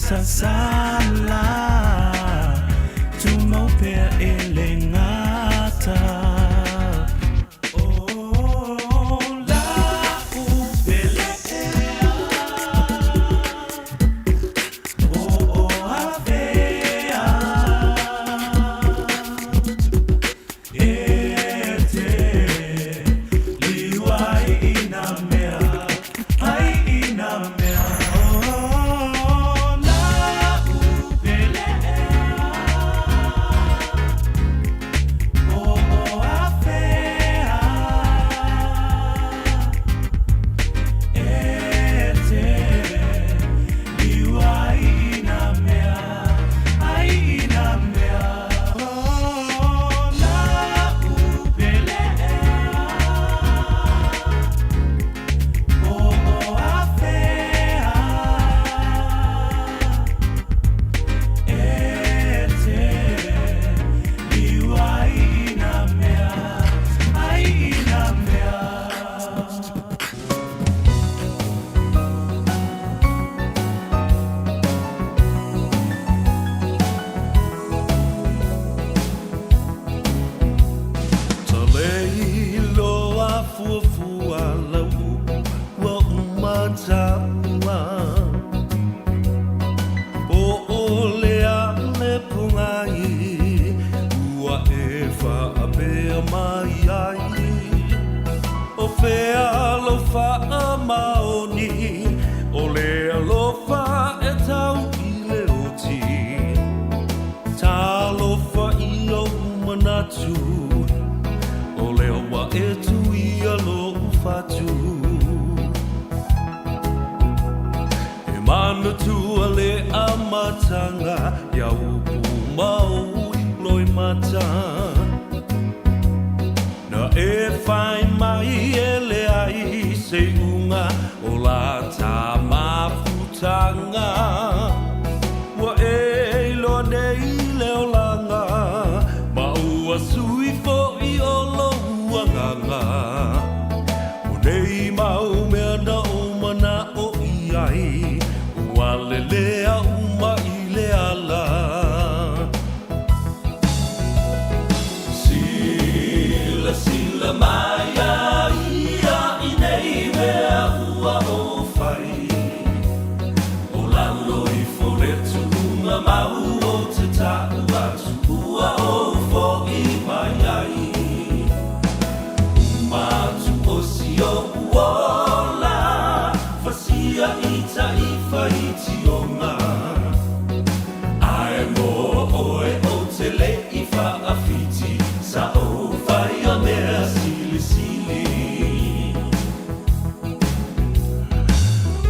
sasala, tumau pea e le gata. O la'u pele ea, po o afea e te liu ai i nā mea, ai i nā mea. O la'u pele ea, po o afea e te liu ai i nā mea, ai i nā mea. O la'u pele ea, po o afea e te liu ai i nā mea, ai i nā mea. Talei loa fuafua lau upu ua uma taua. Po o le a le pogai ua e faapea mai ai. O fea lou faamaoni o le alofa e tau i le oti. Talofa i ou manatu, o lea ua e tuia lou fatu. E manatua le amataga ia upu ma ou loimata. Na e fai mai e leai se iuga o la ta mafutaga. Ua e iloa nei le olaga, ma ua sui fo'i o lou agaga. O nei mau mea na ou mana'o i ai, ua lelea uma i le ala. Silasila mai a ia i nei mea ua ou fai, o lalo ifo le tuuga mau o te ta'u atu ua ou fo'i mai ai. Uma atu o si o'u ola, fasia i ta'i faitioga. Ae mo oe ou te le i faafiti, sa ou faia mea silisili.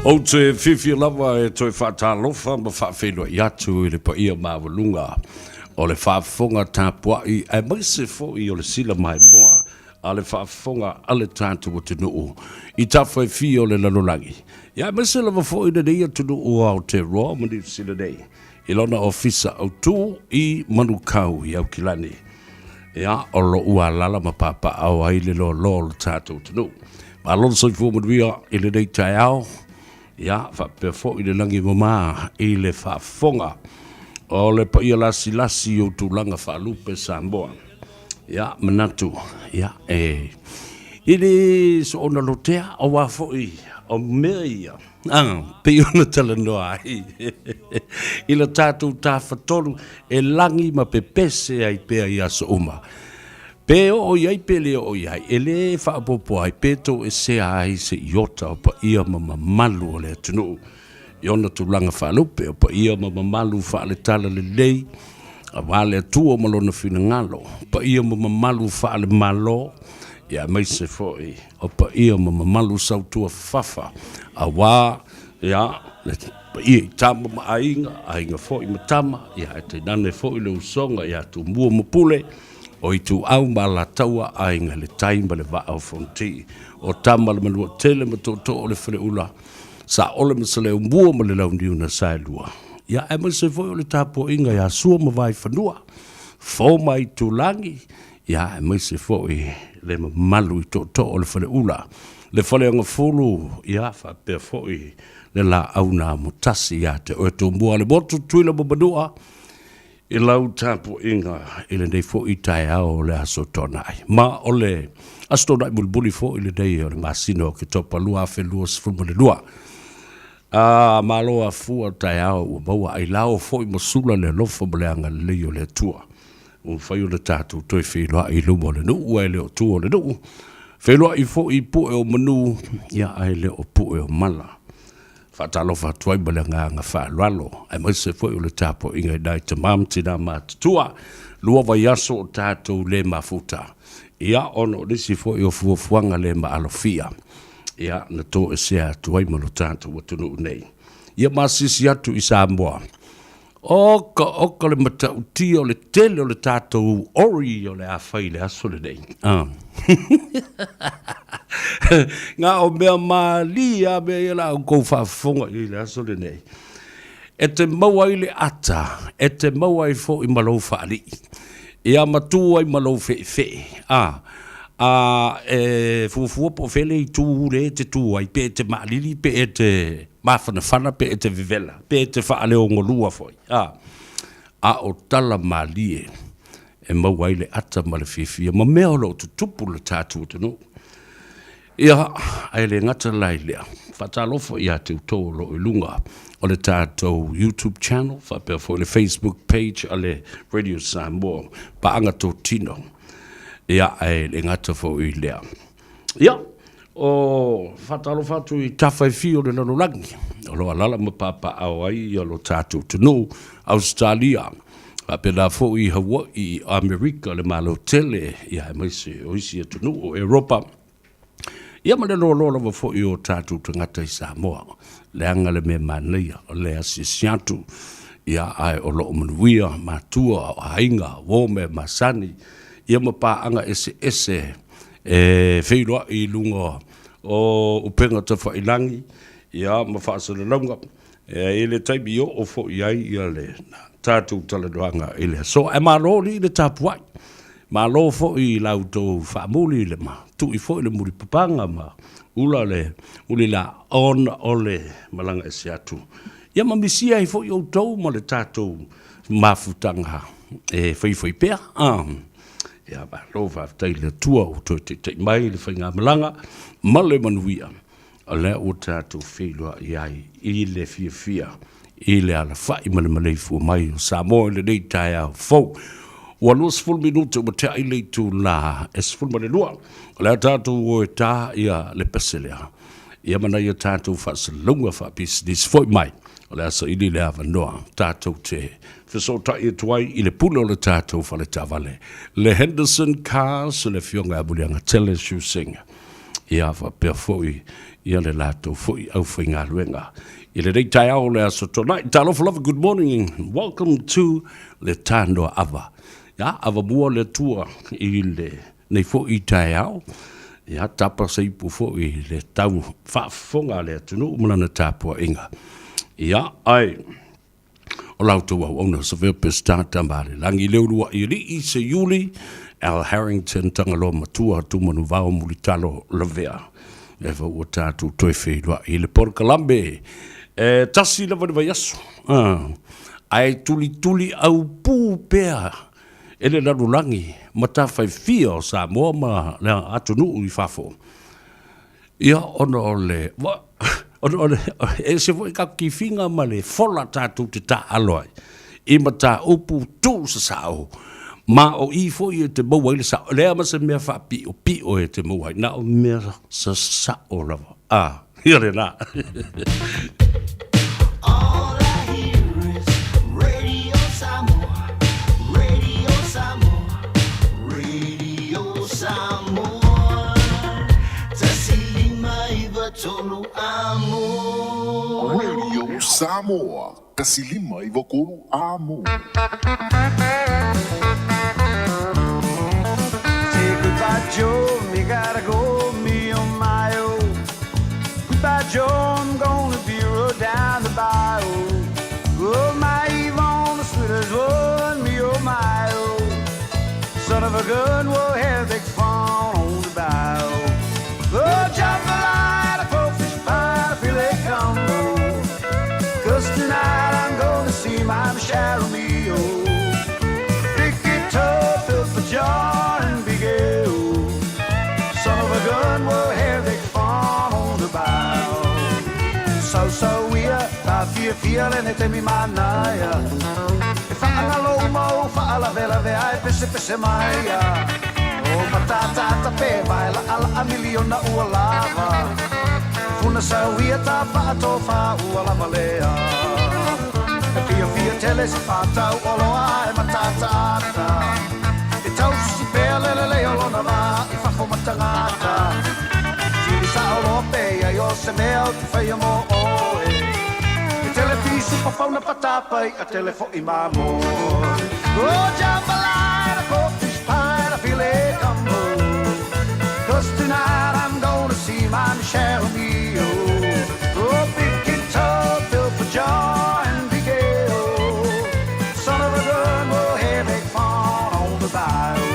Ou te fiafia lava e toe faatalofa ma faafeiloai atu i le paia maualuga o le faafofoga tapuai aemaise foi o le sila maimoa a le faafofoga a le tatou atunuu i tafa e fia o le lalolagi, ia aemaise lava foi lenei atunuu o Aotearoa ma Niu Sila nei i lona ofisa autu i Manukau i Aukilani. Ia, o lo o ua alaala ma papaaao ai le loaloa o le tatou atunuu. Malo le soifua manuia i lenei taeao, ia, faapea foi le lagi e mama i le faafofoga o le paia lasilasi i ou tulaga faalupe Samoa. Ia, manatu, ia, e, e le soona lotea, aua foi o mea ia, a, pei ona talanoa ai i la tatou tafatolu e lagi ma pepese ai pea i aso uma. Pe oo i ai pe le oo i ai, e le faaopoopo ai pe toesea ai se iota o paia ma mamalu o le atunuu i ona tulaga faalupe, o paia ma mamalu faale-talalelei, aua le Atua ma Lona finagalo, paia ma mamalu faale-Malo, ia aemaise foi o paia ma mamalu sautua fafa, aua ia le paia i tama ma aiga, aiga foi ma tama, ia ae tainane foi le usoga ia Tumua ma Pule, o Ituau ma Alataua, Aiga i le Tai ma le Vaa o Fonoti, o Tama le Manuatele ma Tootoo o le Faleula, Saole ma Saleaaumua ma le Launiu na Saelua, ia aemaise foi o le tapuaiga ia Sua ma Vaifanua, Fo ma Aitulagi, ia aemaise foi le mamalu i Tootoo o le Faleula. Le Faleagafulu, ia, faapea foi le Laau na Amotasi ia te oe Tumua le motu Tutuila ma Manua i lau tapuaiga i lenei foi taeao o le Aso Toonai. Ma o le Aso Toonai mulimuli foi lenei o le masina o Oketopa 2022. A malo afua taeao ua maua ailao foi ma sula le alofa ma le agalelei o le Atua. Ua mafai ona tatou toe feiloai i luma o le nuu ae le o tua o le nuu. Feiloai foi i pue o manu, ia ae le o pue o mala. Faatalofa atu ai ma le agaga faaaloalo, aemaise foi o le tapuaiga i nai tama ma tina matutua. 2 vaiaso o tatou le mafuta, ia ona o nisi foi o fuafuaga le maalofia, ia na toesea atu ai ma lo tatou atunuu nei. Ia masisi atu i Samoa. Oka oka le matautia o le tele o le tatou ori o le a fai i le aso lenei. Ah. Ngā o mea mālie a mea ia la outou faafofoga i le aso lenei. E te maua ai le ata, e te maua ai foi ma lou faalii. Ia matū ai ma lou fe'efe'e. A, a e fuafua po o fea le itu le e te tū ai, pe e te maalili, pe e te mafanafana, pe e te vevela, pe e te faaleogolua foi. A, a o tala malie e maua ai le ata ma le fiafia ma mea o lo o tutupu le tatou atunuu. Ia, ae le gata la i lea, faatalofa ia te outou o lo o i luga o le tatou YouTube channel, faapea foi le Facebook page a le Radio Samoa, paaga totino. Ia, ae le gata foi i lea. Ia, o faatalofa atu i tafa e fia o le lalolagi, o lo o alaala ma papaaao ai ia lo tatou atunuu, Ausetalia, faapena foi i Hawaii, Amerika, le Malo tele, ia aemaise o isi atunuu o Europa. Ia ma le loaloa lava foi o tatou tagata i Samoa, leaga le mea manaia o le asiasi atu, ia ae o lo o manuia matua, o aiga, uo mea masani, ia ma paaga eseese e feiloai i luga o upega tafailagi, ia ma faasalalauga, e i le taimi i oo foi ai ia le tatou talanoaga i le aso. Ae malo alii le tapuai. Malo foi i la outou faamuli le ma tui foi le mulipapaga ma ula le mulila ona o le malaga ese atu. Ia ma misia ai foi outou ma le tatou mafutaga e faifai pea. Ia malo faafetai i le Atua ua toe taitai mai le faigamalaga ma le manuia. O lea ua tatou feiloai ai i le fiafia i le alafai ma le maleifua mai o Samoa i lenei taeao fou. Ua 20 minute ua tea i le itula e 12. O le a tatou o e ta ia le pese lea. Ia ma nai a tatou faasalalauga faapisinisi foi mai. O le a saili le avanoa tatou te fesootai atu ai i le pule o le tatou faletaavale, le Henderson Cars, le Afioga ia Muliagatele Siusega. Ia faapea foi ia le latou foi aufaigaluega. I lenei taeao o le Aso Toonai. Talofa lava, good morning and welcome to le Tanoa Ava. Ia, ava mua le Atua i lenei foi taeao. Ia, tapa se ipu foi i le tau faafofoga a le atunuu ma lana tapuaiga. Ia, ae O la outou auauna Savea Peseta Tamaalelagi Leulua'i Alii Seiuli Al Harrington Tagaloa Matua Tumanuvao Mulitalo Lavea e fa ua tatou toe feiloai i le polokalame e tasi lava le vaiaso ae tulituli aupū pea e le lalolagi matafaifia o Samoa ma le atunuu i fafo. Ia, ona o le, ona o le, e ese foi tatou tifiga ma le fola tatou te taaalo ai i mataupu tuusasao, ma o i foi e te maua ai le sao. E leai ma se mea faapiopio e te maua ai, na o mea sasao lava. A, ia lena. Radio Samoa, 153 amo. Say goodbye, Joe, me gotta go, me oh my oh. Goodbye, Joe, I'm gonna be rode down the bayou. Oh, my Yvonne, the sweetest one, me oh my oh. Son of a gun, we'll have big fun on the bayou. Oh, jambalaya. Sausau ia, tafiafia lenei taimi manaia E faagalo uma ou faalavelave ae pesepese mai ia O matataata pe vae laʻalaʻa miliona ua lava Funa sau ia ta faatofa ua lava lea E fiafia tele se faatau oloa ae matataata E tausisi pea le lelei o lona va i fafo ma tagata Sili sao loa pe i ai o se mea ou te faia mo oe E tele pisi papauna patapa i'a tele fo'i mamoe Oh jambalaya, pork fish pie and a filet combo Cause tonight I'm gonna see my Michelle O'Neill Oh big guitar built for joy and big ale Son of a gun, we'll have big fun on the bayou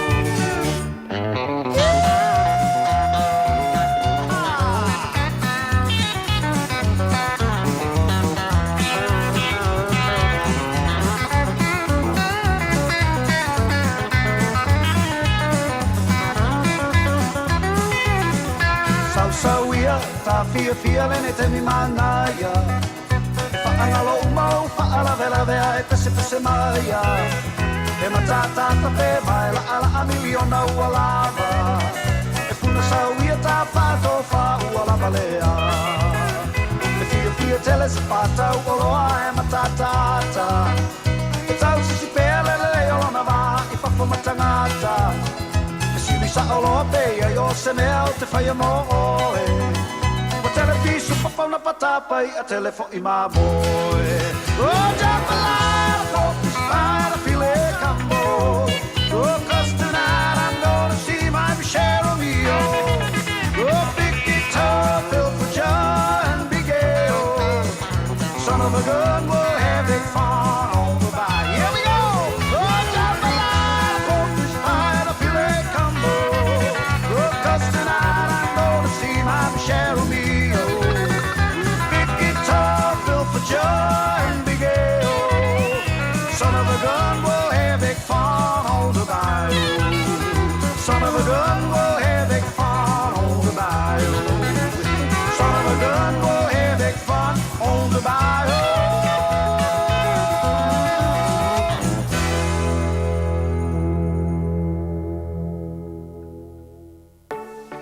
Sausau ia, tafiafia lenei taimi manaia E faagalo uma ou faalavelave ae pesepese mai ia E matatata pe vae laʻalaʻa miliona ua lava E puna sau ia ta faatofa ua lava lea E fiafia tele se faatau oloa e matatata E tausisi pea le lelei o lona va i fafo ma tagata E sili sao loa pe i ai o se mea ou te faia mo oe Ua tele pisu papauna patapa i'a tele fo'i mamoe Oh jambalaya, pork fish pie and a filet combo Oh cause tonight I'm gonna see my Michelle Romeo Oh big guitar built for joy and big ale Son of a gun, we'll have big fun on the bayou Here we go! Oh jambalaya, pork fish pie and a filet combo Oh cause tonight I'm gonna see my Michelle Romeo Big guitar built for joy and big ale Son of a gun, we'll have big fun on the bayou Son of a gun, we'll have big fun on the bayou Son of a gun, we'll have big fun on the bayou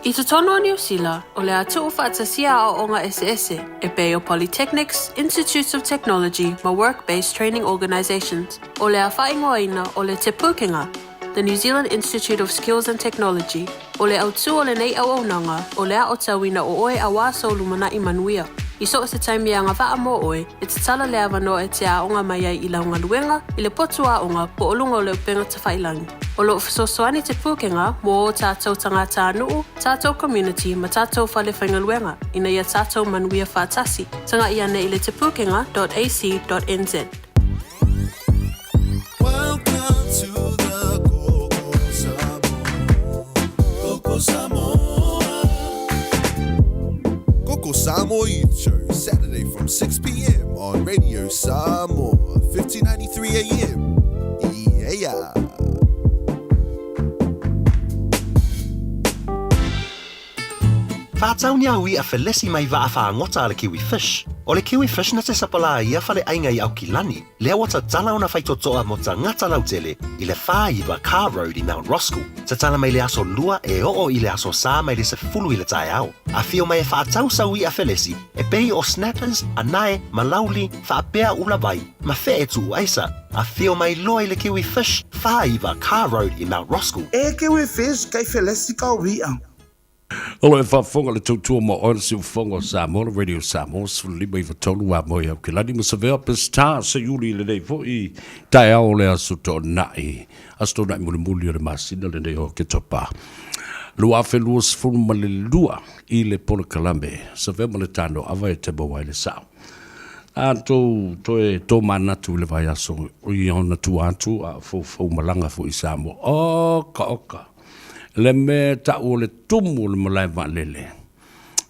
I totonu o Niu Sila, o le a tuufaatasia aoaoga eseese, e pei o Polytechnics, Institutes of Technology ma Work-Based Training Organisations, o le a faaigoaina o le Te Pūkenga, The New Zealand Institute of Skills and Technology, O le autū o lenei auaunaga, o le aotauina o oe auā sou lumanai manuia. I so o se taimi e agavaa mo oe, e tatala le avanoa e te aoga mai ai i lau galuega, i le potu aoga, po o luga o le upega tafailangi. O lo o fesoasoani Te Pūkenga mō ō tātou tagatānuu, tātou community ma tātou whale whaigaluega, ina ia tātou manuia whātasi. Tagai ane i le tepukenga dot ac dot nz. Welcome to the Koko Samoa. Koko Samoa. Koko Samoa Youth Show, Saturday from 6 p.m. on Radio Samoa, 1593 AM. Yeah. Faatau ni au i'a felesi mai vaa faagota a le Kiwi Fish. O le Kiwi Fish na te sapalā ia faleaiga i Aukilani, lea ua tatala ona faitotoa mo tagata lautele i le 49 Carr Road i Mount Roskill. Tatala mai le aso Lua e oo i le aso Sā mai le 10 i le taeao. Afio mai e faatau sau i'a felesi e pei o snappers, anae, malauli, faapea ula vai, ma fe'e tuu aisa. Afio mai loa i le Kiwi Fish, 49 Carr Road i Mount Roskill. E Kiwi Fish kai felesi ka ui'a. O lo e faafofoga le tautua mo oe le siufofoga o Samoa, le Radio Samoa, 15 93 a moe Aukilani ma Savea Pestar se Iuli i lenei foi taeao o le aso Toonai, aso Toonai mulimuli o le masina lenei o Oketopa 2022 i le polokalame Savea ma le Tano Ava e te maua ai le sao. A tou toe tōmanatu i le vaiaso i ona tua atu a o foufou malaga foi i Samoa. Oka oka! Le mea e ta'u o le tumu o le malae vaalele,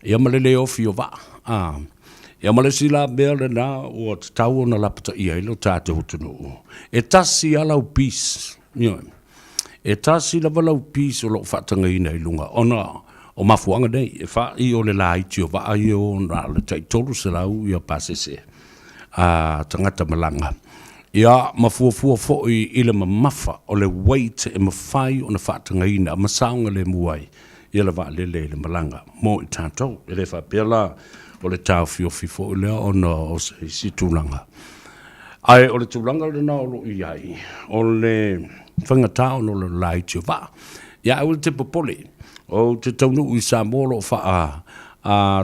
ia ma le lē ofi o vaa, a. Ia ma le isi la mea lenā ua tatau ona lapataia ai lo tatou atunuu, e tasi lava lau piece, ioe, e tasi lava lau piece o lo'o faatagaina i luga, ona. O mafuaaga nei, e fa'i o le laiti o vaa ia o na o le tai 300 ia pasese a tagata malaga, ia ma fuafua foi i le mamafa o le weight e mafai ona faatagaina ma saogalemu ai ia le vaalele i le malaga mo i tatou. E le faapea la o le taofiofi foi lea ona o se isi tulaga. Ae o le tulaga lena o lo o i ai, o le faigata ona o le laiti o vaa. Ia aua e te popole, ou te taunuu i Samoa o lo o faa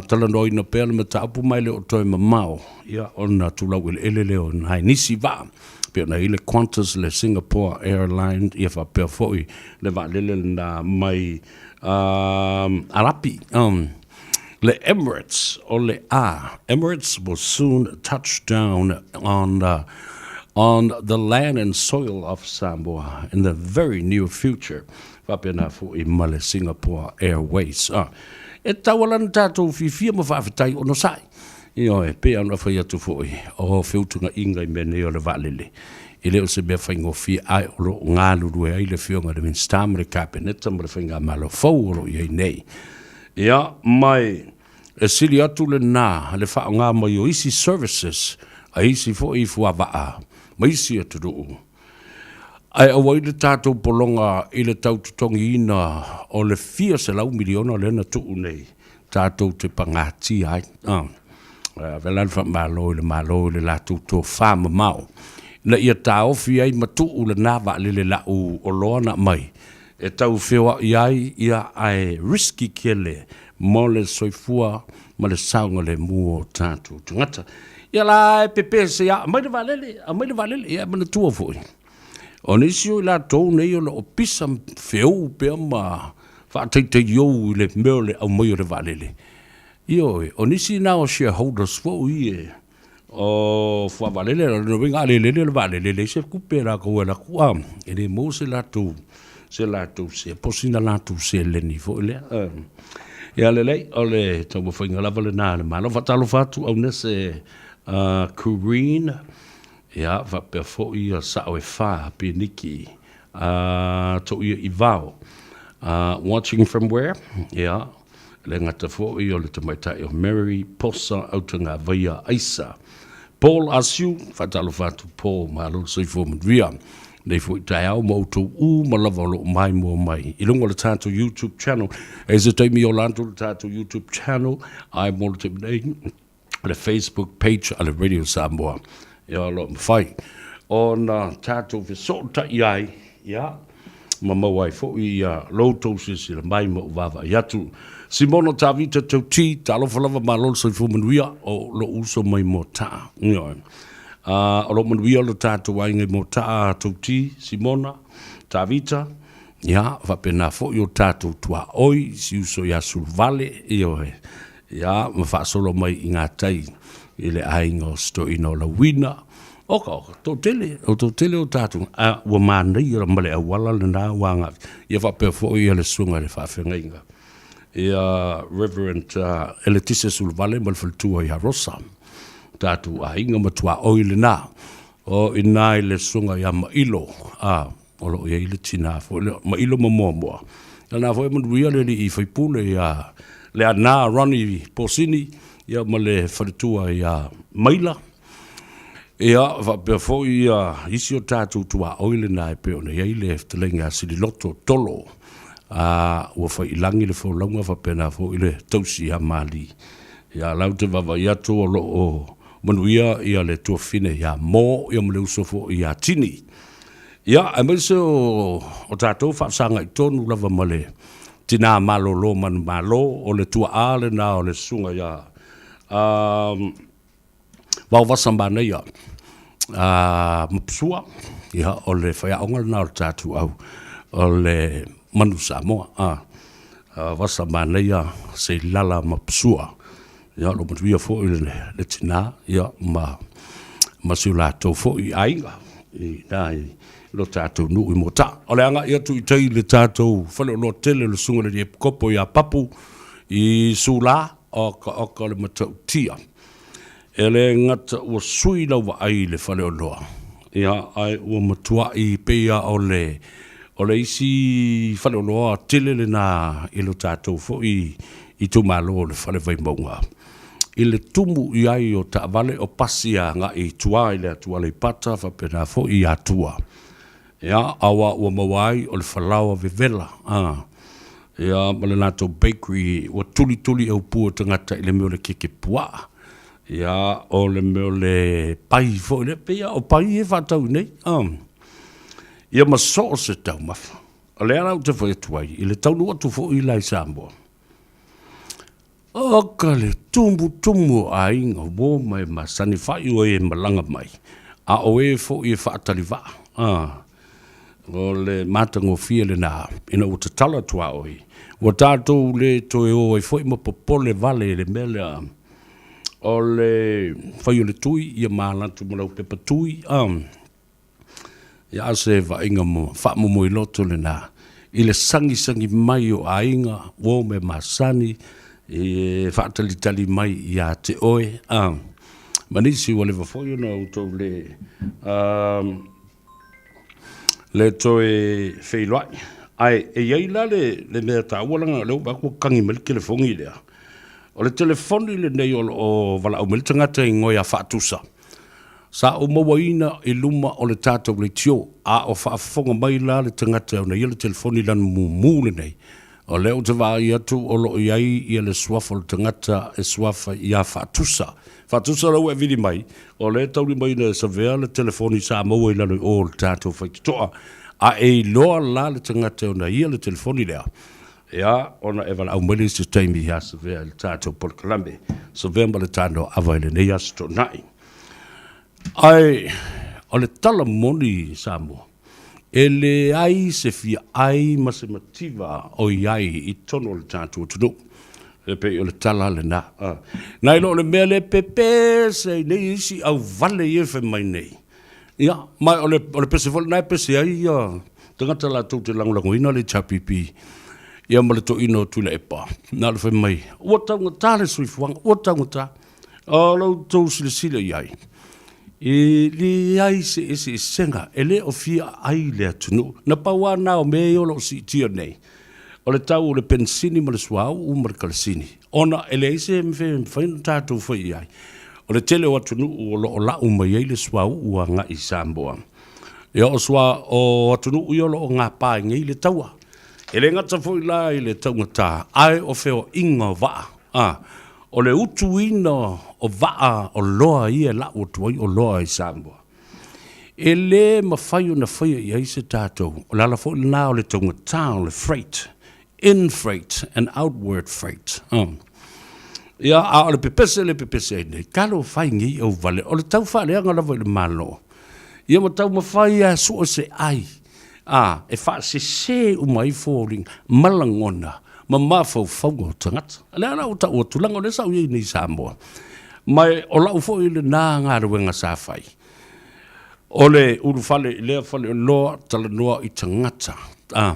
talanoaina pea le mataupu ma e le o toe mamao ia ona tulau eleele lea o nai nisi vaa pei ona i ai le Qantas, le Singapore Airlines, ia faapea foi le vaalele lena mai Arapi. Le Emirates o le a Emirates will soon touch down on on the land and soil of Samoa in the very near future. Faapena foi ma le Singapore Airways. E tatau lava ona tatou fiafia ma faafetai onosai. Ioe, pei lava ona fai atu foi, o feutunaʻiga i mea nei o le vaalele, e le o se mea faigofie, ae o lo o galulue ai le Afioga i le Minisita ma le Kapeneta ma le Faigamalo fou o lo o i ai nei. Ia, ma e sili atu lena le faaaoga mai o isi services a isi foi fuavaa ma isi atunuu, ae aua ai le tatou pologa i le tau totogiina o le fia selau miliona lea na tuu nei tatou te pagatia ai. Ave la le faamalo i le Malo i le latou tofa mamao ina ia taofi ai ma tuu lena vaalele lau oloa na aumai e tau feoai ai, ia ae risky tele mo le soifua ma le saogalemu o tatou tagata. Ia la e pepese a aumai le vaalele, aumai le vaalele, ia e manatua foi, o nisi o i latou nei o lo o pisa feou pea ma faataitaiou i le mea o le aumai o le vaalele. Ioe, o nisi na o shareholders foi ia o fuavaalele, o lona uiga a le lele le vaalele, e leai se tupe a latou e alu atu, a, e le maua se latou se latou sea po o sina latou seleni foi lea. Ia lelei, o le taumafaiga lava lena a le Malo. Faatalofa atu Aunese Kureen, ia faapea foi ia Sao e Fa Piniki, Toia Ivao. Watching from where? Ia, le gata foi o le tamaitai o Mary Posa Autagavaia Aisa. Paul Asiu, faatalofa atu Paul, malo le soifua manuia. Nei foi taeao ma outou uma lava o lo o maimoa mai i luga o le tatou YouTube channel. E se taimi ola atu le tatou YouTube channel, ae mo le taimi nei, le Facebook page a le Radio Samoa, ia o lo o mafai ona tatou fesootai ai, ia, ma maua ai foi ia lo outou silasila mai ma ou vaavaai atu. Simona Tavita Tauti, talofa lava malo le soifua manuia o lou uso mai Moataa. Ioe. O lo o manuia lo tatou aiga i Moataa, Tauti, Simona, Tavita, ia, faapena foi o tatou tuaoi, si uso ia Suluvale, ioe. Ia, ma faasolo mai i gatai i le aiga o Sitoina o Lauina. Oka, oka, toatele, o toatele o tatou, a ua manaia ma le auala lena ua agai. Ia faapea foi ia le susuga i le faafeagaiga, ia Reverend Eletise Suluvale ma le faletua ia Rosa. Tatou aiga ma tuaoi lena. O i ina i le susuga ia Mailo, a, o lo o i ai le tina foi lea, Mailo ma Moamoa. Ia na foi e manuia le alii faipule ia Leana Ronnie Posini, ia ma le faletua ia Maila. Ia faapea foi ia isi o tatou tuaoi lena e pei ona i ai le fetalaiga ia Sililoto Tolo, a ua fai i lagi le folauga faapena foi le tausi ia Mali. Ia la ou te vaavaai atu o lo o manuia ia le tuafafine ia Mo ia ma le uso foi ia Tini. Ia, aemaise o, o tatou faafesagai tonu lava ma le tina malolo manumalo, o le tuaa lena o le susuga ia Vaovasa Manaia Mapusua, ia, o le faiaoga lena o le tatou au, o le Manu Samoa, Vaovasa Manaia Seilala Mapusua. Ia, o lo o manuia foi le tina, ia, ma, ma si o latou foi aiga i ina i lo tatou nuu i Moataa. O le agai atu i tai i le tatou faleoloa tele o le Susuga i le Epikopo ia Papu i Sula, oka oka o le matautia. E le gata ua sui lau vaai i le faleoloa, ia, ae ua matuai pei lava o le, O le isi faleoloa tele lena i lo tatou foi itumalo o le Fale Vaimauga i le tumu i ai o taavale o pasi agai i tua i le atu Aleipata faapena foi i Atua. Ia, aua ua maua ai o le falaoa vevela, a, ia, ma le latou bakery ua tulituli aupu e tagata i le mea o le keke puaa. Ia, o le mea o le pai foi lea, pei lava o pai ia e faatau i inei, a. Ia ma so o se taumafa. O lea la ou te fai atu ai, i le taunuu atu foi la i Samoa, Oka le tumutumu o aiga, uo ma e masani fai o e malaga mai, a o e foi e faatalivaa. A, o le matagofie lena ina ua tatala tuaoi, ua tatou le toe o ai foi ma popole vale i le mea lea o le fai o le tui, ia ma ala atu ma lau pepa tui. A. Ia a o se vaaiga faamomoiloto lena i le sagisagi mai o aiga, uo ma e masani e faatalitali mai ia te oe, a ma nisi ua leva foi ona outou le le toe feiloai. Ae e i ai la le, le mea taua leaga o lea ua vaai atu ua kagi mai le telefoni lea. O le telefoni lenei o lo o valaau mai le tagata e igoa ia Faatusa. Sa ou mauaina i luma o le tatou leitio, a o faafofoga mai la le tagata e ona ia le telefoni lana mumu lenei. O lea ou te vaai atu o lo o i ai ia le suafa o le tagata e suafa ia Faatusa. Faatusa la ua e vili mai, o lea e taulimaina e Savea le telefoni sa maua i lalo i o o le tatou faitotoa. A e iloa la le tagata e ona ia le telefoni lea, Ia, ona e valaau mai lea i se taimi ia Savea i le tatou polokalame, Savea ma le Tanoa-ava i lenei Aso Toonai. Ae o le tala moni Samoa, e leai se fia ai ma se mativa o i ai i totonu o le tatou atunuu. E pei o le tala lena. Nai lo o le mea lea e pepese ai nei isi auvale ia e fai mai nei, Ia, ma o le, o le pese foi lena e pese ai ia tagata latou te lagolagoina le HRPP, ia ma le toeaina o Tuilaepa, na o le fai mai, ua taugata le soifuaga, ua taugata. O lo outou silasila i ai, e leai se eseesega, e le o fia ai le atunuu. Na pau lava lena o mea ia o lo o siitia nei, o le tau o le penisini ma le suauu ma le kalasini, ona e leai se mea e mafai ona tatou fai i ai. O le tele o atunuu o lo o lau mai ai le suauu agai i Samoa. Ia o sua, o atunuu ia o lo o gapa ai nei le taua. E le gata foi la i le taugata, ae o feoaiga o vaa, a, o le utuina o vaa oloa ia e lau atu ai oloa i Samoa. E le mafai ona faia i ai se tatou, o le ala foi lena o le taugata o le freight, in freight and outward freight. Ia, a o le pepese le pepese ai nei, talofa e nei auvale, o le tau faaleaga lava i le Malo. Ia ma taumafai lava e sue se ai, a, e faasese uma ai foliga ma lagona ma mafaufauga o tagata. O lea la ua tau atu, leaga o lea sa ou i ai nei i Samoa, ma o lau foi lena galuega sa fai, o le ulufale i lea faleoloa, talanoa i tagata, a,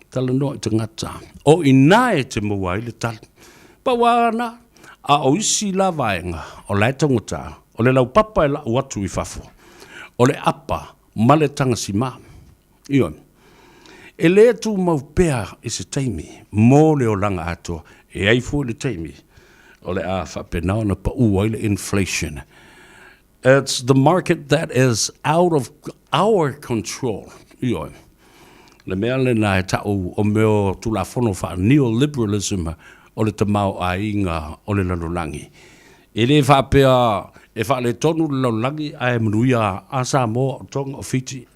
talanoa i tagata, o i ina e te maua ai le tali. Pau lava lena, a o isi la vaega o la e taugata, o le laupapa e lau atu i fafo, o le apa ma le tagasima. Ioe. E le tumau pea i se taimi mo le olaga atoa, e i ai foi le taimi o le a faapena ona pau ai le inflation. It's the market that is out of our control. Ioe. Le mea lena e ta'u o mea o Tulafono faa-neoliberalism o le tamaoaiga o le lalolagi. E le faapea e faaletonu le lalolagi ae manuia a Samoa, o Tonga, o Fiti,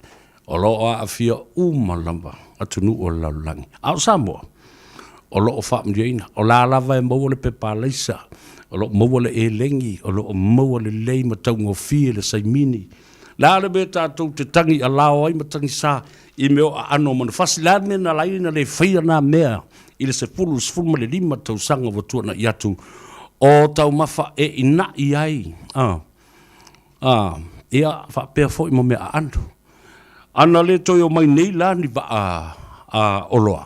o lo o aafia uma lava atunuu o le lalolagi. A o Samoa, o lo o faamanuiaina. O la lava e maua le pepa alaisa, o lo o maua le elegi, o lo o maua lelei ma taugofie le saimini. Le a le mea tatou te tagi alao ai ma tagisa i mea o aano o manufasi? Le a le mea na ala ai ona le faia na mea i le 10, 15 tausaga ua tuanai atu o taumafa e ina'i ai? A, a, ia, faapea foi ma mea aano. Ana le toe omai nei la ni vaa a oloa,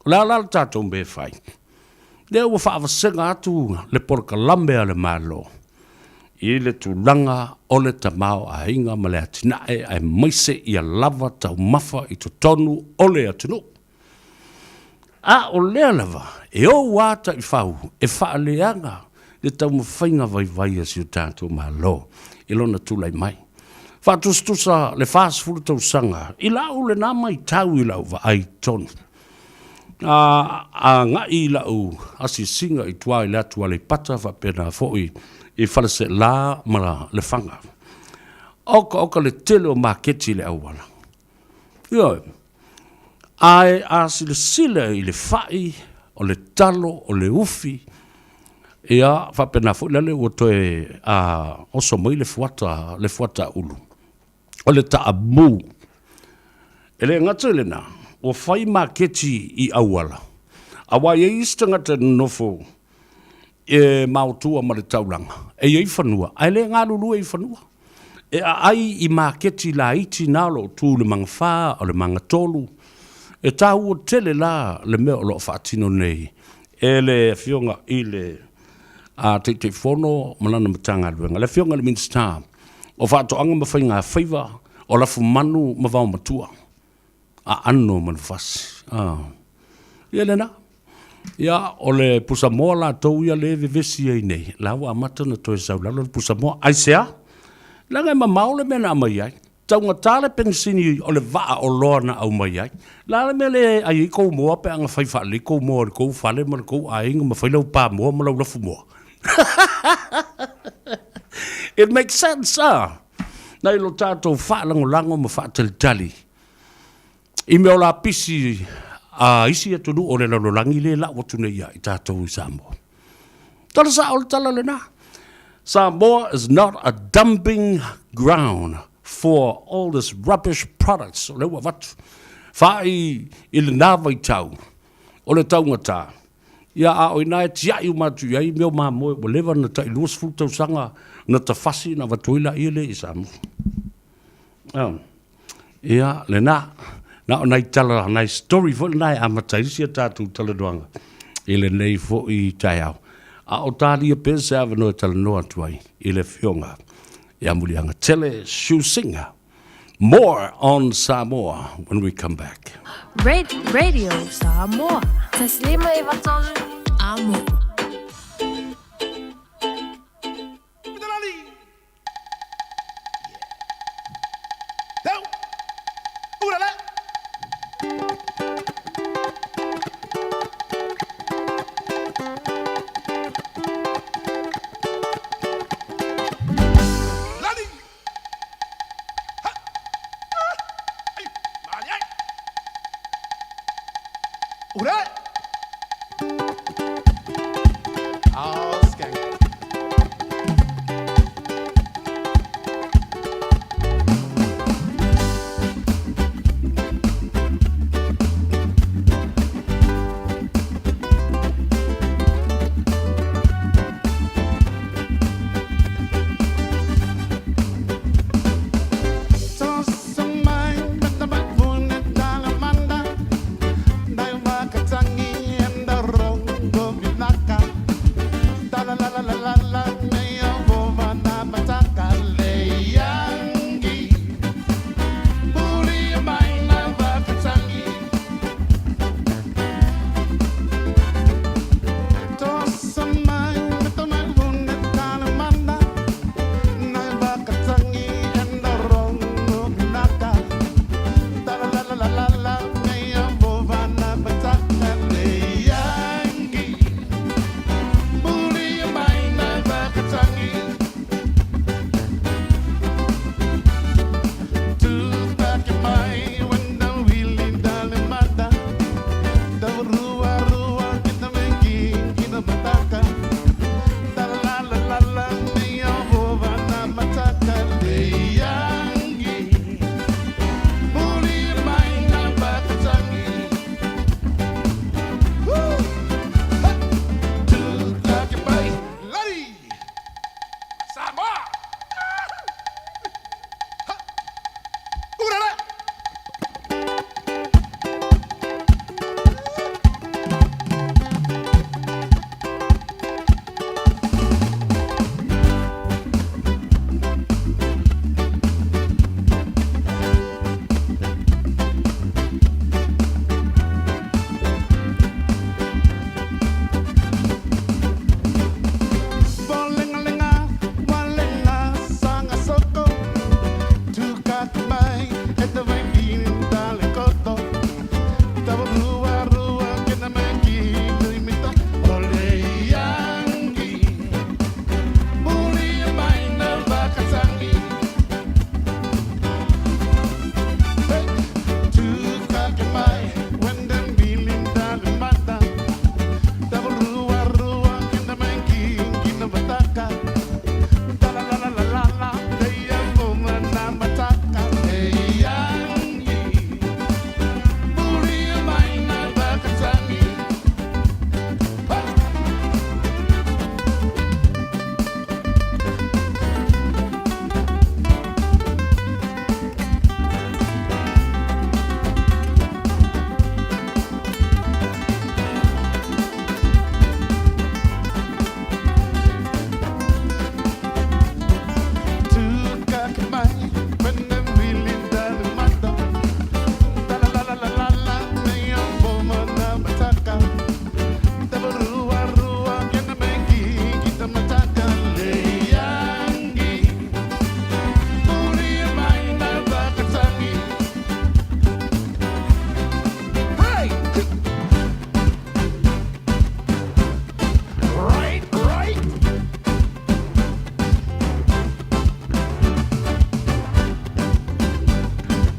o le a la le tatou mea e fai? Lea ua faavasega atu le polokalame a le Malo. i le tulaga o le tamaoaiga ma le atinae aemaise ia lava taumafa i totonu o le atunuu. A o lea lava e ou a taifau e faaleaga le taumafaiga vaivai a si o tatou Malo i lona tulai mai. Faatusatusa le 40 tausaga i lau lena matau i lau vaai tonu. A agai i lau asiasiga i tua i le atu Aleipata faapena foi i Faleaseela ma Lefaga. Oka oka le tele o maketi i le auala. Ioe. Ae a silasila i le fai, o le talo, o le ufi, ia faapena foi lale ua toe oso mai le fuata, le fuata ulu, o le taamu. E le gata i lena, ua fai maketi i auala, aua e i ai isi tagata e nonofo e maotua ma le taulaga, e i ai fanua, ae le galulue i fanua. E aai i maketi laiti na o lo o tu i le magafa o le magatolu. E taua tele la le mea o lo o faatino nei e le Afioga i le Taitaifono ma lana Matagaluega, le Afioga i le Minisita o Faatoaga ma Faigafaiva, o Lafumanu ma Vaomatua. Aano o manufasi. Ia lena. Ia, o le pusamoa latou ia lea e vevesi ai nei, la ua amata ona toe sau lalo le pusamoa. Aisea? Leaga e mamao le mea na aumai ai. Taugata le penisini o le vaa oloa na aumai ai. O le a le mea le ai ai kou moa pe a na fai faalelei kou moa i le kou fale ma le kou aiga ma fai lau pa moa ma lau lafu moa? It makes sense, ah? Nai lo tatou faalagolago ma faatalitali i mea o lapisi a isi atunuu o le lalolagi lea e lau atu nei ia i tatou i Samoa. Tala sao le tala lena. Samoa is not a dumping ground for all this rubbish products o lea ua avatu. Faai i lena vaitau o le taugata, ia a o ina e tiai uma atu i ai mea o mamoe ua leva ona tai 20 tausaga na tafasi na avatu ai laia lea i Samoa. Ia, lena. Na o nai tala, nai story foi lena e amata ai si a tatou talanoaga i lenei foi taeao. A o talia pea se avanoa e talanoa atu ai i le Afioga ia Muliagatele Shu Singer. More on Samoa when we come back. Radio Samoa. Taslima e Amo. Ure!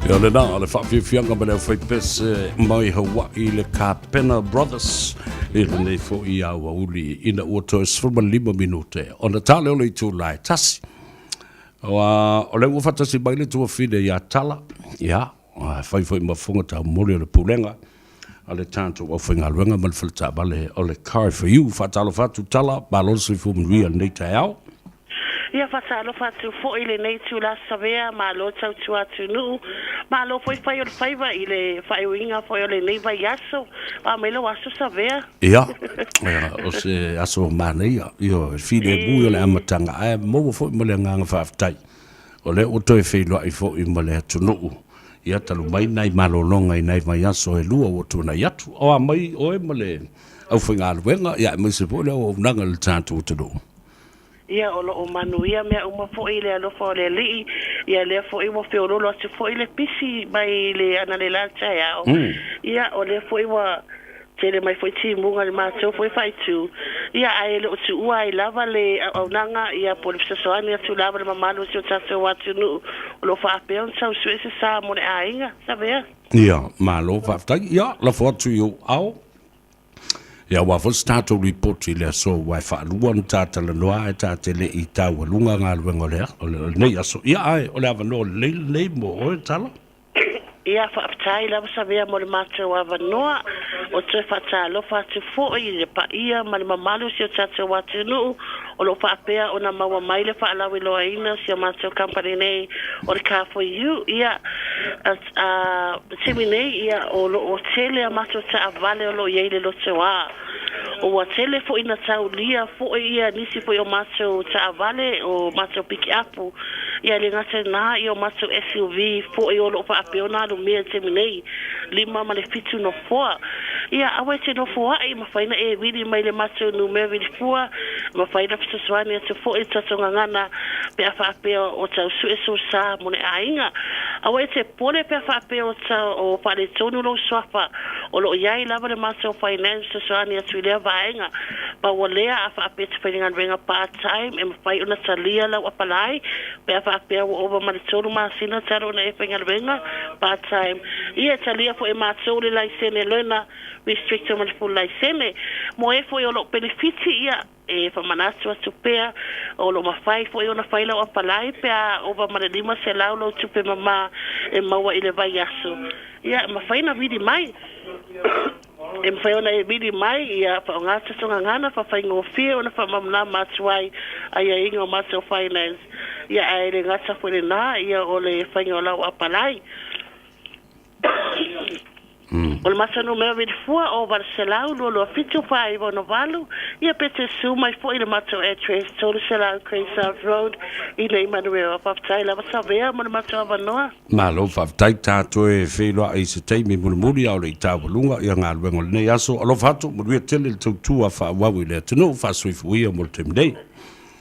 Ia lena, o le faafiafiaga ma le aufaipese mai Hawaii le Kapena Brothers i lenei foi aoauli ina ua toe 15 minute ona tale o le itula e tasi. O lea ua faatasi mai le tuafine ia Tala, ia, fai foi ma fofoga taumoli o le Pulega a le tatou aufaigaluega ma le fale taavale o le Car for You. Faatalofa atu Tala, malo le soifua manuia i lenei taeao. Ia faatalofa atu foi i lenei itula Savea, malo tautua atunuu, malo foi fai o le faiva i le faaiuina foi o lenei vaiaso. A mai lou aso Savea. Ia, o se aso manaia, ioe, filemu o le amataga, ae maua foi ma le agaga faafetai. O lea ua toe feiloai foi ma le atunuu, ia talu mai nai malologa i nai vaiaso e lua ua tuanai atu. O a mai oe ma le aufaigaluega, ia aemaise foi le auaunaga i le tatou atunuu. Ia, o lo o manuia mea uma foi i le alofa o le Alii, ia lea foi ua feoloolo atu foi le pisi mai le analeila taeao. Ia, o lea foi ua tele mai foi timuga i le matou foi faaitu, ia ae le o tuua ai lava le auaunaga, ia po o le fesoasoani atu lava i le mamalu o si o tatou atunuu o lo o faapea ona tau sue se sa mo le aiga. Savea. Ia, malo faafetai. Ia, lafo atu i ou ao. Ia, aua foi se tatou lipoti i le aso aua e faalua ona ta talanoa ae ta te le i taualuga galuega o lenei aso. Ia, ae o le avanoa lelei lenei mo oe, Tala. Ia, faafetai lava Savea mo le matou avanoa. Ou te toe faatalofa atu foi i le paia ma le mamalu o si o tatou atunuu o lo o faapea ona maua mai le faalauiloaina o si a matou company nei o le Car For You. Ia, a, taimi nei, ia, o lo o tele a matou taavale o lo o i ai i le lotoa. Ua tele foi ina taulia foi ia nisi foi o matou taavale, o matou pikiapu, ia e le gata i lena, ia o matou SUV foi o lo o faapea ona alumia i le taimi nei, 5 ma le 7 nofoa. Ia aua e te nofoa'i, mafai ona e vili mai i le matou numera vilifua, mafai ona fesoasoani atu foi le tatou gagana pe a faapea o tau sue sou sa mo le aiga. Aua e te pole pe a faapea o tau o faaletonu lou suafa, O lo o i ai lava le matou finance fesoasoani atu i lea vaega. Pau o lea, a faapea e te faigaluega part time, e mafai ona talia lau apalai pe a faapea ua ova ma le tolu masina talu ona e faigaluega part time. Ia, e talia foi e matou le laisene learner restricted ma le full laisene. Mo e foi o lo o penefiti, ia, E faamanatu atu pea, o lo o mafai foi ona fai lau apalai pe a ova ma le 500 lou tupe mama e maua i le vaiaso. Ia, e mafai ona vili mai. E mafai ona e vili mai, ia faaaoga se gagana faafaigofie ona faamalamalama atu ai aiaiga o matou finance. Ia, ae le gata foi i lena, ia o le faiga o lau apalai. O le matou numera vilifua o 800 227 4968, ia pe te susu mai foi i le matou address 300 Grey South Road i nei Manurewa. Faafetai lava Savea mo le matou avanoa. Malo faafetai, ta toe feiloai i se taimi mulimuli a o le i taualuga ia galuega o lenei aso. Alofa atu, manuia tele le tautua faaauau i le atunuu, faasoifuia mo le taimi nei.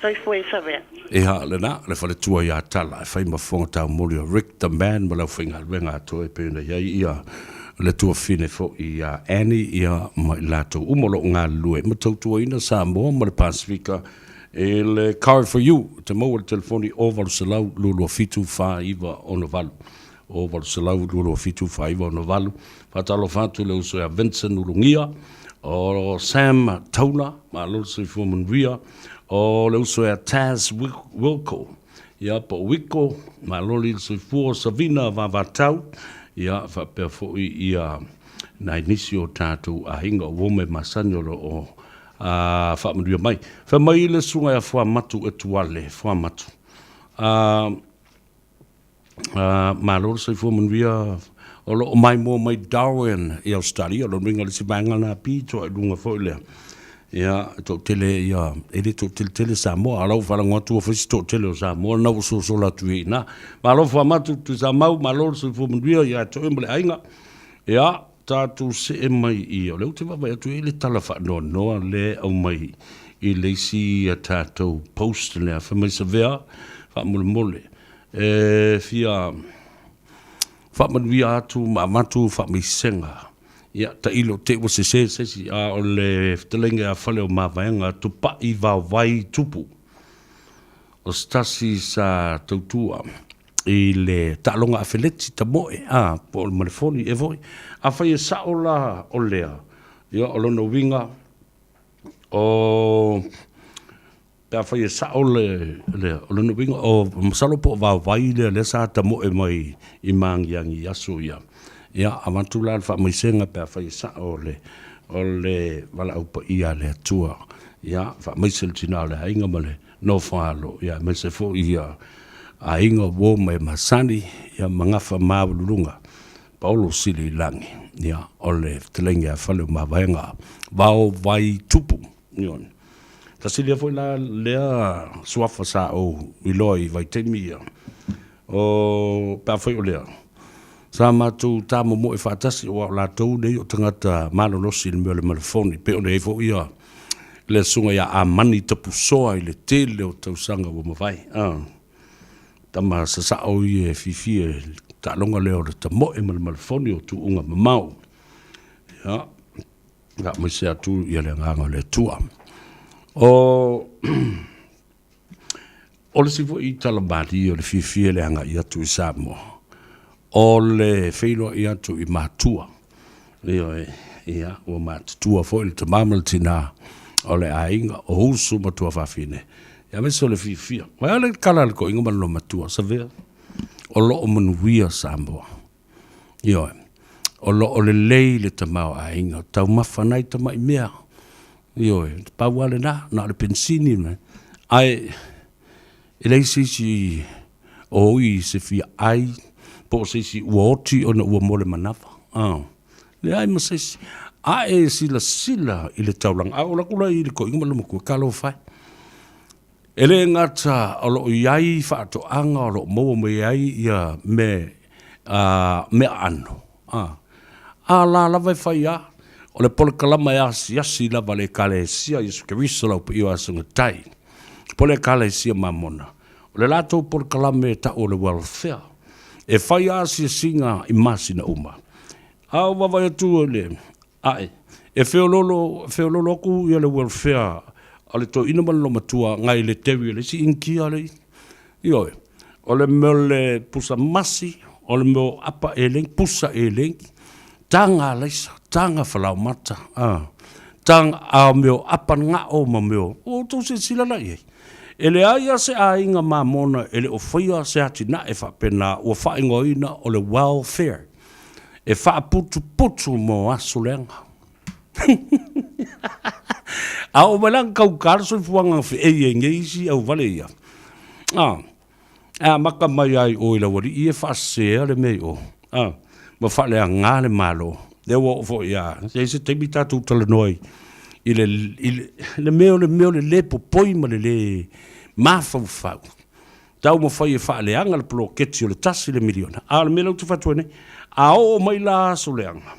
Soifua ia Savea. Ia, lena, le faletua ia Tala e fai ma fofoga taumoli o Rick the Man ma le aufaigaluega atoa e pei ona i ai ia le tuafine foi ia Annie ia ma i latou uma o lo o galulue ma tautuaina Samoa ma le Pasefika i le Car for You. E te maua i le telefoni 0800 227 4968. 0800 227 4968. Faatalofa atu i le uso ia Vincent Ulugia, o Sam Taula, malo le soifua manuia, o le uso ia Taz Wilco, ia po o Wiko, malo le soifua, Savina Vavatau, ia faapea foi ia nai nisi o tatou aiga o uo me masani o lo o faamanuia mai. Fai mai le susuga ia Fuamatu Etuale, Fuamatu. Malo le soifua manuia o lo o maimoa mai Darwin i Australia. O lona uiga o le isi vaega lena pito i luga foi lea. Ia, e toatele ia, e le toatele tele Samoa. A o la ua faalogo atu ua fai si toatele o Samoa lena ua sosola atu i ina. Malo Fuamatu Tuisamau, malo le soifua manuia ia te oe ma le aiga. Ia, tatou see mai i, o lea ou te vaavaai atu e i ai le tala faanoanoa lea e aumai i le isi a tatou post lea, fai mai Savea, faamolemole, e fia faamanuia atu ma avatu faamaisega. Ia, tailo te i ua sese se isi, a o le fetalaiga ia Fale o Mavaega, Tupai Vaovai Tupu, o se tasi sa tautua. i le taaloga afeleti tamoe, a, po o le malefoni ea foi. Afai e sao la o lea, ia o lona uiga, o, pe afai e sao le, lea, o lona uiga, o, masalo po o vaovai lea lea sa tamoe mai i Magiagi i aso ia. Ia, avatu la le faamaisega pe afai e sao le, o le valaau paia a le Atua. Ia, faamaise le tina o le aiga ma le nofo alo, ia, aemaise foi ia aiga, uo ma e masani, ia, ma gafa maualuluga. Paolo sili i lagi, ia, o le fetalaiga ia Faleomavaega, Vaovai Tupu. Ioe. Tasi lea foi la lea suafa sa ou iloa i vaitaimi ia, o, pe afai o lea, sa matou tamomoe faatasi aua o latou nei o tagata malolosi i le mea o le malefoni, pei ona i ai foi ia le susuga ia Amani Tapusoa i le tele o tausaga ua mavae. Tama sasao ia e fiafia i le taaloga lea o le tamoe ma le malefoni o tuuga mamao. Ia, faamaise atu ia le agaga o le Atua. O o le isi foi tala malie o le fiafia i le agai atu i Samoa, o le feiloai atu i matua. Ioe, ia, ua matutua foi le tama ma le tina o le aiga, o uso ma tuafafine, ia aemaise o le fiafia. Vaai le tala a le toeaina ma lona matua, Savea, o lo o manuia Samoa. Ioe, o lo o lelei le tamaoaiga, taumafa nai tamai mea. Ioe, pau lava lena, na o le penisini, ae e leai se isi o oi i se fia ai, po o se isi ua oti ona ua mo le manava. Leai ma se isi. A e silasila i le taulaga, a ou alu atu la i le toeaina ma le matua, talofa e. E le gata o lo o i ai faatoaga o lo o maua mai ai ia mea meaaano, a la lava e fai lava, o le polokalama e asiasi lava a le Ekalesia Iesu Keriso Lau Paia o Aso Gatai, po o le Ekalesia Mamona, o le latou polokalame e tau o le welfare, e fai lava asiasiga i masina uma. A ou vaavaai atu i le Ae, e feoloolo, feoloolo atu ia le welfare a le toeaina ma le loomatua nai le teri o le isi Initia le Ioe, o le mea o le pusa masi, o le mea o apa eleni, pusa eleni, taga alaisa, taga falaoamata, a, taga, a o mea o apa gao ma mea o, ua outou silasila la i ai? E leai lava se aiga Mamona e le o faia se atinae faapena ua faaigoaina o le welfare. E faaputuputu mo aso leaga. A oo mai la na tauta le soifuaga na feei ai nei isi auvale ia, a, e amata mai lava i o i le aualii e faasesea le mea i o, a, ma faaleaga le Malo. Lea ua oo foi a, se i ai se taimi tatou talanoa ai i le, i le, le mea o le mea o le le popoi ma le le mafaufau. Taumafai e faaleaga le poloketi o le tasi le miliona. A o le mea lea ou te fai atu ai nei, a oo mai la aso leaga,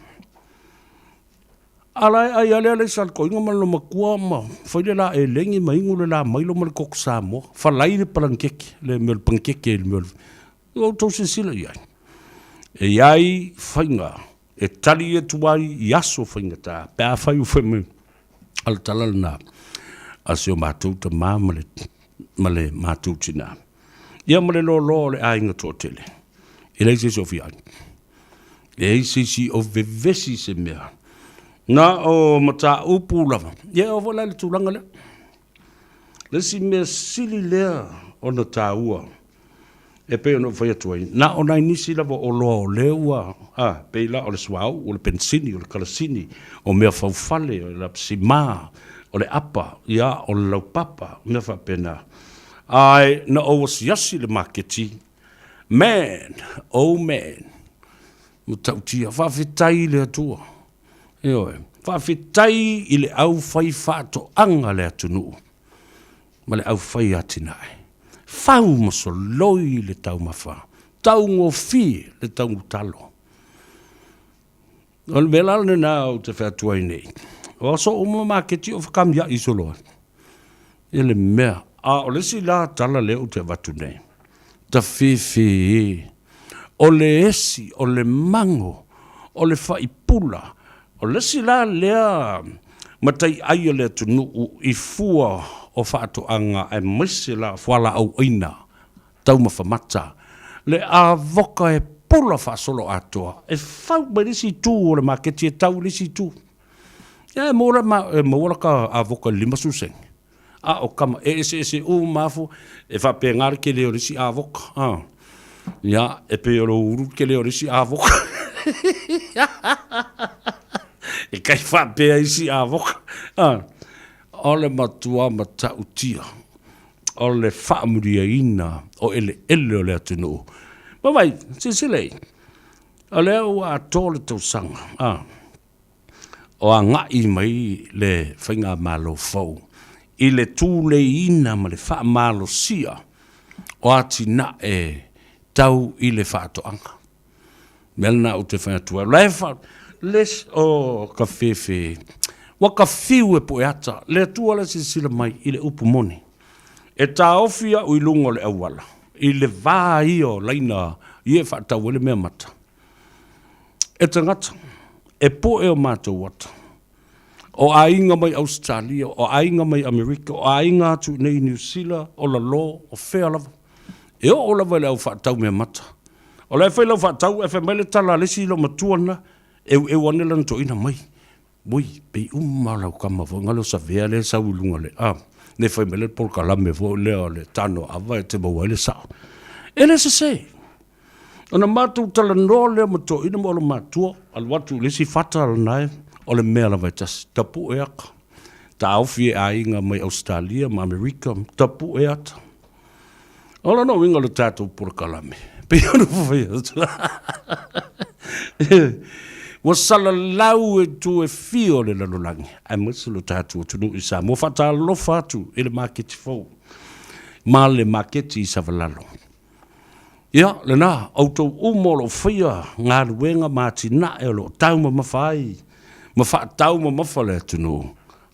a la e ai lava le alaisa a le toeaina ma lona matua ma fai le la elegi ma inu le la mailo ma le koko Samoa, falai le palanikeke, le mea o le panikeke le mea o le... Ua outou silasila i ai. E i ai faiga e tali atu ai i aso faigata pe afai ua fai mai o le tala lena a si o matou tama ma le, ma le matou tina. Ia ma le loaloa o le aiga toatele. E leai se isi o fia ai. E leai se isi o vevesi i se mea. Na o mataupu lava. Ia e oo foi la i le tulaga lea. Le isi mea sili lea ona taua, e pei ona ou fai atu ai, na o nai nisi lava o oloa o lea ua, a, pei la o le suauu, o le penisini, o le kalasini, o mea faufale, o le lapasimā, o le apa, ia, o le laupapa, mea faapena. Ae na ou asiasi i le maketi, man, oh man, matautia, faafetai i le Atua. Ioe. Faafetai i le aufaifaatoaga a le atunuu ma le aufaiatinae. Fau ma soloi le taumafa, taugofie le taugutalo. O le mea la lena ou te fai atu ai nei, o aso uma maketi o fakamiai solo ai. I le mea, a o le isi la tala lea ou te avatu nei, tafefe e, o le esi, o le mago, o le faipula, o le isi la lea mataiai a le atunuu i fua o faatoaga aemaise la fualaauaina taumafa mata. Le avoka e pula faasoloatoa, e fau mai le isi itu o le maketi e tau i le isi itu. Ia e maua la, e maua la ka avoka i le 50 sene. A o kama e eseese uma lava fua, e faapena le tele o le isi avoka. A. Ia, e pei o lou ulu le tele o le isi avoka. E kai faapea isi avoka. A. O le matua matautia o le faamuliaina o eleele o le atunuu. Ma vaai, silasila i ai, o lea ua atoa le tausaga, a, o agai mai le faigamalo fou i le tuleiina ma le faamalosia o atinae tau i le faatoaga. Mea lena ou te fai atu ai, o la e fa, le, o ka fefe, ua ka fiu e poe ata, le Atua la e silasila mai i le upu moni. E taofi au i luga o le auala, i le va ia o laina ia e faatau ai le mea mata. E tagata, e poe o matou ata, o aiga mai Ausetalia, o aiga mai Amerika, o aiga atu i nei i Niu Sila, o lalo, o fea lava. E oo lava i le au faatau mea mata. O la e fai lau faatau ae fai mai le tala a le isi loomatua lena, eueu ane lana toeaina mai. Ui, pei uma lau tama foi na lea o Savea lea e sau i luga o le, a, le fai mai le polokalame foi lea o le tano ava e te maua ai le sao. E le sese. Ona matou talanoa lea ma toeaina ma olomatua, alu atu i le isi fata lena e, o le mea lava e tasi, tapue ata. Taofi e aiga mai Ausetalia ma Amerika, tapue ata. O lona uiga o le tatou polokalame, pei ona fai atu, ua salalau e itu e fia o le lalolagi, aemaise lo tatou atunuu i Samoa. Faatalofa atu i le maketi fou ma le maketi i Savalalo. Ia, lena, outou uma o lo o faia galuega ma atinae o lo o taumamafa ai ma faataumamafa le atunuu,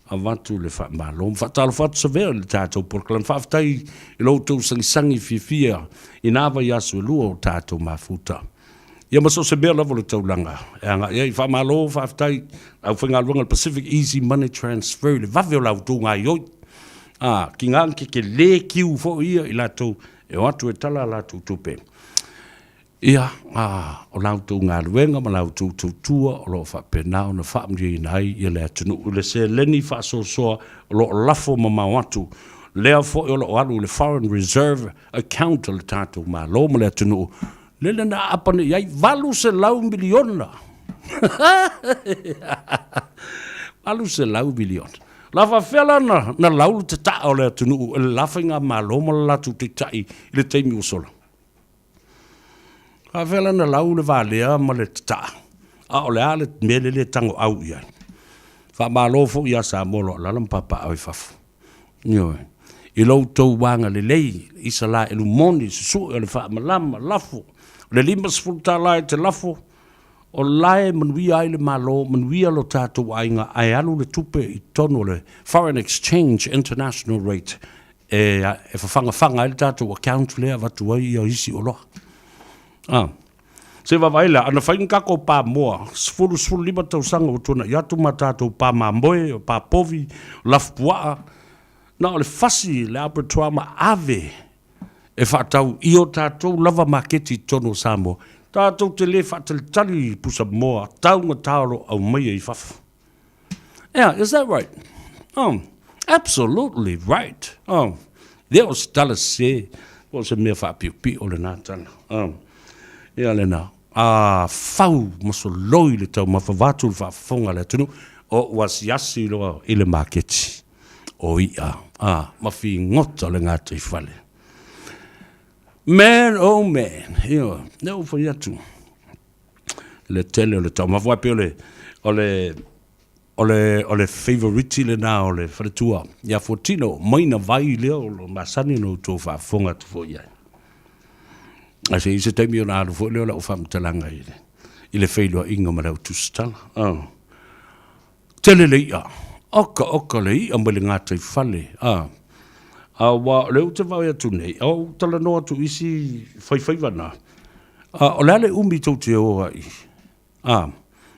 avatu le faamalo ma faatalofa atu Savea i le tatou polokalame. Faafetai i lo outou sagisagi fiafia i nā vaiaso e lua o tatou mafuta. Ia ma so o se mea lava o le taulaga e agai ai. Faamalo, faafetai aufaigaluega o le Pacific Easy Money Transfer i le vave o la outou gaoioi. A, tiga na tetele kiu foi ia i latou e o atu e tala a latou tupe. Ia, a, o la outou galuega ma la outou tautua o lo o faapena ona faamalieina ai ia le atunuu i le seleni faasoasoa o lo o lafo mamao atu, lea foi o lo o alu i le Foreign Reserve Account a le tatou Malo ma le atunuu, lele na aapa nei i ai $800 miliona. $800 miliona. O le a faapefea la na lau le tataa o le atunuu e le la faigamalo ma le latou taitai i le taimi ua sola? Faafefea la ona lau le valea ma le tataa, a o le a le mea lea e tago au i ai? Faamalo foi ia Samoa o lo o alaala ma papaaao i fafo. Ioe. I lo outou agalelei, Isalaelu moni, susue o le faamalama, lafo, o le $50 e te lafo, o la e manuia ai le Malo, manuia lo tatou aiga, ae alu le tupe i totonu o le foreign exchange international rate e fafagafaga ai le tatou account lea e avatu ai ia isi oloa. A. Se vaavaai la, ana fai ni tatou pa moa, 10, 15 tausaga ua tuanai atu ma tatou pa mamoe, o pa povi, o lafupuaa, na o le fasi le abattoir ma ave e faatau i o tatou lava maketi i totonu o Samoa, tatou te le faatalitali i pusa moa taugata o lo o aumaia i fafo. Yeah, is that right? Oh, absolutely right. Oh, lea o se tala sese, po o se mea faapiopio lena tala. Oh, ia lena. A fau ma soloi le taumafa vaeatu le faafofoga a le atunuu, o ua asiasi loa i le maketi o i'a, a, ma figota le gataifale. Man, oh man, ioe, lea ua fai atu. le tele o le taumafa. Aua e pei o le, o le, o le, o le favourite lena o le faletua ia Fuatino, maina vai lea o lo o masani ona outou faafofoga atu foi i ai. Ae se i ai se taimi ona alu foi lea o lau faamatalaga i le, i le feiloaiga ma le au tusitala. Oh. Tele le i'a, oka oka le i'a mai le gataifale, a. Aua o lea ou te vaai atu nei, a ou talanoa atu i isi faifaiva na, a, o le a le umi tou te o ai, a,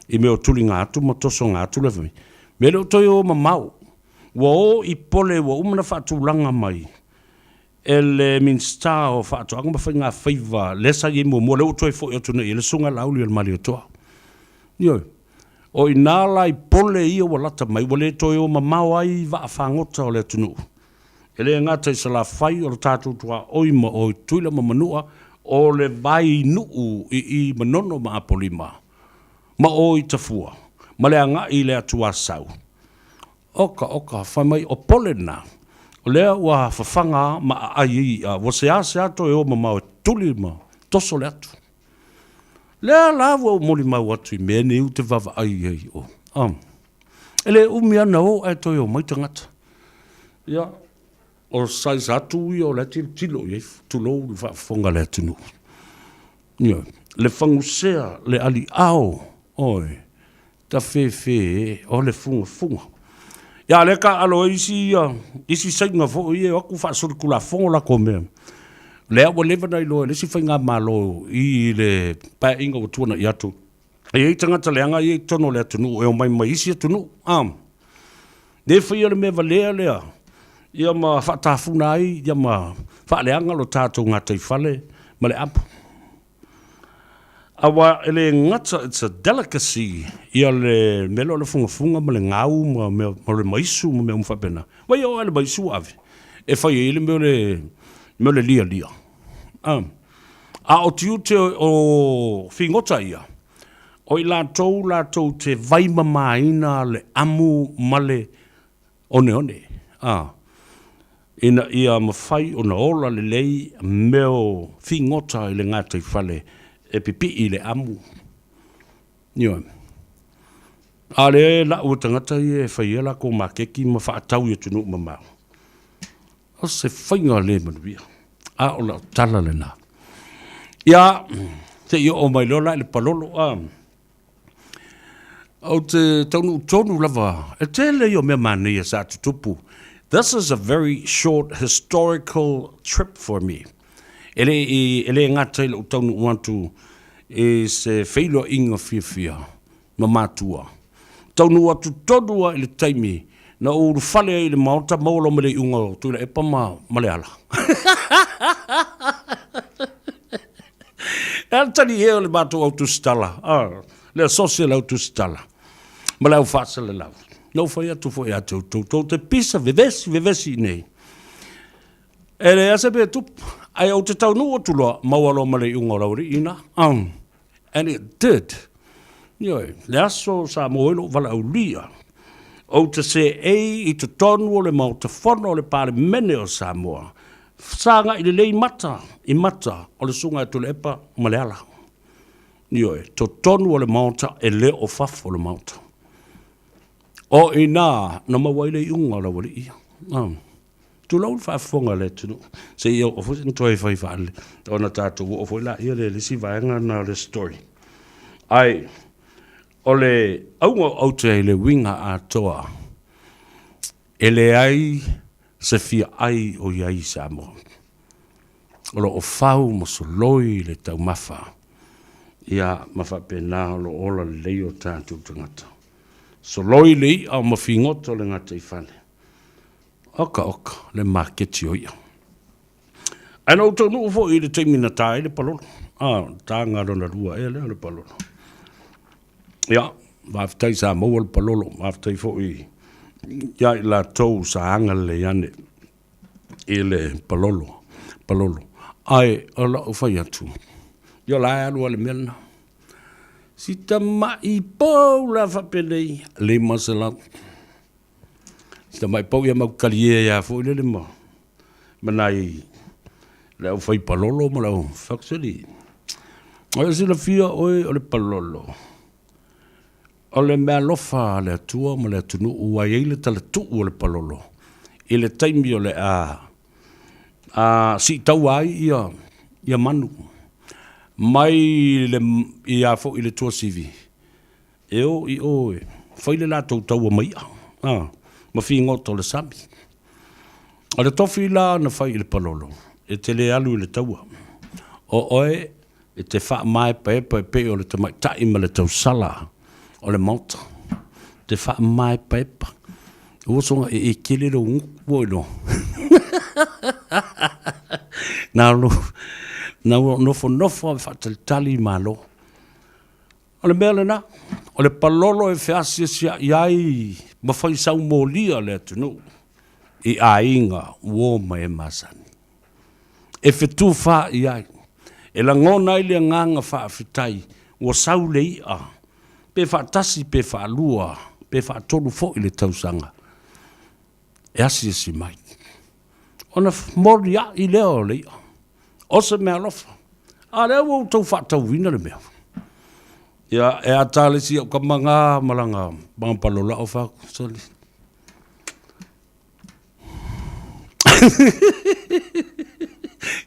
i mea o tuliga atu ma tosoga atu le fai, me le o toe o mamao, ua o i pole ua uma ona faatulaga mai. e le Minisita o Faatoaga ma Faiga Faiva lea sa i ai muamua, lea ua toe foi atu nei i ai le Susuga Laaulialemalietoa. Ioe. O i ina la i pole ia ua lata mai, ua le toe o mamao ai vaa fagota o le atunuu. E le gata i Salafai, o le tatou tuaoi ma o i Tutuila ma Manua, o le vai nuu i i Manono ma Apolima, ma o i Tafua, ma le agai i le atu Asau. Oka, oka, fai mai o pole na, o lea ua fafaga ma aai ai i'a, ua seasea toe o mamao e tuli ma toso le atu. Lea la ua ou molimau atu i mea nei ou te vaavaai i ai o, a, e le umi lava ona o ae toe omai tagata. Ia, o size atu ia o la e tilotilo i ai, tulou le faafofoga a le atunuu. Ioe, le fagusea, le aliao, oi, tafefe, o le fugafuga. Ia, a o lea e taaalo ai isi, isi Saina foi ia e o atu faasolitulafono latou mea. Lea ua leva ona iloa e le isi faigamalo i le Paeaiga ua tuanai atu, e i ai tagata leaga ia i totonu o le atunuu e omai mai isi atunuu, a. Le faia le mea valea lea, ia ma faatafuna ai, ia ma faaleaga lo tatou gataifale ma le amu. Aua e le gata it's a delicacy ia le mea lea o le fugafuga ma le gau ma mea ma le maisu ma mea uma faapena. Vai oo lava i le maisu ua ave e fai ai le mea o le mea o le lialia. A, a o tiute o figota ia, o i latou latou te vaimamaina le amu ma le oneone, a, ina ia mafai ona ola lelei mea o figota i le gataifale e pipii i le amu. Ioe. A o lea e lau e tagata ia e fai ai a latou maketi ma faatau i atunuu mamao. O se faiga le manuia. A o lau tala lena. Ia, se i oo mai loa la i le palolo, a. Ou te taunuu tonu lava, e tele ia o mea manaia sa tutupu. This is a very short historical trip for me. E le, e le gata i lou taunuu atu i se feiloaiga fiafia ma matua. Taunuu atu tonu lava i le taimi na ou ulufale ai i le Maota maua loa ma le iuga o Tuilaepa ma Maleala. E ala tali ea o le matou au tusitala, le asosi a le au tusitala ma le au faasalalau. Na ou fai atu foi ia te outou, tou te pisa vevesi vevesi i inei. E leai lava se mea e tupu, ae ou te taunuu atu loa, maua loa ma le iuga o le aualii ina. And it did. Ioe, le aso sa maua ai lou valaaulia, ou te seei i totonu o le Maota Fono o le Palemene o Samoa, sagai lelei mata i mata o le Susuga ia Tuilaepa ma Leala. Ioe, totonu o le Maota e le o fafo o le Maota. O i ina na maua ai le iuga o le aualii ia. Tulou le faafofoga a le atunuu, se i oo foi sina toe fai faalele, ona tatou oo foi laia lea i le isi vaega lena o le story. Ae o le auga o aute i le uiga atoa, e leai se fia ai o i ai i Samoa. O lo o fau ma soloi le taumafa, ia ma faapena o lo o ola lelei o tatou tagata. Soloi le i'a ma figota o le gataifale. Oka oka le maketi o i'a. Ae na ou taunuu foi i le taimi na ta ai le palolo. A, taga lona lua ea lea o le palolo. Ia, faafetai sa maua le palolo, faafetai foi ia i latou sa agalelei ane i le palolo, palolo. Ae o lau fai atu, ia o la e alu lava le mea lena. Si tamai pou la faapenei, 500. Si tamai pou ia mau talie ai lava foi lele ma ma nai le aufai palolo ma le au factory. O le silafia oe o le palolo, o le meaalofa a le Atua ma le atunuu ua i ai le talatuu o le palolo i le taimi o le a a siitaua ai ia ia manu mai le ia foi le tuasivi E o i o e fai le latou taua ma i'a, a, ma figota o le sami. O le tofi la na fai i le palolo, e te le alu i le taua. O oe e te faamaepaepa e pei o le tamaitai ma le tausala o le maota. E te faamaepaepa. Ua soona ee tele lou gutu ua iloa. Na lo, na ua nofonofo a faatalitali Malo. O le mea lena, o le palolo e feasiasia'i ai ma fai saumolia le atunuu i aiga uo ma e masani. E fetufaai ai, e lagona ai le agaga faafetai ua sau le i'a, pe faatasi pe faalua pe faatolu foi le tausaga e asiasi mai. Ona molia'i lea o le i'a, o se meaalofa, a o lea ua outou faatauina le mea. Ia, e ata le isi au tama na ma lana palolao fai atu, sole.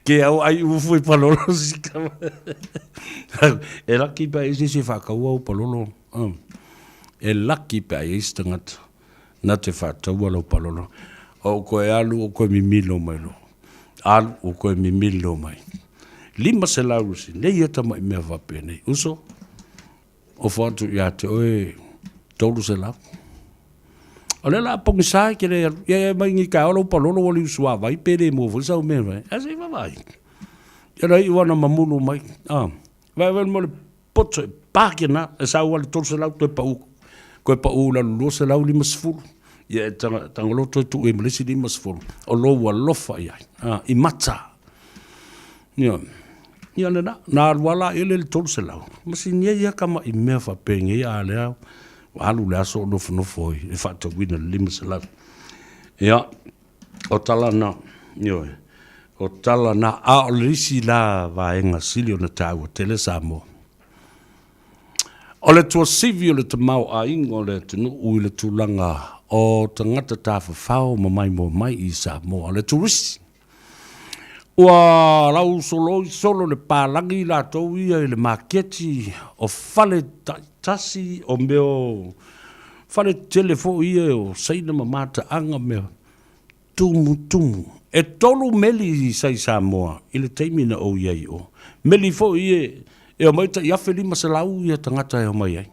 Ke au ai ufu i palolo si tama. E laki pe ai se isi e faataua ou palolo. E laki pe ai se tagata na te faataua lou palolo. O koe alu o koe mimilo mai loa. Alu o koe mimilo mai. 500 rusi, nei ia tamai mea faapenei. Uso, Ofo atu ia te oe 300. O lea la pogisa e ke le alu, ia ia mai ni taeao lou palolo ua liu suavai pe le maua foi sau mea fai. Ae se i vaavaai. Ia na iu ana mamulu mai. Ah, vae vae mo le poto e pākina, e sau ale 300 toe pau, toe pau i lalo 250. Ia e tangaloa toe tuu i ma le isi 50. O lou alofa i ai. Ah, i mata. Ia, ia lena, na alu lava la i le 300, ma sini ai ia tama'i mea faapenei a lea ua alu le aso o nofonofo ai e faatauina le 500. Ia, o tala na, ioe, o tala na, a o le isi la vaega sili ona taua tele Samoa, o le tuasivi o le tamaoaiga o le atunuu i le tulaga o tagata tafafao ma maimoa mai i Samoa, o le turisi. Ua lausoloi solo le palagi latou ia i le maketi o fale taitasi o mea o fale tetele foi ia o Saina ma mataaga mea tumutumu. E tolu meli sa i Samoa i le taimi na ou i ai i o. Meli foi ia e omai tai 1500 ia tagata e omai ai.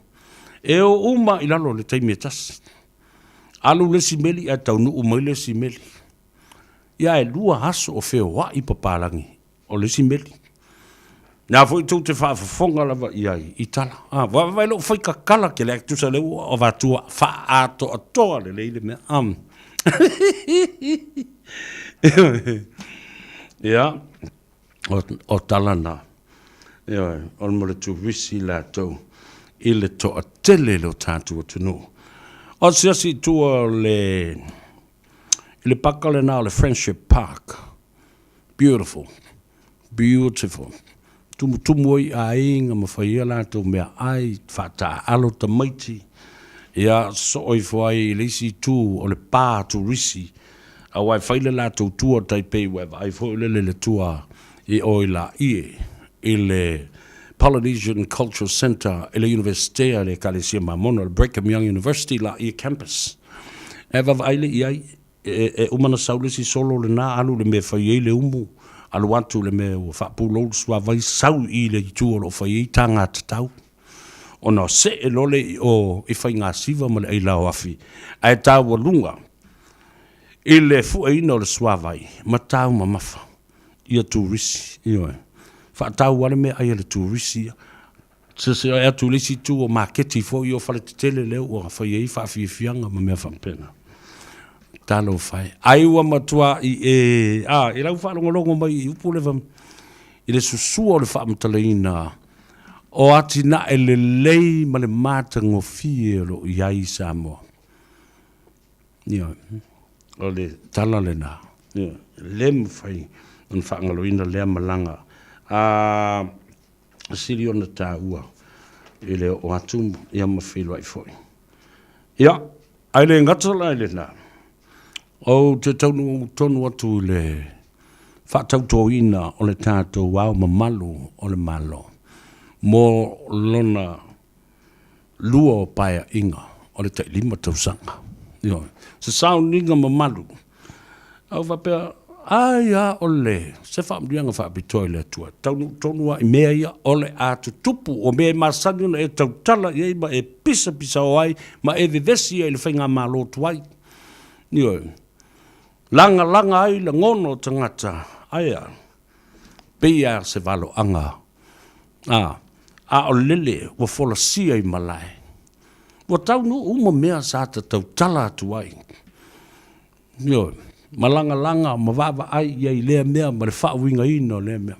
E o uma i lalo i le taimi e tasi. Alu le isi meli ae taunuu mai le isi meli. Ia e lua aso o feoai papalagi o le isi meli. Na foi tou te faafofoga lava i ai i tala. Ah, vaai lou fai kakala ke le tusa le ua avatua faaatoatoa lelei le mea. Um. Ia, o tala na. Ia, o le mo le turisi latou i le toatele le o tatou atunuu. O se asi i tua o le I le paka lena o le Friendship Park. Beautiful. Beautiful. Tumutumu ai aiga ma fai ai a latou meaai, faataaalo tamaiti, ia sosoo ifo ai i le isi itu o le pa turisi, aua e fai le latou tua tai pei ua e vaai foi lele i le tua i o i Laie i le Polynesian Cultural Centre i le Iunivesite a le Ekalesia Mamona, le Brigham Young University Laie Campus. E vaavaai lea i ai, e uma ona sau le isi solo lena, alu i le mea e fai ai le umu, alu atu i le mea ua faapulou le suavai, sau i le itu o lo o fai ai taga tatau, ona see loa lea i o i Faigasiva ma le Ailaoafi, ae taualuga i le fueina o le suavai ma taumamafa ia turisi. Ioe. Faatau lava le meaai a le turisi ia. Seseae atu i le isi itu o maketi foi o faletetele lea ua fai ai faafiafiaga ma mea faapena. Talofa e. Ai ua matuai e, a, i lau faalogologo mai i upu leva i le susua o le faamatalaina o atinae lelei ma le matagofie o lo o i ai i Samoa. Ioe. O le tala lena. Ioe. E le mafai ona faagaloina lea malaga. A, sili ona taua i le oo atu ia ma feiloai foi. Ia, ae le gata la i lena, ou te taunuu tonu atu i le faatautoina o le tatou ao mamalu o le Malo mo lona lua o paeaiga o le tailima tausaga. Ioe. Se sauniga mamalu. A ou faapea, ai a o le se faamanuiaga faapitoa i le Atua. Taunuu tonu lava i mea ia o le a tutupu, o mea e masani ona e tautala i ai ma e pisapisao ai ma e vevesi ai i le faigamalo tuai. Ioe. Lagalaga ai lagona o tagata, ae a? Pei lava se valoaga, a, a o lele ua folasia i malae. Ua taunuu uma mea sa ta tautala atu ai. Ioe, ma lagalaga ma vaavaai i ai i lea mea ma le faauigaina o lea mea.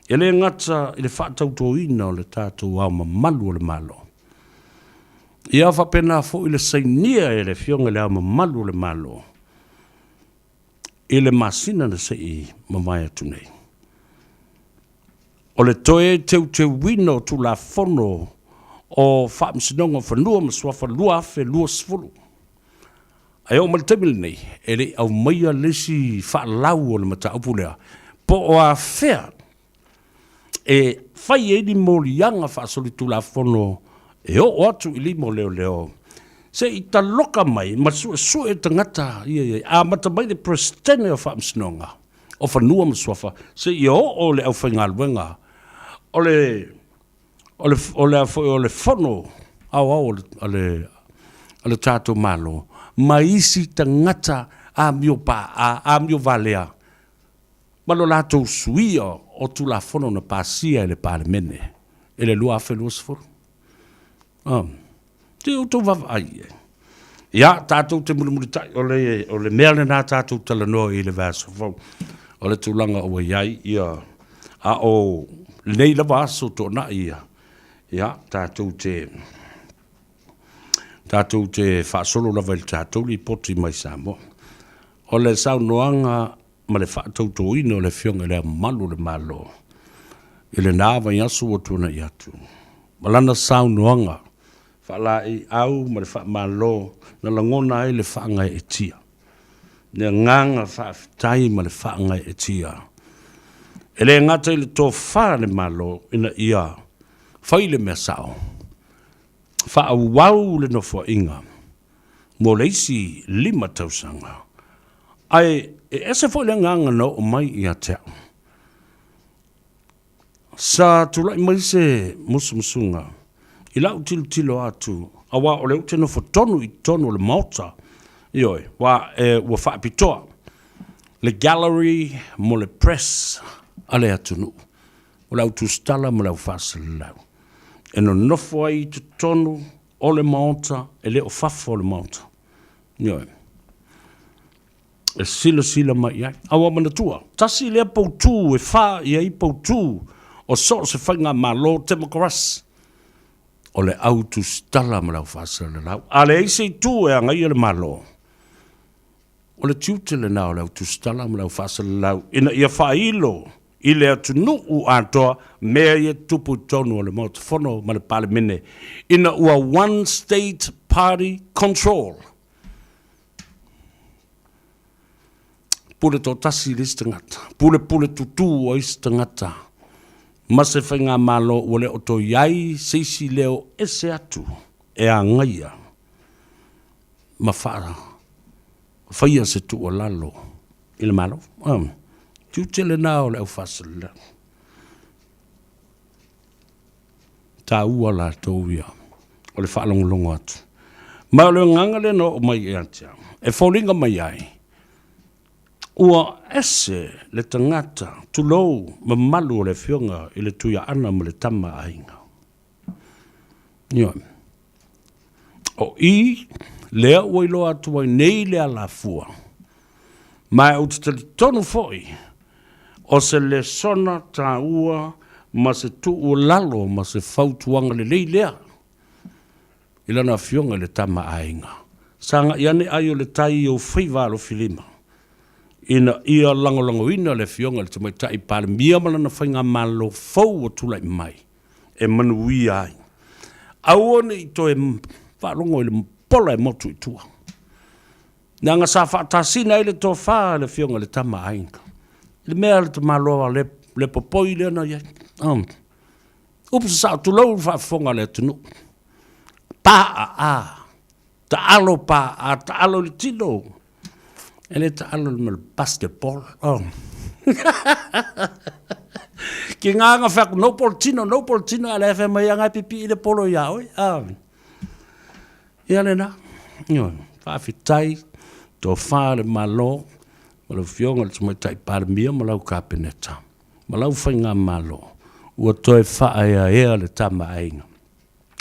E le gata i le faatautoina o le tatou Ao Mamalu o le Malo, ia faapena foi le sainia e le Afioga i le Ao Mamalu o le Malo i le masina na se i mavae atu nei. O le toe teuteuina o Tulafono o Faamasinoga o Fanua ma Suafa 2020. Ae oo mai le taimi lenei, e le i aumaia le isi faalau o le mataupu lea, po o afea e fai ai ni moliaga faasolitulafono e oo atu i lima o leoleo, se i taloka mai ma suesue tagata ia i ai, amata mai le Peresetene o Faamasinoga o Fanua ma Suafa seia oo le aufaigaluega o le o le, o le, foi, o le fono aoao a le, a le tatou Malo ma isi tagata amio paa, amio valea ma lo latou suia o Tulafono na pasia e le Palemene i le 2020. Oh. Te outou vaavaai i ai. Ia, tatou te mulimulitai, o le, o le mea lena tatou talanoa i le vaiaso fou, o le tulaga ua i ai, ia, a o lenei lava aso tuanai ia, ia, tatou te, tatou te faasolo lava i le tatou lipoti mai Samoa. O le saunoaga ma le faatautoina o le Afioga i Le Ao Mamalu o le Malo i lena vaiaso ua tuanai atu, ma lana saunoaga faalaeiau ma le faamalo na lagona ai le faagaeetia, le agaga faafetai ma le faagaeetia. E le gata i le tofa a le Malo ina ia fai le mea sao, faaauau le Nofoaiga mo le isi 5 tausaga, ae e ese foi le agaga na oo mai ia te au. Sa tulai mai se musumusuga i lau tilotilo atu, aua o lea ou te nofo tonu i totonu o le Maota, ioe, ua, e, ua faapitoa le gallery mo le press a le atunuu, o le au tusitala ma le au faasalalau, e nonofo ai i totonu o le Maota, e le o fafo o le Maota. Ioe. E silasila mai i ai. A ua manatua, tasi lea poutū e fā i ai poutū o so o se faigamalo temokarasi, o le au tusitala ma le au faasalalau. A leai se itu e agaia le Malo, o le tiute lena o le au tusitala ma le au faasalalau ina ia faailo i le atunuu atoa mea ia tutupu i totonu o le Maota Fono ma le Palemene ina ua one state party control. Pule toatasi le isi tagata, pulepule tutū ai isi tagata ma se faigamalo ua le o toe i ai se isi leo ese atu e agaia ma faa faia se tuualalo i le Malo. Tiute lena o le aufaasalaulau. Taua latou ia o le faalogologo atu. Ma o le agaga lea na oo mai ia te au, e foliga mai ai, ua ese le tagata, tulou, mamalu o le Afioga i le Tuiaana ma le Tama a Aiga. Ioe. O i lea ua iloa atu ai nei le alafua, ma ou te talitonu foi, o se lesona taua ma se tuualalo ma se fautuaga lelei lea i lana afioga i le Tama a Aiga. Sagai ane ai o le tai i ou faiva alofilima, ina ia lagolagoina le afioga i le Tamaitai Palemia ma lana faigamalo fou ua tulai mai. e manuia ai. Aua ne i toe faalogo i le pola e motu i tua. Leaga sa faatasina ai le tofa a le Afioga i le Tama a Aiga. I le mea le tamaloa le, le popoi lea na i ai. Um. Upu sasao, tulou le faafofoga a le atunuu. Pa a a. Taalo pa a taalo i le tino. E le taalo i le mea basketball. Oh. Ki ngā ngā whaku, no polo tino, no polo tino, a le whai mai anga pipi i le polo ia oi. Ah. Ia le na. Io, whaafetai, tō whā le malo. Ma lau Afioga i le Tamaitai Palemia ma lau Kapeneta ma lau Faigamalo, ua toe faaeaea le Tama a Aiga,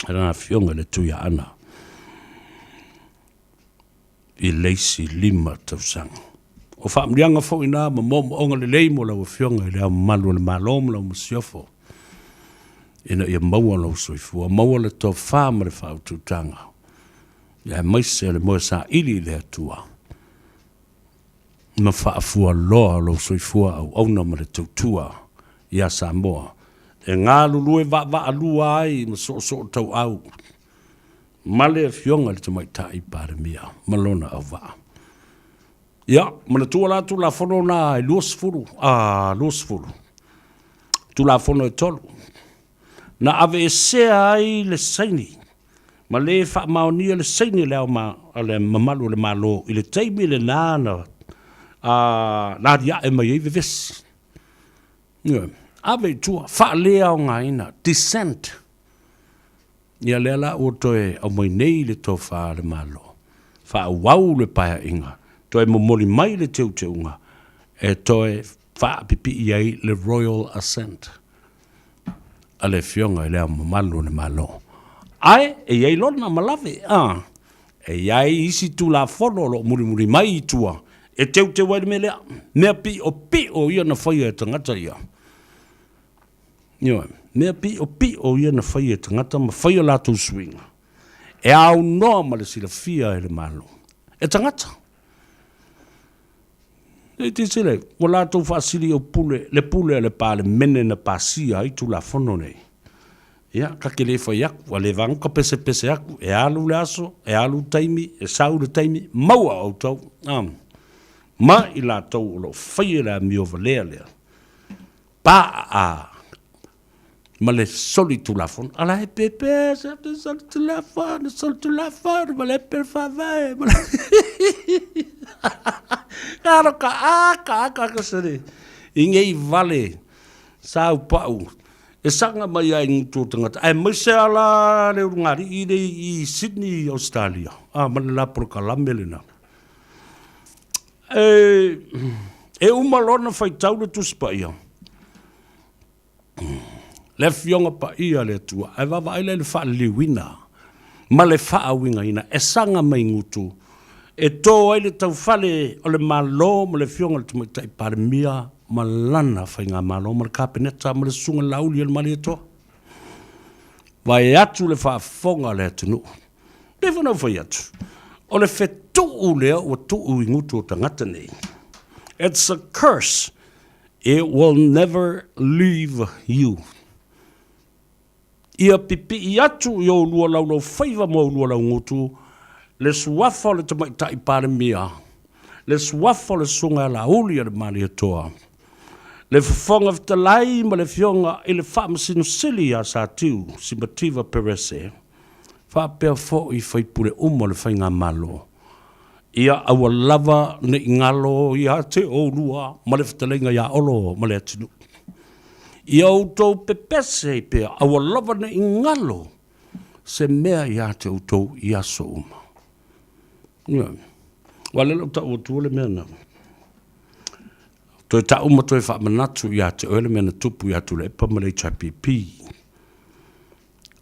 lana Afioga i le Tuiaana, i le isi 5 tausaga. O faamanuiaga foi na ma moomooga lelei mo lau Afioga i Le Ao Mamalu o le Malo ma lau Masiofo, ina ia maua lou soifua, maua le tofa ma le faautautaga, aemaise o le moe saili i le Atua ma faafualoa lou soifua auauna ma le tautua ia Samoa e galulue vaavaalua ai ma soosootauau ma le Afioga i le Tamaitai Palemia ma lona auvaa. Ia, manatua la Tulafono na e 20, a 20, Tulafono e 3, na aveesea ai le saini ma le faamaonia le saini le ao ma, le mamalu o le Malo i le taimi lena na na aliae mai ai vevesi. Ioe, ave i tua, faaleaogaina, dissent. Ia lea la ua toe aumai nei le tofa a le Malo, faaauau le paeaiga, toe momoli mai le teuteuga e toe faapipii ai le Royal Assent a le Afioga i Le Ao Mamalu o le Malo. Ae e i ai lona malave, a, e i ai isi Tulafono o lo o mulimuli mai i tua e teuteu ai le mea lea, mea piopio ia na faia e tagata ia. Ioe, mea piopio ia na faia e tagata ma fai o latou suiga e aunoa ma le silafia e le Malo, e tagata. Nei silasila, ua latou faasili au pule, le pule a le Palemene na pasia ai Tulafono nei. Ia, ta te le fai atu, ua leva ona pesepese atu, e alu le aso, e alu le taimi, e sau le taimi, maua outou, ma i latou o lo o faia le amio valea lea. Paa ma le solitulafono. A la e pepe se te solitulafono, solitulafono, ma le pe faavae. Ma le Karo ka a ka ka ka sere. I ngei vale sau pau e sanga mai ai ngutu o tangata. Aemaise ala le ulugalii le i Sydney, Australia. A ma le la polokalame lena. E, e uma loa ona faitau le Tusi Paia, le Afioga Paia a le Atua, ae vaavaai la i le faaliliuina ma le faauigaina e saga mai gutu e to ai le taufale o le Malo ma le Afioga i le Tamaitai Palemia ma lana faigamalo ma le Kapeneta ma le Susuga Laauli o le Malietoa. Vaeatu le faafofoga a le atunuu. Pei foi ona ou fai atu, o le fetuu lea ua tuu i gutu o tagata nei, it's a curse, it will never leave you. Ia pipii atu i oulua laulaufaiva ma oulua laugutu le suafa o le Tamaitai Palemia, le suafa o le Susuga ia Laauli a le Malietoa, le Fofoga Fetalai ma le Afioga i le Faamasino Sili ia Satiu Simativa Perese, faapea foi faipule uma o le Faigamalo, ia aua lava ne i galo ia te oulua ma le fetalaiga ia Olo ma Leatinuu. Ia outou pepese ai pea, aua lava ne i galo se mea ia te outou i aso uma. Ioe. Aua o lea o le a ou tau atua le mea na toe tau ma toe faamanatu ia te oe le mea na tupu ia Tuilaepa ma le HRPP.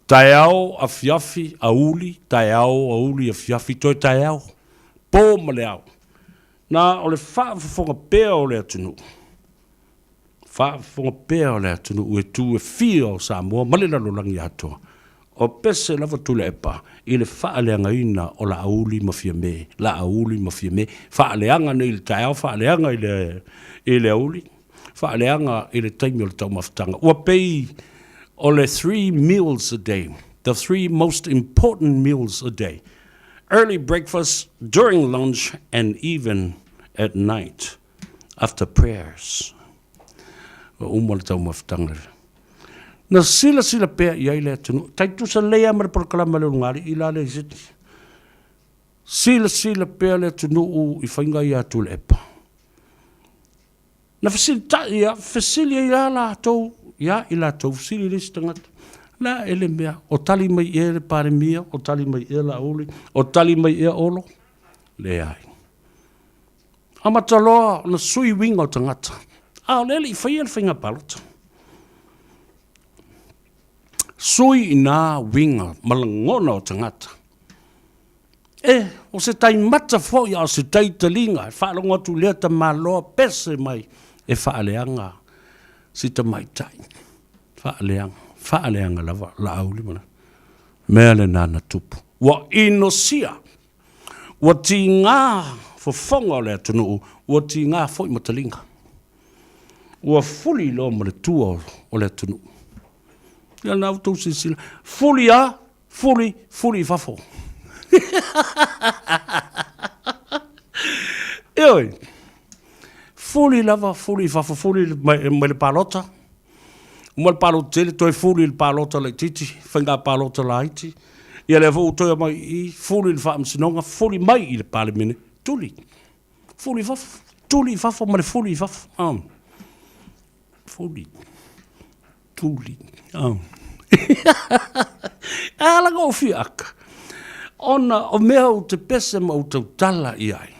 Taeao, afiafi, auli, taeao, auli, afiafi, toe taeao, po ma le ao. Na o le faafofoga pea o le atunuu, faafofoga pea o le atunuu e tu e fia o Samoa ma le lalolagi atoa, o pese lava Tuilaepa i le faaleagaina o Laauli ma Fiame, Laauli ma Fiame, faaleaga nei i le taeao, faaleaga i le, i le auli. faaleaga i le taimi o le taumafataga. Ua pei o le three meals a day, the three most important meals a day, early breakfast, during lunch and even at night after prayers. Ua uma le taumafataga. Na silasila pea i ai le atunuu. Tai tusa lelei lava ma le polokalame a le ulugalii la lea i Sydney. Silasila pea le atunuu i faiga ia a Tuilaepa. Na fesilitai ia, fesili ai la latou ia i latou, fesili le isi tagata, le a ea le mea, o tali mai ea le Palemia, o tali mai ea Laauli, o tali mai ea Olo? Leai. Amata loa ona sui uiga o tagata, a o lea e le i faia le faiga palota. Sui i nā uiga ma lagona o tagata. E, o se tai mata foi a o se tai taliga e faalogo atu i lea tamaloa pese mai e faaleaga si tamaitai. Faaleaga, faaleaga lava Laauli ma mea lena na tupu. Ua inosia, ua tiga fofoga o le atunuu, ua tiga foi ma taliga. Ua fuli loa ma le tua o le atunuu. Ia na outou silasila, fuli a, fuli, fuli i fafo. Ioe, fuli lava, fuli i fafo, fuli mai, mai le palota, uma le palota tele, toe fuli i le palota laitiiti, faiga palota laiti, ia lea foi ua toe omai i i, fuli i le faamasinoga, fuli mai i le Palemene, tuli. Fuli i fafo, tuli i fafo ma le fuli i fafo. Oh. Fuli, tuli. Oh. E ala ka ou aka. Ona o mea ou te pese ma ou tautala i ai.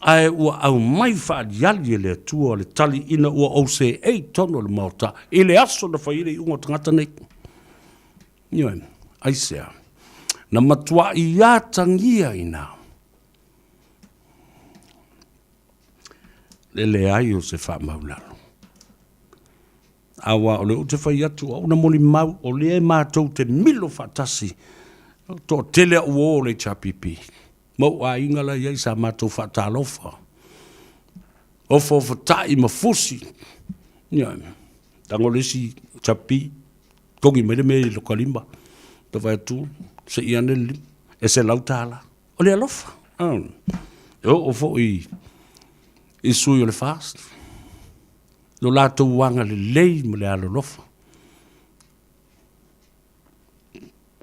Ae ua aumai faaliali e le Atua le tali ina ua ou seei tonu o le maota i le aso na fai ai le iuga o tagata nei. Ioe, aisea? Na matuai atagia i ina le leai o se faamaulalo. Aua o lea ou te fai atu, au na molimau, o lea matou te milo faatasi, toatele au uo o le HRPP, ma ou aiga la i ai sa matou faatalofa, ofaofatai ma fusi, ia, tago le isi HRPP, togi mai le mea i lota lima, ta fai atu, se i ane le lima, e $100. O le alofa. E oo foi i sui o le FAST, lo latou agalelei ma le alolofa.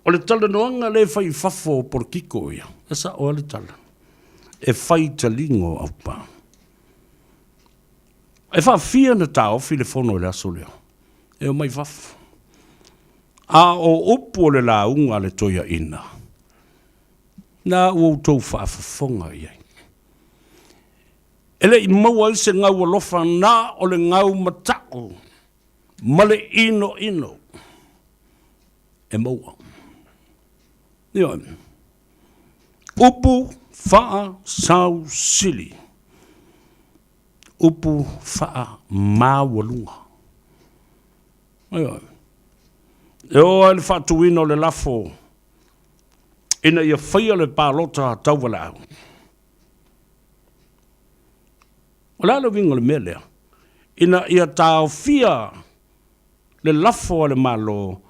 O le talanoaga lea e fai i fafo o polokiko ia, e sao lava le tala, e fai taliga o aupa. E faafia ona taofi le fono i le aso lea, e omai i fafo. A o upu o le lauga a le toeaina, Na ua outou faafofoga i ai. E le i maua ai se gau alofa na o le gau mata'u ma le inoino e maua. Ioe. Upu faasausili. Upu faamaualuga. Ioe. E oo lava i le faatuina o le lafo ina ia faia le palota tauvalaau. O le a le uiga o le mea lea? Ina ia taofia le lafo a le Malo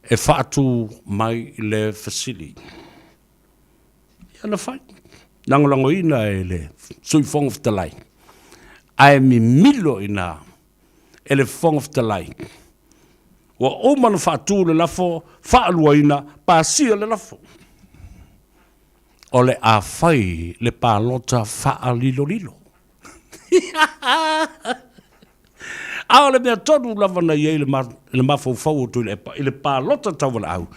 e faatu mai le fesili. Ia na fai, lagolagoina e le Sui Fofoga Fetalai, ae mimilo i ina e le Fofoga Fetalai. Ua uma ona faatu le lafo, faaluaina, pasia le lafo. O le a fai le palota faalilolilo. A o le mea tonu lava na i ai le mafaufau o Tuilaepa i le palota tauvalaau,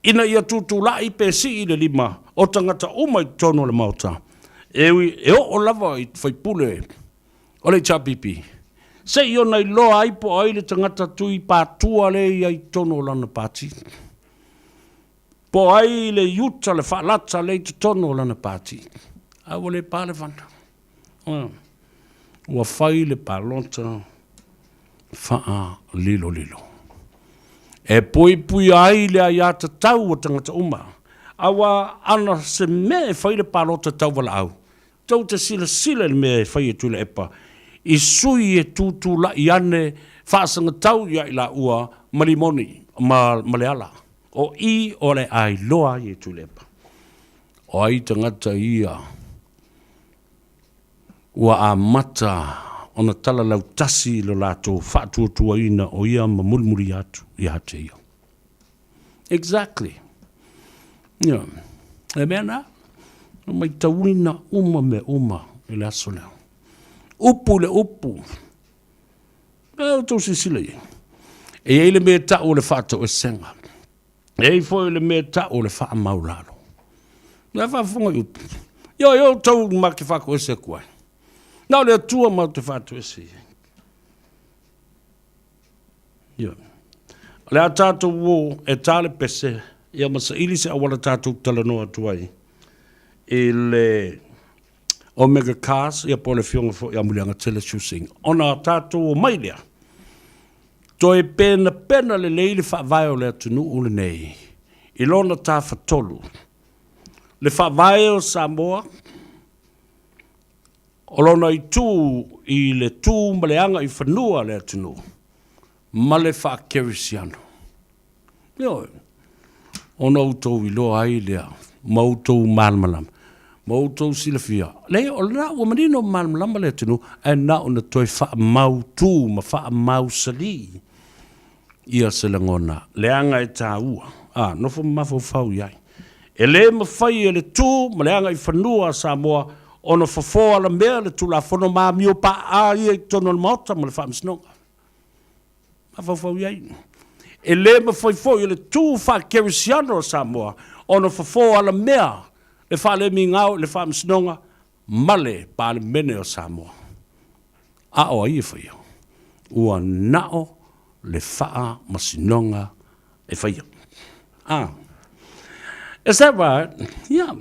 ina ia tutulai pe sii le lima o tagata uma i totonu o le Maota, e ui e oo lava i faipule o le HRPP, se i ona iloa ai po o ai le tagata tui patua lea e i ai i totonu o lana pati. Po o ai le iuta, le faalata lea i totonu o lana pati. A ua le pa le fana. Ua fai le palota faalilolilo. E puipuia ai le aiatatau a tagata uma, aua ana se mea e fai le palota tauvalaau, Tou te silasila i le mea e fai e Tuilaepa i sui e tutulai ane faasagatau ia i laua ma Limoni ma Leala. O i o le a iloa ai e Tuilaepa o ai tagata ia ua amata ona tala lautasi i lo latou faatuatuaina o ia ma mulimuli atu ia te ia. Exactly. Ia, le mea na, na maitauina uma mea uma i le aso lea. Upu i le upu. E outou silasila i ai. E i ai le mea e tau o le faatoesega. E i ai foi le mea e tau o le faamaulalo. Na faafofoga i upu. Ioe, outou ma te faatoese atu ai. Na o le Atua matou te faatuese i ai. Ioe. O le a tatou o e ta le pese, ia ma saili se auala tatou talanoa atu ai i le Omega Cars, ia po o le afioga foi ia Muliagatele Shu Sing. Ona tatou omai lea, toe penapena lelei le faavae o le atunuu lenei i lona tafatolu. Le faavae o Samoa, O lona itu i le tu ma le aga i fanua a le atunuu ma le faakerisiano. Ioe, ona outou iloa ai lea ma outou malamalama ma outou silafia, leai o lena ua manino ma malamalama le atunuu, ae na ona toe faamautu ma faamausali ia se lagona, leaga e taua, a, nofo ma mafaufau i ai. E le mafai e le tu ma le agaifanua a Samoa ona fofo alamea le Tulafono ma amio paaa ia i totonu o le Maota ma le Faamasinoga. Mafaufau i ai. E le mafai foi e le tu faa-kerisiano a Samoa ona fofo alamea le faalemigao i le Faamasinoga ma le Palemene o Samoa. A o ai e faia? Ua na o le Faamasinoga e faia. Ah. Is that right? Yeah.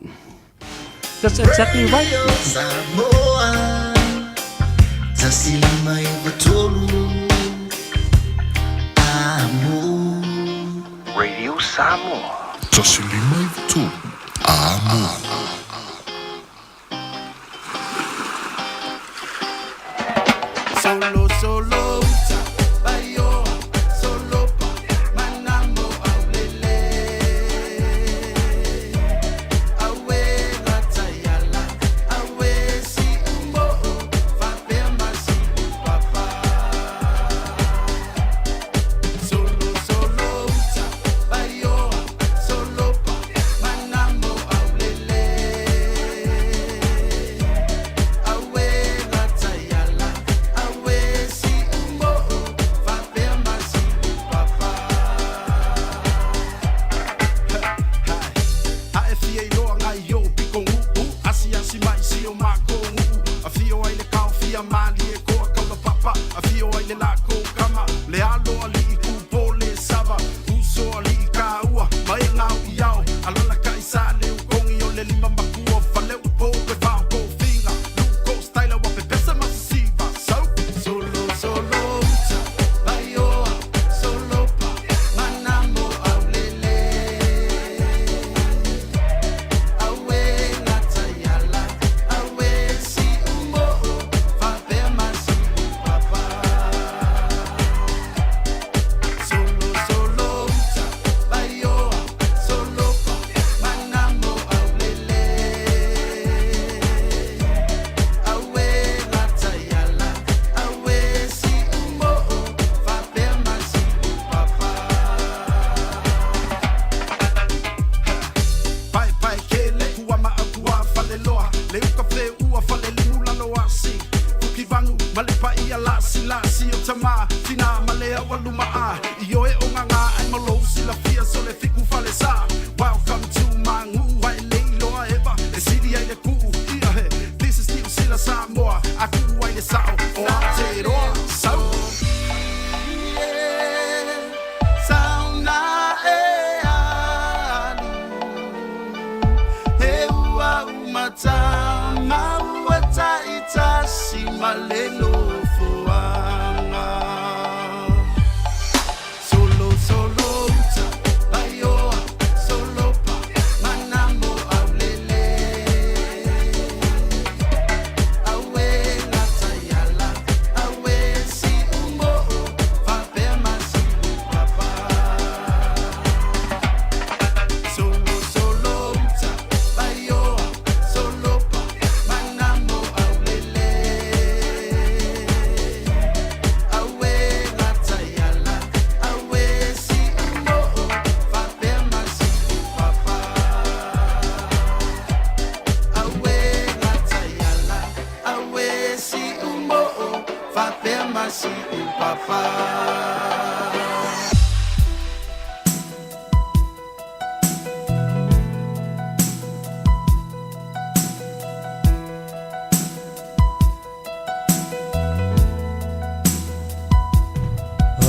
That's exactly right. Samoa, tasi lima iwa tolu, amo. Radio Samoa. Tasi lima iwa tolu, amo. Solo, solo, uta, baioa, solo pa, manamo aulele. Aue lataiala, aue si umo'o, fapea ma si upapa. Solo, solo, uta, baioa, solo pa, manamo aulele.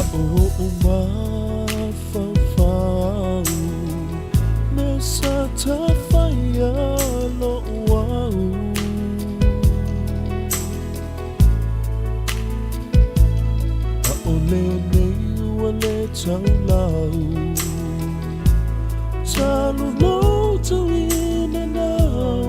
Oʻu mafaufau me sa tafaia loʻu au. ʻAʻole nei ua le taulau Talu lou tauina nau.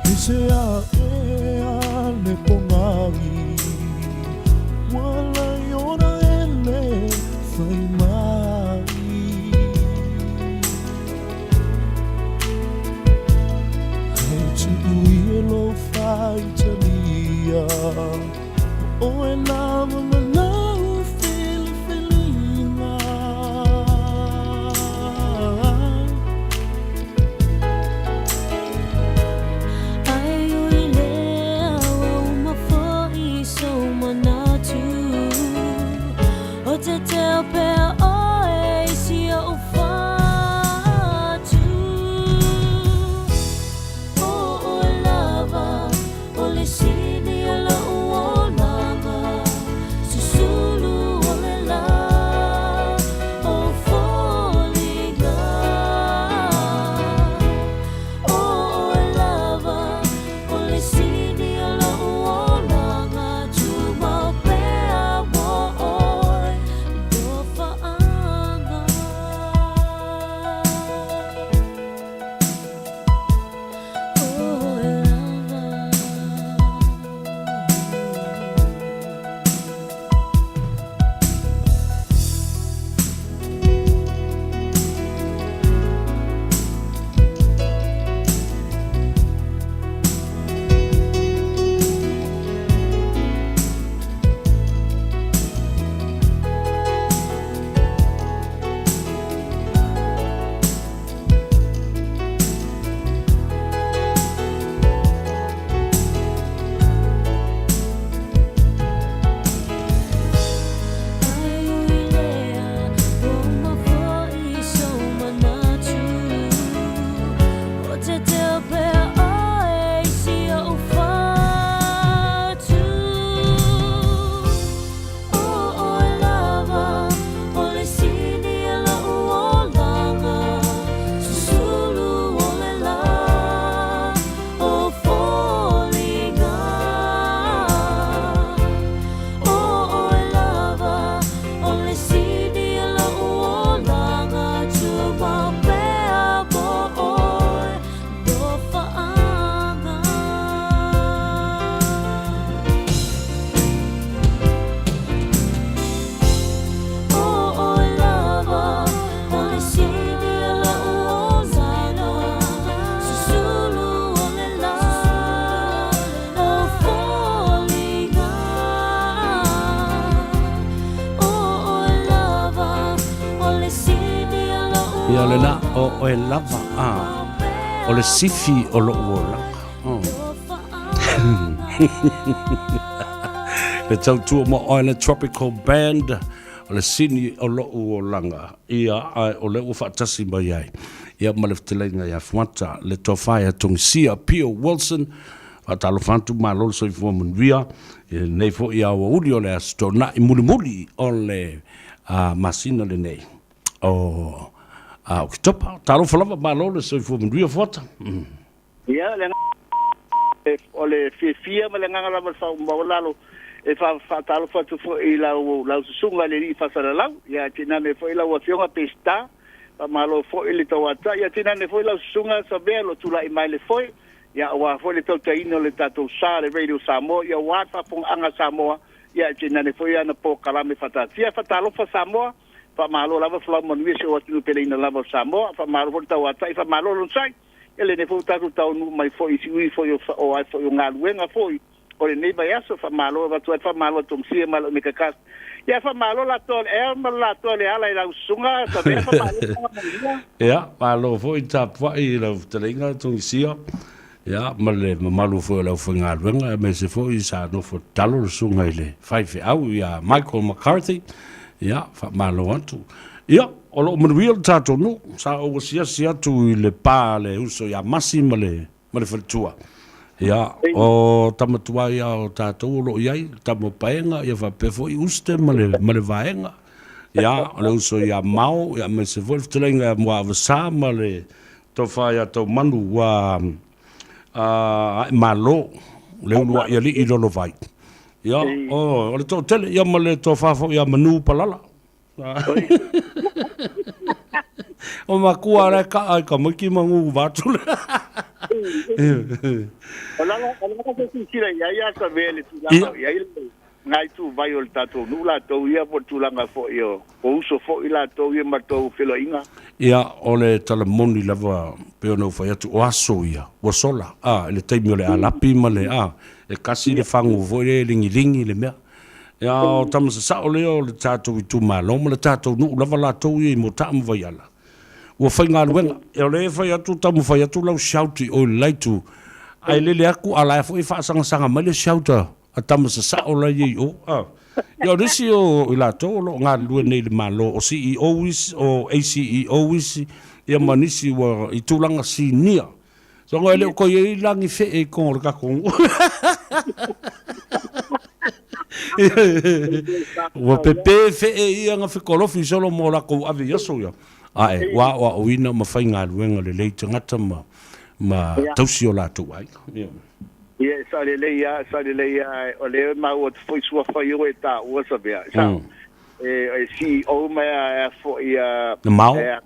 Hese aʻe a le pōngai Ua lai ona ele fai mai Hei tuʻu ia lou faitalia ʻOe lava ma lau filifiliga. Ia lena o oe lava a o le sifi o loʻu olaga. Oh. Le tautua mo Island Tropical Band o le sini o loʻu olaga. Ia ae o lea ua faatasi mai ai ia ma le fetalaiga ia Fuata le tofa ia Togisia Pio Wilson. Faatalofa atu, malo le soifua manuia i lenei foi aoauli o le Aso Toonai mulimuli o le masina lenei o Oketopa. Talofa lava, malo le soifua manuia Fuata. Ia, le o le fiafia ma le agaga lava o le faaumaualalo E faatalofa atu foi i lau lau susuga i le alii faasalalau, ia tainane foi lau Afioga Peseta, faamalo foi le tauatai, ia tainane foi lau susuga Savea o lo o tulai mai le foe, ia aua foi le tautaiina o le tatou sa le Radio Samoa, ia aua le faafofogaaga a Samoa, ia tainane foi ana polokalame faataatia. Faatalofa Samoa, faamalo lava folau manuia si ou atunuu peleina lava o Samoa, faamalo foi le tauatai, faamalo le onosai, ia lenei foi ua tatou taunuu mai foi i siui foi o o ai foi o galuega foi o lenei vaiaso. Faamalo avatu ai le faamalo a Tomusia ma le Omega Cast. Ia faamalo latou le ea ma latou le ala i lau susuga Savea, faamalo manuia. Ia, malo foi tapuai i lau fetalaiga Togisia, ia, ma le mamalu foi o le aufaigaluega, aemaise foi sa nofo tatalo le susuga i le faifeau ia Michael McCarthy. Ia, faamalo atu. Ia, o lo o manuia le tatou nuu. Sa ou asiasi atu i le pa a le uso ia Masi ma le ma le faletua. Ia, o tama tuai a o tatou o lo o i ai, le tama o Paega, ia faapea foi Uste ma le, ma le vaega. Ia, o le uso ia Mao, ia aemaise foi le fetalaiga ia Muaavasa ma le tofa ia Taumanu ua Aemalo, le uluai alii i Lolovai. Ia, o, o le toatele, ia ma le tofa foi ia Manu Palala. O makua la ka ai ka maki mangu vatu le. O lala o lala se silasila i ai a sa vea le tulaga i ai ngai tu vai o le tatou nuu latou ia po tulaga foi o o uso foi latou ia ma tou feloaiga. Ia, o le tala moni lava pei ona ou fai atu, o aso ia ua sola, a, i le taimi o le alapi ma le, a, e kasi le fagu foi lea e ligiligi le mea. Ia, o tama sasao lea o le tatou itumalo ma le tatou nuu lava latou ia i Motaa ma Vaiala. Ua faigaluega. Ia, o lea e fai atu, taumafai atu lau shout i o i le la itu, ae lele atu a la e foi e faasagasaga mai le shout a tama sasao la ia i o. A. Ia, o nisi o i latou o lo o galulue nei i le Malo, o CEO isi, o ACEO isi, ia ma nisi ua i tulaga sinia. Sogo e le o koi ei lagi fee i kongo le tatou nuu. Ua pepe fee ia nga fekolofi solo mo lakou ave i aso ia. Ae, ua aoaoina ma faigaluega lelei tagata ma, ma tausi o latou aiga. Ia. Ia, e sao lelei lava, e sao lelei lava. O lea e maua atu foi suafa i o e taua Savea. Sao. E CEO ma e foi a Na Mao, a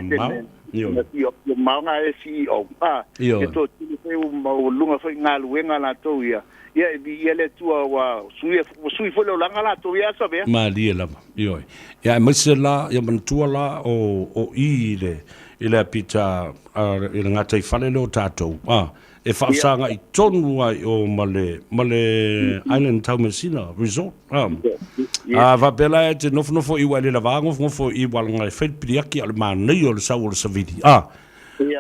Mao. Ioe. O Mao nga e CEO. A, Ioe. e to tele foi o mau lunga foi galuega latou ia. Ia e viia le Atua ua sui ua sui foi le olaga latou ia Savea. Malie lava. Ioe. Ia aemaise la, ia manatua la o o i i le i le apita i le gataifale lea o tatou, a, e faafesagai tonu ai o ma le, ma le Island Taumeasina Resort. A, a faapea la e te nofonofo i ua e le lava nofonofo i ualaga e fai le piliaki a o le manaia o le sau o le savili. A,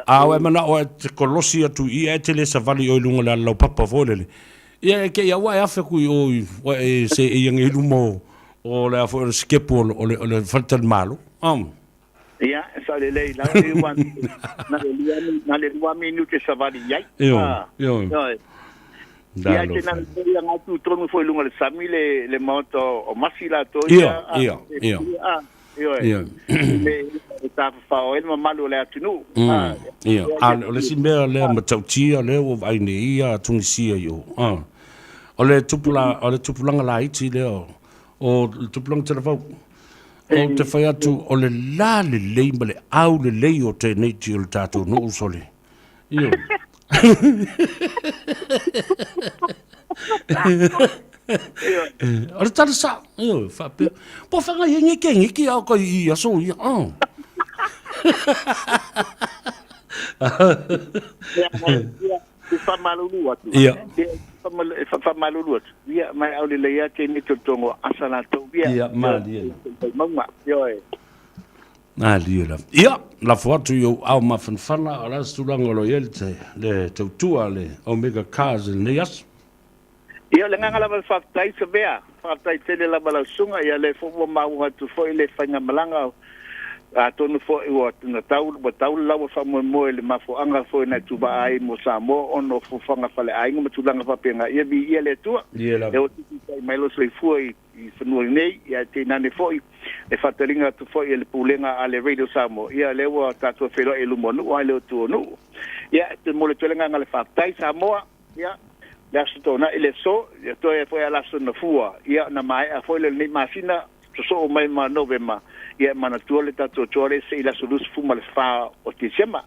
a o e manao e te kolosi atu i i ae te le savali oi luga o le alalaupapa foi lele. Ia e kei a ua e afe atu i o i ua e se e ia nei luma o, o le a foi o le sikepu o le, o le, o le faletalimalo. A. Ia, e sao lelei lava e ua na le lua na le lua minute savali i ai. Ioe, ioe. Ioe. Ia, te nā ia ngā tū tonu foi lunga le sami le, le maota o Masi latou ia. Ia, ia, ia. Ioe. Ia. Me e tāwhawhao ai le mamalu o le atunuu. Ia, a o le isi mea lea matautia lea ua vaai nei ia Tunisia i o. O le tupula, o le tupulaga laiti lea o le tupulaga talavou. Ou te fai atu, o le la lelei ma le au lelei o tēnei ti o le tātou nuu sole. Io. O le tala sa, io, whaapea. Po whanga i ngeke ngeke au kai i aso ia. Oh. E faamalulu atu. Ia. E faamalulu atu. Ia, mai au lelei lava tēnei tolotonu o asa latou ia. Ia, malie lava. Mauga, ioe. Malie lava. Ia, lafo atu i ou ao mafanafana, o le a se tulaga o lo o i ai le, le tautua a le Omega Cars i lenei aso? Ia, o le agaga lava o le faafetai, Savea. Faafetai tele lava lau susuga. Ia, lea foi ua maua atu foi le faigamalaga, atonu foi ua na tau, ua tau le laua faamoemoe i le mafuaaga foi na e tuvaa ai mo Samoa ona o fuafuaga faleaiga ma tulaga faapena. Ia, viia le Atua. Ia lava. Lea ua tuutuutai mai lou soifua i, i fanua nei, ia ae tainane foi le faataliga atu foi e le Pulega a le Radio Samoa. Ia, lea ua tatou feiloai i luma o nuu ae le o tua o nuu. Ia, e momoli atu ai le agaga o le faafetai Samoa. Ia, Le Aso Toonai le aso, ia toe foi a le Aso Nafua, ia na maea foi le lenei masina, sosoo mai ma Novema, ia e manatua le tatou toa le se i le aso 24 o Tesema.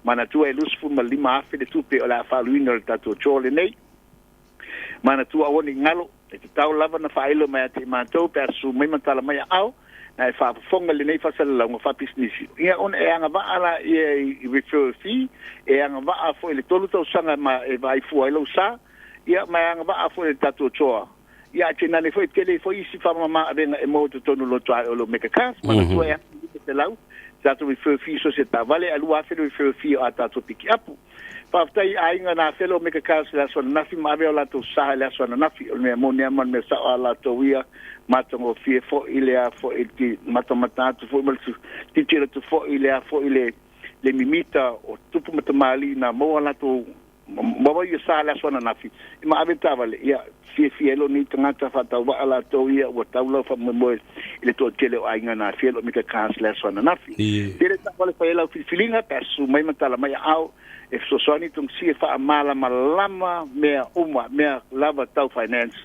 Manatua e 25 afe le tupe o le a faaluina o le tatou toa lenei. Manatua aua ne i galo, e tatau lava na faailo mai ia te i matou pe a susu mai ma tala mai aao, na e faafofoga i lenei faasalalauga faapisinisi. Ia ona e agavaa laia i referral fee, e agavaa foi i le tolu tausaga ma e vaai fua ai lou sa, ia ma e agavaa foi i le tatou toa. Ia ae tainane foi e tele foi isi faamama avega e maua i totonu o loto ae o le Omega Cars. Manatua e $1,500 tatou referral fee so o se taavale, ae $2,000 le referral fee o a tatou pikiapu. Faafetai i aiga na afea le Omega Cars i le aso ananafi ma ave o latou sa i le aso ananafi. O le mea moni lava ma le mea sao a latou ia matagofie foi le a foi le matamata atu foi ma le tilotilo atu foi i le a foi le le mimita o tupu ma tamalii na maua latou maua ia sa i le aso ananafi i ma ave taavale ia fiafia ai lou nei tagata faatauvaa latou ia ua tau lau faamoemoe i le toatele o aiga na afea le Omega Cars i le aso ananafi. Tele taavale fai ai lau filifiliga pe a susu mai ma tala mai aao e fesoasoani Tongisia e faamalamalama mea uma, mea lava tau finance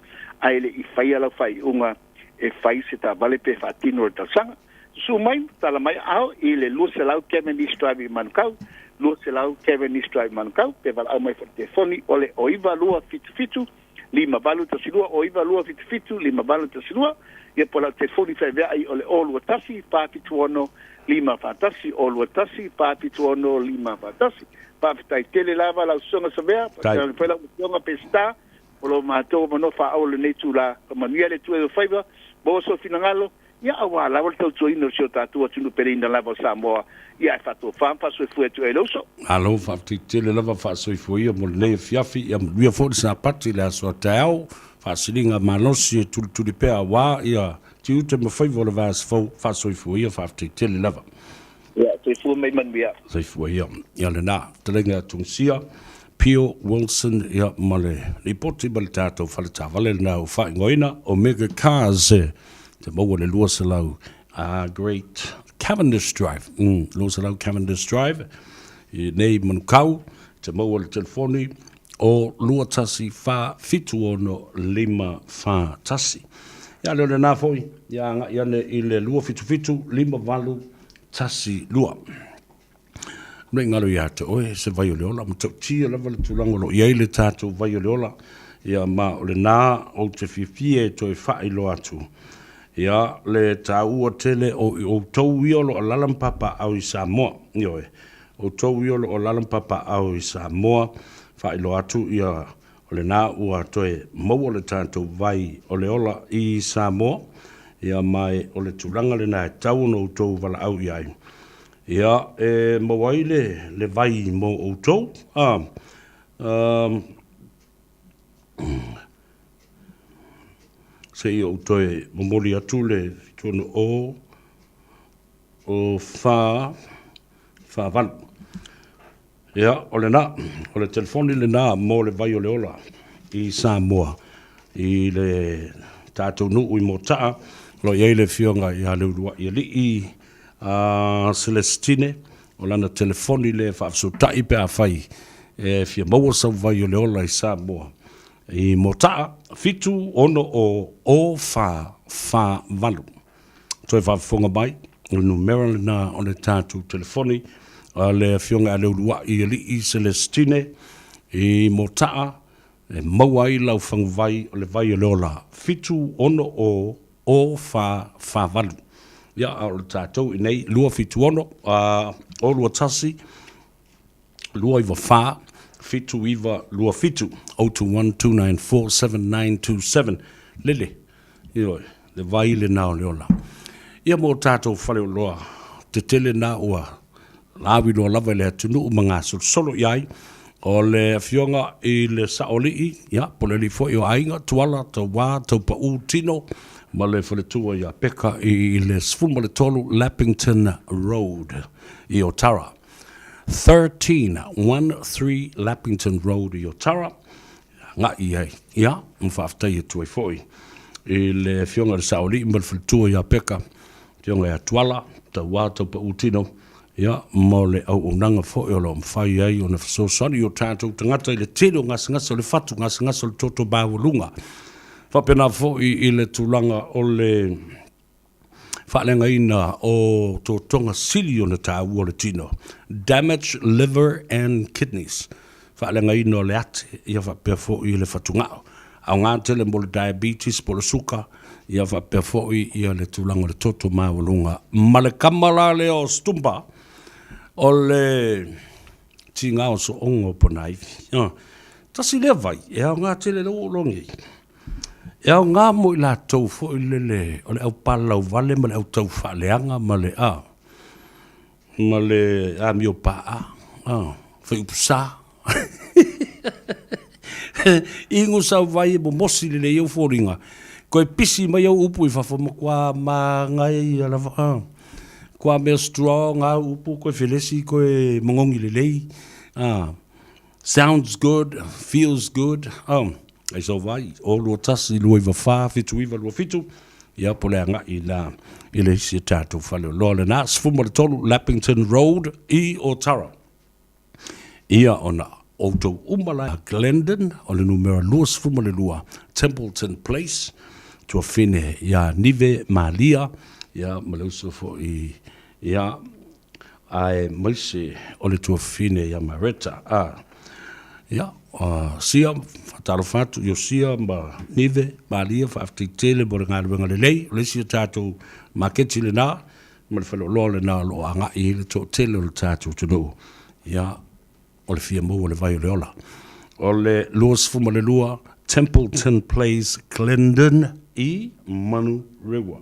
ae le i faia lau faaiuga e fai se taavale pe faatino le tausaga. Susu mai, tala mai aao i le 200 Cavendish Drive i Manukau, 200 Cavendish Drive Manukau, pe valaau mai foi i le telefoni o le 9277 5812, 9277 5812, ia po o lau telefoni feaveai o le 021 476 541, 021 476 541. Faafetai tele lava lau Susuga Savea, faafetai foi lau Afioga Peseta, o lo matou avanoa faaauau i lenei itula. Faamanuia le Atua i ou faiva, maua sou finagalo, ia aua lava le tautuaina o si o tatou atunuu peleina lava o Samoa, ia ae faatofa ma faasoifua atu ai le uso. Malo faafetai tele lava faasoifua ia mo lenei afiafi, ia manuia foi le Sapati i le aso a taeao, faasiliga malosi e tulituli pea aua ia tiute ma faiva o le vaiaso fou, faasoifua ia faafetai tele lava. Ia, soifua ma ia manuia. Soifua ia. Ia lena, fetalaiga ia Tungisia, Pio Wilson, ia ma le lipoti ma le tatou fale taavale lena ua faaigoaina Omega Cars te maua le 200 Great Cavendish Drive. 200 Cavendish Drive i nei Manukau te maua le telefoni o 214 76 541. Ia le o lena foi, ia agai ane i le 277 58 12. Ne i galo ia te oe se vai o le ola, matautia lava le tulaga o lo o i ai le tatou vai o le ola, ia ma o lena ou te fiafia e toe faailoa atu, ia le taua tele o outou ia o lo o alaala ma papaaao i Samoa, ioe, outou ia o lo o alaala ma papaaao i Samoa, faailoa atu ia o lena ua toe maua le tatou vai o le ola i Samoa, ia ma o le tulaga lena e tatau ona outou valaau i ai, ia e maua ai le, le vai mo outou. A, um, se i ou toe momoli atu le tonu o o fa fa valu. Ia, o lena, o le telefoni lena mo le vai o le ola i Samoa, i le tatou nuu i Mota'a, o lo o i ai le Afioga ia Leulua'ialii Celestine, o lana telefoni lea e faafesoota'i pe afai e fia maua sau vai o le ola i Samoa i Mota'a, 7 6 0 0 4 4 8. Toe faafofoga mai, o le numera lena o le tatou telefoni a le Afioga ia Leulua'i Alii Celestine i Mota'a e maua ai lau faguvai o le vai o le ola 7 6 0 0 4 4 8. Ia, a o le tatou i inei 2 7 6 0 2 1 294 7927 021 294 7927 Lele, ioe, le vai lena o le ola. Ia mo tatou faleoloa tetele na ua lauiloa lava i le atunuu ma gasolosolo i ai, o le afioga i le Saoalii, ia, po o le alii foi o Aiga, Tuala, Tauā, Taupaū, Tino, ma le faletua ia Peka i le 13 Lappington Road i Otara. 13, 1, 3 Lappington Road i Otara, agai i ai. Ia, ma faafetai atu ai foi i le Afioga i le Saoalii ma le faletua ia Peka, Afioga ia Tuala, Tauā Taupaū Tino, Ia, mo le auaunaga foi o lo o mafai ai ona fesoasoani i o tatou tagata i le tele o gasegase o le fatu, gasegase o le toto maualuga. Faapena foi i le tulaga o le faaleagaina o totoga sili ona taua o le tino, damage liver and kidneys, faaleagaina o le ate, ia faapea foi le fatugao. Aoga tele mo le diabetes po o le suka, ia faapea foi ia le tulaga o le toto maualuga. Ma le kama la lea o Stumba, o le tiga o sooga o Ponaivi. Tasi lea vai, e aoga tele lea ua ou iloa nei. E aoga mo i latou foi lele o le au palalauvale ma le au taufaaleaga ma le a, ma le amio pa'a, a, faiupu sa. Inu sau vai e momosi lelei au foliga, toe pisi mai au upu i fafo, matua manaia ia lava, a. Matua mea strong au upu, toe felesi, toe mogogi lelei, a. Sounds good, feels good, oh, ai sau vai, 0 2 1 2 9 4 7 9 2 7, ia po le agai la i le isi o tatou faleoloa lena, 13 Lappington Road i Otara. Ia ona outou uma la Glendon, o le numera 22 Templeton Place, tuafine ia Nive Malia, ia ma le uso foi ia aemaise o le tuafafine ia Mareta. A, ia, Sia, faatalofa atu i Iosia ma Nive, Malia, faafetai tele mo le galuega lelei. O le isi o tatou maketi lena, ma le faleoloa lena o lo o agai i ai le toatele o le tatou atunuu. Ia, o le fia maua o le vai o le ola. O le 22 Templeton Place, Glendon i Manurewa.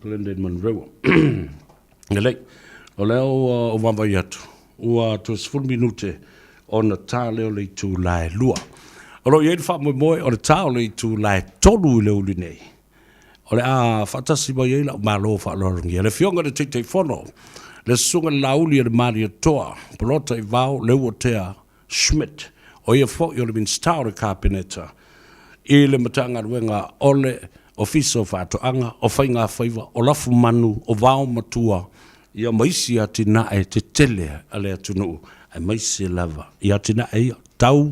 Glendon Monroe. Lelei, o lea ua ou vaavaai atu, ua toe 10 minute ona ta lea o le itula e 2. O lo o i ai le faamoemoe o le ta o le itula e 3 i le uli nei. O le a faatasi mai ai lau malo faaaloalogia. Le Afioga i le Taitaifono, le Susuga i le Laauli a le Malietoa, Polota Ivao Leuatea Schmidt, o ia foi o le Minisita o le Kapeneta i le Matagaluega o le Ofisa o Faatoaga, o Faigafaiva, o Lafumanu, o Vaomatua, ia ma isi atinae tetele a le atunuu, aemaise lava i atinae ia tau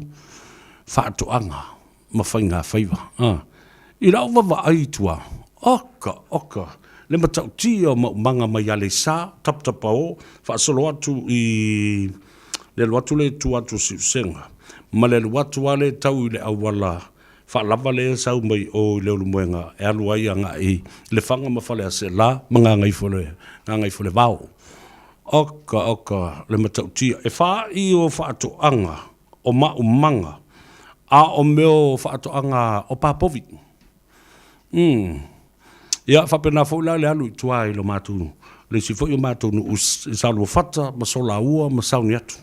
faatoaga ma faigafaiva. I lau vaavaai i tua, oka, oka, le matautia o maumaga mai Aleisa, Tapatapao, faasolo atu i le alu atu lea i tua atu o Siusega, ma le alu atu lava lea e tau i le auala faalava lea e sau mai o i le Ulumoega e alu ai agai i Lefaga ma Faleaseela ma Gagaifolevao. Oka, oka, le matautia. E faaii o faatoaga o maumaga, a o mea o faatoaga o papovi. Umm. Ia, faapena foi la le alu i tua i lo matou, le isi foi o matou nuu i Saoluafata ma Solaua ma Sauniatu.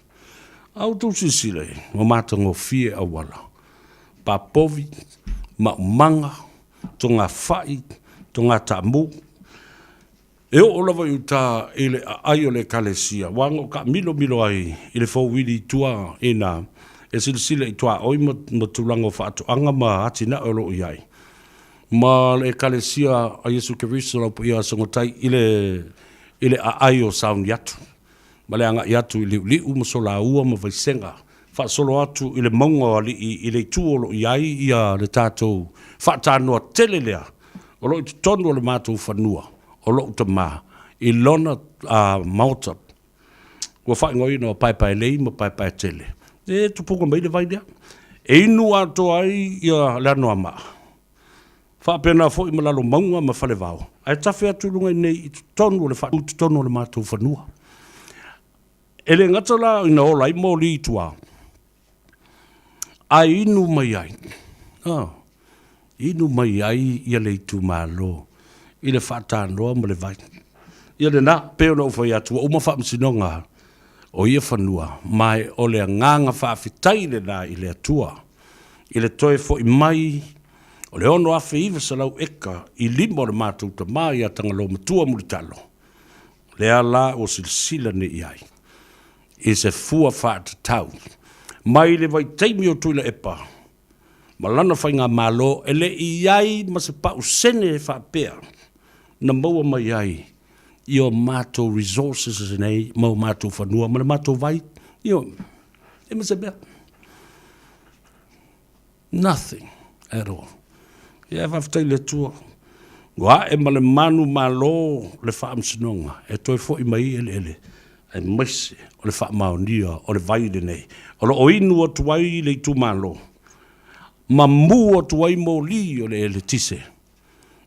A outou silasila i ai, ua matagofie auala, papovi, maumaga, togafai, togataamu. E oo lava i uta i le aai o le Ekalesia, ua na ou taamilomilo ai i le fouwili i tua ina e silasila i tuaoi ma tulaga o faatoaga ma atinae o lo o i ai ma le Ekalesia a Iesu Keriso Laupaia Sogotai i le i le aai o Sauniatu ma le agai atu i Liuliu ma Solaua ma Vaisega faasolo atu i le mauga o Alii i le itu o lo o i ai ia le tatou faatanoa tele lea o lo o i totonu o le matou fanua o lou tama i lona maota ua faaigoaina o Paepaelei ma Paepaetele. E tupuga mai le vai lea. E inu atoa ai ia le Anoamaa, faapena foi ma Lalomauga ma Falevao, ae tafe atu i luga i nei i totonu o le i totonu o le matou fanua. E le gata la ina ola ai moli i tua, Ae inu mai ai, oh, inu mai ai ia le itumalo i le faatanoa ma le vai. Ia lena, pei ona ou fai atu, ua uma faamasinoga o ia fanua, ma o le agaga faafetai lena i le Atua i le toe foi mai o le 6,900 eka i lima o le matou tama ia Tagaloamatua Mulitalo, lea la ua silasila nei i ai i se fua faatatau mai le vaitaimi o Tuilaepa ma lana faigamalo e le i i ai ma se pausene faapea na maua mai ai i o matou resources nei ma o matou fanua ma le matou vai, ioe, e ma se mea. Nothing at all. Ia faafetai i le Atua, ua ae ma le manumalo le Faamasinoga e toe foi mai i eleele, aemaise o le faamaonia o le vai lenei o lo o inu atu ai le itumalo ma mu atu ai moli o le eletise.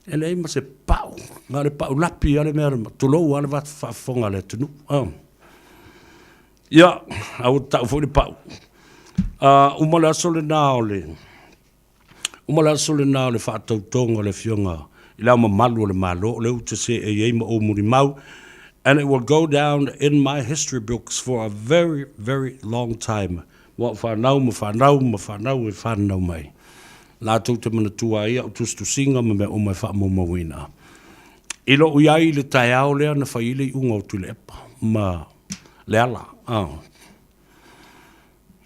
E leai ma se pau, na o le pau lapi lava le mea, tulou lava le faafofoga a le atunuu. Ia, a ua tau foi le pau. Uma le aso lena o le, uma le aso lena o le faatautoga o le Afioga i Le Ao Mamalu o le Malo, o lea ou te seei ai ma ou mulimau, and it will go down in my history books for a very, very long time. Mo au fanau ma fanau ma fanau e fanau mai. Latou te manatua ai au tusitusiga ma mea uma e faamaumauina. I lou i ai i le taeao lea na fai ai le iuga o Tuilaepa ma Leala.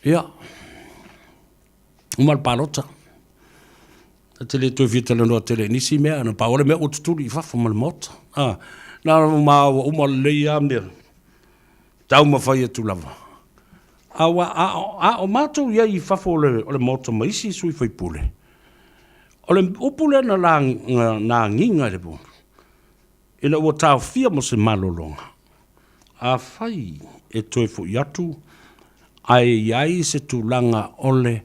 Ia, uma le palota. Ta te le toe fia talanoa tele i nisi mea, na pau o le mea ua tutuli i fafo ma le maota. Na ma ua uma lelei lava mea, taumafai atu lava. A ua, a, a o matou i ai i fafo o le, o le maota ma isi sui faipule, o le upu lea na, na, na agiga i le po, ina ua taofia mo se malologa, afai e toe foi atu ae i ai se tulaga o le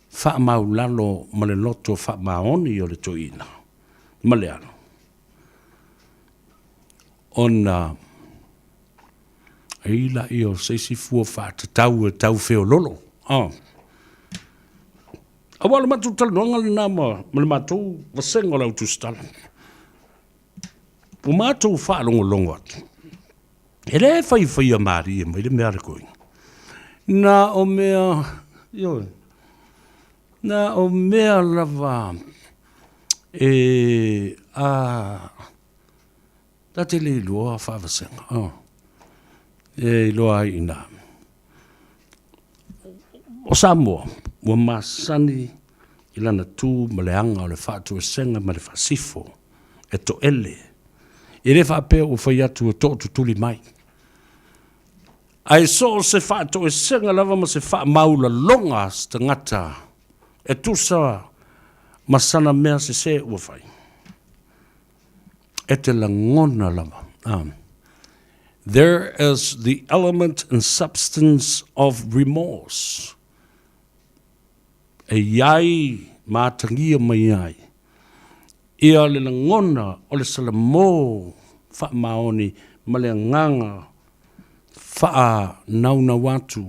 faamaulalo ma le loto faamaoni o le toeaina ma le alo, ona ai lea o se isi fua faatatau e tau feololo. Aua o le matou talanoaga lena ma le matou vasega o le au tusitala. Ua matou faalogologo atu, e le faifaia malie mai le mea a le toeaina. Na o mea, ioe, na o mea lava e, a, ta te le iloa faavasega, oh, e iloa ai i ina. O Samoa, ua masani i lana tu ma le aga o le faatoesega ma le faasifo e toele. E le faapea ua fai atu e tootutuli mai. Ae so o se faatoesega lava ma se faamaualaloga a se tagata e tusa ma sana mea sese ua fai, e te lagona lava. There is the element and substance of remorse. E i ai ma atagia mai ai ia le lagona o le salamo faamaoni ma le agaga faanaunau atu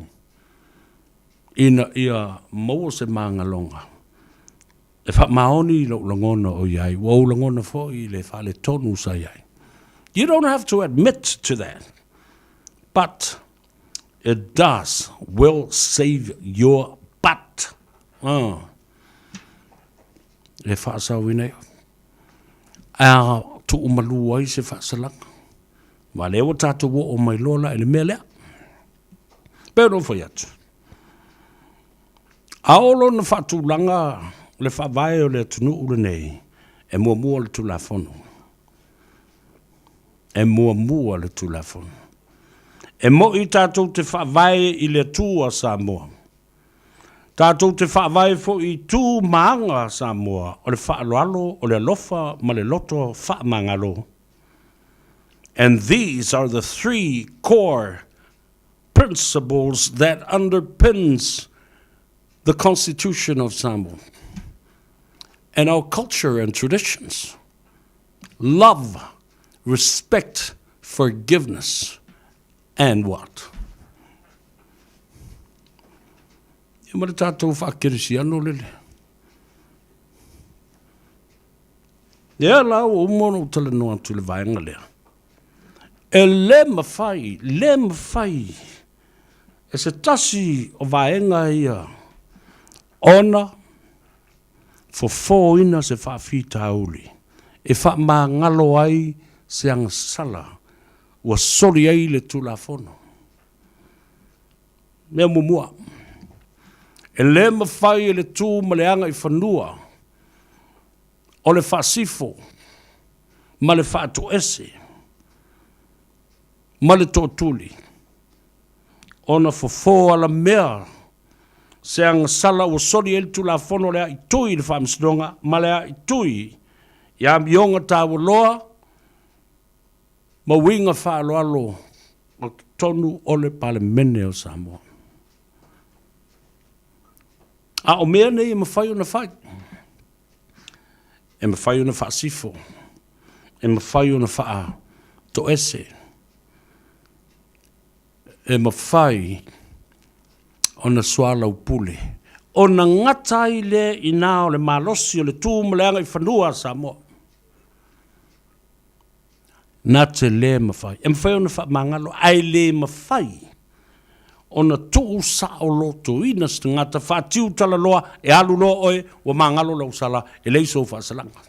ina ia maua se magaloga e faamaoni i lou lagona o i ai, ua ou lagona foi i le faaletonu sa i ai. You don't have to admit to that, but it does will save your butt. E faasaoina ai a tuumalu ai se faasalaga. Ma lea ua tatou oo mai loa la i le mea lea. Pei ona ou fai atu, a oo loa ina faatulaga le faavae o le atunuu lenei, e muamua le Tulafono. E muamua le Tulafono. E moi tatou te faavae i le Atua Samoa. Tatou te faavae foi i tu ma aga a Samoa o le faaaloalo, o le alofa ma le loto faamagalo. And these are the three core principles that underpins the Constitution of Samoa and our culture and traditions. Love, respect, forgiveness, and what? Ia ma le tatou faakerisiano lele. Ia la ua uma ona ou talanoa atu i le vaega lea. E le mafai, le mafai e se tasi o vaega ia ona fofoina se faafitauli e faamagalo ai se agasala ua soli ai le Tulafono. Mea muamua, e le mafai e le tu ma le agaifanua o le faasifo ma le faatoese. ma le tootuli ona fofo alamea se agasala ua soli ai le Tulafono o le aaitui i le Faamasinoga ma le aaitui i amioga taualoa ma uiga faaaloalo o totonu o le Palemene o Samoa. A o mea nei e mafai ona fai, e mafai ona faasifo, e mafai ona faatoese, e mafai ona soalaupule, ona gata ai lea i ina o le malosi o le tu ma le agaifanua a Samoa. Na te le mafai. E mafai ona faamagalo, ae le mafai ona tuu saolotoina se tagata faatiu talaloa e alu loa oe ua magalo lau sala e leai sou faasalaga.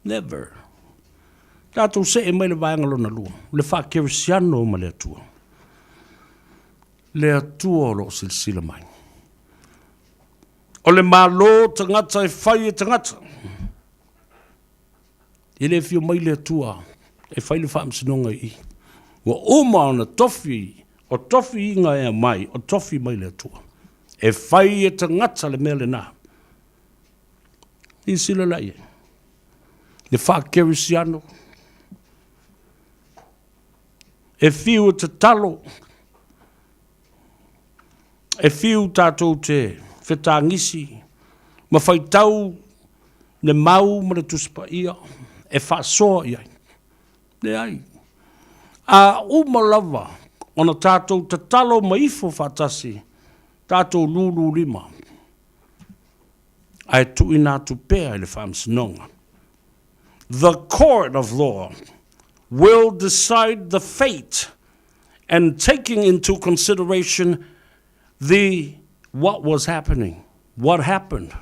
Never. Tatou see mai le vaega lona lua, le faakerisiano ma le Atua. Le Atua o lo o silasila mai. O le Malo tagata e fai e tagata. E le afio mai le Atua e fai le faamasinoga i i. Ua uma ona tofi, o tofiina e aumai, o tofi mai le Atua. E fai e tagata le mea lena. Silasila la i ai. Le faakerisiano. E fiu e tatalo. E fiu tatou te fetagisi ma faitau le mau ma le Tusi Paia e faasoa i ai. Leai. A uma lava ona tatou tatalo ma ifo faatasi, tatou lulu lima, ae tuuina atu pea i le Faamasinoga. The court of law will decide the fate and taking into consideration the what was happening, what happened.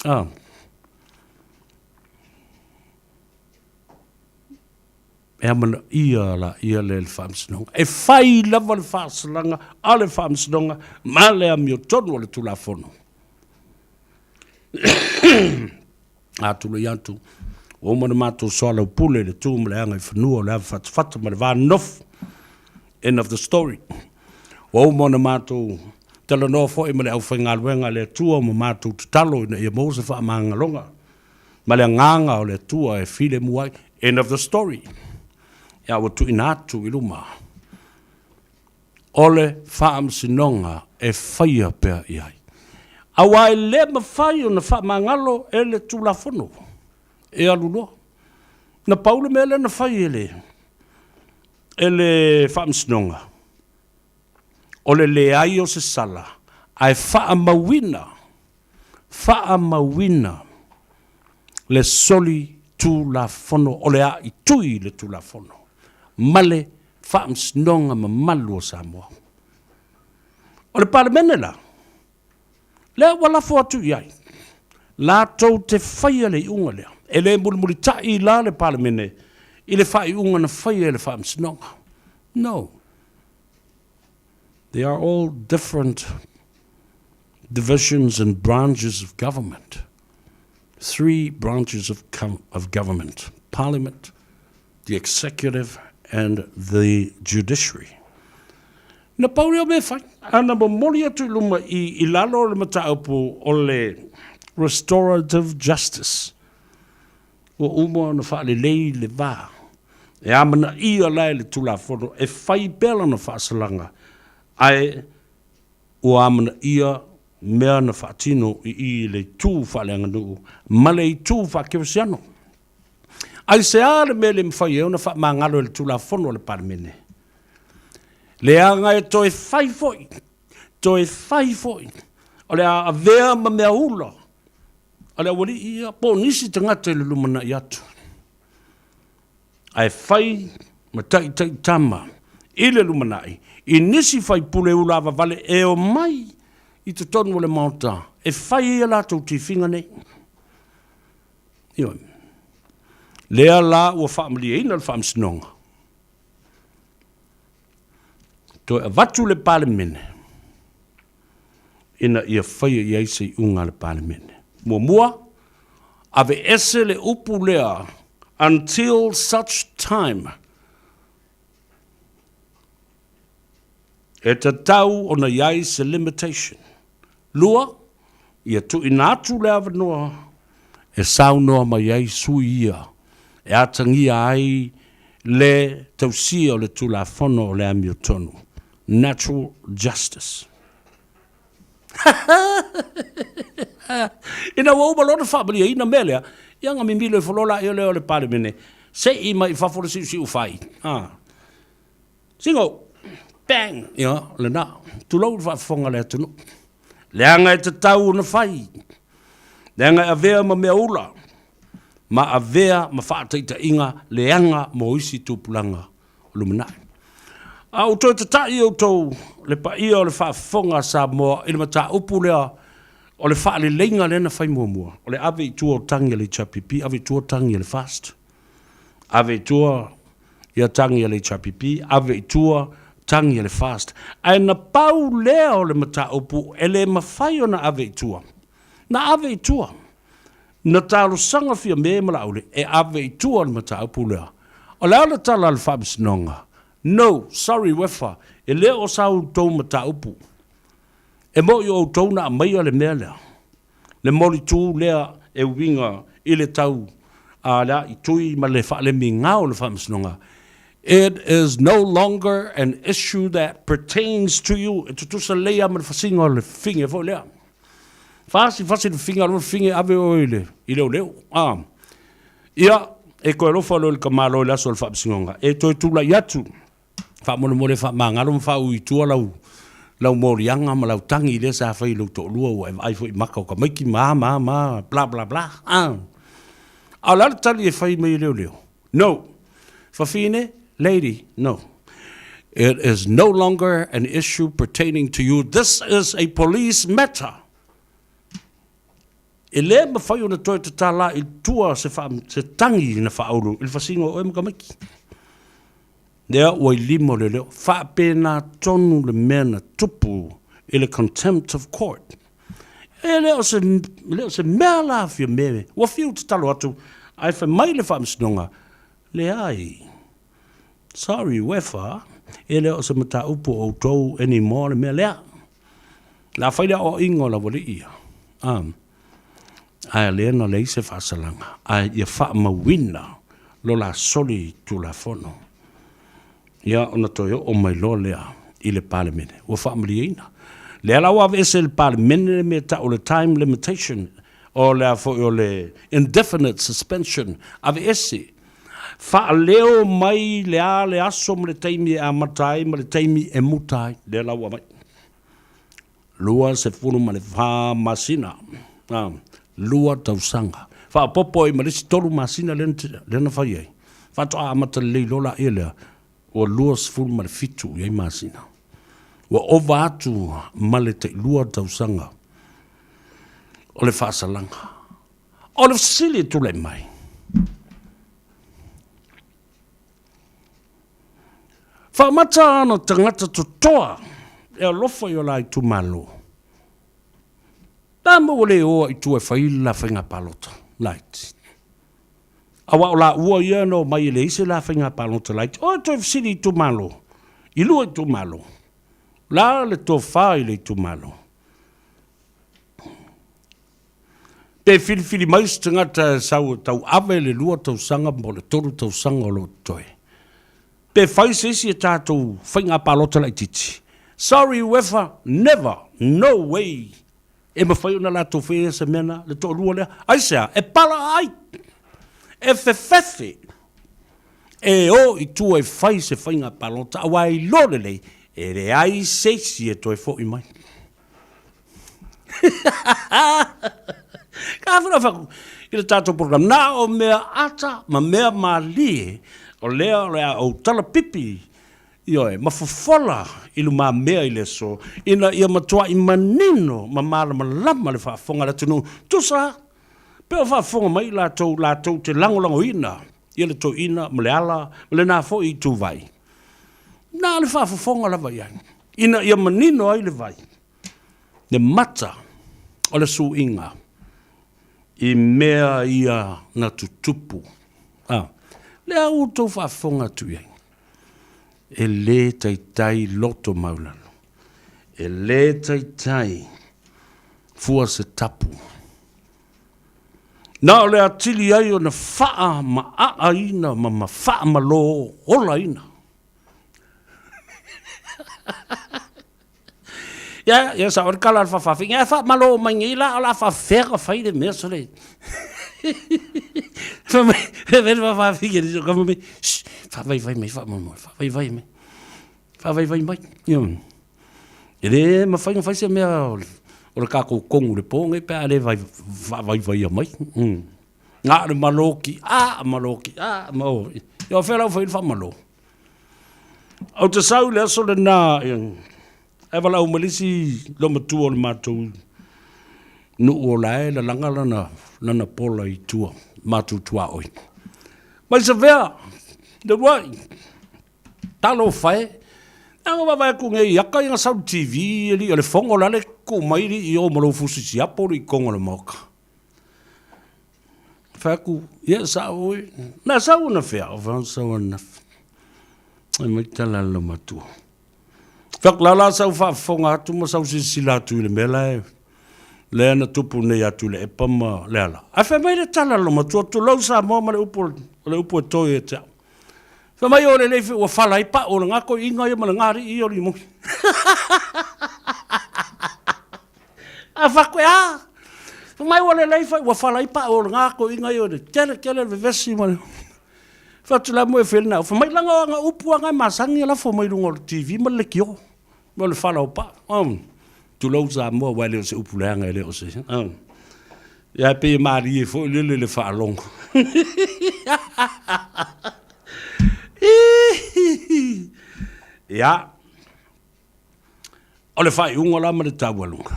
Ah. E amanaia la ia le le faamasinoga. E fai lava le faasalaga a le faamasinoga ma le amiotonu o le Tulafono. A tulai atu, ua uma ona matou soalaupule i le tu ma le agaifanua o le avafatafata ma le va nonofo. End of the story. Ua uma ona matou talanoa foi ma le aufaigaluega a le Atua ma matou tatalo ina ia maua se faamagaloga ma le agaga o le Atua e filemu ai. End of the story. Ia ua tuuina atu i luma o le faamasinoga e faia pea i ai. Aua e le mafai ona faamagalo e le Tulafono e alu loa. Na pau le mea lea na fai e le, e le faamasinoga, o le leai o se sala, ae faamauina, faamauina le soli Tulafono o le aaitui i le Tulafono ma le Faamasinoga mamalu o Samoa. O le Palemene la, lea ua lafo atu i ai, latou te faia le iuga lea. E le mulimulitai la le Palemene i le faaiuga na faia e le Faamasinoga. No. They are all different divisions and branches of government. Three branches of, of government. Parliament, the executive and the judiciary. Na pau lea o mea e fai, a na momoli atu i luma i, i lalo o le mataupu o le restorative justice. Ua uma ona faalelei le va. E amanaia la e le Tulafono e fai pea lana faasalaga, ae ua amanaia mea na faatino i i i le itu faaleaganuu ma le itu faakerisiano. Aisea le mea le mafai ai ona faamagalo e le Tulafono a le Palemene? Leaga e toe fai foi, toe fai foi, o le a avea ma mea ula a le aualii ia po o nisi tagata i le lumanai atu. Ae fai ma taitaitama i le lumanai i nisi faipule ulaavavale e omai i totonu o le Maota e fai ai a latou tifiga nei. Ioe. Lea la ua faamalieina le Faamasinoga, toe avatu le Palemene ina ia faia i ai se iuga a le Palemene. Muamua, aveese le upu lea until such time. E tatau ona i ai se limitation. 2, ia tuuina atu le avanoa e saunoa mai ai sui ia e atagia ai le tausia o le Tulafono o le Amiotonu, Natural Justice. Ina ua uma loa ona faamalieina mea lea, ia ona mimilo ifo loa laia lea o le Palemene, sei mai i fafo le siusiu fai. Ah. Singo! Bang! Ia, lena. Tulou le faafofoga a le atunuu. Leaga e tatau ona fai. Leaga e avea ma mea ula, ma avea ma faataitaiga leaga mo isi tupulaga o lumanai. A ua toe tata'i outou le paia o le faafofoga a Samoa i le mataupu lea o le faaleleiga lea na fai muamua, o le ave i tua o tagi a le HRPP, ave i tua tagi a le FAST, ave i tua ia tagi a le HRPP, ave i tua tagi a le FAST. Ae na pau lea o le mataupu e le mafai ona ave i tua. Na ave i tua. Na talosaga Fiame ma Laauli e ave i tua le mataupu lea. O le a le tala a le Faamasinoga? No, sorry Uefa, e le o sa outou mataupu. E mo'i o outou na aumaia le mea lea, le molitū lea e uiga i le tau a le aaitui ma le faalemigao o le Faamasinoga. It is no longer an issue that pertains to you. E tutusa lelei lava ma le fasiga o le fige foi lea. Fasi, fasi le figa, alu le fige, ave oe i le, i leoleo. Ah. Ia, e toe alofa loa i le tamaloa i le aso o le faamasinoga. E toe tulai atu, faamolemole faamagalo ma faaui i tua lau, lau moliaga ma lau tagi lea sa fai i lou toalua ua e vaai foi i maka o tamaiti ma a ma a ma a, bla bla bla. Ah. A o le a le tali e fai mai e leoleo? No. Fafine, lady, no. It is no longer an issue pertaining to you. This is a police matter. E le mawhai ona toe tatala i tua se, wha, se tangi na whaauru i le fasiga o oe ma tamaiti. Lea ua i lima o leoleo, faapena tonu le mea na tupu i le contempt of court. E le o se, le o se mea la Fiame, ua fiu tatalo atu, ae fai mai le faamasinoga, leai, sorry Uefa, e le o se mataupu o outou anymore le mea lea. O le a fai le aoaoina o le aualii ia. Ah. Ae lea na leai se faasalaga, ae ia faamauina lo la soli tulafono. Ia ona toe oo mai loa lea i le Palemene, ua faamalieina. Lea la ua aveese e le Palemene le mea tau o le time limitation, o le a foi o le indefinite suspension, aveese. Faaleo mai le a le aso ma le taimi e amata ai ma le taimi e muta ai, lea la ua aumai. 24 masina, 2 tausaga. Faaopoopo ai ma le isi 3 masina lea na fai ai, faatoa amata lelei loa laia lea, ua 27 i ai masina. Ua ova atu ma le tailua tausaga o le faasalaga. O le fesili e tulai mai, Faamata ana tagata totoa e alofa i o la itumalo. Na ma ua le oa i tua e fai le la faiga palota laiti. Aua o laua ia na omai e leai se la faiga palota laiti. Oi toe fesili i itumalo, i lua itumalo. La le tofa i le itumalo. Pe filifili mai se tagata e sau e tauave le 2 tausaga po o le 3 tausaga o lo o totoe. Pe fai se isi a tatou faiga palota laitiiti. Sorry Uefa, never, no way e mafai ona latou faia se mea na, le toalua lea. Aisea? E pala ai, e fefefe, e o i tua e fai se faiga palota aua e iloa lelei e leai se isi e toe foi mai. Ka awhina whaku i le tātou program. Nā o mea ata ma mea mālie o lea o le a ou tala pipi ioe, ma fofola i lumā mea i le aso, ina ia matuai manino ma malamalama le faafofoga a le atunuu. Tusa, pe o faafofoga mai i latou, latou te lagolagoina ia le toeaina ma le ala ma lena foi ituvai. Na o le faafofoga lava i ai, ina ia manino ai le vai, le mata o le suiga i mea ia na tutupu. A, lea ua outou faafofoga atu i ai, e le taitai loto maulalo. E lē taitai fua se tapu. Na o le atili ai ona faamaaaina ma ma faamalō olaina. Ia, ia sao le tala a le faafafine, ae faamalō mai nei la, o le a faafefea ona fai le mea sole. Fai mai, fai mai le faafafine i le isi o tama mai, shh, faavaivai mai faamolemole, faavaivai mai. Faavaivai mai. Ioe. E le mafai ona fai se mea o le tatou kogu i le po nei pe a le faavaivaia mai. Na o le malo ki a, malo ki a, ma o. Ia o fea la ua fai ai le faamalo? Ou te sau i le aso lena, ae valaau mai le isi loomatua o le matou nuu o la e lalaga lana, lana pola i tua, matou tuaoi. Mai Savea, Leuluai, Talofa e! Leaga ua vaavaai atu nei i ata ia na sau i le TV alii o le fono o le a le tuu mai alii i o ma lou fusi siapo alii i totonu o le Maota. Fai atu, ia sao oe. Na sau anafea? Ou fai atu, sau ananafi. Fai mai tala a le loomatua. Fai atu, la la sau faafofoga atu ma sau silasila atu i le mea la e lea na tupu nei ia Tuilaepa ma Leala. Ae fai mai le tala a le loomatua, tulou Samoa ma le upu o le upu e toe ia te au. Fai mai o lelei foi ua fala ai pau o lena toeaina ia ma lena alii ia o Limoni. A fai atu, a! Fai mai ua lelei foi ua fala ai pau o lena toeaina ia o le tele tele le vevesi ma le... Fai atu, le a le mea ua e fai ai lena upu? Fai mai leaga o ana upu lava na e masani e lafo mai luga o le TV ma le leitio, o le fala o pau. Tulou Samoa aua e le o se upu leaga e le o se... Ia ae pei e malie foi lele i le faalogo. Ia, o le faaiuga la ma le taualuga.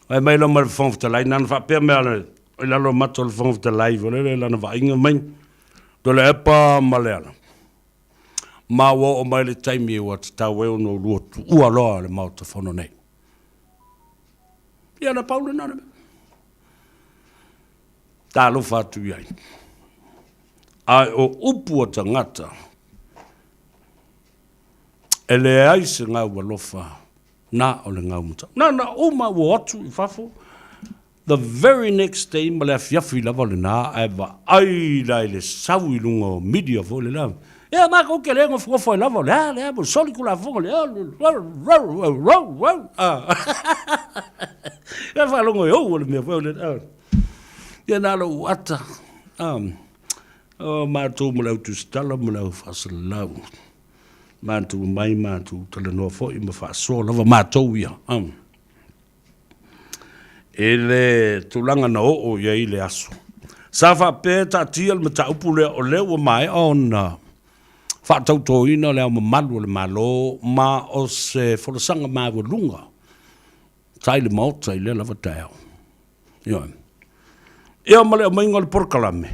Fai mai loa ma le Fofoga Fetalai, na ona faapea mai lava i lalo o mata o le Fofoga Fetalai foi lele lana vaaiga mai, Tuilaepa ma Leala, ma ua oo mai le taimi ua tatau ai ona oulua tuua loa le Maota Fono nei. Ia na pau lena o le mea. Talofa atu i ai. Ae o upu a tagata, e leai se gau alofa na o le gau matau. Na na uma ua o atu i fafo, the very next day ma le afiafi lava lena ae vaai la i le sau i luga o media foi le la. Ia matou te le nofonofo ai lava, o le a, le a, soli Tulafono, le a, Ia faalogo e ou o le mea foi lele. Ia na lou ata, o matou ma le au tusitala ma le au faasalalau, matou omai matou talanoa foi ma faasoa lava matou ia. I le tulaga na oo i ai le aso. Sa faapea e taatia le mataupu lea o lea ua maea ona faatautoina le Ao Mamalu o le Malo ma o se folasaga maualuga sa i le Maota i lea lava taeao. Ioe. Ia ma le aumaiga o le polokalame,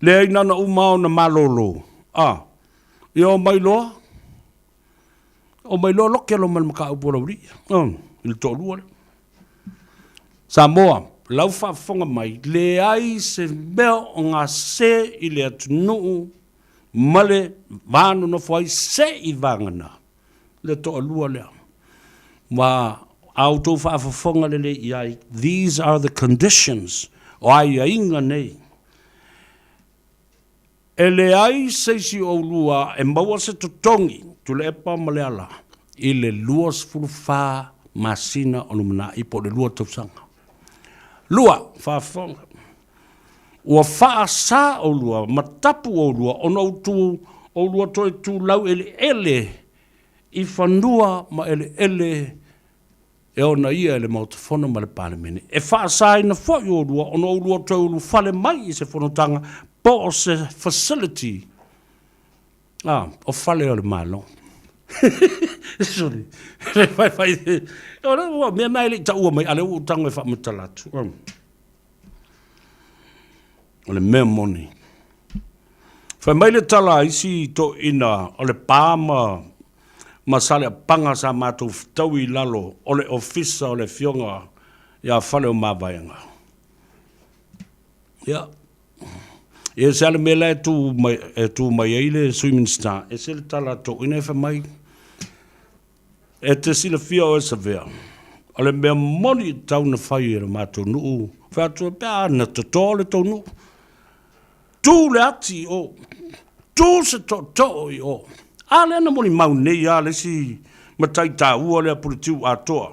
leai na ona uma lava ona malolo, a, ia omai loa, Omai loa loke loa ma le mataupu a le aualii, i le toalua lea. Samoa, lau faafofoga mai, leai se mea o gase i le atunuu ma le va nonofo ai se i vagana le toalua lea. Ma a outou faafofoga lelei i ai, these are the conditions, o aiaiga nei. E leai se isi o oulua e maua se totogi, Tuilaepa ma Leala, i le 24 masina o lumanai po o le 2 tausaga. Lua, faafofoga, ua faasa oulua ma tapu oulua ona oulua toe tu laueleele i fanua ma eleele e ona ia e le Maota Fono ma le Palemene. E faasaina foi oulua ona oulua toe ulufale mai i se fonotaga po o se facility a, o fale o le Malo. Sorry. O le mea na e le i taua mai, a o lea ua ou tago e faamatala atu. O le mea moni. Fai mai le tala a isi toeaiina o le pa ma ma Saleapaga sa matou fetaui i lalo o le ofisa o le afioga ia Faleomavaega. Ia, e ese lava le mea la e tu mai, e tu mai ai le Sui Minisita, ese le tala a toeaiina e fai mai. E te silafia oe Savea, o le mea moni e tatau ona fai e lo matou nuu, fai atu pe a na toto le tou nuu. Tu le ati i o, tu se tootoo i o. A lea na molimau nei a le isi matai taua lea Puletiu atoa.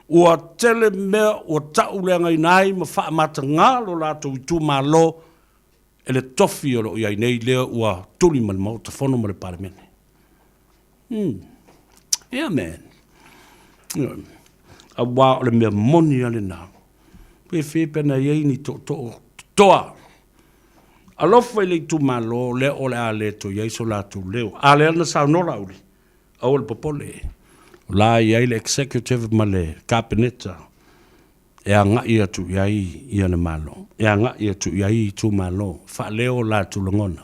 Ua tele mea ua tauleagaina ai ma faamataga lo latou itumalo e le tofi o lo o i ai nei lea ua tuli ma le Maota Fono ma le Palemene. Hmm. Yeah, man. Yeah. Aua o le mea moni a lena. Pe fe pe na iai ni tootoo toa. Alofa i le itumalo lea o le a le toe i ai so latou leo. A lea na saunoa Laauli, aua le popole. O la e i ai le executive ma le Kapeneta e agai atu i ai ia le Malo, e agai atu i ai itumalo, faaleo o latou lagona,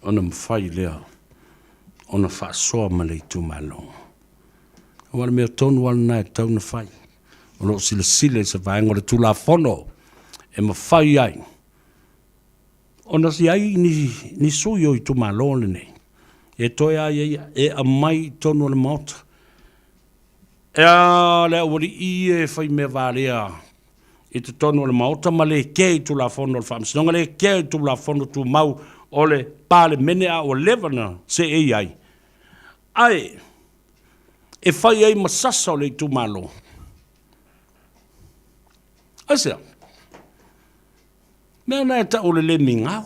ona mafai lea ona faasoa ma le itumalo. Aua o le mea tonu lava lena e tatau ona fai. O lo o silasila i se vaega o le Tulafono e mafai ai ona i ai ni, ni sui o itumalo lenei e toe a ia e aumai i totonu o le Maota. E a le aualii ia e fai mea valea i totonu o le Maota ma le kea i Tulafono o le Faamasinoga, le kea i Tulafono Tumau o le Palemene a ua leva na seei ai, ae e fai ai ma sasa o le itumalo. Aisea? Mea na e tau o le le migao.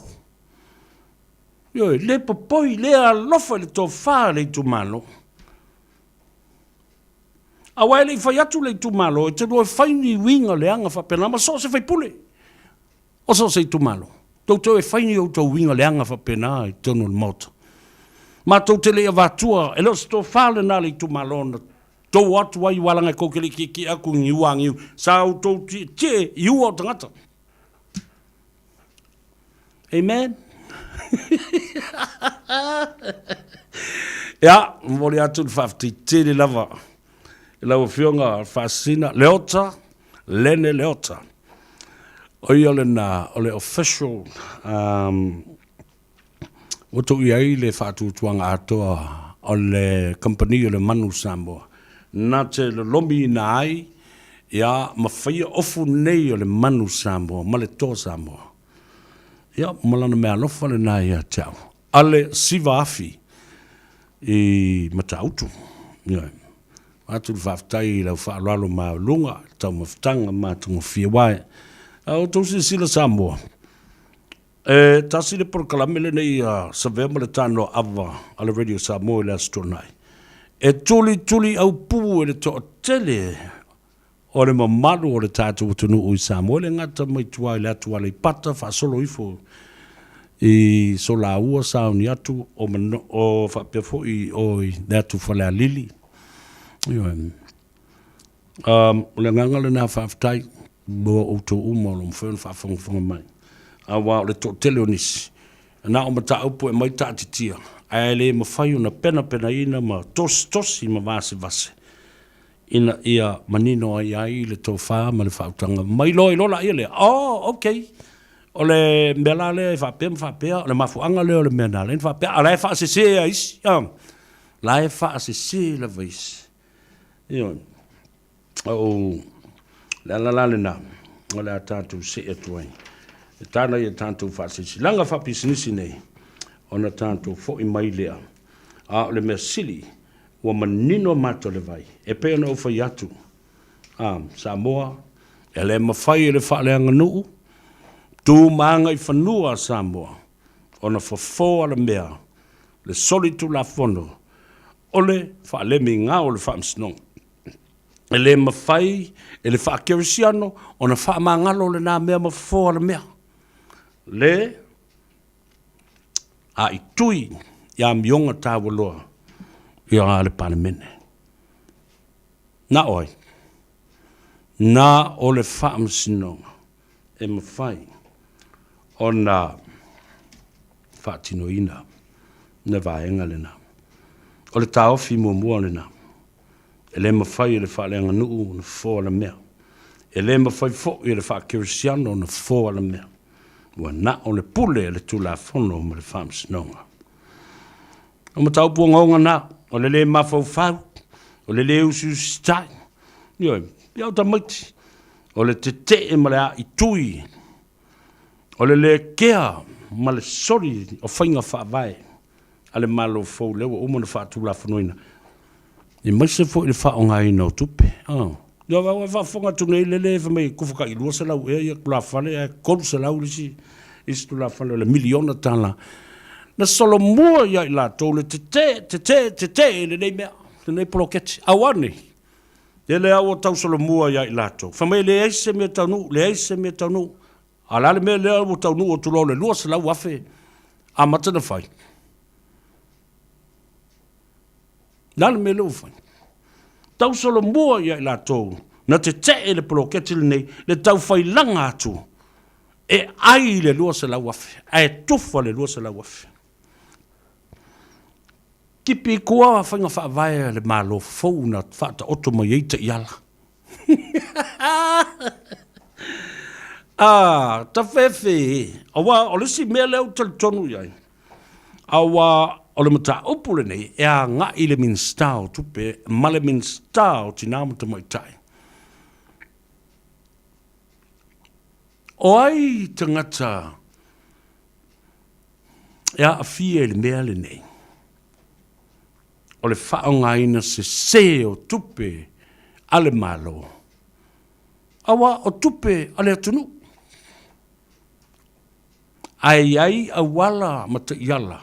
Ioe, le popoi, le alofa i le tofa a le itumalo. Aua e le i fai atu le itumalo e te lua fai ni uiga leaga faapena ma so o se faipule o so o se itumalo. Tou te o e fai ni outou uiga leaga faapena i totonu o le Maota. Matou te le i avatua, e le o se tofa lena a le itumalo na tou o atu ai aua leaga e tou te le i tietie atu i ni ua aniu, sa outou tietie i ua o tagata. Amen. Ia, momoli atu le faafetai tele lava i lau Afioga Faasisina Leota, Lene Leota. O ia lena o le official um, ua tuu i ai le faatuatuaga atoa o le kamupani o le Manu Samoa na te lolomiina ai ia ma faia ofu nei o le Manu Samoa ma le Toa Samoa. Ia, ma lana meaalofa lena ia te au. A le siva afi i Matautu. Ioe. Atu le faafetai i lau faaaloalo maualuga, i le taumafataga matagofie wae. A outou silasila Samoa, E tasi le polokalame lenei a Savea ma le Tanoa Ava a le Radio Samoa i le Aso Toonai. E tulituli aupū e le toatele o le mamalu o le tatou atunuu i Samoa, e le gata mai tua i le atu Aleipata faasolo ifo i Solaua, sauni atu o, o faapea foi o i le atu Falealili. Ioe. Um, o le agaga lena faafetai mo outou uma o lo o mafai ona faafogafoga mai. Aua o le toatele o nisi, na o mataupu e aumai taatitia, ae le mafai ona penapenaina ma tositosi ma vasevase ina ia manino ai ai le tofa ma le faautaga mai loa i loa laia lea. Oh, okay. O le mea la lea e faapea ma faapea, o le mafuaaga lea o le mea na ala ai ona faapea, a o la e faasese lava isi, ah, la e faasese lava isi. Ioe. O le ala la lena o le a tatou see atu ai. E tana ia tatou faasilasilaga faapisinisi nei, ona tatou foi mai lea. A o le mea sili, ua manino mata o le vai. E pei ona ou fai atu, a, Samoa, e le mafai e le faaleaganuu, tu ma agaifanua a Samoa, ona fofo alamea le solitulafono o le faalemiga o le faamasinoga. E le mafai e le faakerisiano ona faamagalo lena mea ma fofo alamea. Le aaitui i amioga taua loa ia le Palemene. Na o ai? Na o le faamasinoga e mafai ona faatinoina le vaega lena. O le taofi muamua lena. E le mafai e le faaleaganuu ona fofo alamea. E le mafai foi e le faakerisiano ona fofo alamea. Ua na o le pule a le Tulafono ma le Faamasinoga. O mataupu ogaoga na. O le lē mafaufau, o le lē usiusitai, ioe, ia o tamaiti, o le tete'e ma le a'itui, o le lē kea ma le soli o faiga faavae a le Malo fou lea ua uma ona faatulafonoina, aemaise foi le faaaogaina o tupe. Ia ua faafofoga atu nei lele fai mai kufa kai 200 ea ia tulafale ae 300 le isi isi tulafale o le miliona tala. Na solomua ia i latou le tete tete tete i lenei mea, lenei poloketi. Aua nei, lele lava ua tau solomua ia i latou. Fai mai e leai se mea taunuu, leai se mea taunuu. A o le a le mea lea ua taunuu atu loa o le 200,000 amata ona fai? Le a le mea lea ua fai? Tausolomua ia i latou na tetee le poloketi lenei le taufailaga atu e ai le 200,000 ae tufa le 200,000. Tipi i tua faiga faavae a le Malo fou na faataoto mai ai taiala. Ah, tafefe, aua o le isi mea lea ou te talitonu i ai, aua o le mataupu lenei e agai i le Minisita o Tupe ma le Minisita o Tina ma Tamaitai. O ai tagata e aafia i le mea lenei? O le faaaogaina sese o tupe a le Malo, aua o tupe a le atunuu. Ae i ai auala ma taiala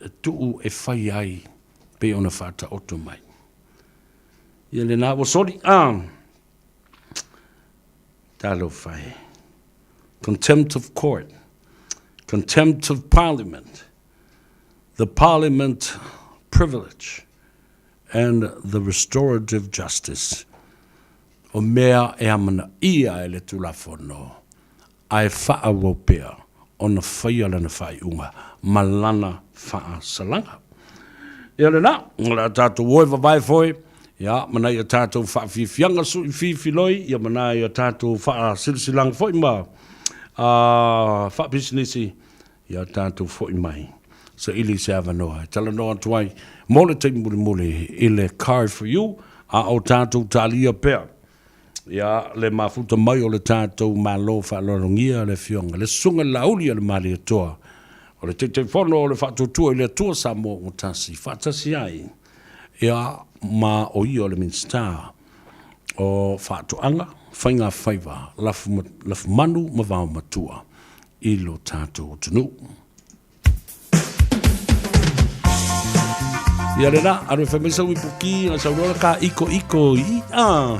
e tuu e fai ai pei ona faataoto mai. Ia lena ua soli, a! Talofa e. Contempt of court, contempt of parliament, the parliament privilege and the restorative justice, o mea e amanaia e le Tulafono ae faaauau pea ona faia lana faaiuga ma lana faasalaga. Ia lena, o le a tatou o e vavae foe, ia, ma nai a tatou faafiafiaga sui fifiloi, ia ma nai a tatou faasilasilaga foi ma faapisinisi, Ia tatou foi mai, saili se avanoa e talanoa atu ai mo le taimi mulimuli i le Car for You, a o tatou talia pea ia le mafuta mai o le tatou Malo faaaloalogia le Afioga le Susuga i le Laauli a le Malietoa, o le Taitaifono o le Faatuatua i le Atua Samoa ua Tasi, faatasi ai ia ma o ia o le Minisita o Faatoaga, Faiga Faiva, Lafumanu ma Vaomatua i lo tatou atunuu. Ia le la, alu e fai mai sau ipuki, a sau loa ka iko iko i a.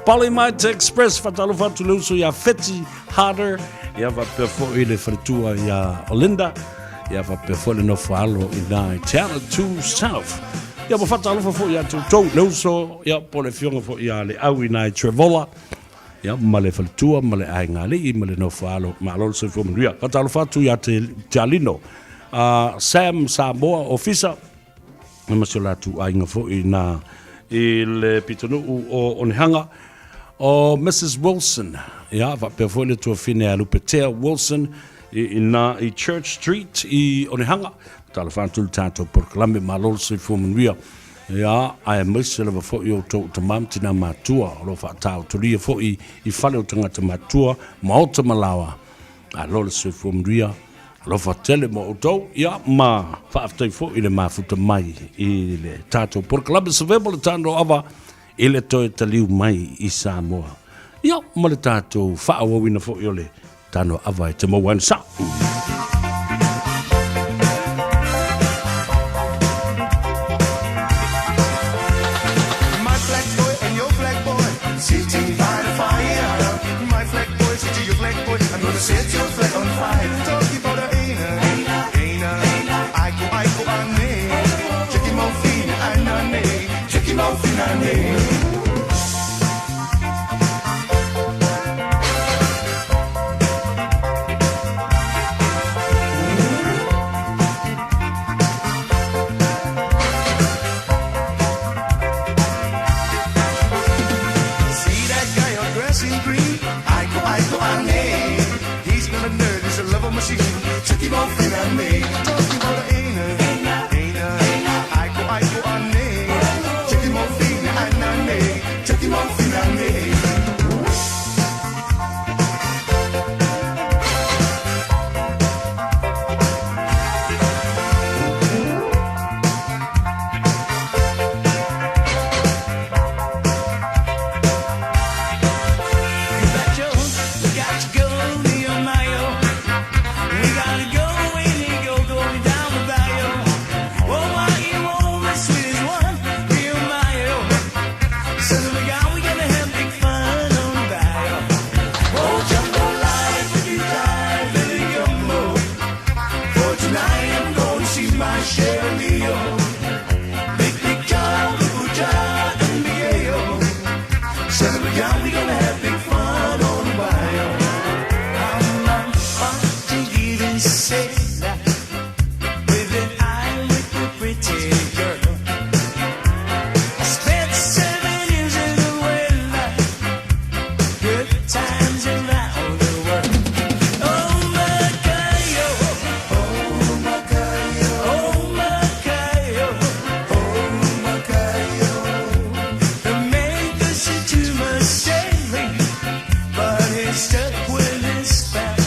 Polymite Express, whatalofa atu le uso ia Feti Harder, ia whapea foi le whaletua ia Olinda, ia whapea foi le nofo alo i nā i Te Ala 2 South. Ia ma whatalofa foi ia toutou le uso, ia po le fionga foi ia le au i nā i Trevola, Ia, ma le faletua, ma le aiga alii, ma le nofo alo, malo le soifua manuia. Faatalofa atu ia te Tialino, Sam Samoa Ofisa, ma si o latou aiga foi na i le pitonuu o Onehanga, o Mrs. Wilson, ia, faapea foi le tuafine a Lupetea Wilson, i ina i Church Street i Onehanga. Faatalofa atu le tatou polokalame, malo le soifua manuia. Ia, aemaise lava foi outou tama ma tina matua o lo o faataotolia foi i fale o tagata matua, maota ma laoa. Malo le soifua manuia, alofa tele mo outou, ia, ma faafetai foi i le mafuta mai i le tatou polokalame Survival le Tano Ava i le toe taliu mai i Samoa. Ia, ma le tatou faaauauina foi o le Tano Ava e te maua ai le sao. My black boy and your black boy sitting by the fire. My black boy said to your black boy, I'm gonna set your flag on fire. Talking about a aina, aina, aiko aiko ane, Jackie Mofina anane, Jackie Mofina ane. share a meal. Big big job, NBA. Settle down, we gonna have big fun on the bayou. I'm a Portuguese sailor with an eye with a pretty girl. I spent 7 years in the whaler, good times around the world. Oh Macayo, oh Macayo, oh Macayo, oh Macayo. The man doesn't too much sailing, but he's stuck with his family.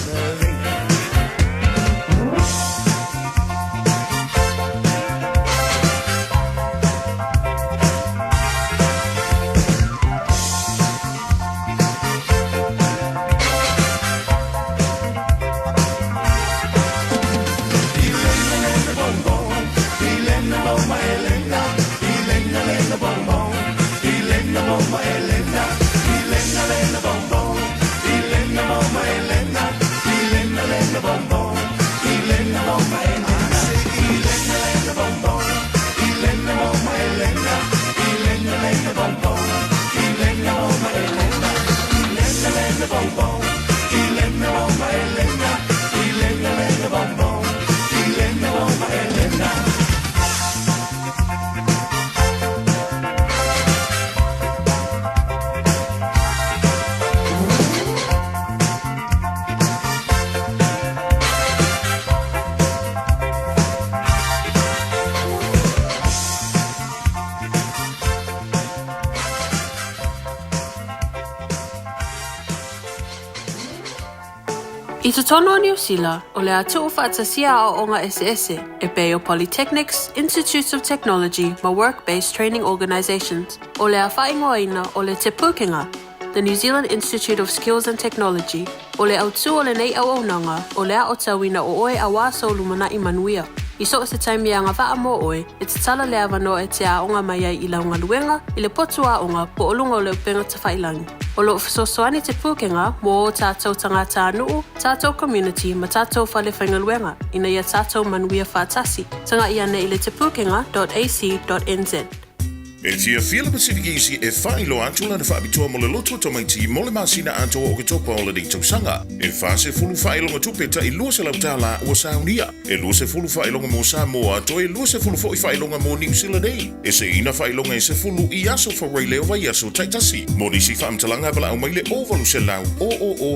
I totonu o Niu Sila, o le a tuufaatasia aoaoga eseese, e pei o Polytechnics, Institutes of Technology ma Work-Based Training Organisations, o le a faaigoaina o le Te Pūkenga, The New Zealand Institute of Skills and Technology. O le autū o lenei auaunaga, o le aotauina o oe auā sou lumanai manuia. I so o se taimi e agavaa mo oe, e tatala le avanoa e te aoga mai ai i lau galuega, i le potu aoga, po o luga o le upega tafailagi. O lo o fesoasoani Te Pūkenga mō ō tātou tagatānuu, tātou community ma tātou fale faigaluega, ina ia tātou manuia faatasi. Tagai ane i le tepūkenga.ac.nz. E fiafia le Pacific Easy e faailoa atu lana faapitoa mo le loto tamaiti mo le masina atoa o Oketopa o lenei tausaga. E 40 faailoga tupe tai $200 ua saunia. E 20 faailoga mo Samoa, toe 20 foi faailoga mo Niu Sila nei. E seiina faailoga e 10 i aso Faraile o vaiaso taitasi. Mo nisi faamatalaga valaau mai le 0800 000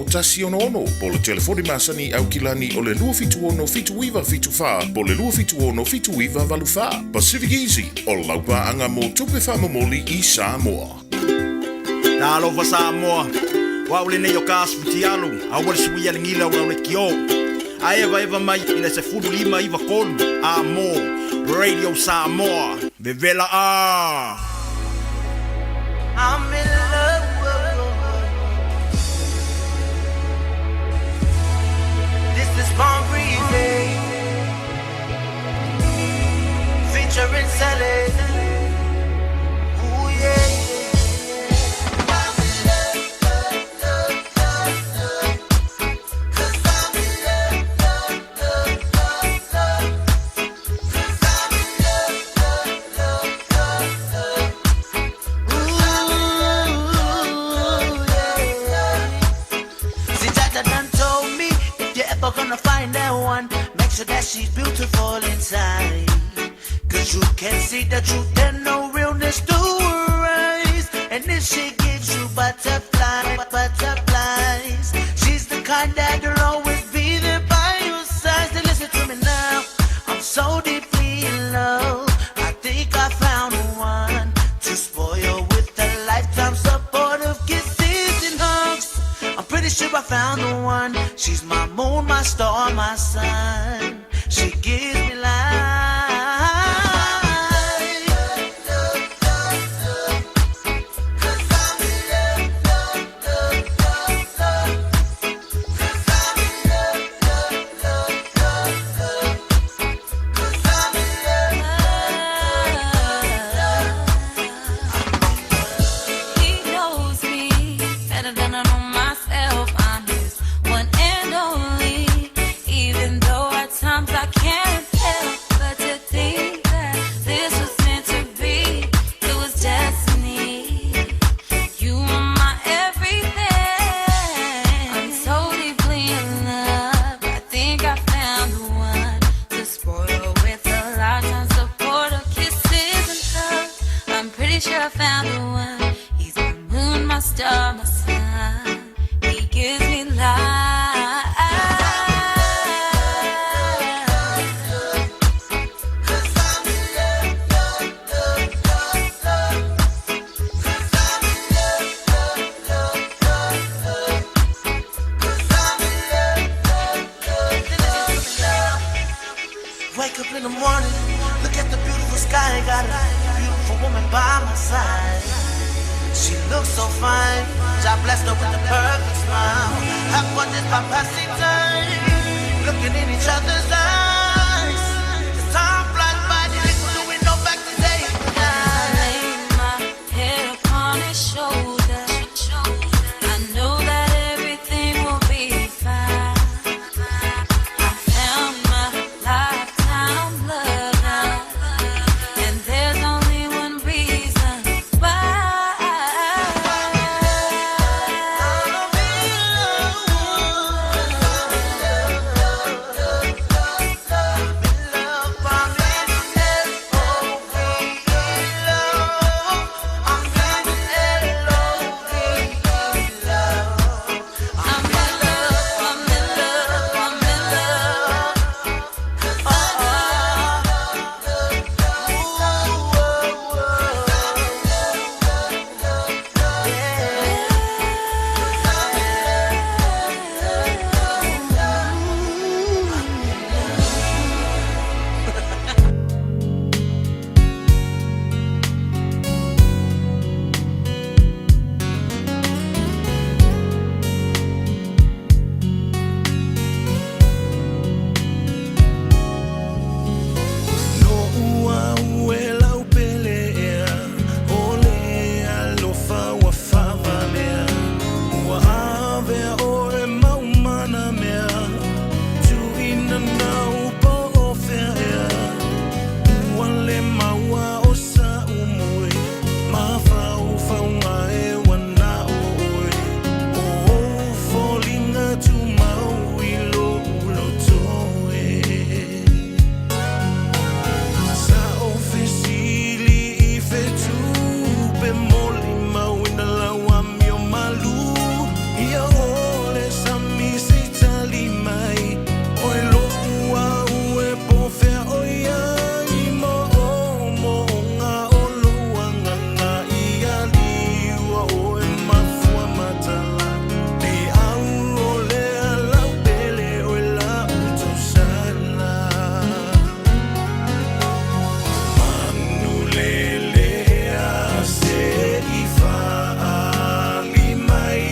166 po o le telefoni masani i Aukilani o le 276 7974 po o le 276 7984. Pacific Easy, o lau paaga mo tupe faamomoli i Samoa. Talofa Samoa, o au lenei o ka asu fitialu, aua le suia le gila o lau lekiō. A evaeva mai i le 15 93 a mo Radio Samoa. Vevela a! I'm in love. This is Palm Breezy featuring Sally. Ooh yeah. I'm in love, love, love, love. 'Cause I'm in love, love, love, love, love. 'Cause I'm in love, love, love, love, love. Ooh yeah. See, Tata done told me if you're ever gonna find that one, make sure that she's beautiful inside. 'Cause you can see the truth and no realness through her eyes. And if she gives you butterflies, butterflies, she's the kind that'll always be there by your side. So listen to me now. I'm so deeply in love. I think I found the one to spoil with a lifetime support of kisses and hugs. I'm pretty sure I found the one. She's my moon, my star, my sun. She gives me life. 'Cause I'm in love, love, love, love, love. 'Cause I'm in love, love, love, love, love. 'Cause I'm in love, love, love. He knows me better than I know myself. I'm his one and only. Even though at times I found the one. He's my moon, my star, my sun. He gives me life. Wake up in the morning, look at the beautiful sky. Got a beautiful woman by my side. She looks so fine. God blessed her with the perfect smile. How about this by passing time? Looking in each other's eyes. As time flies by, little do we know back today. I lay my head upon his shoulder. I know that everything will be fine. I found my lifetime lover, and there's only one reason No ua ue lau pele ea, o le alofa ua faavalea. Ua avea oe maumana mea, tuuina nau po o fea ea. Ua le maua o sa'u moe, mafaufauga e ua na o oe. O ou foliga tumau i lo'u loto e. Sa ou fesili i fetu pe molimauina lau amio malu. Ia o le sami se i tali mai, oe lo'u au e po o fea o i ai. Moomooga o lou agaga ia liua oe mafua matala. Le au o lea lau pele oe la'u tausala. Manulelea se i faali mai,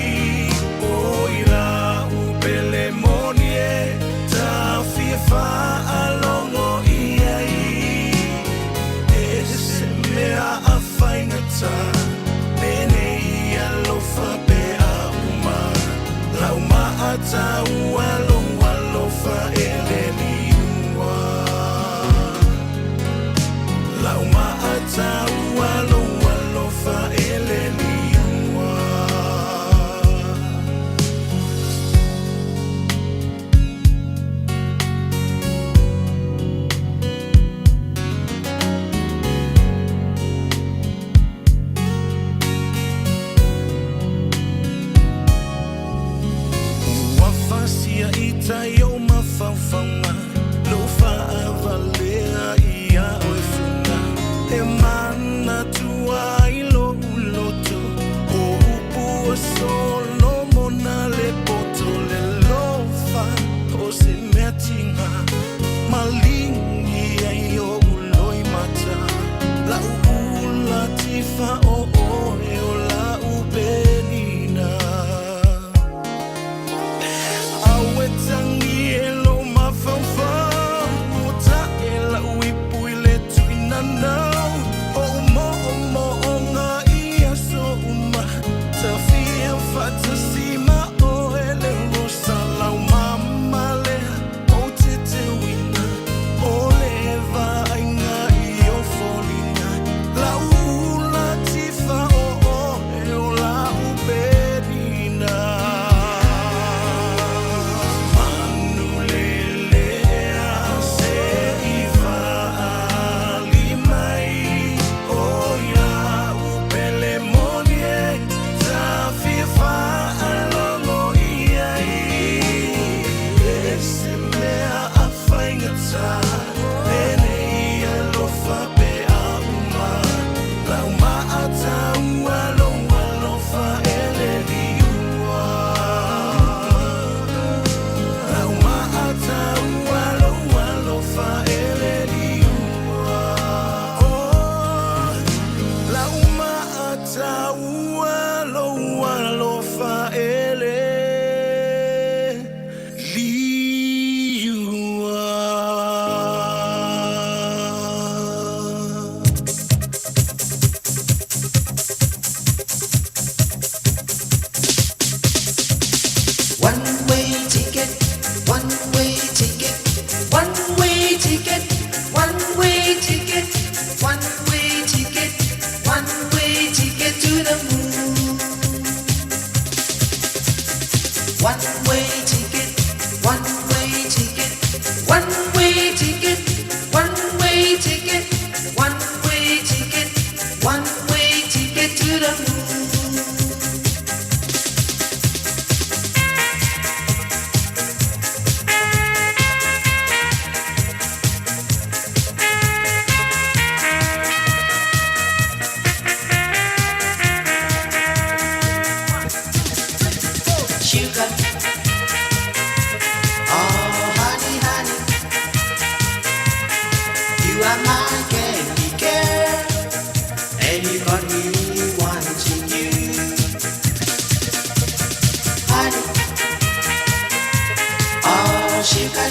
o i la'u pele moni e ta fia faalogo i ai. E se mea a faigata lenei alofa pe a uma, lau maataua lou alofa e le liua. Lau maataua lou alofa e le liua. Ua fasia i tai o mafaufauga lou faavalea ia oe fuga e manatu.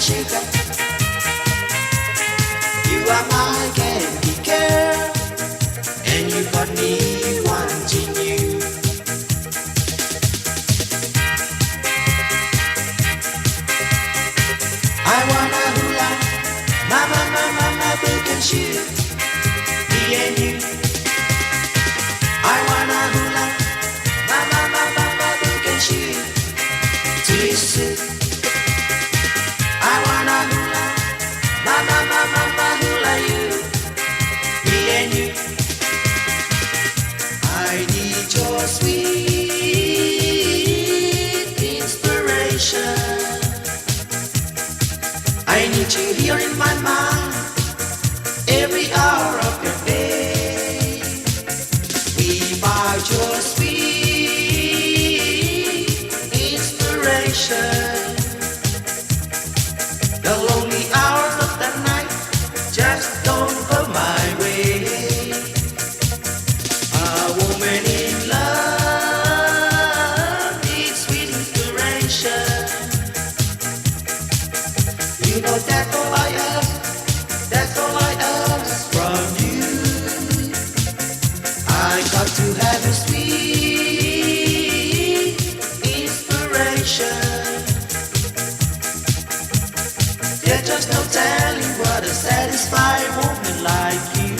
Sugar, sugar. You are my candy girl, and you got me wanting you. I wanna hula, mama, mama, mama, book and shoe, me and you. I wanna hula, mama, mama, mama, book and shoe, tuisu. I wanna hula, mama, mama, mama, hula you, me and you. I need your sweet inspiration. I need you here in my mind every hour of your day. Without your sweet inspiration, the lonely hours of the night just don't go my way. A woman in love needs sweet inspiration. You know that's all I ask, that's all I ask from you. I got to have a sweet inspiration. There's just no telling what a satisfied woman like you.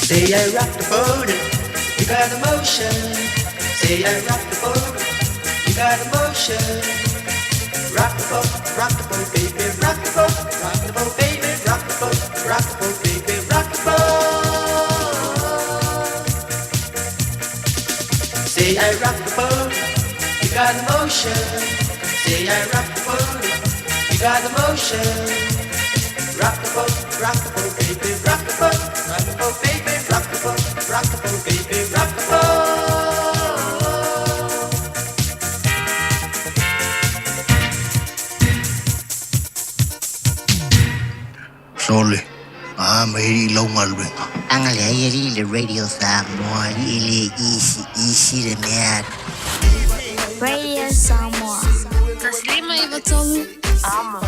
Say I rock the boat, you got emotion. Say I rock the boat, you got emotion. Rock the boat, rock the boat, baby, rock the boat, rock the boat, baby, rock the boat, rock the boat, baby, rock the boat. Say I rock the boat, you got emotion. Say I rock the boat, you got emotion. Rock the boat, rock the boat, baby, rock the boat, rock the boat, baby, rock the boat, rock the boat, baby, rock the boat. Sole, a mai i lau galuega. Agalehai alii i le Radio Samoa e le isi isi le mea. Radio Samoa. 153 Amo.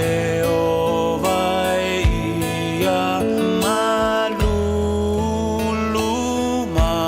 Jeova e ia malulu mai.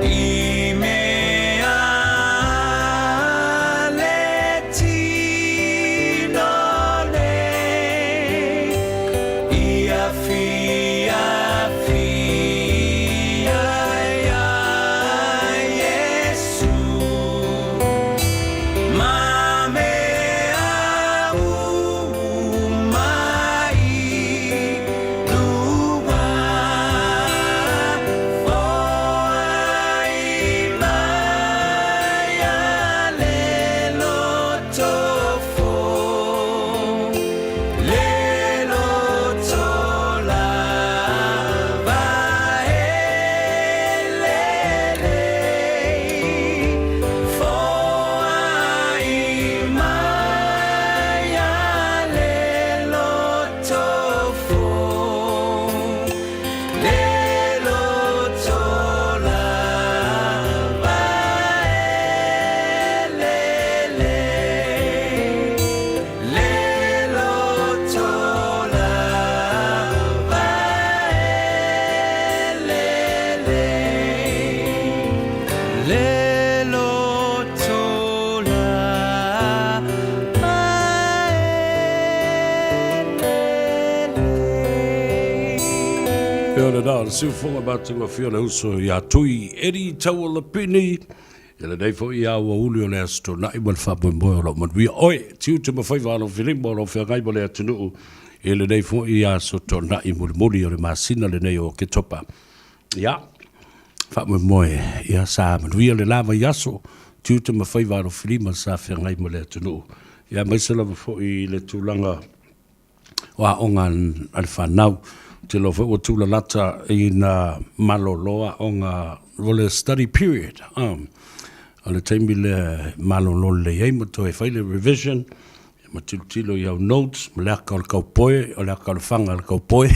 I mea le tino nei Ia fiafia iā Iesu Ma mea uma i luga Foai mai a le loto fou, le loto lava e lelei. Foai mai a le loto fou, le loto lava e lelei, le loto lava e lelei, le loto lava e lelei. Ia le na, o le siufofoga matagofie o le uso ia Tui Eddie Taualapini, i lenei foi aoauli o le Aso Toonai ma le faamoemoe o lo o manuia oe, tiute ma faiva alofilima o lo o feagai ma le atunuu i lenei foi Aso Toonai mulimuli o le masina lenei o Oketopa. Ia, faamoemoe, ia sa manuia le la vaiaso, tiute ma faiva alofilima sa feagai ma le atunuu. Ia, aemaise lava foi i le tulaga o aoga a le fanau. Ou te iloa foi ua tulalata ina malolo aoga o le study period. O le taimi lea e malolo lelei ai ma toe fai le revision, ma tilotilo i au notes, ma le aka o le kaupoe, o le aka o le faga o le kaupoe.